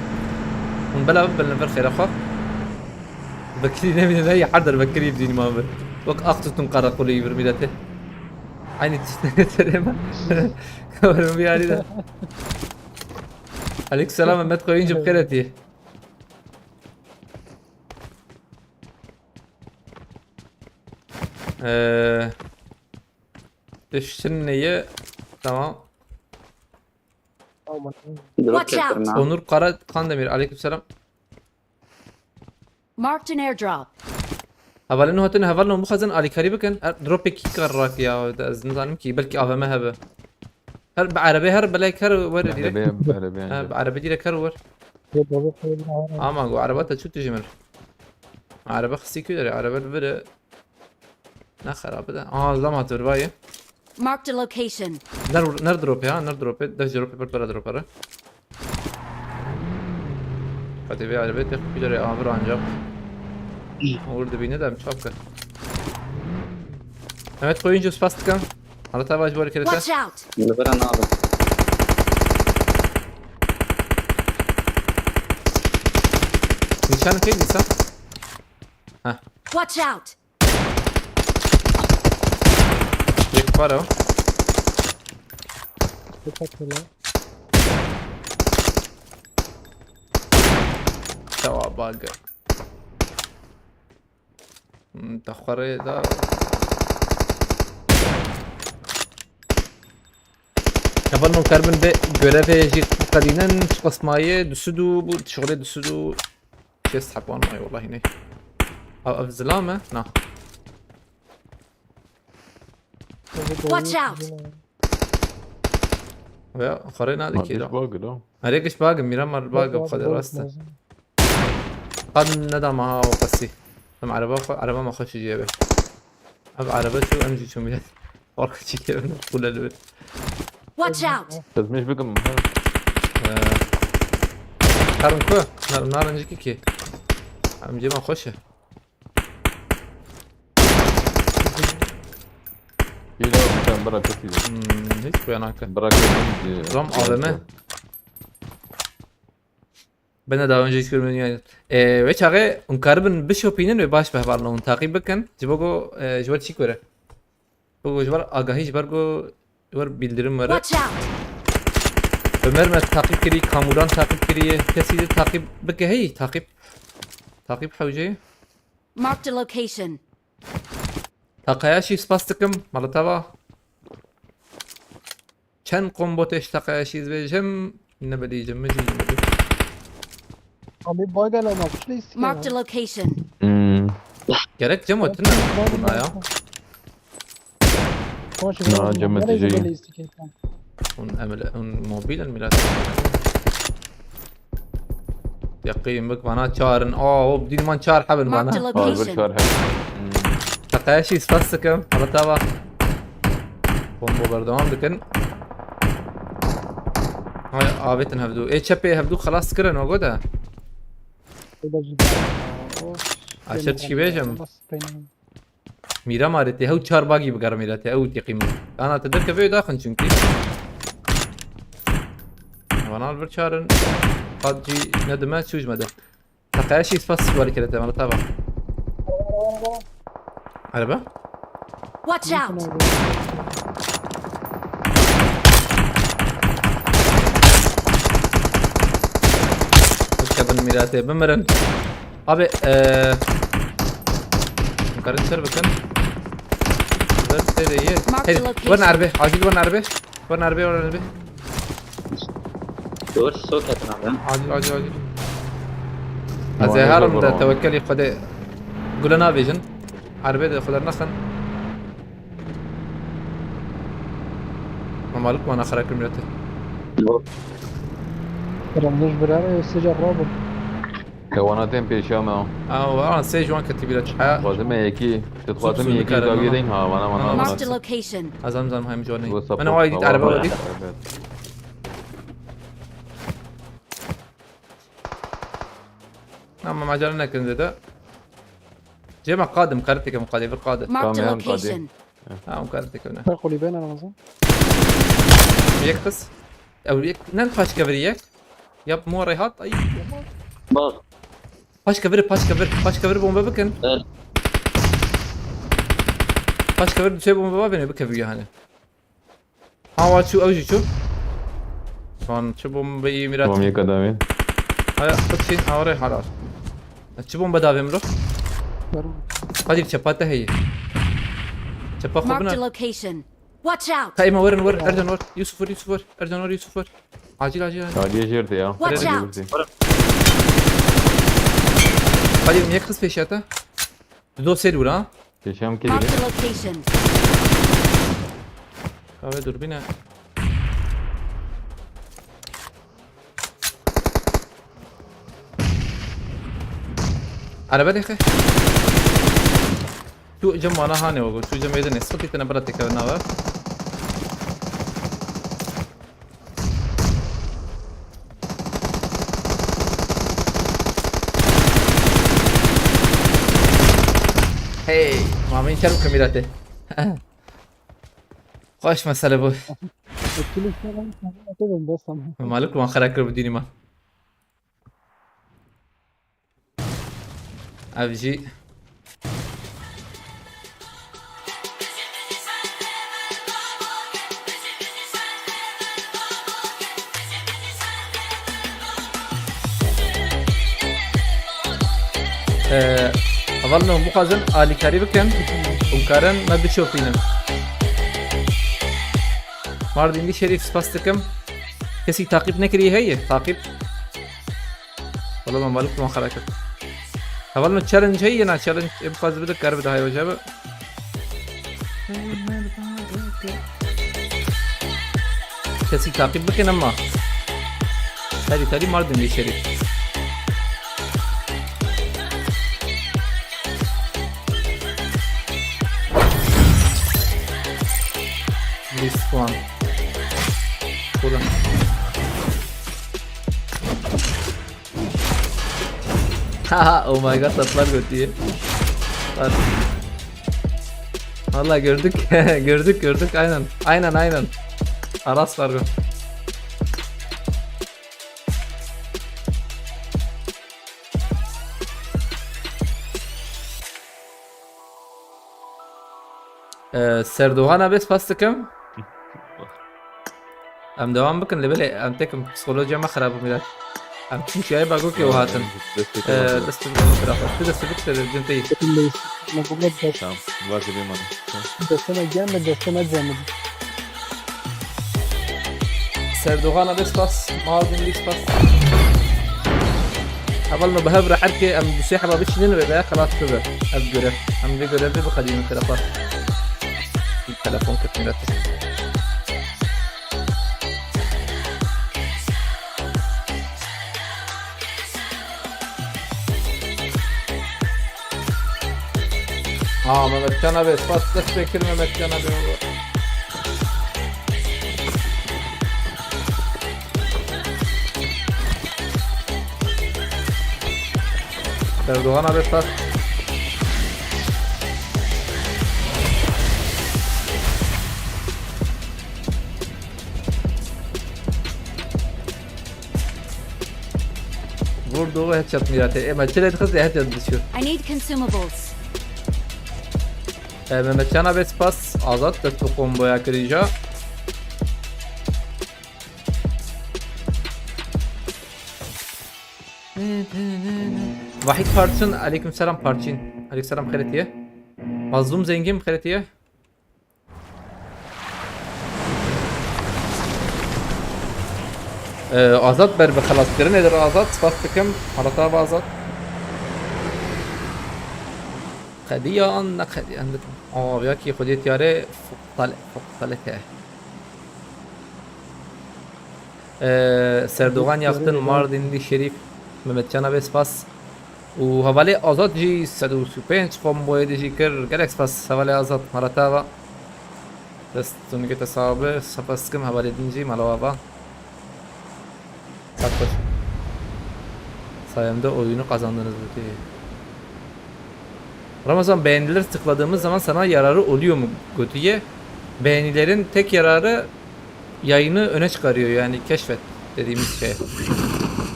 Hûn bela bibin li vir xêra xwe. Bekirî nemîne ne ya her der bekirî bidîn ma vir. Wek ax tutun qarakolê î vir mîletê. Aynı tiştine getireyim. Kameramı bir arayayım da. Aleykümselam Mehmet Koyuncu, bixêr hatî. Ee, düştün neyi? Tamam. Drop Watch out! Getirme. Onur Kara Kandemir, aleykümselam. Marked an airdrop. Hevalên hatine, hevalên bixwazin alîkarî bikin. Er, dropekî kar rak ya, ez nizanim kî, belkî A V M hebe. Her bi erebê her belek her were direkt. Erebê, erebê Ha, anca. Bi erebê direkt her wer. Ama bu araba te çû tijî min. Araba xistî kû derê, araba li vir e. Ne xerabe de. Aha, zam hatır bayê. Marked a location. Ner, ner drop ya, ner drop e. Deh drop e, bir para drop ara. Hadi bir araba tek bir araya avır ancak. Uğur dibine de çapka. Mehmet Koyuncu spas tıkan. Halat avaç bari kerete. Watch out! Li vir e, nabe. Nîşan key nîsan? Heh. Watch out! Yek para. Dikkat hele. Tamam bak. Hmm, te xwe rê da. Hevalno keribin vê görevê jî qedînin, çi qismayê, du sed û bu, şixulê du sed û şêst heb wan maye, wellahî ney. Ev, ev zilam e? Na. Watch out! Veya xwe rê nade kê da. Bag da. Erê giş bag, mîra mar bag, bag, xwe de bag rast e. Lazim. Qad neda meha o qesî. Em ereba xwe, ereba me xweş jî be. Ev erebe çû, em jî çû millet. Fark çi kevin, xule li. Watch out! Tezmêj bikim. Ee, Karın ku? Nar, narin jî ki ki. Em cema xweş e. Hîla sen bira kötü. Hmm, hiç kuyanaka. Bira kötü. Ram A V M. Bine daha önce hiç görmedim yani. Ee, ve çağı hûn karibin bişopînin ve baş behvarla hûn takip bikin. Ji bo ku, e, ji ber çi kore? Bu ji ber agahî ji ber ku ji ber bildirim were. Watch out! Ömer me takip kiri, Kamuran takip kiri, kesî de takip bike hey, takip. Takip hewce. Marked a location. Taqaya şî spas dikim, mala te va. Çend kombo teş taqaya şî dibêjim, ne belî cim min jî ne belî. Abi bagala ma kişle istiyor. Marked a location. Hmm. Gerek cem o tine buna ya. Hoş Na, geldin. Cem Nereye Etici. Böyle istiyor? Un emel, un mobilen biraz. Yaqîn bik bana çarin. Aa, hop, dîn man çar hebin bana. Marked a location. Aa, bir çar hebin. Hmm. Taqaya şî spas dikim. Hala tava. Bomba berdewam dikin. Hay, avêtin hevdû. Ê, çepê hevdû xelas kirin, o goda. Aşer çi bêjim? Mîra marê tê hew çar bagî bigerim mîra tê ew têqîm. Ana te derkeve daxin çünkü. Vanal bir çarin. Qad cî nedime çûj me de. Taqaya şî spas wali kere te mala tava. Araba? Watch out! Kevin mîra tê bimirin. Abi, eee, karin ser bakın. Ver seyre ye. Mark the location. Hey, var nerbe? Acil var nerbe? Var nerbe? Var nerbe? Dur, sok atın abi. Acil, acil, acil. Ez ê herim de tewekkelî Xwedê gule navêjin. Erbê de Xwedê nexin. Ma malik wana xera kir milletê. Randoj birare sêca rabin. Kewana tên pêşiya me. Aw, aw, sê ji wan ketî bîra çiha. Xwazime yekî, tu xwazim yekî zaviyê deyn ha, vana, vana. Marked a location. Azam zam hem jwanî. Mana wayî dît erebe wayî dît. Ama macera nekin zede. Cema qadim, kareteke muqadê, bir qadim. Marked a Tamam, hadi. location. Ha, um kareteke ne. Bak kulübe ne Ramazan? Yek kız. Ew yek, ne paçka bir yek? Yap mu rehat, ay. Bak. Paçka bir, paçka bir, paçka bir bomba bakın. Evet. Paçka bir şey bomba var beni, bir kevir yani. Hava çu, ew jî çu. Lan çi bombe iyi Mirat. Bom yek adamê. Haya, bak şeyin, avre harar. Çi bombe davê min lo? Var mı? Hadi çepa te heye. Çepa xwe Marked a bine. location. Watch out! Kayma, verin, ver. Ercan, ver. Yusuf, ver, Yusuf, ver. Ercan, ver, Yusuf, ver. Acil, acil, acil. Hadi jerde ya. Watch Hadi out! jerde. Hadi, niye kız peşata? Dosya vur ha. Yaşam Marked kedi. a location. Kahve dur, bine. Araba dexe. Tu cem wana hane ogo. Tu cem edene. Sıkıntı tane bırak tekrar nava. Hey, mamî çerm kamerate. Xweş mesele bû. Etkili işte ben sana atıyorum dostum. Malik wan xera kir bi dînî me. Ev jî. Ee, hevalno, bixwazin alîkarî bikin, hûn karin me biçopînin. Mardînlî Şerîf, spas dikim. Kesî taqîb nekirî heye? Taqîb. Wala me malik wan xera kir. Heval me challenge heye na challenge? Em xwaz bide kar bide hay hoca be. Kesî taqîb bikin ama. Hadi tadi Mardin geçelim. This one. Ulan. Haha, oh my god, tatlar götüye. Lan. Vallahi gördük. Gördük, gördük, aynen. Aynen, aynen. Aras var bu. Ee, Serdoğan abi spas dikim. Em devam bikin, lê belê em tekim psikolojiya me xerab bû, milet. Em çi şiyayê bagokê û hatin. Destê te Ee, baş be. Destê min xirab e. Tu destê bik te cinteyî. Tamam, vazgeçeyim onu. Destê me gem me, destê me cem. Serdoğan abi spas, Mardin spas. Heval me bi hev re erkê em du sê heba biçînin ve veya xelas bibe. Ev görev. Em vê görevê biqedînin tarafa. Bir telefon kırk lira. Ha, Mehmetcan abi, spas, dest pê kir Mehmetcan abi. Erdoğan abi, spas. Vurdu ve headshot mirate. Ema çile dixist headshot düşüyor. I need consumables. E, Mehmetcan abi spas. Azat dest bi komboya kirîja. Vahit Parçın, aleyküm selam Parçın. Aleyküm selam, xêretiye. Mazlum Zengin, xêretiye. Ee, Azad ber bi xelaskirinê dir Azad, spas dikim. Halata bi Azad. Qediyan, ne qediyan dikim. Aa, ya ki xwedê tiyare fuqtale, fuqtalete. Ee, Serdoğan Yaxtin, Mardinli Şerif, Mehmetcan abi spas. Û hevalê Azad jî sed û sî û pênc komboyê de jî kir. Gelek spas hevalê Azad, mala te ava. Dest tunike te sağ be, spas dikim hevalê din jî mala ava. Çok hoş. Sayemde oyunu kazandınız bu diye. Ramazan, beğenileri tıkladığımız zaman sana yararı oluyor mu? Götüye. Beğenilerin tek yararı yayını öne çıkarıyor, yani keşfet dediğimiz şey.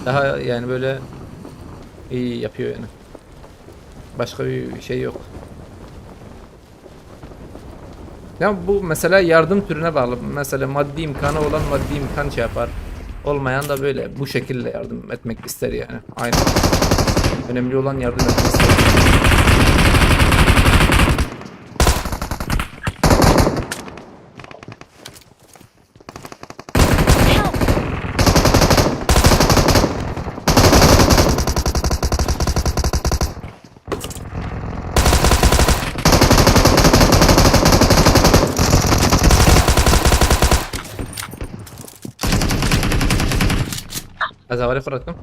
Daha yani böyle iyi yapıyor yani. Başka bir şey yok. Ya bu mesela yardım türüne bağlı. Mesela maddi imkanı olan maddi imkan şey yapar. Olmayan da böyle bu şekilde yardım etmek ister yani. Aynen. Önemli olan yardım etmesi. Ez havarê xwe retim.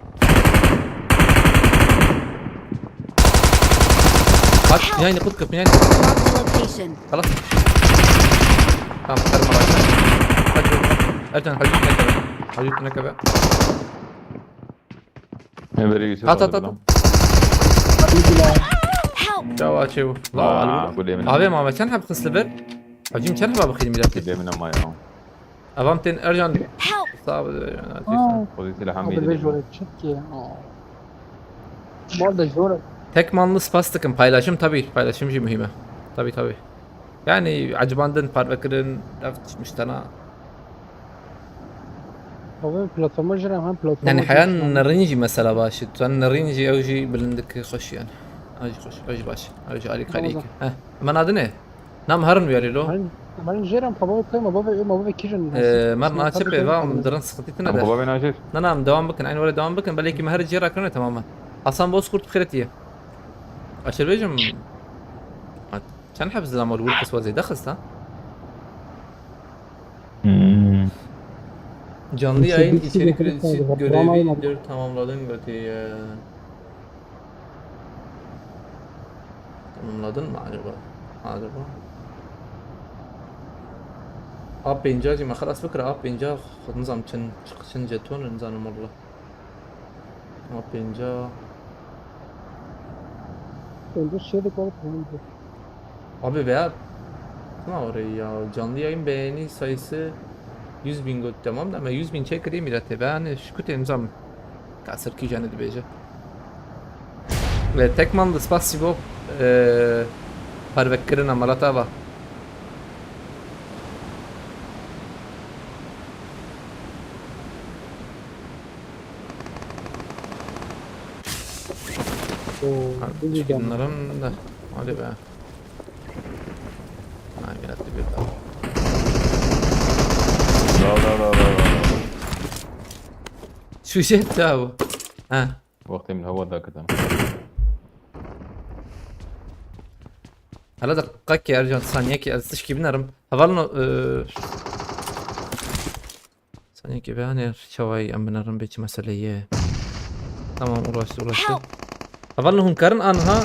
Hat, binayê qut kir, binayê qut. Marked a location. Xelas. Tamam, kurtarım araçtan. Hadi. Ercan, hadi, nekebe. Hadi, nekebe. Hat, hat, hat. Çawa çew. Abi, ma çend heb xisli ber? Hacim, çend heb xîr millet? Gidemine ma ya. Avam ten Ercan. Help! Sağ ol. Aa. Pozîsî li Hemî. Abi, jore çik ki. Mal da jore. Tek manlı spas takım, paylaşım tabii. Paylaşım jî mühim e. Tabii, tabii. Yani acibandin, parve kirin, reft çişmiş tana. Abi platforma jî re hem platforma. Yani heyan nerin jî mesela baş. Sen nerin jî ew jî bilindik hoş yani. Ew jî hoş, ew jî baş. Ew jî alîkarî. Heh, me nadine. Nam herin wiyarî lo. Ben, ben jêrem xebawê koyma bavê, ma bavê kirin. Ee, mer naçe pê va, em dirin sıkıntı tine de. Xebawê najêr. Na, na, em devam bikin, aynı were devam bikin. Belki me her jêra kirine tamamen. Hasan Bozkurt xêretiye. Aşır bêjim. Çend heb zilama li wir kis wazê dexist ha? Hmm. Canlı yayın içerik üreticisi görevi dört tamamladın götü ya. Tamamladın mı acaba? Acaba? A pênca jî me xelas bikira, a pênca nizam çin, çiq çin jeton, nizanim walla. A pênca. Pênca şey de kol pênca. Abi veya, ne orayı ya, canlı yayın beğeni sayısı yüz bin got, tamam da, ama yüz bin çekireyim ya, te ben şu kutu imzam. Kasır ki canı dibêje. Ve tekman da spas ji bo, e, parvekirina Malatava. Oo, ha, bu yüzden. Çıkınlarım da. Hadi be. Ay, biraz da bir daha. La, la, la, la, la. Şu şey daha bu. Ha. Wextê min hewa dakitin. Hala deqekê Ercan, saniyekê ez tişkî binerim. Hevalno, e, saniyekê be, hani çawayî em binerin bê çi meseleyê. Tamam, ulaştı, ulaştı. Help! Hevalno, hûn karin anha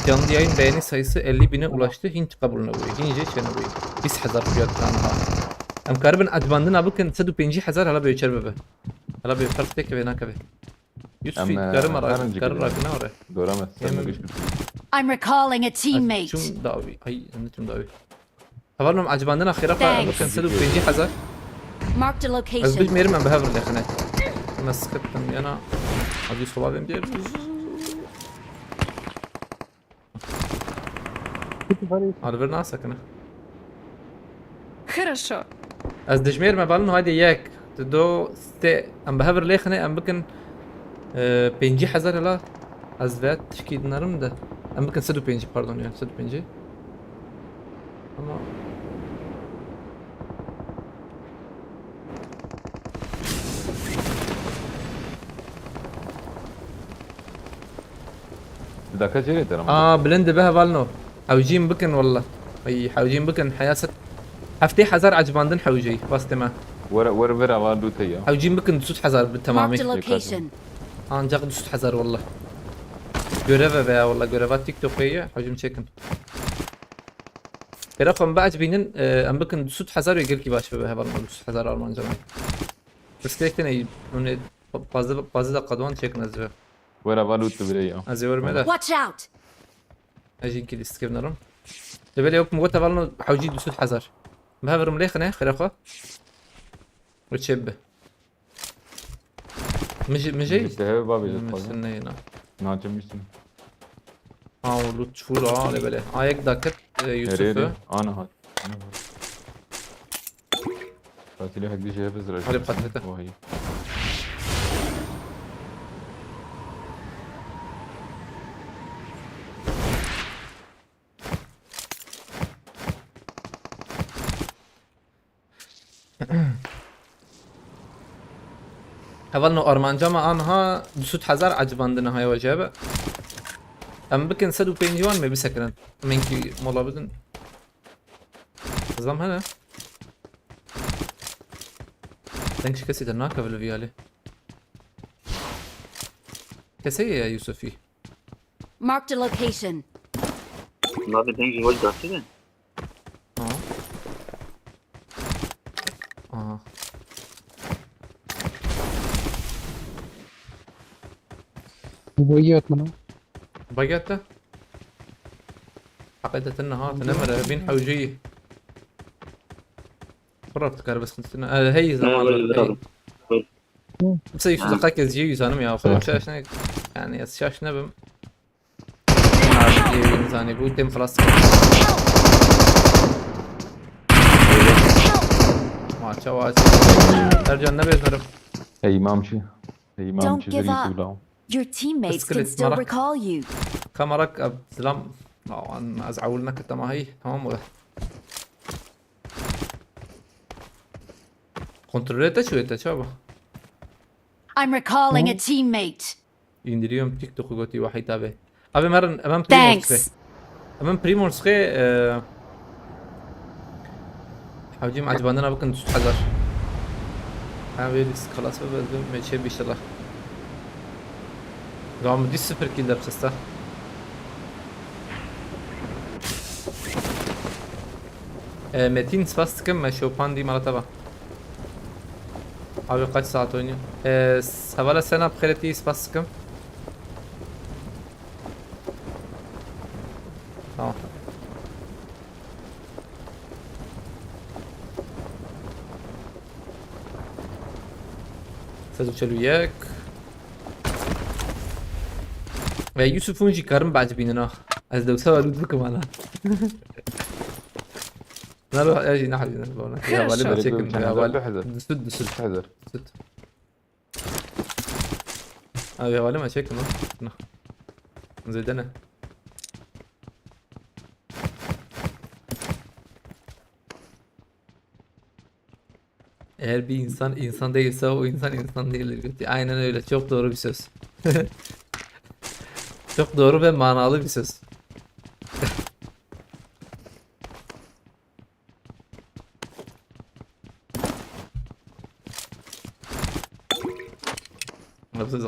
canlı yayın beğeni sayısı elli bine ulaştı. Hîn qebul nebûye, hîn jê çênebûye. Bîst hezar fiyat anha. Em karibin acibandina bikin, sed û pêncî hezar hala bê çer bibe. Hala bê ferq têkeve nakeve. Yusuf, em, e, karı mı herin rakı, karı rakı ne var? Dora me, sen de güç güç. I'm recalling a teammate. Çum davi. Ay, ne çum davi. Hevalno, acibandina xêra xwe, em bikin sed û pêncî hezar. Marked a location. Ez bilmêrim em bi hev lêxine. Me sıkıttım yana. Abi sola ben diye. Hadi bir nasıl sakın. Хорошо. Ez dijmêr me balin, haydi yek, du, do, sê. Em bi hev lêxine, em bikin, e, pêncî hezar hela. Ez ve tişkî dinarim de. Em bikin sed û pêncî, pardon ya, sed û pêncî. Ama Daka jêrê derim. Aa, bilind dibe hevalno. Hewcîn bikin walla. Ay, hewcîn bikin, heya sed. Heftê hezar acibandin hewcî, bastê me. Were, were, were, ava dû te ya. Hewcîn bikin du sed hezar bi temamî. Marked a location. Ancak du sed hezar walla. Göreve veya walla, göreva TikTok'ê ye, hewcîn çekin. Bera xwe em biecibînin, e, em bikin du sed hezar wê gelkî baş bibe hevalno, du sed hezar armanca me. Riskek tine, hûn ê bazı, bazı dakika duan çekin ez ve. Were, ava dû te bire ya. Ez ê were me de. Watch out! Ez jî hinkî lîstikê binerim. Lê belê wek min got hevalno hewcî du sed hezar. Bi hev rim lê xine, xêra xwe. Û çê bibe. Min jî, min jî. Min jî te heve babê jî xwe. Min neyna. Naçe min jî. Ha, û loot full, ha, lê belê. A yek dakir, e, Yusuf. Erê, erê. Ana hat. Ana hat. Katilê hek dijî hebe zira. Hadi pat bete. Vay. Hevalno armanca me anha du sed hezar ecibandine haya we cebe. Em bikin sed û pêncî wan me bisekirin. Min kî mola bidin. Zam hene. Deng ji kesî de nakeve li vî alî. Kesê ye ya Yusufî? Marked a location. Navê deng ji we datî ne? Aha. Aha. Bu boyu yat bana. Bagete. Heqê te tine ha, tine mere, bin hewceyî. Xuraf dikar bes xintine. E, hey, zaman. Hey. Mesela Yusuf, ha, dakika ez jî zanim ya. Xwe şaş ne, yani ez şaş nebim. Abi, zanî bu tem flas. Maça, maça. Ercan ne bezmerim? Hey, Mamçı. Hey, Mamçı. Don't give up. Your teammates can still recall you. Kamarak, e, selam. Aman, az awul nakit ama hey. Tamam mı? Kontrol ete çi ete çaba? I'm recalling a teammate. İndiriyorum TikTok'u goti Wahid abi. Abi merin, emem Primo sıkı. Emem Primo sıkı, e, hacim acaba ne bakın üç hazar. Abi biz kalas ve ben meçe bir şeyler. Devam ediyor sıfır killer kısta. E, Metin, spas dikim, me şopandî mala te va. Abi kaç saat oynuyor? E, s-, hevala Sena, bi xêretî, spas dikim. Tamam. Sed û çel û yek. Ve Yusuf hûn jî karin biecibînin ha. Ez dewsa we lût bikim ana. Nalo, ez jî nehewî, nalo. Hevalê me çekin, hevalê. Du sed, du sed. Du sed. Abi hevalê me çekin ha. Na. Zêde ne? Eğer bir insan insan değilse o insan insan değildir. Aynen öyle. Çok doğru bir söz. Çok doğru ve manalı bir söz.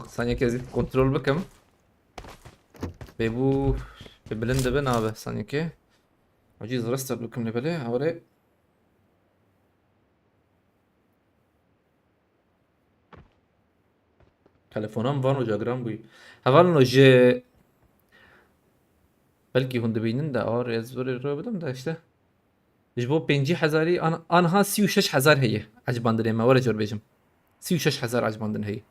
Saniyek ez kontrol bikim. Ve bu bilind dibe nabe saniyekê. Acî zirest bikim lê belê, hawrê. Telefonam van oca giran bûyî. Hevalno ji belkî hûn dibînin de, awar ez zor rê bidim de işte. Ji bo pêncî hezarî an-, anha sî û şeş hezar heye. Ecibandinê me, were cor bêjim. Sî û şeş hezar ecibandin heye.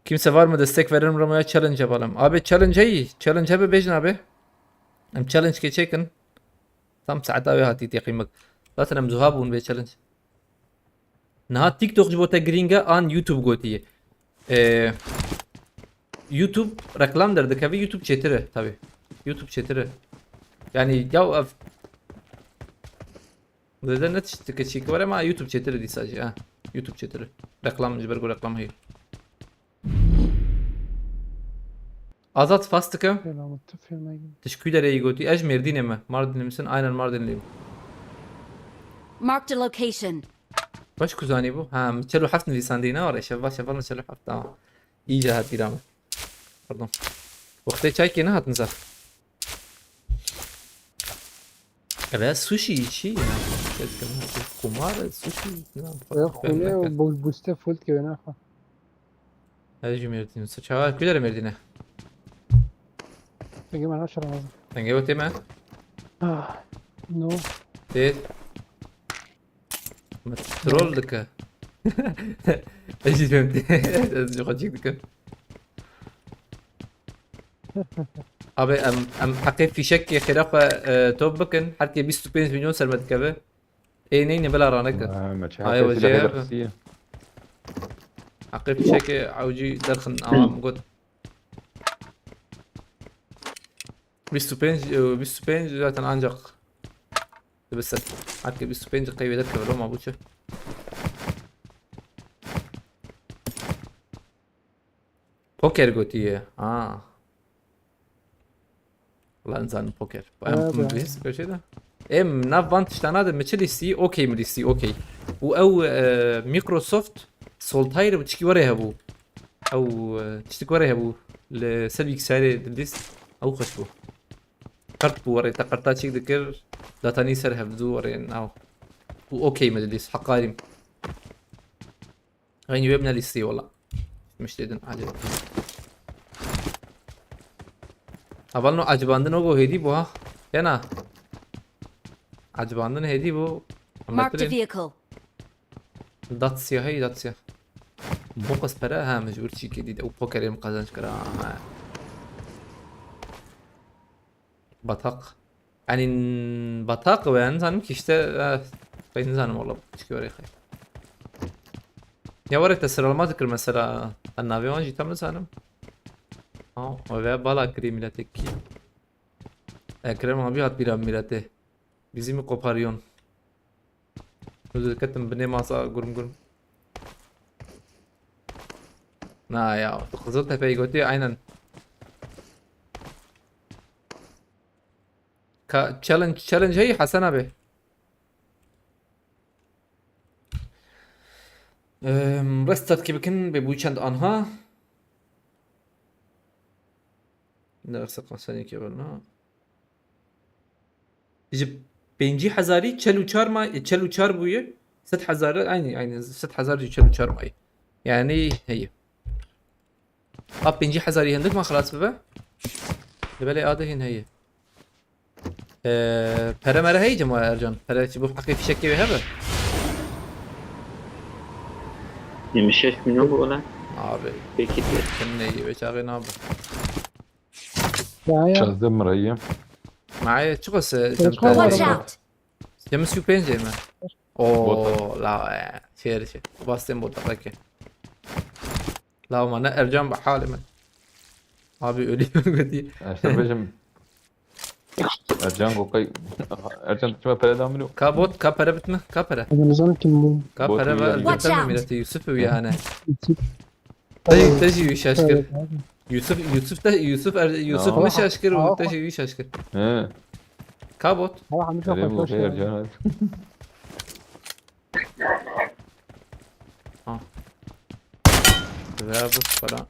Kimse var mı destek verir mi Ramo'ya, challenge yapalım. Abi challenge hey, challenge hebe bêjin abi. Em challenge kê çêkin. Tam saeta wê hatî têqîmek. Zaten em zuha bûn vê challenge. Niha TikTok ji bo te girîng e an YouTube gotiye. Ee, YouTube reklam derdikeve, YouTube çêtir e tabi. YouTube çêtir e. Yani ya ev Zêde ne tiştike çîk were ma YouTube çêtir e dîsa jî ha. YouTube çêtir e. Reklam ji ber ku reklam heye. Azad spas dikim. Selamet, tu filme gir. Tu ji ku derê yî gotî? Ez ji Mêrdînê me. Mardinli misin? Aynen Mardinliyim. Marked a location. Baş ku zanî bû? Ha, min çel û heft nivîsandî ne were? Şeva, şeva min çel û heft, tamam. Îca hat bîra min. Pardon. Wextê çaykê nehatin zaf. Eve sushi çi? Kumar, sushi. Ya xwînê û bu-, booste full dikeve naxwe. Ez jî Mêrdîn. Çawa? Kî dere Mêrdîne? Peki ben aşırı lazım. Dengê we tê me? Ah, no. Tê. Me troll dike. Ez jî fêm tê. Ez jî xwe çîk dikim. Abi em, em heqê fîşekê xêra xwe e, top bikin. Her kê bîst û pênc milyon ser me dikeve. Ê neyne bila raneke. Ha, me çi Ay, heqê wecê silahê hebe. rexsiye. Heqê fîşekê ewcî derxin, ama min got. Bîst û pênc, e, bîst û pênc zaten ancak. Dibe ser. Her kê bîst û pênc deqeyê wê derkeve, loma bû çi? Poker gotiye. Ha. Lan zanim poker. Em Evet, em evet. Lîst köşede. Em nav van tiştana de mi çi lîstî? Okey mi lîstî? Okey. Û ew e, Microsoft Solitaire bi çikî were hebû. Ew e, tiştik were hebû. Li ser bilgisayarê dilîst. Ew xweş bû. Qert bû were, te qerta çîk dikir. Datanî ser hevdû were nav. Û okey mi dilîst. Heqarîm. Xeynî wê bine lîstî wala. Miştêdin acil. Heval no acibandin o go hêdî bû ha. Yena. Acibandin hêdî bû. Marked a Metrê. Vehicle. Dacia hey Dacia. Bokas pere ha mecbur çîkê dî de. Ew pokerê min qazanç kira. Ha. Batak. Yani batak ve yani zanim ki işte eh, ben ne zanim ola çıkıyor oraya. Ya var ya sıralama dikir mesela. Ben navi wan jî tam ne zanim. Ha, o veya bala kiri milletek ki. Ekrem abi hat bir abi millete. Bizi mi koparıyorsun? Özür dilerim binê masa gurum gurum. Na ya, Qiziltepe'yi götü aynen. Ka challenge, challenge hey Hasan abi. Em, restart ki bikin ve bu çend anha. Ne restart konserni ki var na. Ji pêncî hezarî çel û çar may, çel û çar bûye. Sed hezar, aynı, aynı sed hezar jî çel û çar may. Yani, heye. A pêncî hezarî hindik ma xelas bibe. Li belê a de hîn heye. Ee, pere mere heye cema Ercan. Pere çi bu heqê fişekê wê hebe? Yirmi şeş milyon bu olan. Abi, Peki diyor. Kim ne iyi ve çağı ne abi? Ya ya. Şazde mirayı. Maye çok ase Çok cem var Watch ama. Out! Yirmi sekiz pence mi? Bota. Oo la e, şey şey. Bastım bota peki. La ma ne Ercan be halime. Abi ölüyorum diye. Erşen bejim. Ercan Gokay. Ercan tutma pere damını. Ka bot, ka pere bitme, ka pere. Hadi nizam kim bu? Ka Bot pere uyuyor. ve Watch götürme out. Milleti Yusuf ya hani. Tip. Teji, teji şaşkır. Evet abi. Yusuf, Yusuf da, Yusuf, er, Yusuf No. mu şaşkır, Aa. o teji şaşkır. He. Ka bot. Valla Hamit çok Öyle mi hoş Gokay ya. Ercan abi? Ha. Ve bu para.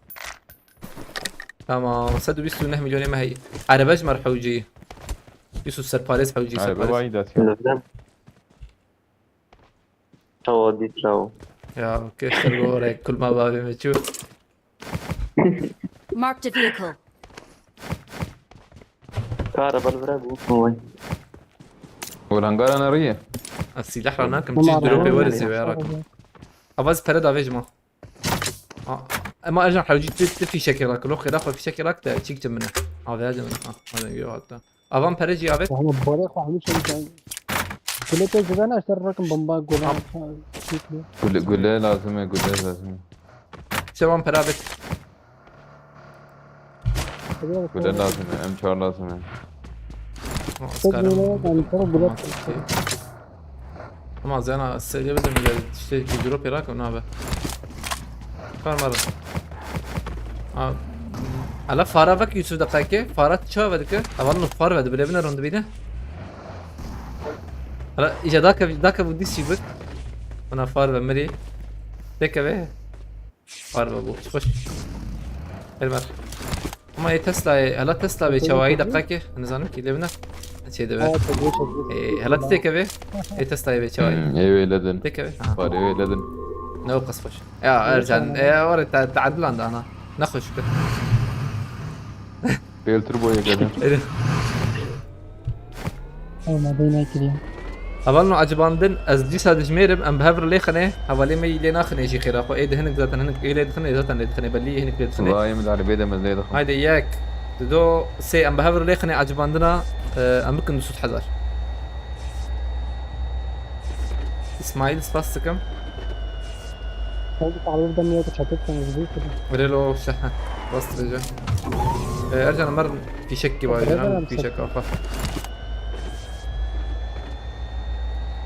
Tamam, sed û bîst û neh milyonê me heye. Erebe ji me re hewcî. Yusuf serparêz hewcî, Erebe serparêz. vay da siya. Çawa dît çawa. Ya, keşke gore kulma bavê me çû. Marked a vehicle. Kara bal vira bu. Oy. Ol hangara nariye. Ez silah ra nakim, Bunlar çiş dropê da- were zê were rakim. Avaz pere davê ji ma. A, ema Ercan hewcî tu, tu fîşekê rak, loxê da xwe fîşekê rak te çîk çi min e. Avê hadi min. Ha, hadi gö hatta. Avan pere jî avêt. Ama bore xwe hemî şey sen. Kule te zidane işte rakım bomba golan. Çiğitli. Gule, gule lazım e, gule lazım e. Şevan pere avêt. Gule lazım e, M çar lazım e. Ama Çok böyle yani, çok böyle. Ama zena seyde bildim ya işte ki drop yarak ona abi. Kar marın. Ha, ala fara bak Yusuf da kayke. Fara çawa vedike. Avan far vedi bile bine rondu bine. Ala ica daka daka bu dişi bak. Bana far ve miri. Deke ve. Far ve bu. Hoş. El var. Ama e Tesla, e, hala Tesla ve çawayı da kake. Ne zanim ki levine. Şeyde be. Aa, çok iyi, çok iyi. E, hala teke ve. E Tesla ve çawayı. Hmm, ev eyledin. Teke ve. Ha. Var ev eyledin. Ne o qas xweş. Ya Ercan, e, orada te-, teadilan da ana. Ne xweş kir. Pêltir boye gelin. Olmadı yine gireyim. Hevalno acibandin, ez dîsa dijmêrim, em bi hev re lê xinê, hevalê me yî lê naxinê jî xêra xwe. Ê de hinik zaten hinik, ê lê dixinê, zaten lê dixinê, belî hinik lê dixinê. Vay min darê bê de min lê dixin. Haydi yek, dido, sê, em bi hev re lê xinê acibandina, e, em bikin du sed hezar. İsmail, spas dikim. Oldu, sağlığı da niye de çatıp sen yüzüğü kırın. Relo şehe. Bastıracağım. E, Ercan Ömer fişek gibi Ömer ayırıyor. Ömer Fişek kafa.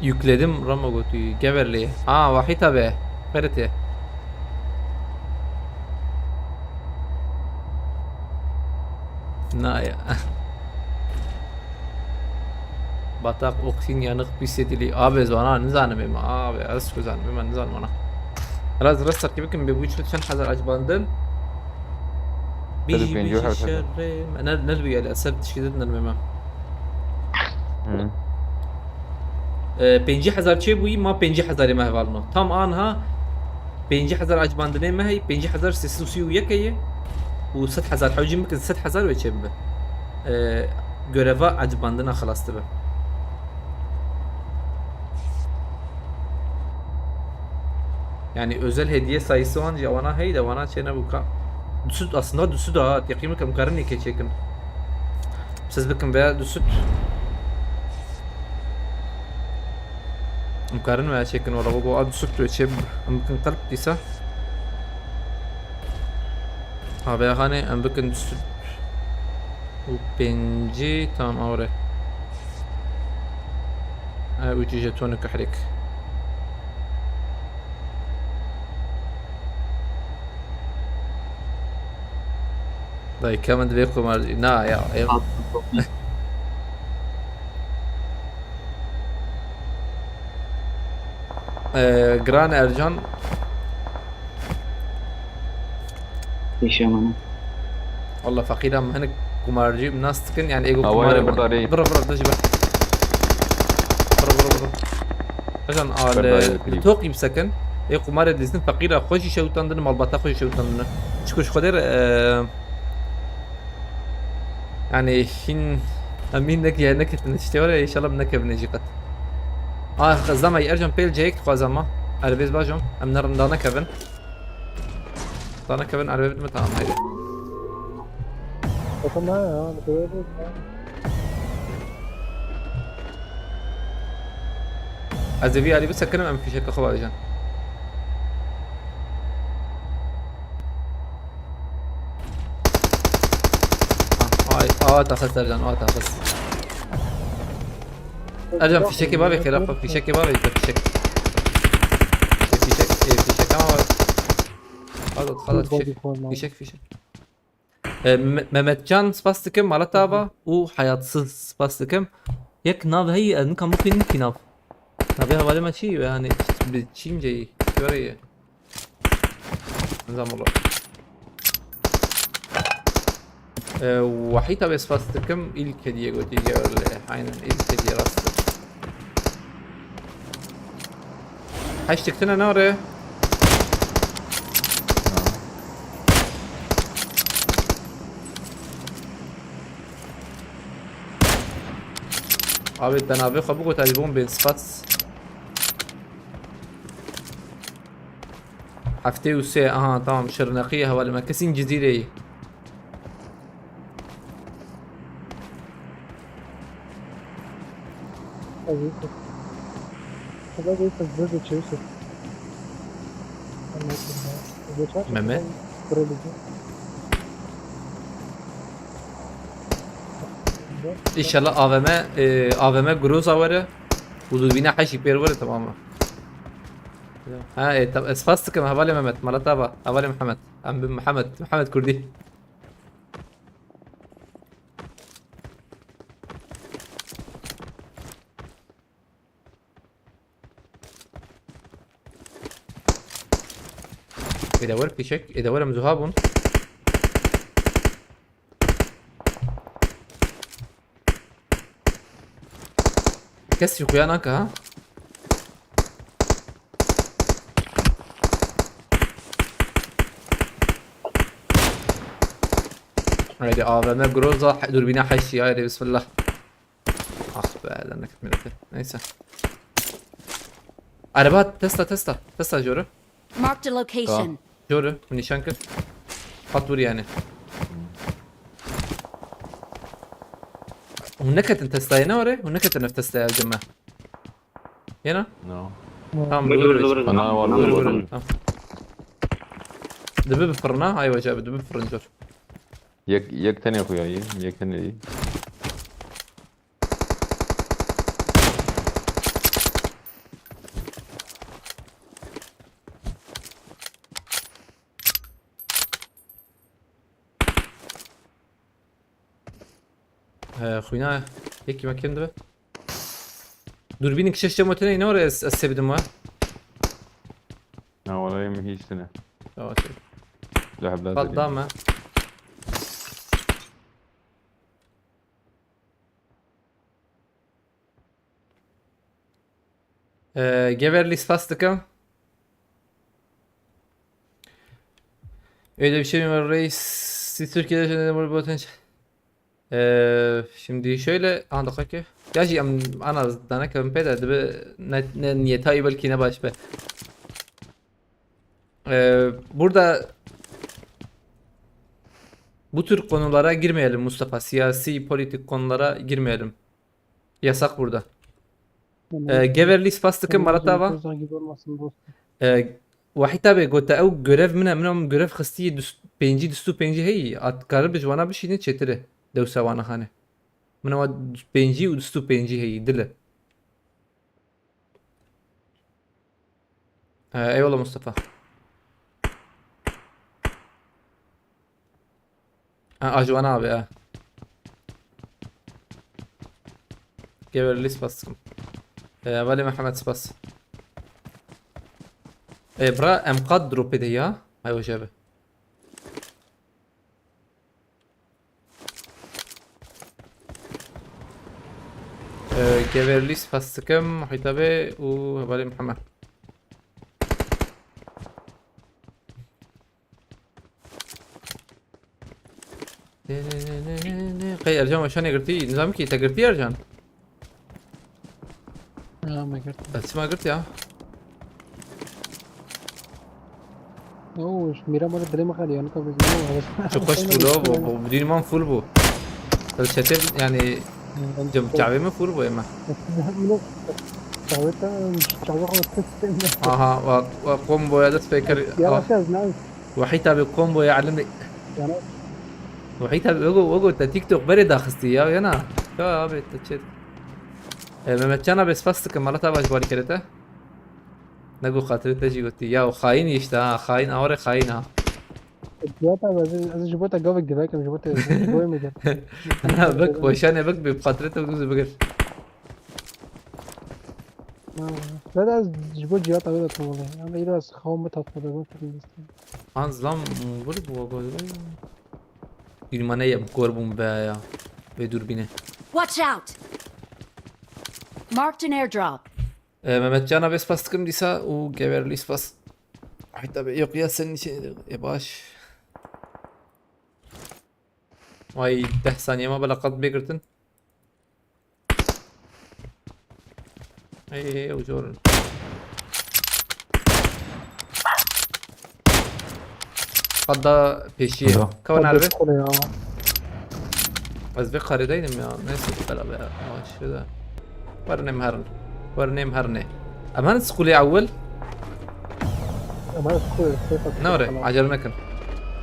Yükledim Ramo Gotu'yu. Geverli'ye. Aa, Vahit abi. Ferit ya. Na ya. Batak, oxîn, yanık, pîsê dilî. Abi, zwana nizanim êma. Abi, ez ku zanim êma, nizanim ana. Raz, rast takip bikin, bi bu çend hezar acibandin. Tabii, Biji, pêncî biji hezar. şerê. Ne, ne bi geldi? Ser tişkî dedin êma. Hı. E, pêncî hezar çê bûyî, ma pêncî hezarê me hevalno. Tam anha pêncî hezar acibandinê me heye, pêncî hezar sê sed û sî û yek heye û sed hezar hewcî bikin, sed hezar wê çê bibe. E, göreva acibandina xilas dibe. Yani özel hediye sayısı wan jî wana heye de wana çê nebû ka. Dusud aslında dusud ha, teqîm kim karin yekê çêkin. Siz bikin veya dusud. Em karin veya çêkin wala, wego a dusud ve çê em bikin qelb dîsa. Ha veya hanê em bikin dusud. Û pêncî, tamam, awre. E, û çi jetonu kehrik. Dayı, kemin divê qumar-, na ya, ev- Ee, Gran Ercan. Pêşiya min. Allah, feqîra min hinek kumarcî nas dikin, yani ego Awayê kumarê berdarê. Bira, bira, dajî bira. Bira, bira, bira. Ercan, al, Berdarê e, klîp. Toqî bisekin. Ê kumarê dizin feqîra xwe jî şewitandin, malbata xwe jî şewitandin. Çiku ji Xwedê re, e, yani hîn, em hîn nek-, neketin tiştê were, inşallah em nekevin jî qet. Ah, zama Ercan pêl ceyek dixwazam ma. Erbêz bajom. Em ne rinda nekevin. Dana Kevin, arabaya binme, tamam, haydi. Bakın ha ya, böyle bir ya. Ez ê vî alî bisekinim, em fîşeka xwe bavêjin. Ah, ay, a taxist Ercan, a taxist. Ercan, fîşekê bavê xêra xwe, fîşekê bavê, fîşek. E, fîşek, e, fîşek ama var. Xalat, xalat, fîşek. Fîşek, fîşek. E, Me-, Mehmetcan, spas dikim, mala te ava û Hayatsız, spas dikim. Yek nav heyî, ez nikam bixwînim kî nav. Navê hevalê me çi ye? Yani, bi çînceyî, göre ye. Nizam ola. E, Wahî tabi spas dikim, ilk hediye gotî geldi. Aynen, ilk hediye rastı. Heştik tine ne oraya? Abi, te navê xwe bigot, ez ji bo min bên spas. Heftê û sê, aha, tamam, Şirneqiyê hevalê me. Kesîn Cizîreyê. Tabii ki. Kolay değil, hızlı geçiyorsun. Anlatayım ya. Geçer. Mehmet. Kırılıcı. İnşallah A V M, e, A V M Groza were. Û dûvîna heşî pêr were, tamam mı? Ha, e, tam, ez spas dikim, hevalê Mehmet, mala te ava, hevalê Mihemed. Em bi Mihemed, Mihemed Kurdî. Ê de wer fîşek, ê de wer em zuha bûn. Kes jî xuya nake ha. Haydi A V M Groza, he-, dürbüne heşt ya, haydi bismillah. Ah be, lan ne kötü milleti. Neyse. Araba, Tesla, Tesla. Tesla jori. Marked a location. Jori, bu nişan kir. Hat vur yani. Hûn neketin Tesla'ya ne oraya? Hûn neketin ev Tesla'ya cime. Yena? No. Tamam, Buyur, vur, buyur, vur. Ana var, Vur, vur, vur, vur. Tamam. Dibi bir fırına, ay hoca abi, dibi bir fırın jor. Yek, yek tenê xuya yî, yek tenê yî. He, xwîna yekî me kêm dibe. Dûrbînî kişeş cem otenê ne oraya ez, ez sevidim wa. Na wala yê min hîç tine. Tamam, şey. Lehebda Pat dame. Ee, Geverli spas dikim. Öyle bir şey mi var reis? Siz Türkiye'de yaşadığınız bu botanç- Ee, şimdi şöyle, aha, dakika ki. Gerçi em, ana, dana kevin peyda, dibi ne, ne niyeta iyi belki ne baş be. Ee, burada bu tür konulara girmeyelim Mustafa. Siyasi, politik konulara girmeyelim. Yasak burada. Ee, Geverli spas dikim, Marata va. Gibi olmasın dostum. Ee, Wahî tabe gote ew görev min e, min em görev xistî dus-, pêncî, dus û pêncî heyî. At karin bi ji wana bişînin çêtir e. Dewsa wana xane. Min ewa pêncî û dus û pêncî heyî, dil e. Ee, eyvallah Mustafa. Ha, a ji wana abi, ha. Geverli spas dikim. Ee, Vali Mehmet spas. Ee, bra em qad dropê de ya. Ay hoca abi. Ee, Geverli spas dikim. Muhit abi û Vali Mehmet. Ne, ne, ne, ne, ne, ne? Qey Ercan weşanê girtî? Nizam kî te girtî Ercan? Ya, me girt. Ez çima girt ya? Oo, şu mîra mala dilê min xeliya, nika biz ne? Çi xweş bû lo, bo, bo, dîn man full bû. Ev çetê yani, cem çavê min full bû ême. Çavê te, çavê xwe test. Aha, wa, wa komboya dest pê kir. Ya, ah. Wahî tabi komboya elimde. Yana. Wahî tabi, wego, wego te TikTok berê daxistî ya, yana. Ya abi, te çet. E, Mehmetcan abi, spas dikim, mala te baş barî kerê te. Nego xatirê te jî gotî. Ya, o xayîn işte ha, xayîn, aware xayîn ha. Cihat abi, ez, ez ji bo te gavek divekim, ji bo te, ji bo me gel. Bik, boşane bik, bi xatirê te bigir. Ha, zaten ez ji bo Cihat abi de kovalê. Ama biraz xawa mı tatmadı, bu film istedim. An zlam vur bu gol. Dîrmaneyê em kor bûn be ya. Vê dûrbînê. Watch out! Marked an airdrop. E, Mehmetcan abi spas dikim dîsa û Geverlî spas. Ay tabi yok ya senin için e, baş. Ay deh saniye ma bela qat bê girtin. Ey, ey, ey, ucu vurun. Qada pêşiye. Ucu. Kawa nerede? Kule ya. Ez vê karedeydim ya. Neyse, bela be. Ama şurada. Werin em herin. Werin em herine. Em herin skulê ewil. Ama skulê, skulê Ne were? Acele nekin.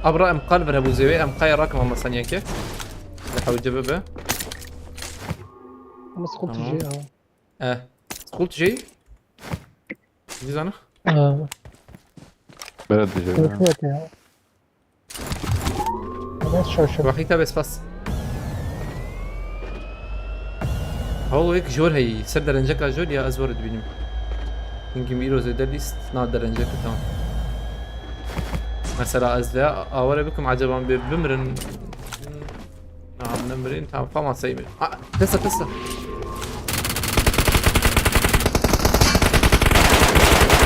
Abra em qal vir hebû zêwê. Em qaya rakim ama saniyeke. Li hewce bibe. Ama school Tamam. T J ha. Eh. School T J? Dizanix? Ha. Bela T J. Evet, evet ya. Biraz şaşırdım. Wahî tabe spas. Haw ek jor heyî. Ser derenceka jor ya ez were dibînim. Çünkü îro zêde lîst na derenceka tamam. Mesela ez veya aware bikim acaba bir bimirin. Tamam, ne bileyim, tamam, tamam, sayayım. Aa, Tesla, Tesla.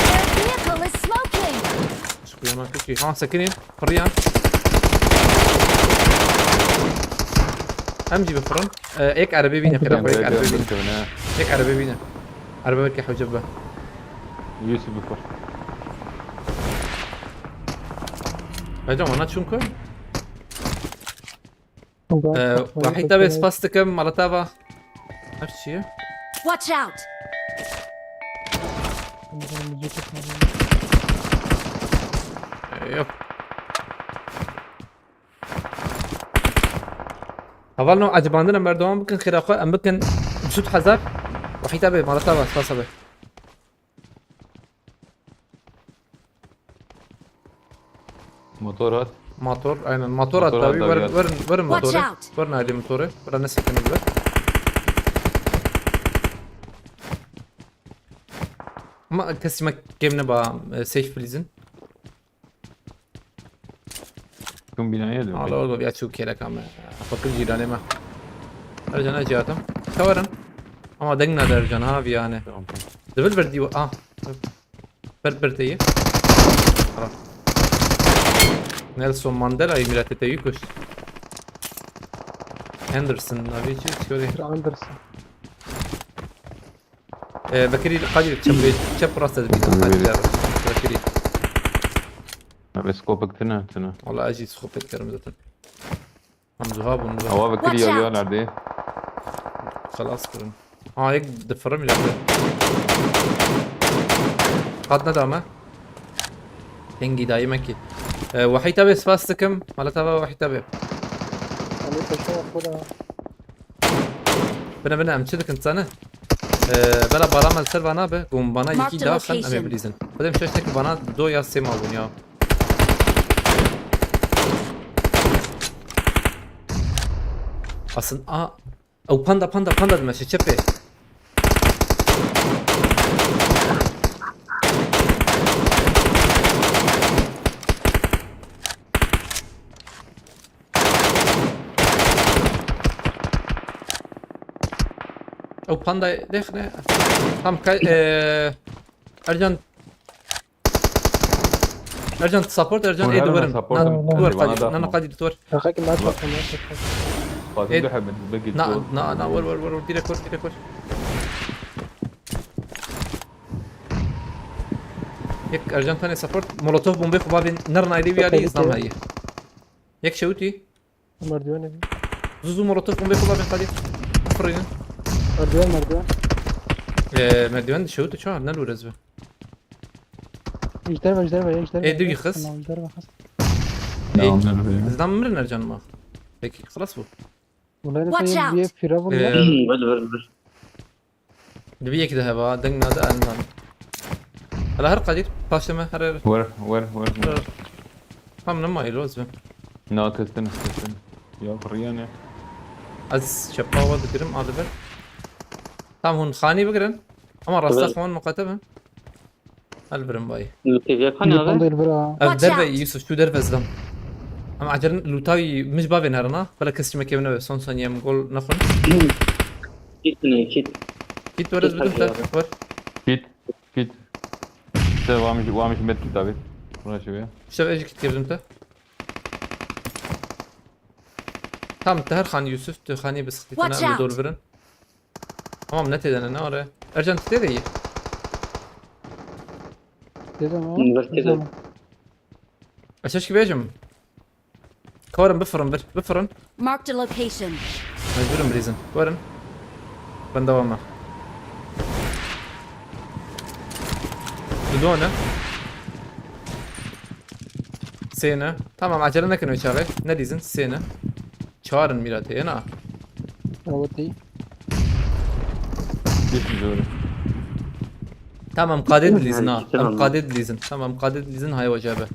Their vehicle is smoking. Çıkıyor lan, çok iyi. Ha, sekinin. Fırıyan. Em jî bifirin. E, yek erebê bîne, xêra xwe, yek erebê bîne. Yek erebê bîne. Erebe wekî hewce bibe. Yusuf bikur. Hocam, ona çûn ku? Ee, Wahî tabi spas dikim, mala te ava. Her çi ye? Watch out! Ee, yok. Hevalno, ecibandin em berdewam bikin, xêra xwe em bikin. Bîst hezar. Wahî tabi, mala te ava, spas abi. Motor hat. Motor, aynen. Motor hat, tabi. Werin, werin, werin motorê. Watch out! Werin ailê motorê. Bira nesekinin bi. Ama kesî me kêm neba, e, safe please'in. Kum binaya diyor. Alo, alo, ya çû kêleka me. Fakir cîranê me. Ercan, ez hatim. Te werin. Ama deng nade Ercan ha, viyane. Tamam, tamam. Divil bir diwa. Ah. Ber, ber te ye. Ara. Nelson Mandela, Emiratê te yî kuşt. Anderson, navê çi? Sorry. Anderson. Ee, Bekirî, Kadir, çep, çep rast ez bînim. Bekirî. Abi, skopek tine, tine. Wala, ez jî skopek kerim zaten. Em zuha bûn. Awa Bekirî ya, ya neredeyê? Xelas kirin. Ha, yek difirim îlate. Qat neda me. Hingî dayî me kî. Ee, Wahî tabi spas dikim. Mala te ava Wahî tabi. Bine, bine, em çi dikin, dizane? Ee, bela bala me li ser vana be, gom bana yekî daha xen, em ê bilîzin. Xwedê em şeş nekî vana do ya sê ma bûn ya. Aslında, a, ew panda, panda, panda dimeşe, çepê. Ew panda lêxine. Tam kay, e, Ercan. Ercan, support, Ercan, ê duwerim. Support. Na, duwer Kadir. Na, na, Kadir, duwer. Şaka ki, maç bakın ya. Fatih de hemen, be git. Na, na, na, wer, wer, wer, wer, direkt wer, direkt wer. Yek Ercan tane support. Molotov bombe xwe bavên. Ner naylê wî alî, iznam heye. Yek şewitî. Merdivene bir. Zuzu molotof bombe kullanın hadi. Fırının. Merdiven, merdiven. Ee, merdiven de şewit çağır, ne lurez be? Ejder var, ejder var, ejder var. E, dur yıkız. Tamam, ejder var. E, tamam, ejder var ya. Bizden mi mirin Ercan mı? Peki, خلاص bu. Bunlar da bir fira vurdu. Ee, hmm, ver, ver, ver. Divê yek de heba, deng nade, em nan. Hala her Kadir, paşê me, her, her. Wer, wer, wer, wer. Tam nema ilo ez be. Na, kestin, kestin. Ya, fırıya ne? Ez çepa wa dikirim, a dibe. Tam hûn xanî bigirin. Ama rasta xwan muqate bin. Hel birin bayî. Li kêviya kan ya be? Ev derve Yusuf, şu derve zidam. Ama acelen lutayî mij bavên herina. Bela kes çimekê min nebe. Son saniye min gol nexwin. Kit ne, kit. Kit were ez bidim te. Wer. Kit, kit. Te vamiş, vamiş met kit abi. Buna şey ya. İşte ez kit kevdim te. Tamam, te her xanî Yusuf, tu xanî bi sıkıntı ne dol birin. Tamam, ne têdene, ne oraya? Ercan, tu tê de yî? Dedim ama. Ver, dedim. Eşeş gibi ecim. Karim, bifırın, bir, bifırın. Marked a location. Mecburum bilîzin. Verin. Ben devam. Dudone. Sêne. Tamam, acele nekin o çaxê. Ne dîzin? Sêne. Çarin mîra tê, na. Ewetî. Geçmiş öyle. Tamam, qadê dilîzin ha. Em qadê dilîzin. Tamam, qadê dilîzin, hay wece be.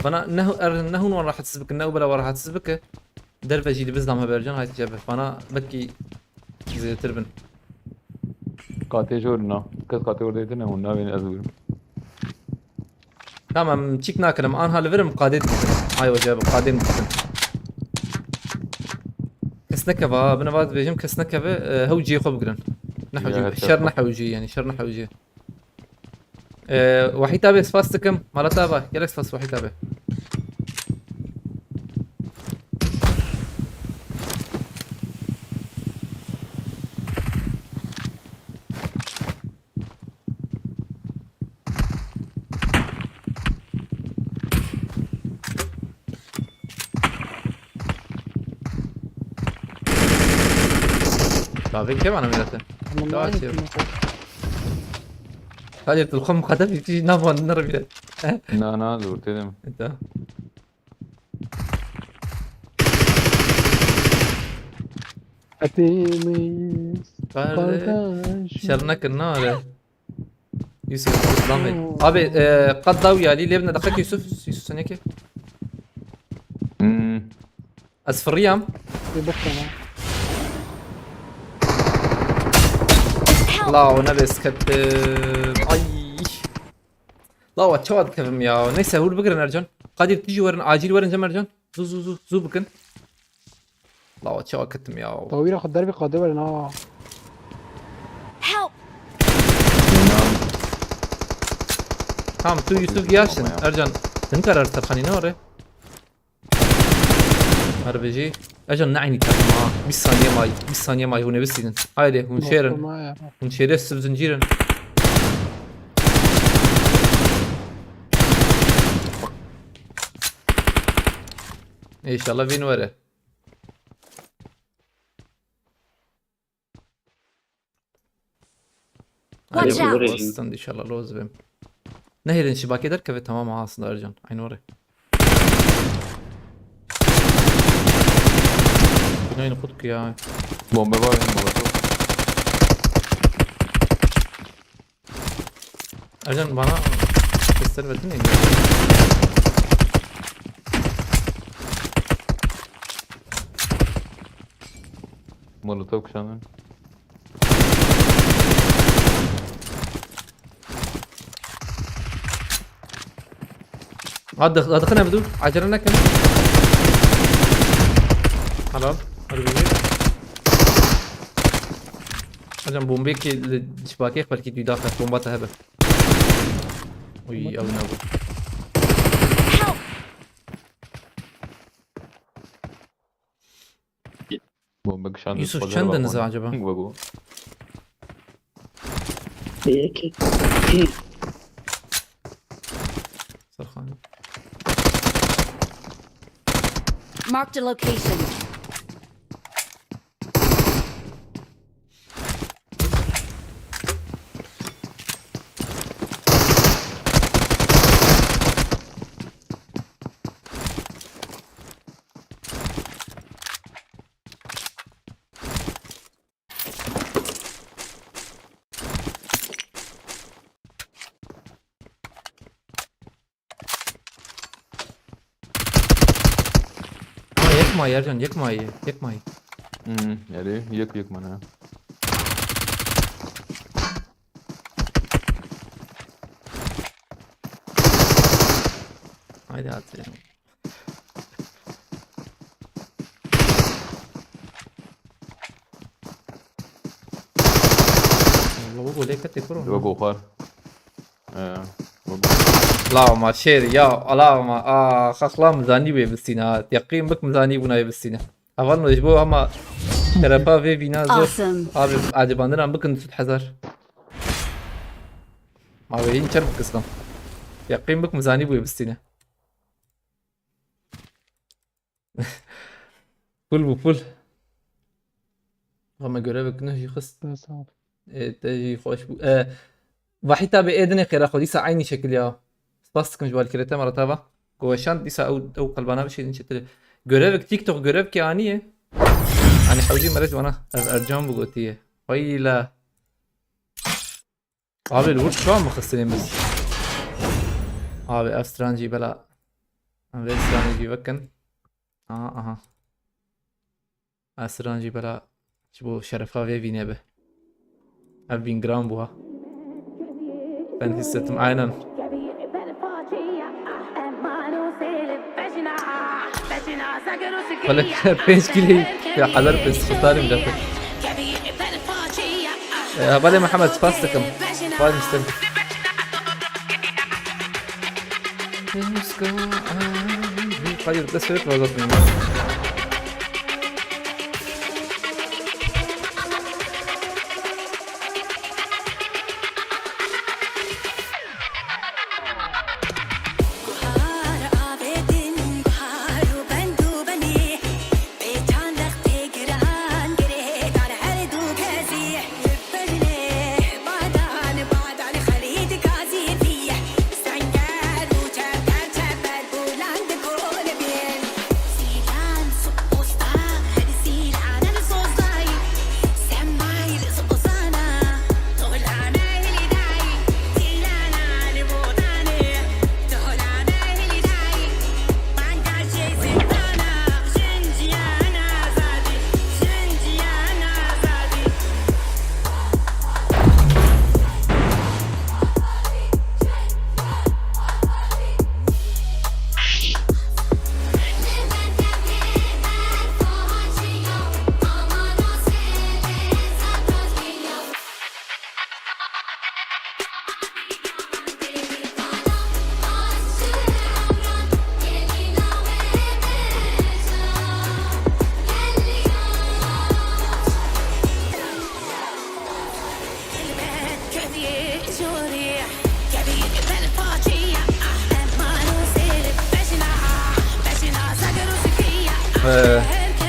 Bana ne, er, ne hûn wan rahatsız bikin, ne ubela wan rahatsız bike. Derve jî dibizdam heber can, hay cebe. Bana belki zêdetir bin. Qatê jor na. Kes qatê orada ne hûn navên ez bûm. Tamam, çîk nakirim. Anha li vir im qadê dikim. Ay hoca, bi qadê min dikim. Kes nekeve ha, bine va dibêjim, kes nekeve, e, hewciyê xwe bigirin. Ne hewciyê, şer ne hewciyê, yani şer ne hewciyê. E, Wahîd abi, spas dikim. Mala te ava, gelek spas Wahîd abi. Çavê kê bana milete? Tamam, çavê çê. Kadir, tu xwe muqedef î, tu jî navandin re bîre. Na, na, zor têdim. Eta. Hepimiz kardeş. Şer nekin, nare. Yusuf, lan bey. Abi, e, qat daw yalî, lêvne deqek Yusuf. Yusuf, sen yekê. Hmm. Ez firriyam. Bir bak bana. Help! La, o ne bes kettim. Ay. La, wa çawa dikevim ya. Neyse, hûr bigirin Ercan. Kadir, tu jî werin, acîl werin cem Ercan. Zu, zu, zu, zu bikin. La, wa çawa ketim ya. Tawîra xwe derbê qadê werin ha. Help! Tamam, tu Yusuf giyaştin. Tamam ya. Ercan, sen karar terxanî ne var ya? Her bijî. Ercan, ne aynî takım ha. Bir saniye may, bir saniye may, hûn ê bistînin. Haydi, hûn şêrin. Bakma ya. Hûn şêrê siv zincîrin. Înşallah win were. Watch out! Stand inşallah loz bim. Nehêlin şibakê derkeve, tamam ha, aslında Ercan. Aynı oraya. Binayın kutku ya. Bombe var benim molotov. Ercan bana sesler verdin ya. Molotov kuşanın. Hadi, hadi, hadi, dur. Acele nekin. Helal. Hadi bir. Hocam, bombayı ki, şibakê belki duydaklar. Bomba da hebe. Uy, ew ne bu? Help! Bombe kişan Yusuf, çend deniz acaba? Yek. Serkan. Marked a location. Ha, yek mayî Ercan, yek mayî, yek mayî. Hmm, yani yek yek mana. Haydi at ya. Wego lê ketê kuro. Wego xwar. Ee, wego. Lava ma şêr ya, lava ma. Aa, xaxla mizanî wê bistîne ha. Yeqîn bik mizanî bûna wê bistîne. Heval ji bo hema terefa vê vîna zor. Awesome. Abi, ecibandina bikin sud hezar. Ma wê hîn çer bikistan. Yeqîn bik mizanî bû wê bistîne. Full bû, full. Ama görevek ne jî xist. Sağ ol. E, te jî xweş bû. E, Vahî tabê ê dinê xêra xwe dîsa eynî şekil ya. Spas dikim ji balkirê te, mara tava. Ku weşand dîsa ew, ew qelbana bişînin çêtir. Görevek TikTok görevkê aniye. Hani hewcî mere ji wana ev Ercan bû gotiye. Weyla. Abi li wir çawa min xistinê min? Abi ev strancî bela. Em vê strancî vekin. Aha, aha. Asiran jî bela ji bo şerefa vê vînê be. Ev vîn giran bû ha. Ben hissettim, aynen. Wele pênc kîlê ya hezar pênc sed tarî milete. E, hevalê Mihemed, spas dikim. Vay müşteri. Hayır, da sebep var zaten.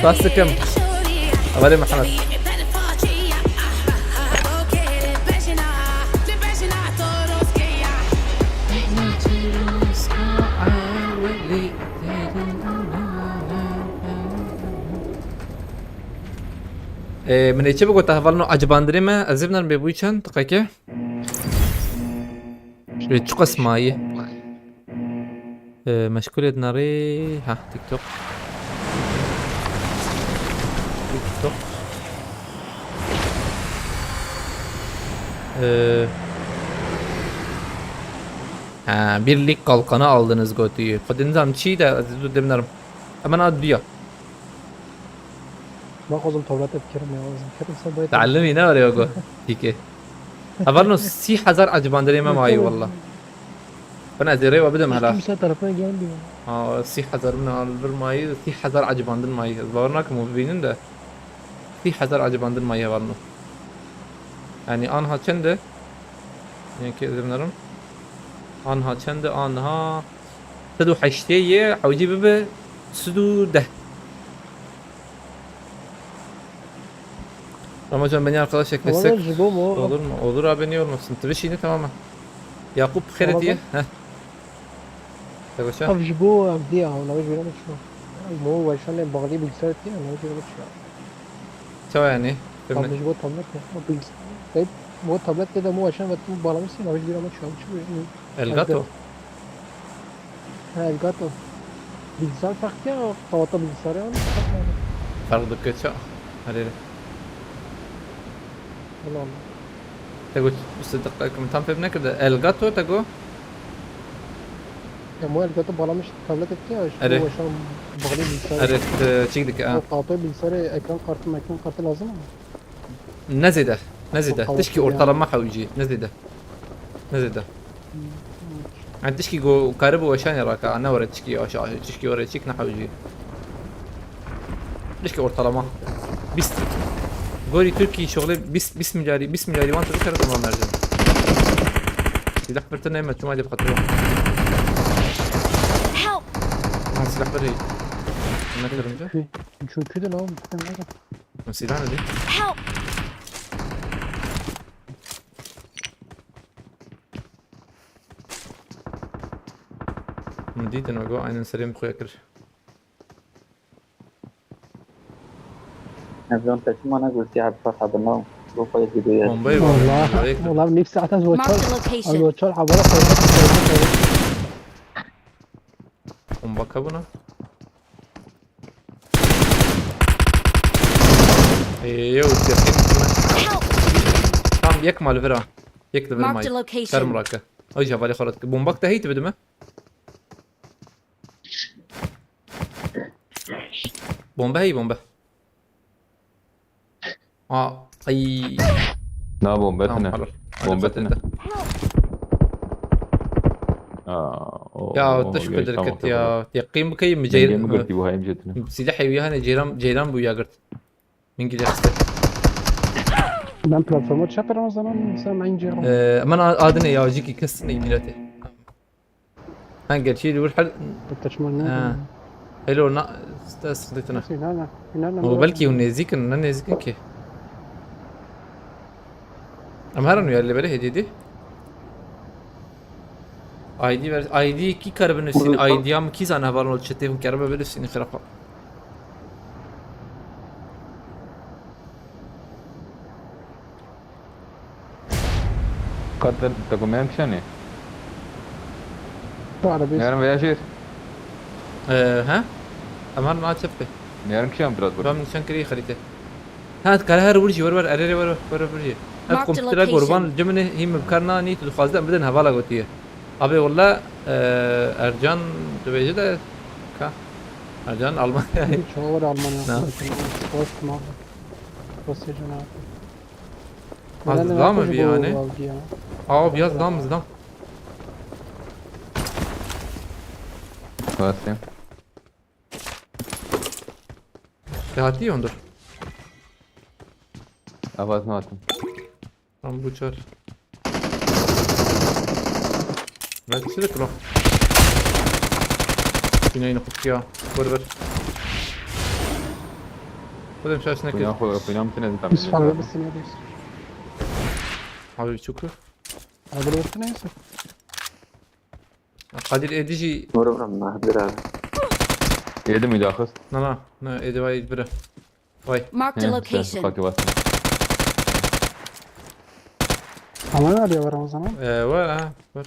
Bas dikim. Hevalê Mihemed. Ee, min ê çi bigot, hevalno, ecibandinê me, ez ê binerim bê bûyî çend deqeke. Şuraya çok asmayı. Ee, meşgul edin arayı. Ha, TikTok. TikTok. Ee, ha, birlik kalkanı aldınız götüyü. Xwedê nizam çi de, ez ê dû demnerim. Hemen ad diya. Bak oğlum, tablet etkirim ya, oğlum. Kerim sen bayat. Teallimî ne arıyor go? Peki. Hevalno sî hezar ecibandinê me mayî walla. Ben ez ê rêwa bidim hela. Kimse tarafına gelmiyor. Ha, sî hezar min al bir mayî, sî hezar ecibandin mayî. Ez bawer nakim û bibînin de. Sî hezar ecibandin mayî hevalno. Yani anha çend e? Yekê ez ê binerim. Anha çend e? Anha sed û heştê ye, hewcî bibe sed û deh. Ramazan, beni arkadaş eklesek Tamam, ji bo mu? Olur mu? Olur abi, niye olmasın? Twitch yine tamam mı? Yakup Xêrê diye. Heh. Te goşa? Ev ji bo ev diye, ha, navê ji bîra min çû. Mo weşanê bağlî bilgisayar diye, navê ji bîra min çû. Çawa yani? Abi ji bo tablet ya. O bilgisayar. Mo tablet de mo weşan ve tu bağlamışsın, navê ji bîra min çû. Elgato. Ha, Elgato. Bilgisayar farklı ya, o kavata bilgisayar ya, onu farklı yani. Fark dike ça. Hadi. Allah Allah. Te got, işte dakika, tam fem nekirdi. Elgato te got? Ya, mo Elgato bağlamış tablet etti ya, işte Erê. Bu yaşam bağlı bilgisayar. Erê, e, çik dike, ha. O kavata bilgisayarı, ekran kartı, ekran kartı lazım ama. Ne zêde, ne zêde. Tişkî ortalama hewcî, ne zêde. Ne zêde. Yani tişkî ku karibe weşanê raka, ne were tişkî aşağı, tişkî were çik ne hewcî. Tişkî ortalama. Bîst. Gorî Tirkî şoxlê bîst, bîst milyarî, bîst milyarî wan tu bikere tamam mercan. Silah bir tane yeme, çuma diye bakatıyor. Help! Ha, silah bir değil. Ne kırınca? Çünkü de lan. Silah ne diyor? Help! Min dîtin, me got, aynen serê min xwe kir. Evron te çima negotî heta hebina? Bo xwe yê videoya. Bombayı var. Bombayı kır. Wallah, wallah, nefsi atan zoçal. Marked a location. Zoçal habara koydu. Bomba kabına. Ê, yew, yakın. Help! Tam yek mal vera. Yek de vermay. Marked a location. Kar mirake. Ay, javali xalat. Bombak da heyt bidime. Bombe hey, bombe. Aa, ay. Na bombe tine. Tamam, helal. Bombe tine. Aa, o, ya, o, teşekkür ederim ya. Yaqîn bikeyim mi? Ceyran. Silahê wî hene, Ceyran, Ceyran bû ya girt. Min gî dexiste. Ben platforma çatıram o zaman, sen aynı Ceyran. Ee, hemen a-, adine ya, ciki kesin miletê. Ha, gerçi li wir hel. Taşma ne? Ha. Hello, na, sta sıkıntı tına. Nasıl, ne, ne? Ne, ne, O ne? Belki o nêzîk in, ne nêzîk in ki. Em herin ya li berê hêdî dî. I D ver, I D kî kar binivîsîn, I D ya min kî zane hevalno çetê hûn keribe binivîsîn xirafa. Ka te, te ku me em kişanê? Tu erebî. Merin veya jêr. Ee, he? Em her na çepte. Merin kişan biraz bur. Ben nişan kirî xerîte. Ha, kare her vurjî, ver, ver, erê, ver, ver, ver, vurjî. Ev kompîtera qurban cim min hî min bi kar nanî, tu dixwaze em bidin hevala gotiye. Abi, walla, e, Ercan dibêje de ka. Ercan Almanya. Çawa were Almanya? Na. Post ma. Post cana. Ha, zidam mı bir yani? Abi ya, zidam, zidam. Basayım. Te hatî ondur. Avaz ne attım? Tam bu çar. Ben kişi de klo. Güneyini kutkuya. Vur vur. Xwedê şaş nekir. Xwedê xwe, xwedê min tine zitam. Biz falan bir sınırdayız. Abi çok kötü. Abi ne yaptın neyse. Kadir êdî jî. Vur vur, mehdir abi. Êdî mi daxist? Na na, na, êdî vay bira. Vay. Marked a location. Fakir bastım. Ama ne arıyor var o zaman? Ee, var ha, var.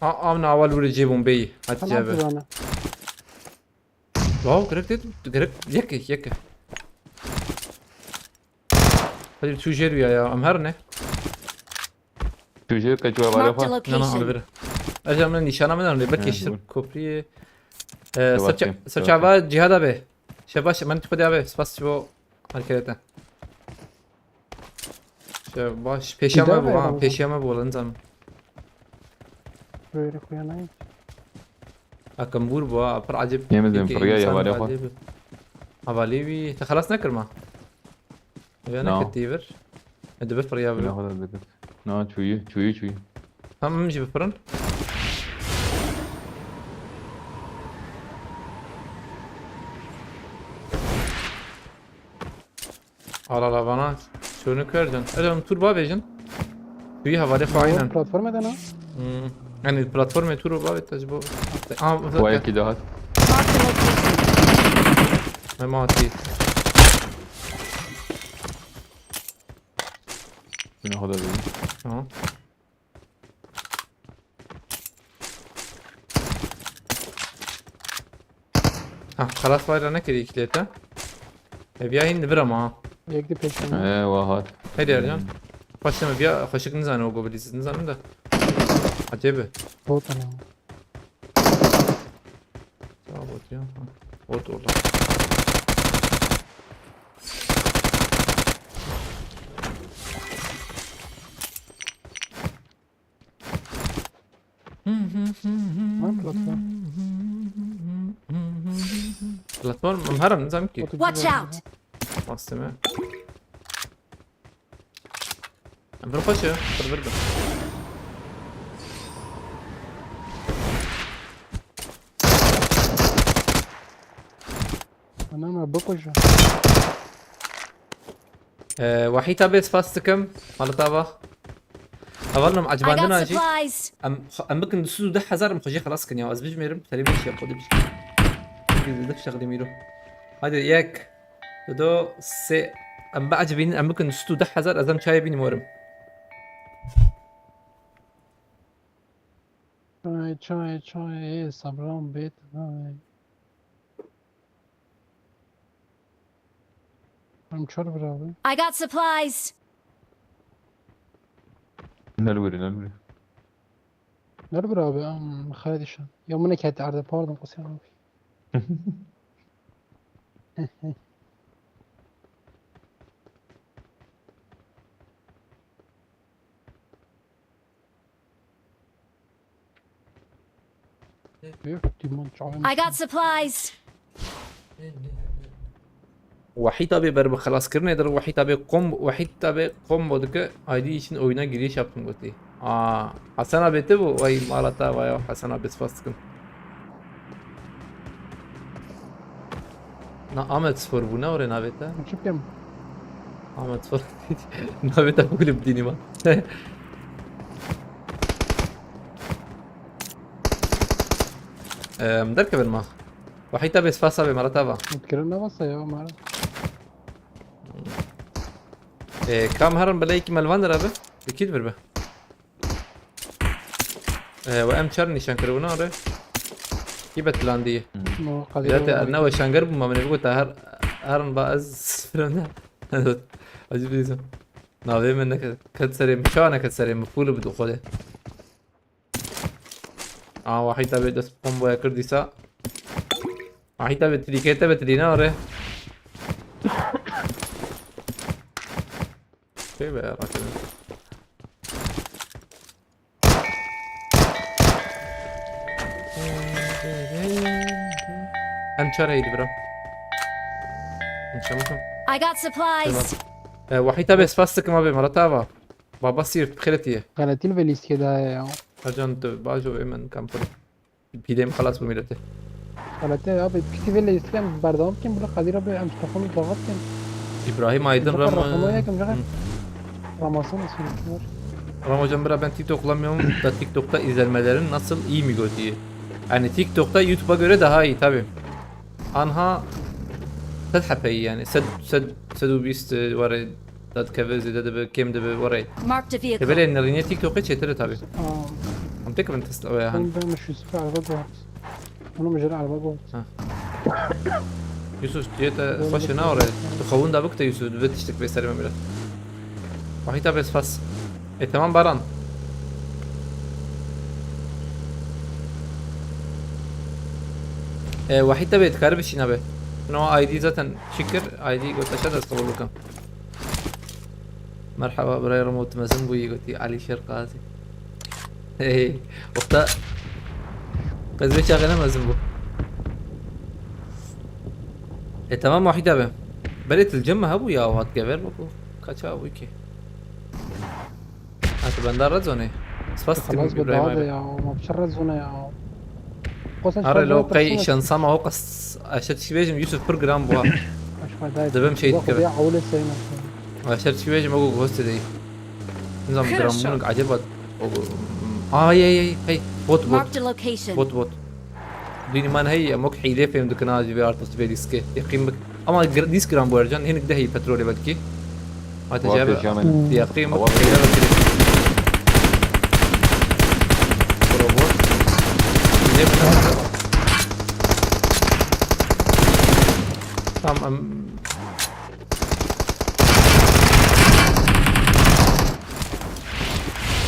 A, amna awal vurê cê bombeyî. Hadi cebe. Tamam, bir tane. Wow, gerek değil, gerek yeke, yeke. Hadi tu jêr ya, em her ne? Tu jêr ke tu havale xwe. Marked a location. Na, na, alibir. Aja min nîşana min anlê, belki şir kopriyê. Ee, serça-, serçava cihada be. Şebaş, min tu xwedê be, spas bo harekete. Şebaş, pêşiya me bû, ha, pêşiya me bû, lan zam. Böyle kuyanayım. Akım vur bu, ha, pir acib. Yemezim, peki, fırya insan havale xwe. Havale wî, te xelas nekir ma? Ya nekir tîvir. E, dibe fırya vur. Ne kadar dikkat. Na, çuyu, çuyu, çuyu. Tamam, jî bifirin. Ala la vana şunu kerdin. Öyle onu turba vejin. Suyu havale fainen. Platforma da ne? Hmm. Yani platforma turba ve tacbo. Aa, bu. Vay ki daha. Memati. Şunu kadar değil. Tamam. Ha, xelas vayra nekirî îkilêta. Ev ya hîn li vir ama ha. Yek di pêşiya me. Ee, wa hat. Hadi Ercan. Paşa me biya xweşik nizane o gobilî, siz nizanin de. Acebe. Bot ana. Ya bot ya. Ha. Bot orada. Var mı platform? Platform, em herin, nizam ki. Watch out! Masteme. Em bir xweş e, bir bir bin. Ana me bikuje. Ee, Wahî tabê spas dikim. Malita va. Hevalno em I got ecibandina jî. Supplies. Em, em bikin du sed û deh hezar em xwe jê xelas kin ya. Ez bijmêrim, terê min jî ya xwe dibijim. Dif şexlî mîro. Hadi yek. Dido sê. Em biecibînin, em bikin du sed û deh hezar ez em çayê bînim werim. Çay, çay, çay, sabran bêt, ay. Em çar bir abi. I got supplies. Nerwiri, nerwiri. Nerwiri abi, am, xayr dişan. Ya mine kete arde, pardon, kusura abi. I got supplies. Wahî tabê ber bi xelaskirinê dir, Wahî tabê kom, Wahî tabê kombo dike, aydî için oyuna giriş yaptım gotî. Aa, Hasan abi te bu, vay malata, vay Hasan abi spas dikim. Na Ahmet Spor bu ne oraya navê te? Açık ya mı? Ahmet Spor. Navê te kulüp dînî ma. Em, derkevin ma. Wahî te bê spas abi, mara te va. Mutkirin ne basa ya, mara. E, kam herin belê ki melvan der abi. Dikî bir be. Ee, we em çar nîşan kiribû, na re? Kî betilandiye? No, Kadir. Ya te ne we şanger bû, ma min got her, herin ba ez filan. Acı bir insan. Navê min neket, ket serê min, çawa neket serê min, pûl bi xwe de. Aa, Wahî tabê dest komboya kir dîsa. Wahî tabê trîkê te betilî, na re? Şey be, rakibim. Em çar heydi bira. Em çar bakın. I got supplies. Tamam. E, Wahî tabê spas dikim abi, mara te va. Baba sîr, xêretiye. Xeletî li vê lîstiyê daye ya. Ercan tu, bajo ê min kampirî. Pîlê min xelas bû mîletê. Xelete ya, be, piştî vê leyîstiyan berdewam bikin, bila Kadir abi em ji telefonu daxat bikin. İbrahim Aydın Bakın, Ramo-, Ramo'ya yakın, bakın. Hı. Ramazan ismi var. Ramo hocam, bira, ben TikTok kullanmıyorum da TikTok'ta izlenmelerin nasıl, iyi mi götü? Yani TikTok'ta YouTube'a göre daha iyi tabii. Anha sed hepeyî yani. Sed, sed, sed û bîst, e, were dadikeve, zêde dibe, kêm dibe, were. Marked a vehicle. Tebelê nerînê TikTok'ê çêtir e tabii. Aa. Em têkevin test, e, han. Ben, ben şu sefer araba doğru. Onu mu jere araba doğru. Ha. Yusuf, tu yê te xweş e, ne were? Tu xewin de bikte Yusuf, dibe tiştek bê serê me bile. Wahî tabii spas. E, tamam Baran. E, Wahîd tabii dikare bişîne be. No I D zaten çi kir, I D got aşağı da kabul bikim. Merhaba, birayê Remo, tu mezin bûyî, gotî Alîşêr Qazî. Hey, wexta qez vê çaxê ne mezin bû. E, tamam Wahîd abi. Belê tu li cem me hebû ya, hat gever bû ku. Kaça bû ki? Ha, tu benda red zone. Spas Xelas, dikim be, İbrahim daha abi. Da ya, ma bi çi red zone ya. Are lo qey şansa ma o qas aşa tişî bêjim, Yusuf pir giran bû. Dibim şey dikeve. Aşa tişî bêjim, o hostê dey. Nizam giran bûn acaba. Ay, ay, ay, hey, bot, bot. Marked a location. Bot, bot. Dînî man heye, em wek hîlê fêm dikin, ha, ji vê artist vê lîskê. Yaqîn bik. Ama gr-, dîsk giran bû Ercan, hinek dehî petrolê belkî. Hate Wa cebe. Pêşiya min. Yaqîn bik, Wa pêşiya min. Bravo. Ne bu? Tamam, em,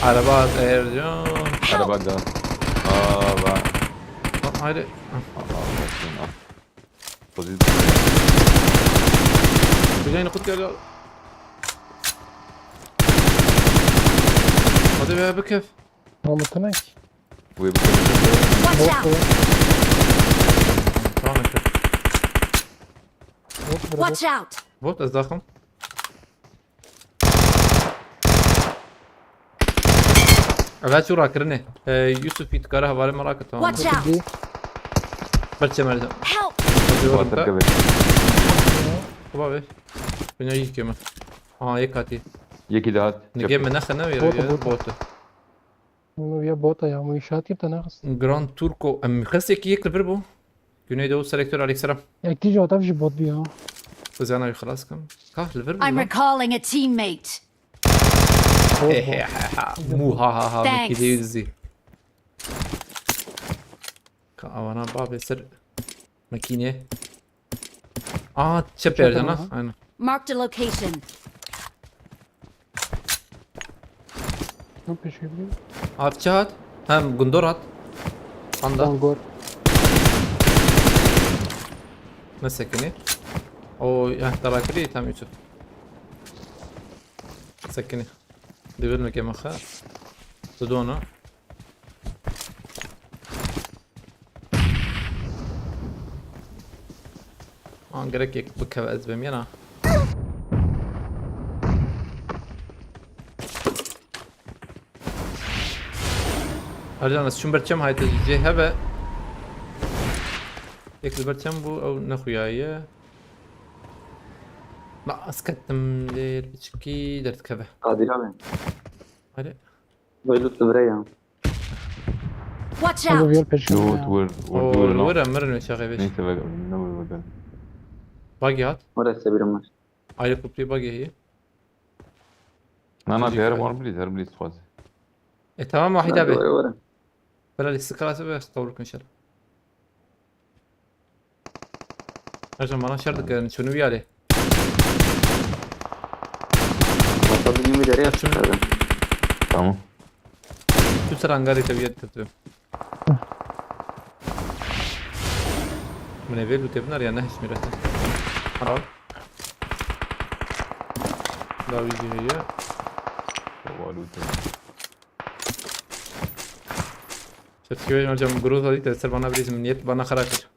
araba at Ercan. Araba da. Aa, va. Tamam, haydi. Allah Allah. Pozisyon. Kucağını kut gel. Hadi be, bir kef. Tamam, bu ne? Bu bir Watch out! Tamam, kef. Bot burada. Watch out! Bot, ez daxim. Evet, şu rakirinê. Ee, Yusuf, îtkara hevalê me rakir, tamam. Watch out! Gitti. Berçe mercan. Help! Hadi oğlum da. Kuba be. Bina yiyik yeme. Aha, yek hati. Yekî daha. Nige me nexe ne veriyor ya? Bot, bot. Bot. Bunu ya bot ya, bu inşaat gibi de ne kız? Grand Turco. Em, xestekî yek li vir bû. Güneydoğu selektör, aleykümselam. Ek tî ji wata jî bot bû ya. Xizana wî xilas kim. Kah li vir bû. I'm lan. Recalling a teammate. Bot, bot. He, he, he, he. Mu, ha, ha, ha. Thanks. Mekî de yüzü. Ka avana babê ser makîne. Aa, çep Çep yerde ama. Lan. Aynen. Marked a location. Ne peşe biliyor? At çat. Hem gundor at. Anda. Gundor. Ne sekini? O ya, tarakiri tam Yusuf. Sekini. Dibir mi kemaxa? Tudona. An gerek yek bikeve ez bim yana. Ercan, ez çûm ber çem, hayte cê hebe. Yek li ber çem bû, ew nexuyaye. Ma ez ketim lêr biçikî derdikeve. Kadir abi. Hadi. Böyle tu vire ya. Watch out! Abi bir peşinde. Yo, ya. Dur, dur, dur, dur. O, were, mirin ve çaxê beş. Neyse, bak, ne bu, bak. Buggy hat. Orası birim var. Ayrı kupri buggy heye. Na, na, her var, please, her please, fazla. E, tamam, Wahid abi. Were, were. Bela liste kalası ve tavur inşallah. Ercan, bana şer dikkat edin. Şunu bir hale. Bak, bir gün bir dereye Açın. Çıkardım. Tamam. Tu ser hangarê te bîye, tu. Min ê vê lûtê binariya, nehişmîre te. Al. Dawî jî heye. Baba lûtê. Çetkî hocam, groza dîte, ser bana birîz min niyet bana xera kir.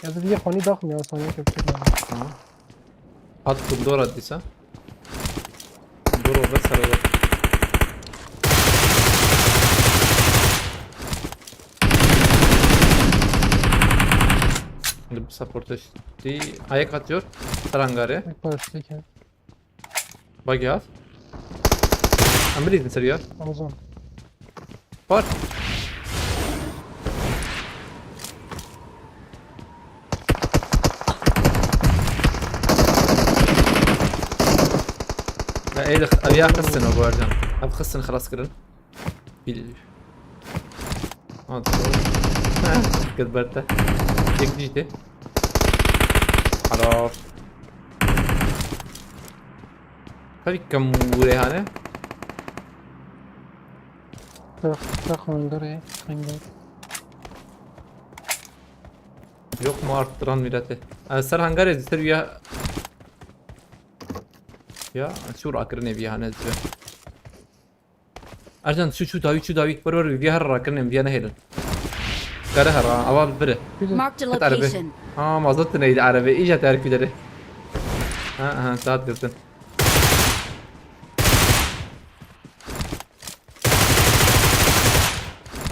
Ya Biz bir xanî daxim ya, saniye köpçük yani. Tamam. Hat kundora dîsa. Doro ve sarı. Şimdi bu support eşitliği ayak atıyor. Sarangare. Bak, baştaki. Bak ya. Em bilîzin ser ya. Amazon. Var. Ya, ey, ev ya xistin o bu arada. Ev xistin xelas kirin. Bil. Hadi. Heh, git berte. Çek işte. Halas. Tabii ki bu reyhane. Bak, bak hangarı, hangar. Yok mu arttıran milleti? Ee, ser hangar ezdi, ser ya. Ya, şu rakırın evi yani ezdi. Ercan, şu, şu davi, şu davi, var, var, bir her rakırın evi yani helin. Karı her, aval biri. Marked a Hadi araba. Location. Ha, mazot neydi araba? İyice terk ederi. Ha, ha, saat gördün.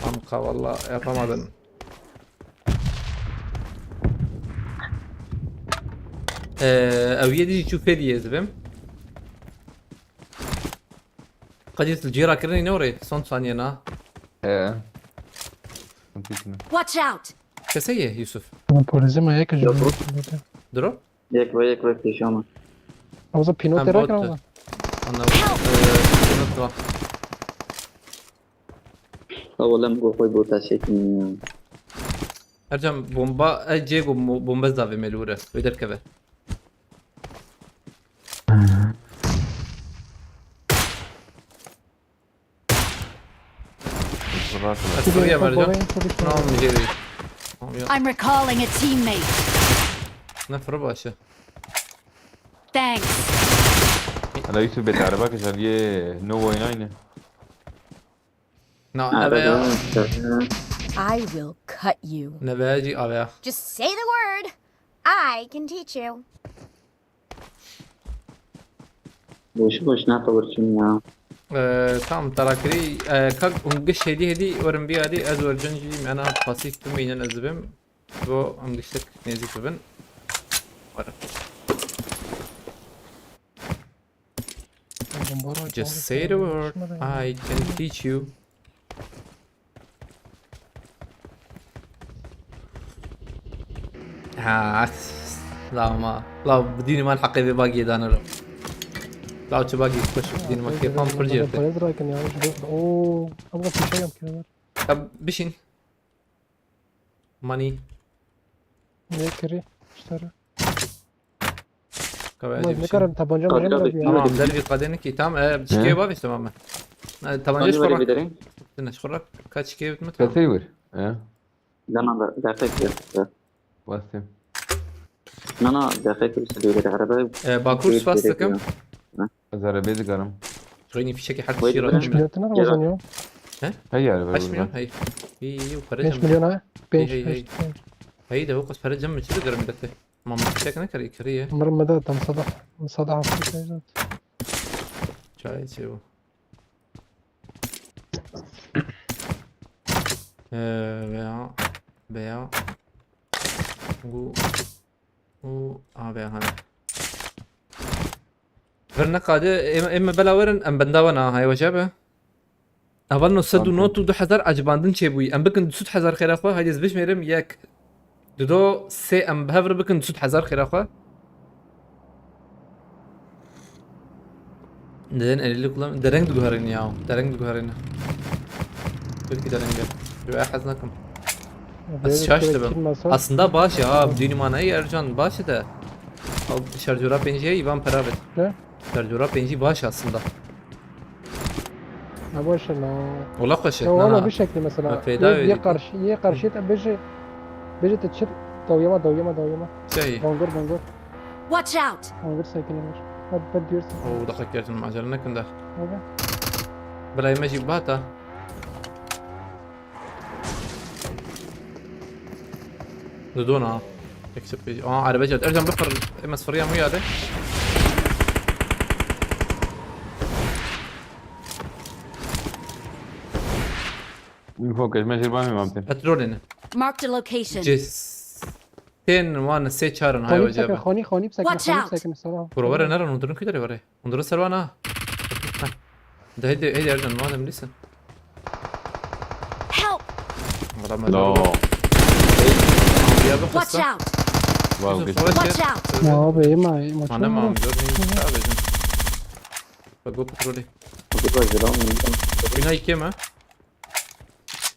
Amka, valla yapamadın. Ee, ev yedi çû fê diye ezibim. Qedîs li cêra kirinê ne orê? Son saniye na. He. Sıkıntı yok. Watch out! Kese ye Yusuf. Ama polisi mi yek jumla? Drop? Yek ve yek ve pêşiya me. Ama Hem pinote bot. rakam ama. Anladım. Ee, not var. Ew lem go xwe bota çekînin ya. Ercan bomba, e, cê go mo-, bombe zavê me li were. Wê derkeve. Bırak. Ez fırıya Ercan. Tamam, jê. Tamam ya. I'm recalling a teammate. Ne fırı başı. Thanks. Hala Yusuf bê te araba kişaliye no oynayne. Na, neve ya. I will cut you. Neve ya cî ave ya. Just say the word. I can teach you. Boş boş ne tavır çin ya. Ee, tamam, tarakiri. Ee, kak, hûn giş hêdî hêdî werin biyadî, ez wercan jî me na pasîf bimînin ez dibim. Bo em giştek nêzîk bibin. Werin. Just say the word. I can teach you. Ha, lama. La, bu dînî man heqê vê bagiyê dane ro. La, çi bagî xweş, bu dînî man kêfan pir cêr te. Parez rakin ya. Oo, ama bir şey yapıyorlar. Ya, bişin. Money. Ne kiri? İşte. Kavga Ama ne edip kadar tabanca mı Tabii, yapıyor tabii. ya? Tamam, dergi kadeni ki tam, e, çiçeği var işte ama. E, tabanca Hadi şkorak. böyle gidelim. Sen şkorak kaç çiçeği bitmedi tamam. Kaçı vur? Ya. Zaman da defek yok. Bastım. Nana defek yok. Araba E, Bakur spas takım. Ez arabê digarim. Xeynî fîşekî her Wait, tişî wait. Hiç rakî. biletine Ramazan ya. Hey araba. Beş milyon hey. İyi iyi para 5 cem. milyon ha? 5 Hey, hey, hey. 5. Hey de o kadar para cem mi çiğ görüm milleti. Ama fişek ne kadar kırı ye. Umarım da tam sabah. Sabah hafta. Çay içiyor bu. Ee, veya veya bu bu abi hani. Vir neqade em em bela werin em benda wana hay wacabe. Eval no sed û nod û du hezar ecibandin çêbûyî. Em bikin du sed hezar xêra xwe, haydê ez bijmêrim yek. Dido sê em bi hev re bikin du sed hezar xêra xwe. Neden elli kullan? Dereng diguherin ya. Dereng diguherin. Belki dereng. Yo, hez nakim. Ez şaştım. Aslında baş ya, düğün manayı Ercan baş de. Al şarjora pencereyi İvan para ver. Ne? Şarjora pencereyi baş aslında. Ne baş la. Ola xweş e. Ya Na, valla na. bir şekli mesela. Bak, feda Ye, ye verdi. karşı, ye karşıya da beji, beji te çir. Dawyama, dawyama, dawyama. Şey. Bangur, bangur. Watch out! Bangur sakin olur. Hadi ben diyorsun. Oo, dakika geldim, acele ne kında. Abi. Bilay me jî bata. Didona. Aa, araba geldi. Ercan, bifir. Emez fırıya mı geldi? Info kaç, ben şirban mı yaptın? Petrolünü. Marked a location. Ces. Ten wan sê çar in, hay Xanî hoca bisekin, be. Xanî, xanî bisekin, Watch xanî out. Bisekin, sera. Kuro were nerin, hundirin kuy derê were. Hundirin serwan ha. De heydi, heydi Ercan, madem lisin. Help! Valla No. Ya bak Watch hasta. Out! Vazgeç. Yusuf, savaş Watch et. Out! Ya abi, yeme, yeme. Mana mam, gör ne abi. Bak bu petrolü. Bu da ziran mı? Günah iki mi?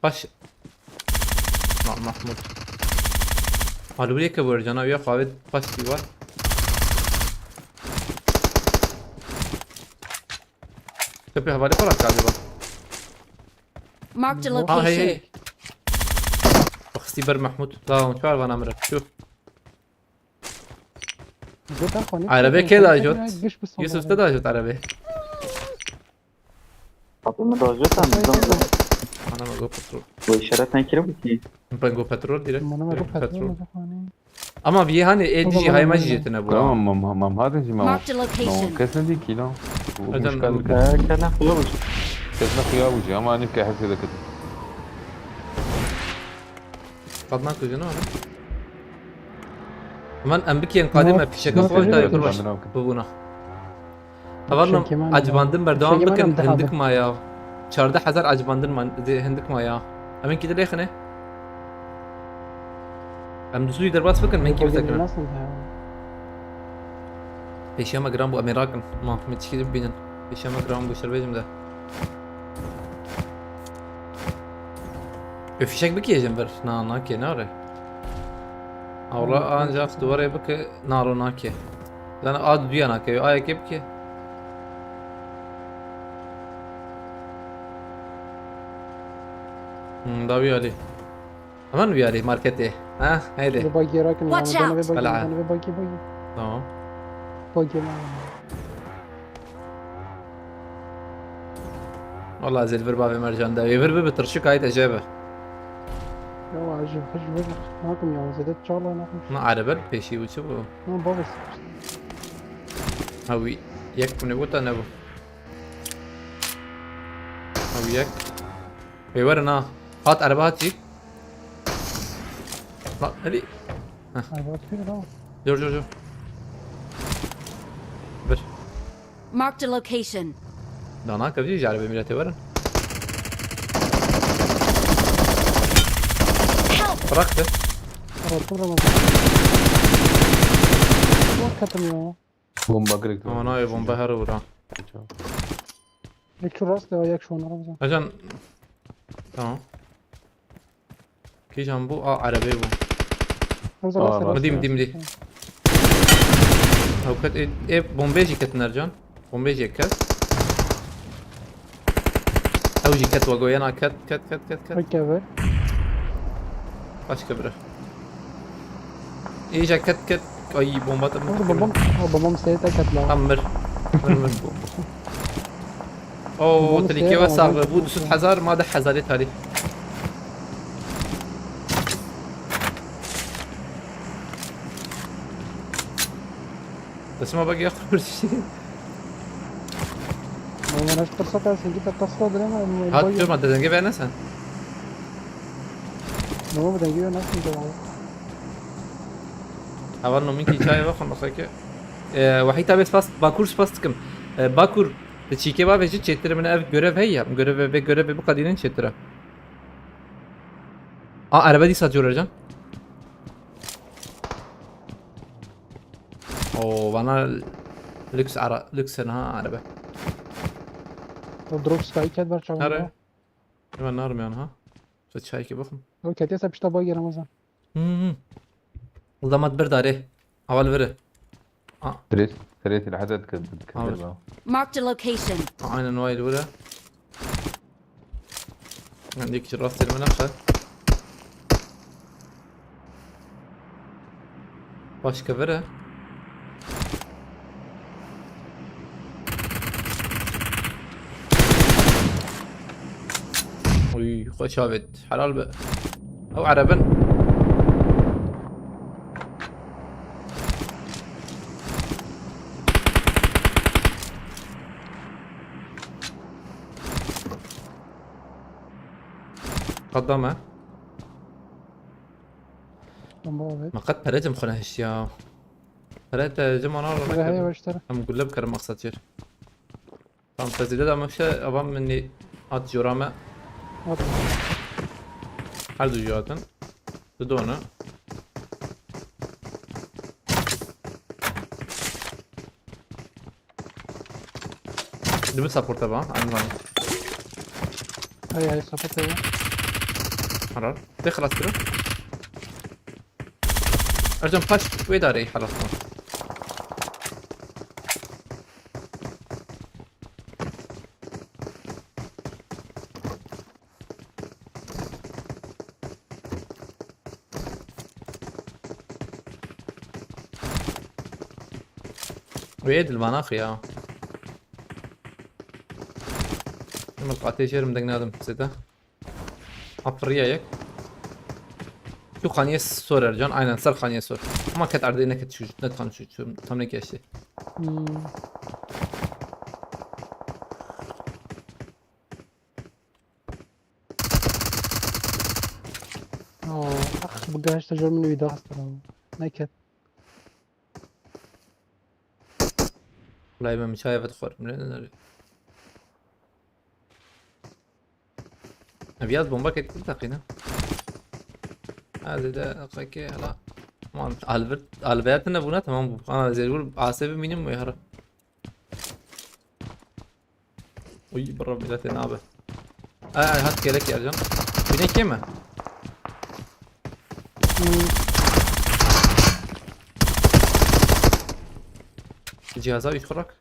Paş. Ma Mahmut. Alûliyeke bu cana yok abi, paş bir var. Köpeği havale falan galiba. Marked a Ha, hey, location. Hey. Bak, Stiber Mahmut. Tamam, çağır bana mırık. Şu. Arabê kê dajot? Yusuf te dajot arabê. Kapımı da hocam, bizden uzak. Ana, go petrol. Bu işaret ne kira bu ki? Ben go petrol direkt. Bana go petrol. Ama bir hani el O zaman jî hayma hemen jî yetine bu. Tamam, mam, mam, hadi jî mam. Marked a location. No, kesin değil ki lan. Bu Hocam, müşkal bu- bir- Ee, kena kulavuş. Kesin kulavuş ama hani ki hepsi de kötü. Qadna kujina abi. Hemen em bikên qadê me pişeke xwe da yekir baş bibûna. Hevalno, acibandin berdewam bikin, hindik ma ya. Çardeh hezar acibandin man, hindik ma ya. Em ê kî dilê xine? Em duzûyî derbas bikin, min kî bisekirin. Pêşiya me giran bû, em ê rakin. Ma, min çikî bibînin. Pêşiya me giran bû, şerbêjim de. Ö fişek bikêjin vir. Na, nakê, nare. Awla ancak duvarê bike, naro nakê. Zana a duya nakê, a yekê bike. Hmm, da wî alî. Hemen wî alî marketê. Ha, heydi. Watch out! Bela. Tamam. Vallahi ez ê li vir bavê Mercan de. Ê vir bibe tirşik, hayt ecêbe. Ya, ez ji vir nakim ya, zêde çala nakim. Na erebe li pêşî bû, çi bû? Na bavê. Ha, wî yek bûne, wota nebû. Ha, wî yek. Ê werin ha. Hat, erebe hat jî. Lan, hadi. Heh. Ay, bak, bir daha. Dur, dur, dur. Bir. Marked a location. Dana, kapıcı, jare bir millete verin. Help! Bıraktı. Bıraktım, bıraktım. Bak katım ya. Bomba kırık. Aman ay, bomba her uğra. Yek şu rast ya, yek şu onlara güzel. Ajan. Tamam. Kîjan bû? A, erebê bû. Hamza, Aa, bas, bas. Midî, midî, midî. Ew ket, ê, ê, bombê jî ketin Ercan. Bombê jî yek kes. Ew jî ket, we goyena ket, ket, ket, ket, ket. Okey, ver. Başka biri. Îja ket, ket. Ay, bomba da Dur, babam, ha, babam seyir tek et lan. Tam mir. Mir, mir. Oo, bomba tilki seyir ve ama sağlığı. Bu dusuz hazar, ma da hazarı tarih. Destime bak ya, kurşun. Ama ben hiç fırsat alsın, git de tasla direme. Hat diyorum, hadi denge ver ne sen? Ne oldu, denge ver nasıl bir oldu? Heval nomin ki çay bakın, bakın ki. Ee, Wahid abi spas, Bakur spas tıkım. Ee, Bakur, te çike bavê jî çêtir min ev görev heye. Görev ve görev bu kadının çêtire. A, araba dîsa cor Ercan. Oo, bana lüks ara, lüks ha araba. O drop sky cat var çabuk. Nere? Hemen narım yani ha. Şu çay ki bakın. O cat yasa pişta boy gelen o zaman. Hı hı. Uldamat bir dare. Aval veri. Aa. Tres, tres العدد كذبة. Marked a location. Aynen o ayrı veri. Yanındaki rast elime ne kadar? Başka biri. Uy, hoş evet. Helal be. O arabanın. Qedame. Bomba evet. Me qet pere cem xwe nehiştiya. Pere te cem ana Pere heye başlara. Em gulle bikerim maqsed jêr. Tam tezîde de meşe avan min nî at jora me. At. Her du jî hatin. Du done. Dibi supporte ba, em zanin. Hey hey sapet hey. Harar. Te xelas kirin. Ercan paş wê darê xelas bûn. Wê dil vana xiya. Min qatê jêrim deng nadim zêde. Afiriya yek. Şu xaniye sor Ercan, aynen ser xaniye sor. Ama ket erdê neket şu, ne tam şu, şu tam ne geçti. Hmm. Oo, ah, bu garajda jor min wî daha star. Neket. Lay ben çay evet xor. Ne ne ne. Ev yaz bomba ket kul takine. Hadi de kake hala. Aman Albert, Albert'in de buna tamam bu. Ana zerur A S B minim mi yara? Uy bro milletê nabe. Ay ay hat gerek Ercan. Bine keme? Cihaza üç kurak.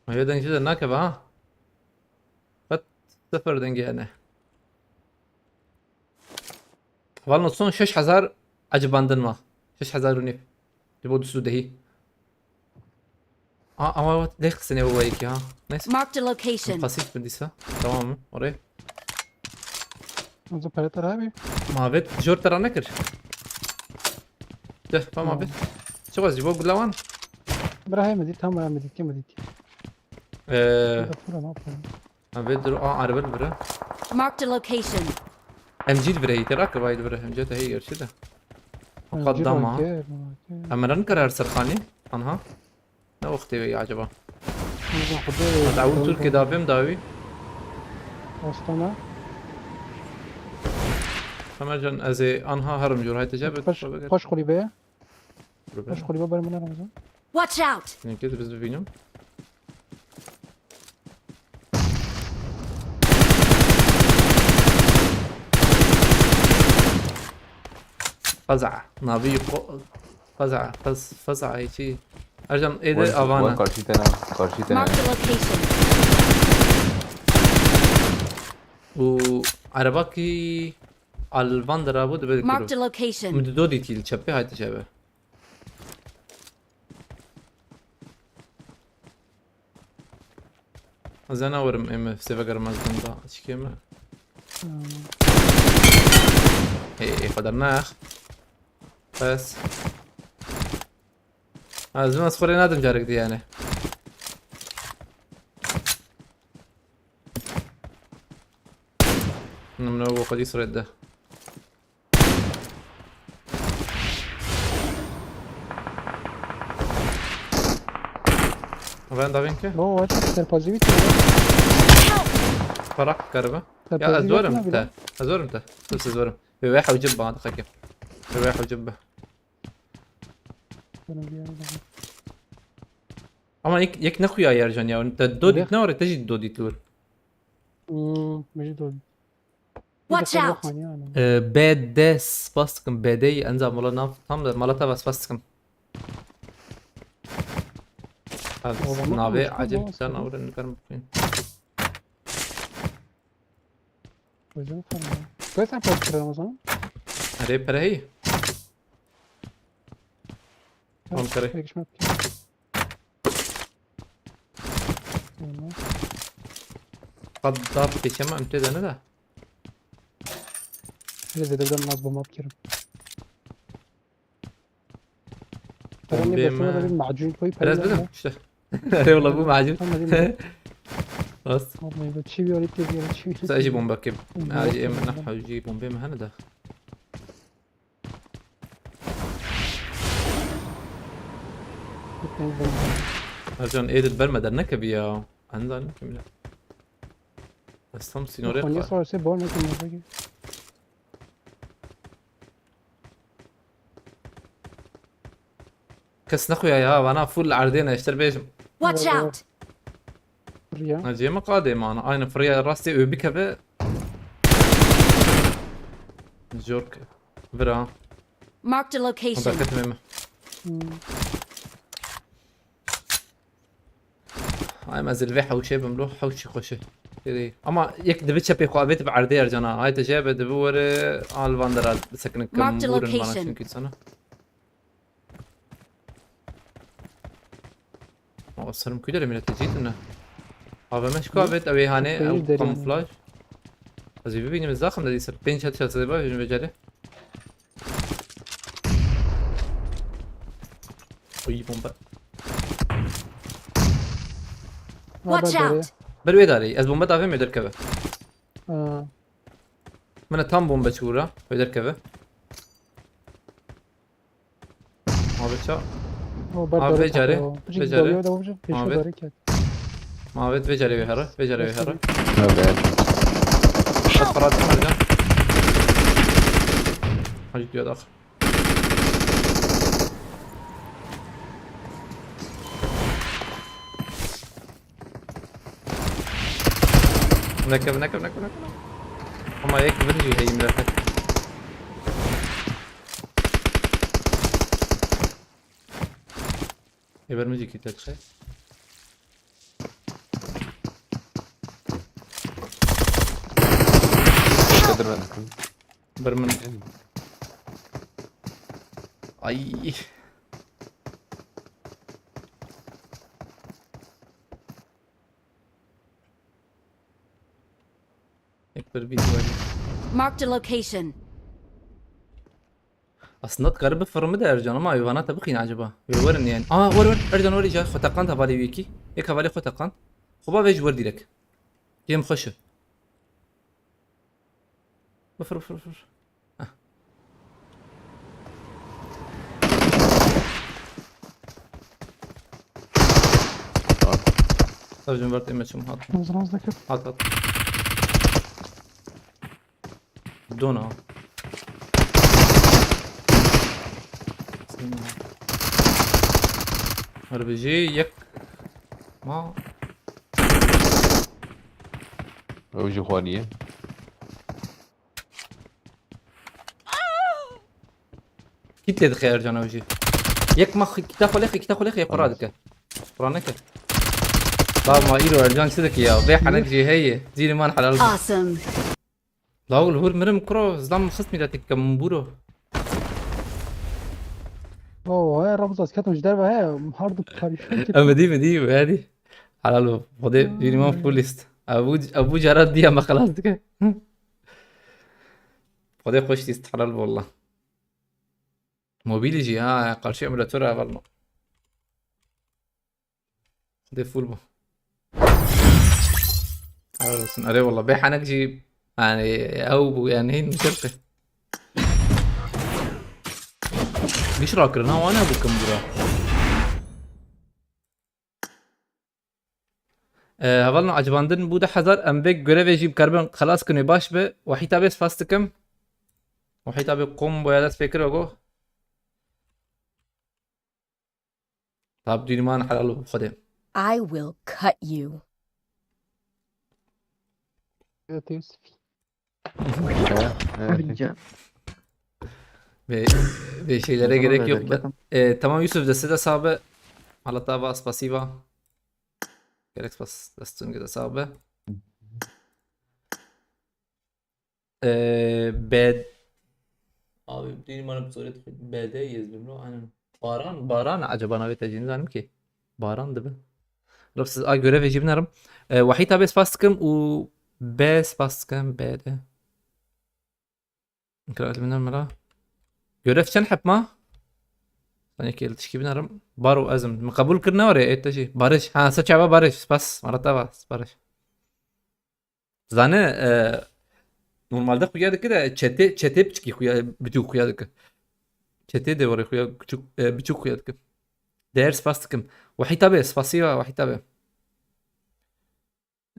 Eve dengci de nakebe ha. Qet sıfır denge yani. Hevalno son şeş hezar ecibandin ma. Şeş hezar û nîv. Ji bo du sed û dehî. Aa, ama lê qisine bu belki ha. Neyse. Marked a location. Pasif mi dîsa? Tamam mı? Oraya. Ondan para tara abi. Mabet jor tera nekir. De, tamam abi. Çok az ji bo gulawan. Bırak hem edit, tamam hem edit, kim edit. Eee, Bırak, bırak, ne yapalım? abi dur, aa, araba bire. Marked a location. M G bire, ite rak vay bire, M G te hey gerçi de. Fakat dama. Emeran karar Serxani. Anha. Ne wextê wê acaba? Ondan kudu. Hadi ew Türkiye da bim dawi. Astana. Hemercan ez ê anha herim jor hayte cebe. Paş, paş kulübeye. Paş kulübe bari buna Ramazan. Watch out! Sizinki de biz bibînim. Faza. Navi ko-, faza. Faz-, faza çi? Ercan êde avana. Karşı tane. Karşı tane. Marked a location. Û erebakî alvan de rabû dibe Marked a dikir. Location. Min di do dîtî li çepê hayte çepê. Ez ê nawerim ê min sêve gerim ez denda çikê min. Ê, ê xwe dernex. Bes. Ha, ez ez xwe rê nadim carek dî yani. Nimne bu xwedî sirê de. Ben da vinke. No, what? Serpazî bît. Parak garibe. Ya Serpazî ez zorim bît te. Ez zorim te. Siz siz zorim. Ve ve hewcib bana xeke. Ve ve hewcib be. Ama yek yek ne xuya yer can ya. Te do dit ne var te jî do dit lur. Hmm, mecid oldu. Watch out! Ee, B D spas dikim. B D enza mala nav tam da mala tava spas dikim. Abi Oğlum, navê konuşma acil lan, bir tane sen. Avren karim bakayım. Koyacağım sana. Koy sen koy kıralım o zaman. Arê perehî. Tamam, kare. Yakışmak. Tamam. Qad dar keçeme em tê de ne de. Biraz da biraz naz bomba atıyorum. Bombe Paranın mi? götüne de bir macun koy. Biraz Paranın dedim işte. Erê wala bû macûn. Tamam, değil mi? Rast. Vallahi bu çivi arayıp geliyor, çivi. Sen jî bombe kim? Bombe Ha jî kim? Em ne hewcî bombê me hene de. Ercan êdit berme dernekevî ya. Enza ne kim ya? Ez tam sînorê Xoniye xwe. Savaşê bor nekim ya. Kes nexuya ya, vana full erdê ne, ji te bêjim. Watch out! Riya. Ha, cê me qadê mana. Aynen, firiya rastê û bikeve. Jork. Vira. Marked a location. Berket me. Hmm. Ay, ez li vê hewşê bim lo, hewşî xweş e. Êrê. Ama yek dibi çepê xwe avêt bi erdê Ercana. Ay te jê be dibi were al van dera bisekinin kim Marked a vûrin bana location. Çünkü sana. Ama serim kuyder millet tecît ne. A V M şu avêt ew ê hanê, ew kamuflaj. Ez ê bibînim, ez zaxim de dîsa pênc headshot zê bavêjim vê carê. Uy, bomba. Watch out! Ber wê darê, ez bomba davêm wê derkeve. Ha. Min e tam bombe çû ra, wê derkeve. Ma vê ça? O ber Abi, darê vê carê, ket o. Bicik vê carê. Dawya da bicik, pêşo Abi. Darê ket. Ma vê, vê carê wê here, vê carê wê here. Nasıl? Bas parat Ercan. Hacı diyor da. Nekeve, nekeve, nekeve, nekeve. Ama ek vin jî heyî millet. Ê ber min jî kî te dixê. Çadır ben. Ber min. Ay. Ek bir video. Marked a location. Aslında dikarî bifirî de Ercan, ama hayvana te bixîne acaba? Wê werin yani. Aa, wer wer, Ercan wer îca, xwe teqand hevalê wî yekî. Yek hevalê xwe teqand. Xwe ba vê ji wer dîrek. Cem xweş e. Bifir, bifir, bifir. Heh. Tabii canım, Bert, Emre, çabuk at. Hızlı hızlı kır. At, at. Dona. R B G yek. Ma. Ew jî xwe niye. Kit lê dixê Ercan ew jî. Yek ma xi-, kita xwe lê xi, kita xwe lê xi, yek xwe radike. Xwe raneke. Bab ma îro Ercan çi dike ya? Vê henek jî heye. Cîrî man helal be. Awesome. Lawil hur mirim kuro, zlam xist mîretik ke min bûro. Oo, he, Ramza, ez ketim ji derve he, hardu karîşan ki. Em dî, min dî, hadi. Helal be. Xwedê cîrî man full list. Ev bû, ev bû cara diya me xelas dike. Xwedê xweş list, helal be wallah. Mobîlî jî ha, qarşî emulator e, heval me. Xwedê full bû. Helal olsun. Erê wallah, bê henek jî, yani, ew bû, yani, hîn şirk e. Giş rakirin, ha, wane bû kim bura. Ee, hevalno, ecibandin bû du hezar, em vê görevê jî bikaribin xelas kin, wê baş bi. Wahî tabê spas dikim. Wahî tabê komboya dest pê kir, go. Tab dûnî man helal û Xwedê. I will cut you. Evet, Yusuf. Ve, ve şeylere gerek yok. E, tamam Yusuf, deste de sağ be. Halat daha var, spasiba. Gerek spas, destun de sağ be. Ee, B... Abi, dûnî me bi zorê dixwît B D yê ez bim lo, aynen. Baran, Baran acaba navê te jî nizanim ki. Baran dibe. Rab siz a görevê jî binerim. Ee, Wahî tabê spas dikim û B spas dikim, B D. Kral biner mira. Görev çend hep ma? Tenê kê li tişkî binerim. Baro ez im. Min qebûl kir ne were ê te jî. Barış. Ha, se çava Barış. Spas. Mara te va. Barış. Zane, e, normalde xuya dike de çetê, çetê piçkî xuya, biçûk xuya dike. Çetê de were xuya küçük, e, biçûk xuya dike. Değer spas dikim. Wahî tabe, spasiya, wahî tabe.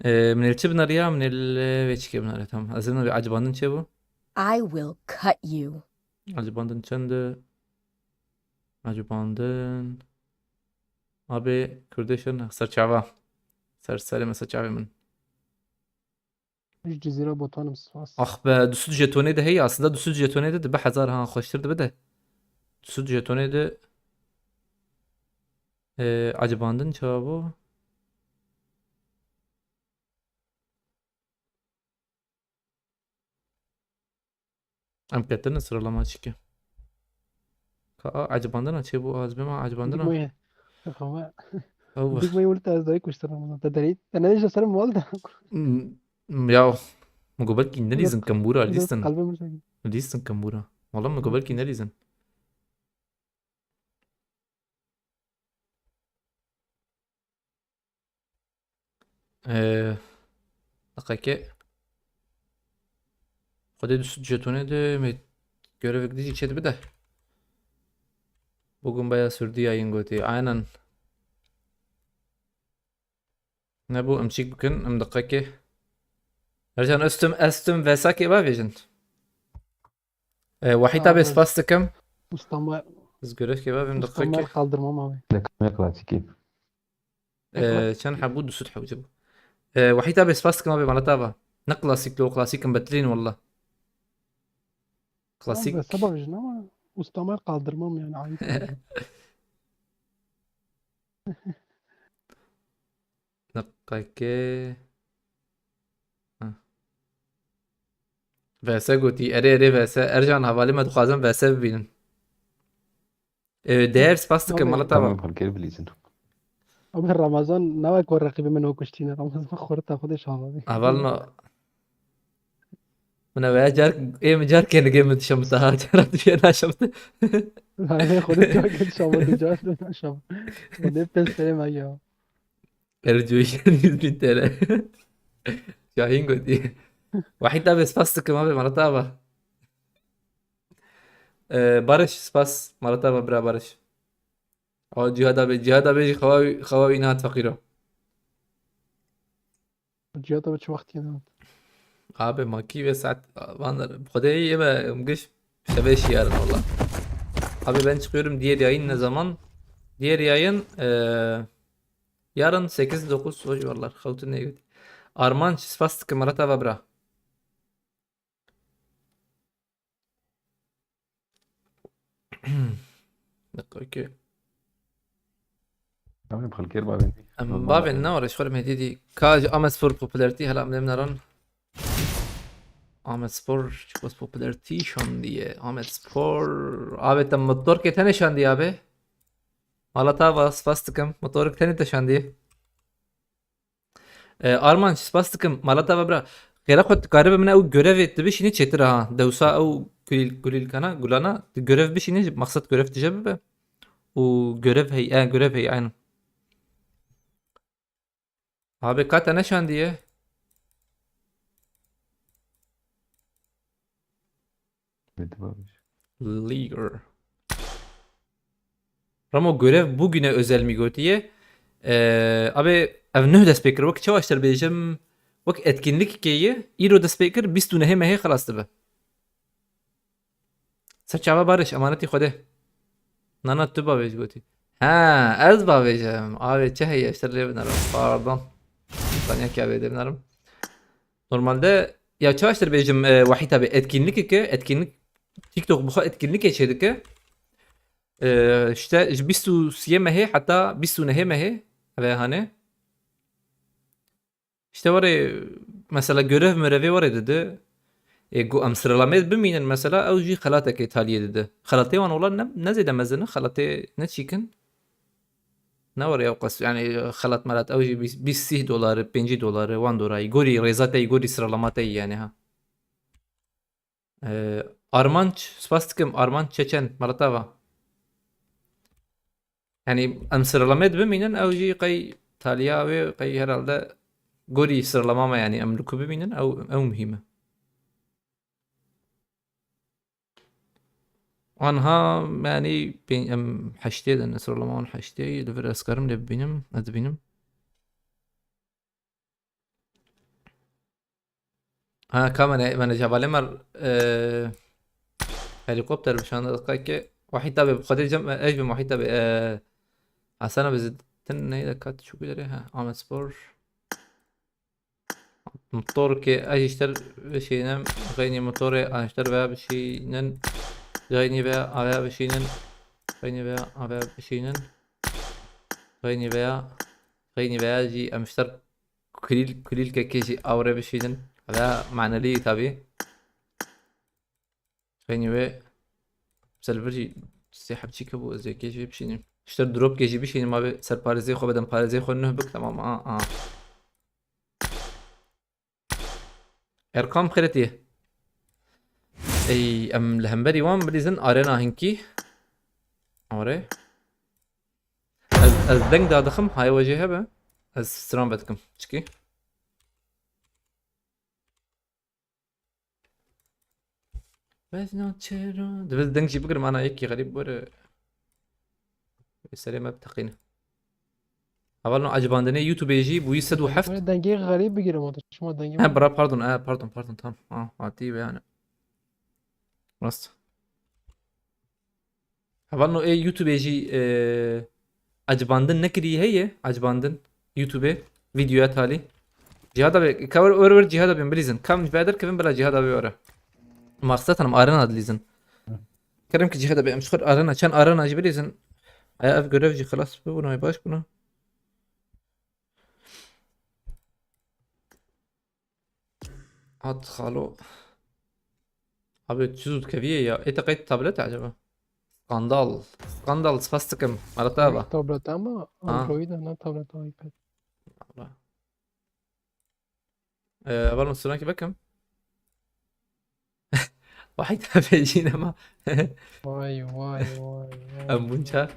Ee, min ê li çi binariya? Min ê li vê çikê binariya. Tamam. Ez ê bir acibandin çê bû? I will cut you. Acibandin çend e? Acibandin. Abi, Kurdistan, ser çava. Ser serê me, ser çavê min. Ji Cizîra Botanım, spas. Ah be, du sed jetonê de heye. Aslında du sed jetonê de dibe hezar, ha, xweştir dibe de. Du sed jetonê de, e, acibandin çawa bû? Em ketine sıralama çike. Ka a acibandina çê bû, az bima acibandina. Dikmeye. Xama. Ew. Dikmeye wulta ez dayı kuştu Ramazan. Te derî. Te ne işte sarı mal da. Hmm, ya. Min got belkî nelîzin kembûra lîstin. Kalbim şey. Lîstin kembûra. Wala min got belkî nelîzin. Ee, dakika. Xwedê du sed jetonê de me görevek dijî çê dibe de. Bugün bayağı sürdü yayın gotî. Aynen. Ne bu? Em çîk bikin, em diqekê. Ercan, ez tim, ez tim vesakê bavêjin. E, Wahîd abi, spas dikim. Ustama, ez görevkê bavêm, ustama diqekê. Kaldırmam abi. Lekamê klasîkî. E, çend hebû? Du sed hebû. E, Wahîd abi, spas dikim abi, mala te ava. Ne klasîk lo, klasîk in betilîn walla. Klasîk. Tamam, ben sabah vejin ama ustama kaldırmam yani, ayıp. Diqekê. Ha. V S gotî, erê, erê V S. Ercan, hevalê me dixwazin V S bibînin. Ee, değer spas dikim, mala te ava. Tamam, Halker bilîzin. Abi Ramazan, ne wek o rakibi min o kuştîne. Ramazan xorta xwe de şava. Heval no. Min eve car, ê min car kênigê min dişemite ha, cara tu yê naşemite. Hayır, xwedê car kênigê şava, car naşava. Xwedê pes serê me ya. Ercoyî yüz bin T L. Şahîn gotî. Wahîd abi, spas dikim abi, mala te ava. Ee, Barış, spas, mala te ava bira Barış. O Cihad abi, Cihad abi jî xewa wî, xewa wî nehat feqîro. Cihat abi çi wextî ne? Abi ma kî ve saat, van der, Xwedê ê me giş şevê şiyarın valla. Abi ben çıkıyorum diğer yayın ne zaman? Diğer yayın, eee, yarın sekiz dokuz o civarlar. Xewtin ne gotî. Armanç, spas dikim, mala te ava bira. Dakika, okey. Tamam, xelkê bavên. Em bavên ne, were ji xwe re me dîdî. Ka ji Amedspor popularity, hela em lê min eran. Amedspor çiqas popularity şandiye. Amedspor. Abi te motorkê tenê şandiye abi. Mala te ava, spas dikim. Motorek tenê te şandiye. E, Arman, spas dikim. Mala te ava bira. Xêra xwe dikaribe min ew görevê tu bişînî çêtir ha. Dewsa ew kulîl-, kulîlkana, gulana, tu görev bişînî, maqsed görev tije bibe. Û görev hey, e, görev hey, aynen. Abi ka te neşandiye. Leader. Ramo görev bugüne özel mi gotiye? Ee, abi ev nuh dest pê kir. Wek çawa ji te bêjim? Wek etkinlikekê ye. Îro dest pê kir, bîst û nehê mehê xelas dibe. Ser çava Barış, emanetî Xwedê. Nana tu bavêj gotî. Ha, ez bavêjim. Avê çi heye, ji te rê binerim. Pardon. Zaniyekî avê dê binerim. Normalde ya çaştir bêjim, e, Wahîd abi, etkinlikeke, etkinlik, TikTok bi xwe etkinlikê çêdike. E, işte ji bîst û siyê mehê heta bîst û nehê mehê, ev e hane. İşte were mesela görev mörevê were didi. E, ku em sıralamayê bimînin mesela, ew jî xelatekê taliyê didi. Xelatê wan wala ne, ne zêde mezin in, xelatê ne çîk in. Ne were ew qas, yani xelat melat, ew jî bîst, bîst sîh dolar, pêncî dolar, wan dorayî. Gorî rêza te yî, gorî sıralama te yî yani ha. Ee, Armanç, spas dikim. Armanç Çeçen, mala te ava. Yani em sıralama bimînin, ew jî qey taliya wê qey herhalde gorî sıralama me, yani em li ku bimînin, ew, ew muhîm e. Anha yani pê-, em heştê de ne, sıralama wan heştê, li vir ez karim lê bibînim, ez dibînim. Ha, kamera, me ne javalê mer, e, helikopter bi şanda dakika ki, Wahîd tabi, bi Xwedê cem, ez bi Wahîd tabi, e, Hasan abi zî tin neyde kat şu gidere, ha, Ahmet Spor. Motor ki ez ji ter bişînim, xeynî motorê ez ji ter veya bişînin, xeynî veya aya bişînin, xeynî veya aya bişînin, xeynî veya, xeynî veya jî em ji ter kulîl-, kulîlkekê jî awre bişînin. Veya manelî tabi. Xeynî wê ser li vir jî sê heb çî kebû, ez yekê jî bişînim. Ji ter dropkê jî bişînim, abi ser parêzê xwe, bedenparêzê xwe nuh bik, tamam, a, a. Erkam xêretî. Ey, em li hemberî wan bilîzin arena hinkî. Are. Ez, ez deng dadixim, haye we jê hebe. Ez stran vedikim. Çikî? Vezna çero. Divê deng jî bigirim, ana yekî xerîb were. Serê me biteqîne. Hevalno ecibandinê YouTubeê jî bûyî sed û heft. Böyle dengê xerîb bigirim, o şima dengê. He, bira, pardon, e, pardon, pardon, tamam. Ha, hatî ve yani. Rast. Hevalno ê YouTubeê jî, e, ecibandin nekirî heye, ecibandin YouTubeê, videoya talî. Cihada be, ka wer, wer, wer cihada bin bilîzin. Kam ji ber derkevin bila cihada be were. Maqsed hanım arena dilîzin. Kerem ki cihada be, em ji xwe arena, çend arena jî bilîzin. Aya ev görev jî xelas bibûna, baş bûna. At xalo. Abi çi zû dikeviye ya. Ê te qey tablet e acaba? Skandal. Skandal, spas dikim. Ara te ava. Tablet ama Ha. Android e, ne tablet, iPad. Valla. Ee, Aval Musuranki bakım. Wahî te bêjîn ama. Vay, vay, vay, vay. Em bûn ça?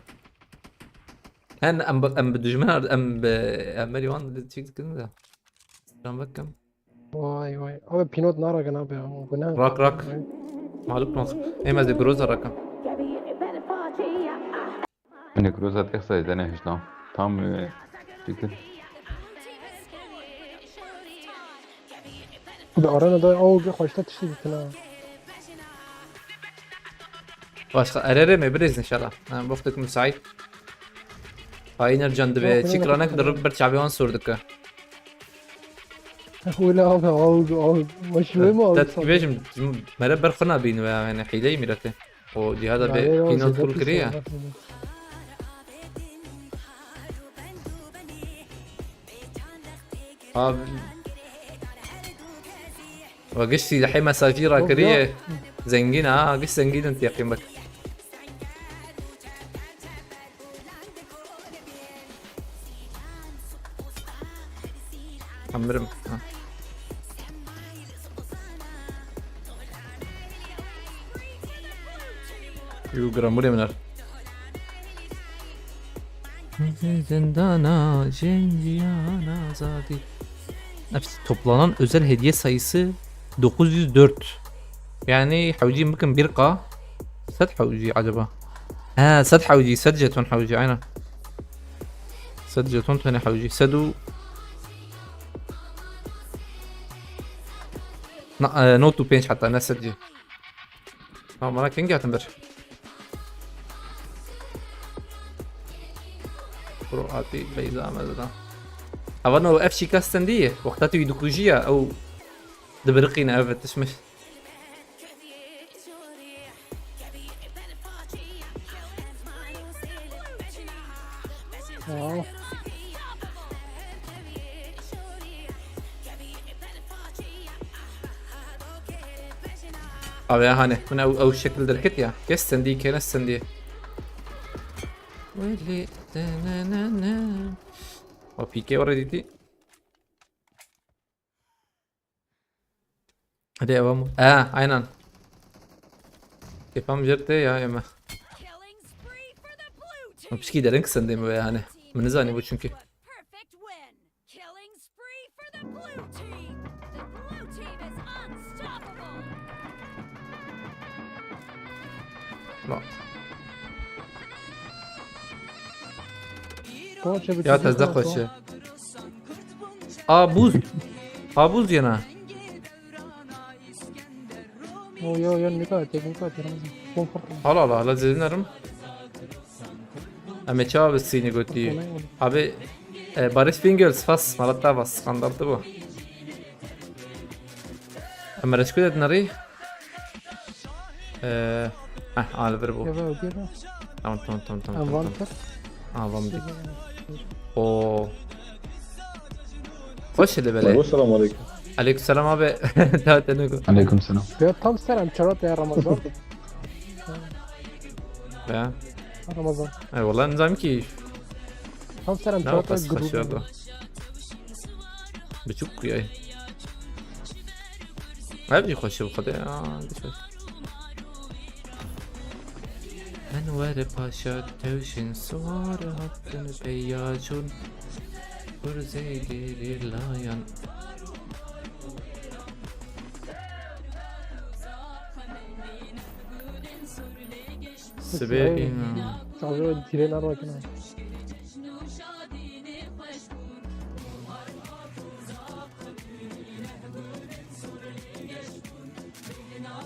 Hen em bi, em bi dijmin ar, em bi, em berî wan li çîk dikin de. Stran vekim. Vay, vay. Abi pilot narakin abi ya. Bu ne? Rak, rak. Vay. Maluk nasıl? Em ez de Groza rakim. Nekroza tek sayıda ne hiştam. Tam, e, fikir. Bi arena da o ge xweşta tiştî dikin ha. Başka erere mi? Birêz inşallah. Ha, wextek müsait. Hain Ercan dibe. Yok, yok, çikranek yok. Dirib ber çaviyan sorduk. Öyle abi, al, al. Başlığı mı aldın? Tet bêjim, mere ber xuna bîn ve yani, hîleyî mîrete. O cihada be pînot kul kiriye. Abi. Ve giş silahê mesajî ra kiriye. Zengîn ha, giş zengîn in têqîm bik. Emirim. Ha. Yu gramurê min er. Zindana, jin, jiyan, azadî. Nefs toplanan özel hediye sayısı dokuz yüz dört. Yani hewcî bikin bir K. Sed hewcî acaba? He, sed hewcî, sed jeton hewcî, aynen. Sed jeton tane hewcî. Sed û na, e, not û pênc heta, ne sed jî. Tamam, bana kengî hatin bir. Bro, hatî Beyza me zeda. Ava no, ev şikastên dî ye. Wexta tu wî dikujî ya, ew dibiriqîne, ev tişmiş. Wow. Abi ya hani, min ew, ew şekil derket ya. Kes sendî, kene sendî. Wele, de, ne, ne, ne. O P K oraya gitti. Hadi devam. Ha, aynen. Kefam jerte ya yeme. Killing spree for the blue Piçkî derin ki sendê mi veya hani. Min nizanî bû çünkü. Perfect win. Killing spree for the blue team. The blue team is unstoppable. No. Koçe bir Ya çocuk tezde var, koçu. Aa buz. Aa buz yana. O yo yo, ne kadar teknik var, yaramaz. Konfor. Hala hala hala zedinerim. Em ê çawa bi sînî gotî? Kolay oldu. Abi e, Barış Bingöl spas malata vas skandaltı bu. Em reşku dedin arî. Eee. Heh, alibir bu. Ya ben ödüyorum. Tamam tamam tamam tamam. Ha, tamam. Walter. Aa, van dik. Oo. Hoş hele bele. Alo, selamun aleyküm. Aleykümselam abi. Daha tene go. Aleykümselam. Ya tam selam çorot ya Ramazan. Ya. Ramazan. Ay vallahi nizam ki. Tam selam Ne çorot ya yapasın grubu. Kaşarda. Buçuk kuyay. Her bir koşu bu kadar ya. Güzel. Enwer Paşa tevşin suwar hattın peyyacun. Kurzê gerîlayan. Sibê Çavro tire nar bakın.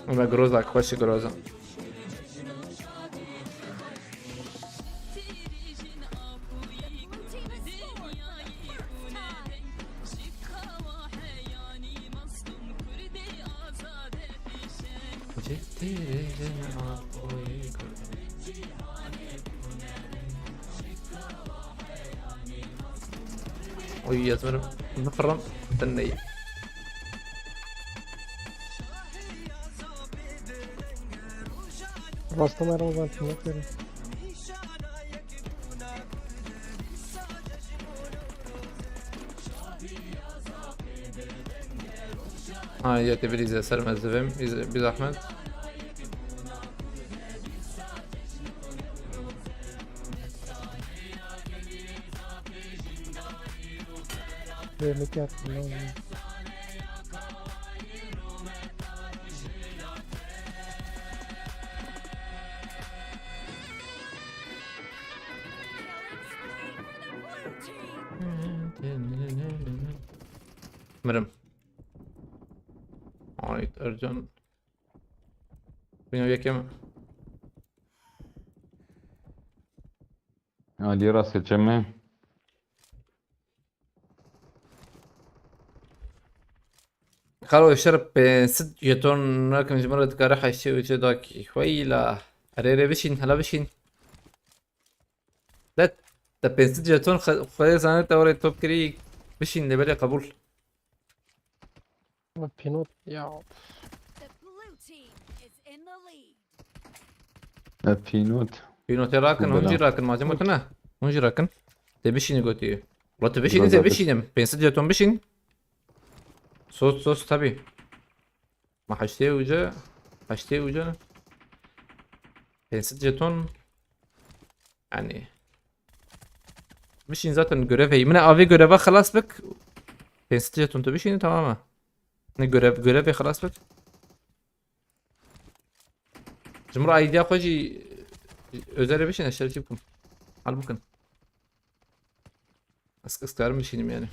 Ama groza, xweş groza. Oy, yazmıyorum. Nıfırım. Sen neyi? Rastım Ramazan, kim yok böyle. Ha, ya te bir izle, ser mezivim. İzle, bir zahmet. Yemek yaptım lan. Mirim. Ay, Ercan. Bino yekem. Aliyê rastgele çeme. Xalo şer pênc sed jeton nakim ji min re dikare heştê û çê dakî. Xweyla. Erê rê bişîn, hela bişîn. De, te pênc sed jeton xe-, xwedê zane te orê top kirî bişîn lê belê qebûl. Ama Pinot ya. The blue team is in the lead. E, Pinot. Pînotê rakin, Bela. Hûn jî rakin, macim gotine. Hûn jî rakin. Tê bişînî gotiye. Ula tu bişînî, Biraz tê daha bişînim. Pênc sed jeton bişîn. Sos, sos tabi. Ma heştê uca. Heştê uca. Pênc sed jeton. Yani. Bişîn zaten görev heye. Min avê göreva xelas bik. Pênc sed jeton tu bişînî, tamam mı? Ne görev, görevê xelas bik. Ji min re idea xwe jî özel bişîn, ez şerefî bikim. Hal bikin. Ez, ez karim bişînim yani.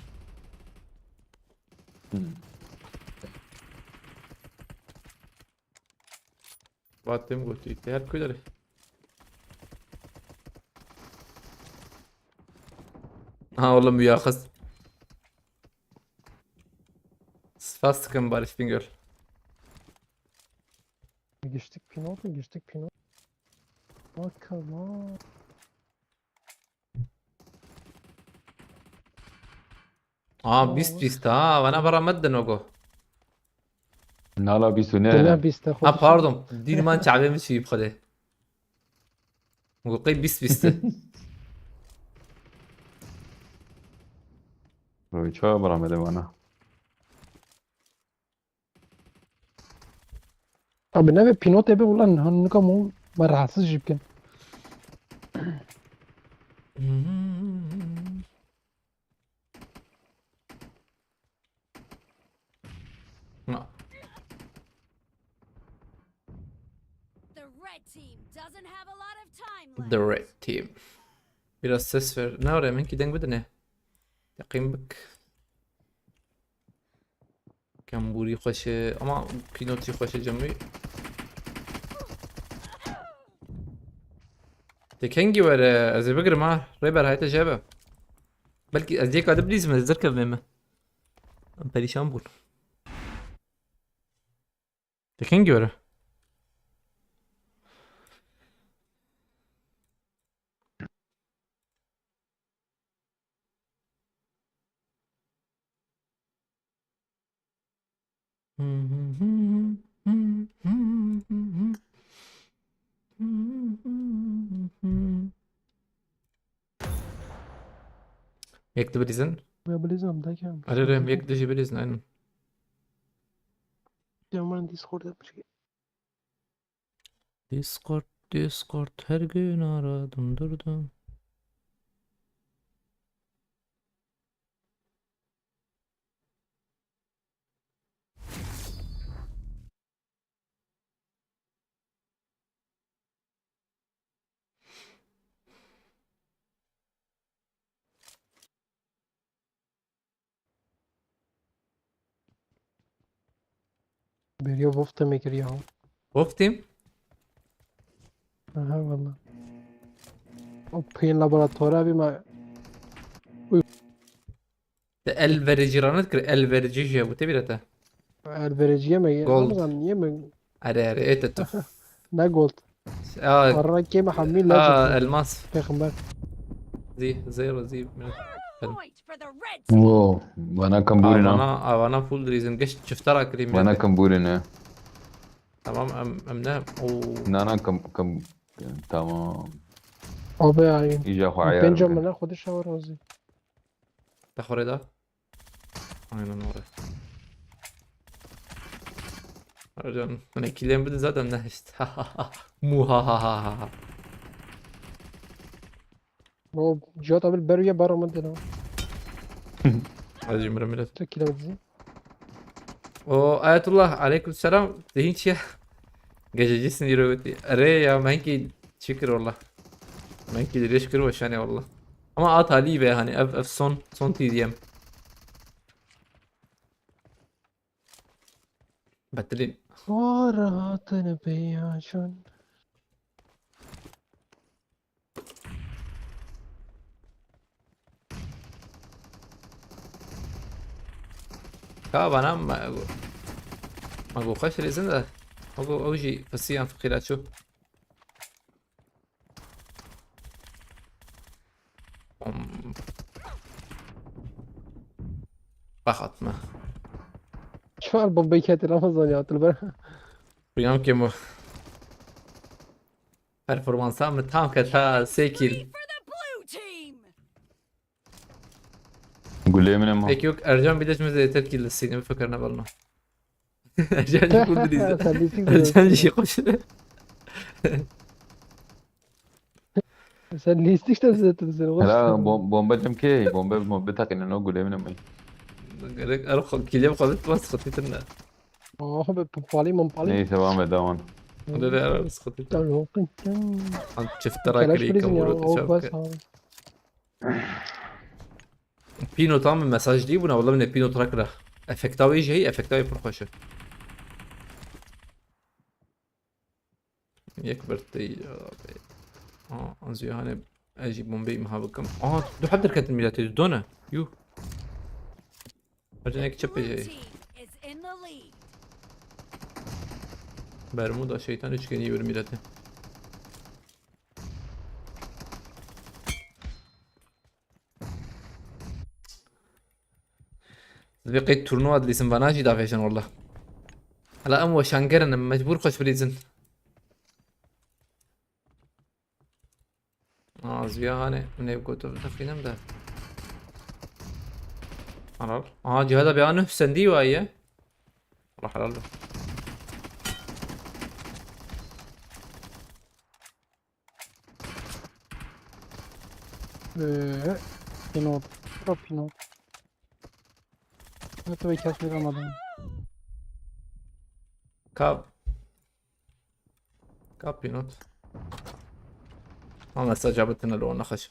Hmm. Vatim gotî. Te her ku derê. Ha oğlum, bu yaxız. Spas dikim Barış Bingöl. Geçtik Pinot mu? Geçtik Pinot. Bak lan. Aa, bîst bîst ha. Bana bara medde nogo. Nala bîst û ne? Dile bîste. Ha pardon. Dîn man çavê min çî bixwedê. Û qey bîst bîst. Roy çawa biramede bana? Abi ne be Pinot ebe ulan, han nika mu me rahatsız jî bikin. Na. The red team doesn't have a lot of time left. The red team. Biraz ses ver. Ne var, hemen ki deng bidine. Yakayım bak. Kembûrî xweş e, ama pînotî xweş e, cem wî. Te kengî were, ez ê bigirim ha. Rêber, hayte jebe. Belkî ez yeka de bilîzim, ez derkevime me. Em perîşan bûn. Te kengî were? Yek de bilîzin. Ya bilîzin, em dekem. Arê, arê, em yek de jî bilîzin, aynen. Ya, man Discord yapmış ki. Discord, Discord, her gün aradım durdum. Beriya Wolf demê kiriya ha. Wolf Team? Aha, valla. O peyên laboratuvara bî me. Te el vericî ranekir, el vericî jî hebû, tê bîra te. El vericî yeme ye. Gold. Ramazan yeme. Are, are, ê te tu. Ne gold. Aa, Arra kêm hemî aa, legend. Elmas. Pêxember. Zî, zero, zî. Point for the red team. Wo, vana kembûrî ne? Avana, avana full reason. Geç çifte ra kirî. Vana kembûrî ne? Tamam, em, em ne? Oo. Na, na, kem, kem, tamam. Abi ya. Îja xwe ayar bikin. Pênca min ne xwe dişa razî. Te xwe rê da? Aynen oraya. Ercan, hani killerimi de zaten ne işte. Muhahaha. O Cihat abi ber ya bara min dene. Hadi cimri millet. Tek kilo bizi. O Ayetullah, aleyküm selam. Zihin çiye? Gececisin yürüveti. Are ya, menkî çikir valla. Menkî dirêj kir weşane valla. Ama a talî be, hani ev, ev son, son T D M. Betilîn. Xwar hatine pêyaşan. Ka vana me, me go xweş rêzin de. Me go ew jî fisiyan fiqîra çû. Bom. Baxatme. Çar bombeyi kete Ramazan ya, tu li ber. Piyam ke mu. Performansa min tam ket ha, sê kîl. Gulê min ema. Peki yok, Ercan bir de şimdi zêdetir kîl li sînê, fikir ne balma. Ercan jî xwe dilîze. Sen lîstik Ercan jî xweş. Sen lîstik de zêdetir dizin. Hela bom-, bombe cem kê? Bombe, bombe takînin o gulê min ema. Gerek er xwe, kîlê xwe bit, bas xwe tîtin de. Oh, be pompalî mompalî. Neyse, devam et, devam. Hadi de ara sıkıntı. Tamam, yok. An çifte rakiri kavuru da çabuk. Pîno tam mesaj dî bûna, wela min ê pîno trak ra. Efekta wê jî heye, efekta wê pir xweş e. Yek birtî abi. Aa, ez jî hanê ez jî bombeyê miha bikim. Aa, du heb derketin mîletê, du done. Yuh. Hocam yek çep jî. Bermuda şeytan üçgeni yürü mîletê. Divê qey turnuva dilîzin, vana jî davêjin walla. Hela em weşanger in, em mecbûr xweş bilîzin. Aa, ez viya hanê, min ê goto biteqînim de. Helal. Aa, cihada bê anû sendî waye. Allah helal be. Ee, Pinot. Çok Pinot. Ne tabii kesmeden adam. Ka... Ka Pinot. Ama mesela cabetine lo ona xaş.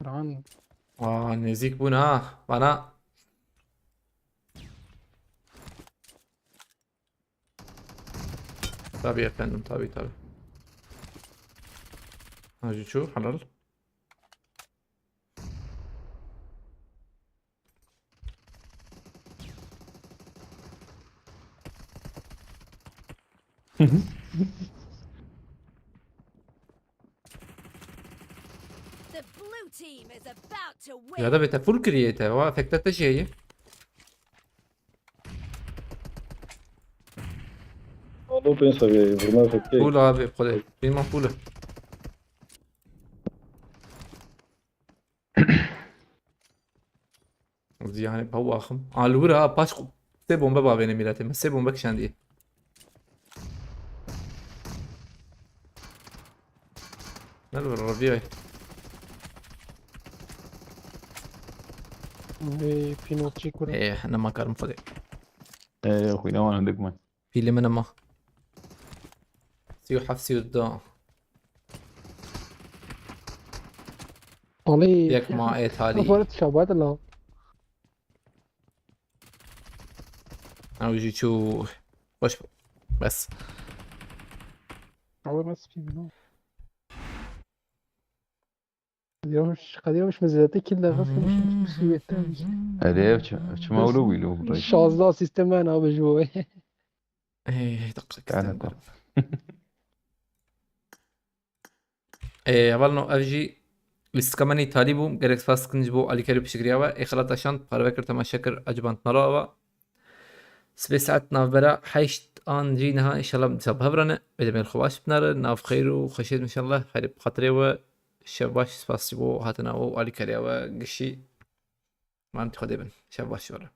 Ran. Aa, nezik bûn ha. Bana. Tabii efendim, tabii tabii. Hacı çu, halal. The blue team is about to win. Ya da bete full kiriye te. Wa efekte te şeyi. Alo, ben seviyeyi vurma efekti. Full abi, kule. Bilmem full. Yani bawaxım. Alvura paç sê bombe bavêne miletê me. Sê bombe kişendiye. Ne bir reviyay. Ee, Pinotçı kuru. Ee, ne makarım fadi. Ee, xwîna wan hindek me. Pîlê min e ma. Sî û heft, sî û du. Talî. Yek ma ê talî. Kafaret şabat la. Ew jî çû. Xweş bû. Bes. Ama nasıl bir no? Diyormuş, diyormuş meziyete kill de nasıl bir şey yeter. Erê ev çi, çima wilo wilo burayı. Şazda sistem ben abi şu. Ey, dakika. Gel, Gel. Ê, hevalno, ev jî lîstika min îtalî bû. Gelek spas dikin ji bo alîkarî û piştgiriya we. Ê, xelat aşand, parve kir, temaşe kir, eciband nala ava. Sibê saet navbera heşt an jî niha, înşallah dîsa bi hev re ne. Bê demên xwe baş binare, nav xeyr û xweşiyê inşallah. Xeyrê bi xatirê we. Şev baş, spas ji bo hatina we û alîkariya we gişî. Emanet Xwedê bin. Şev baş ji we re.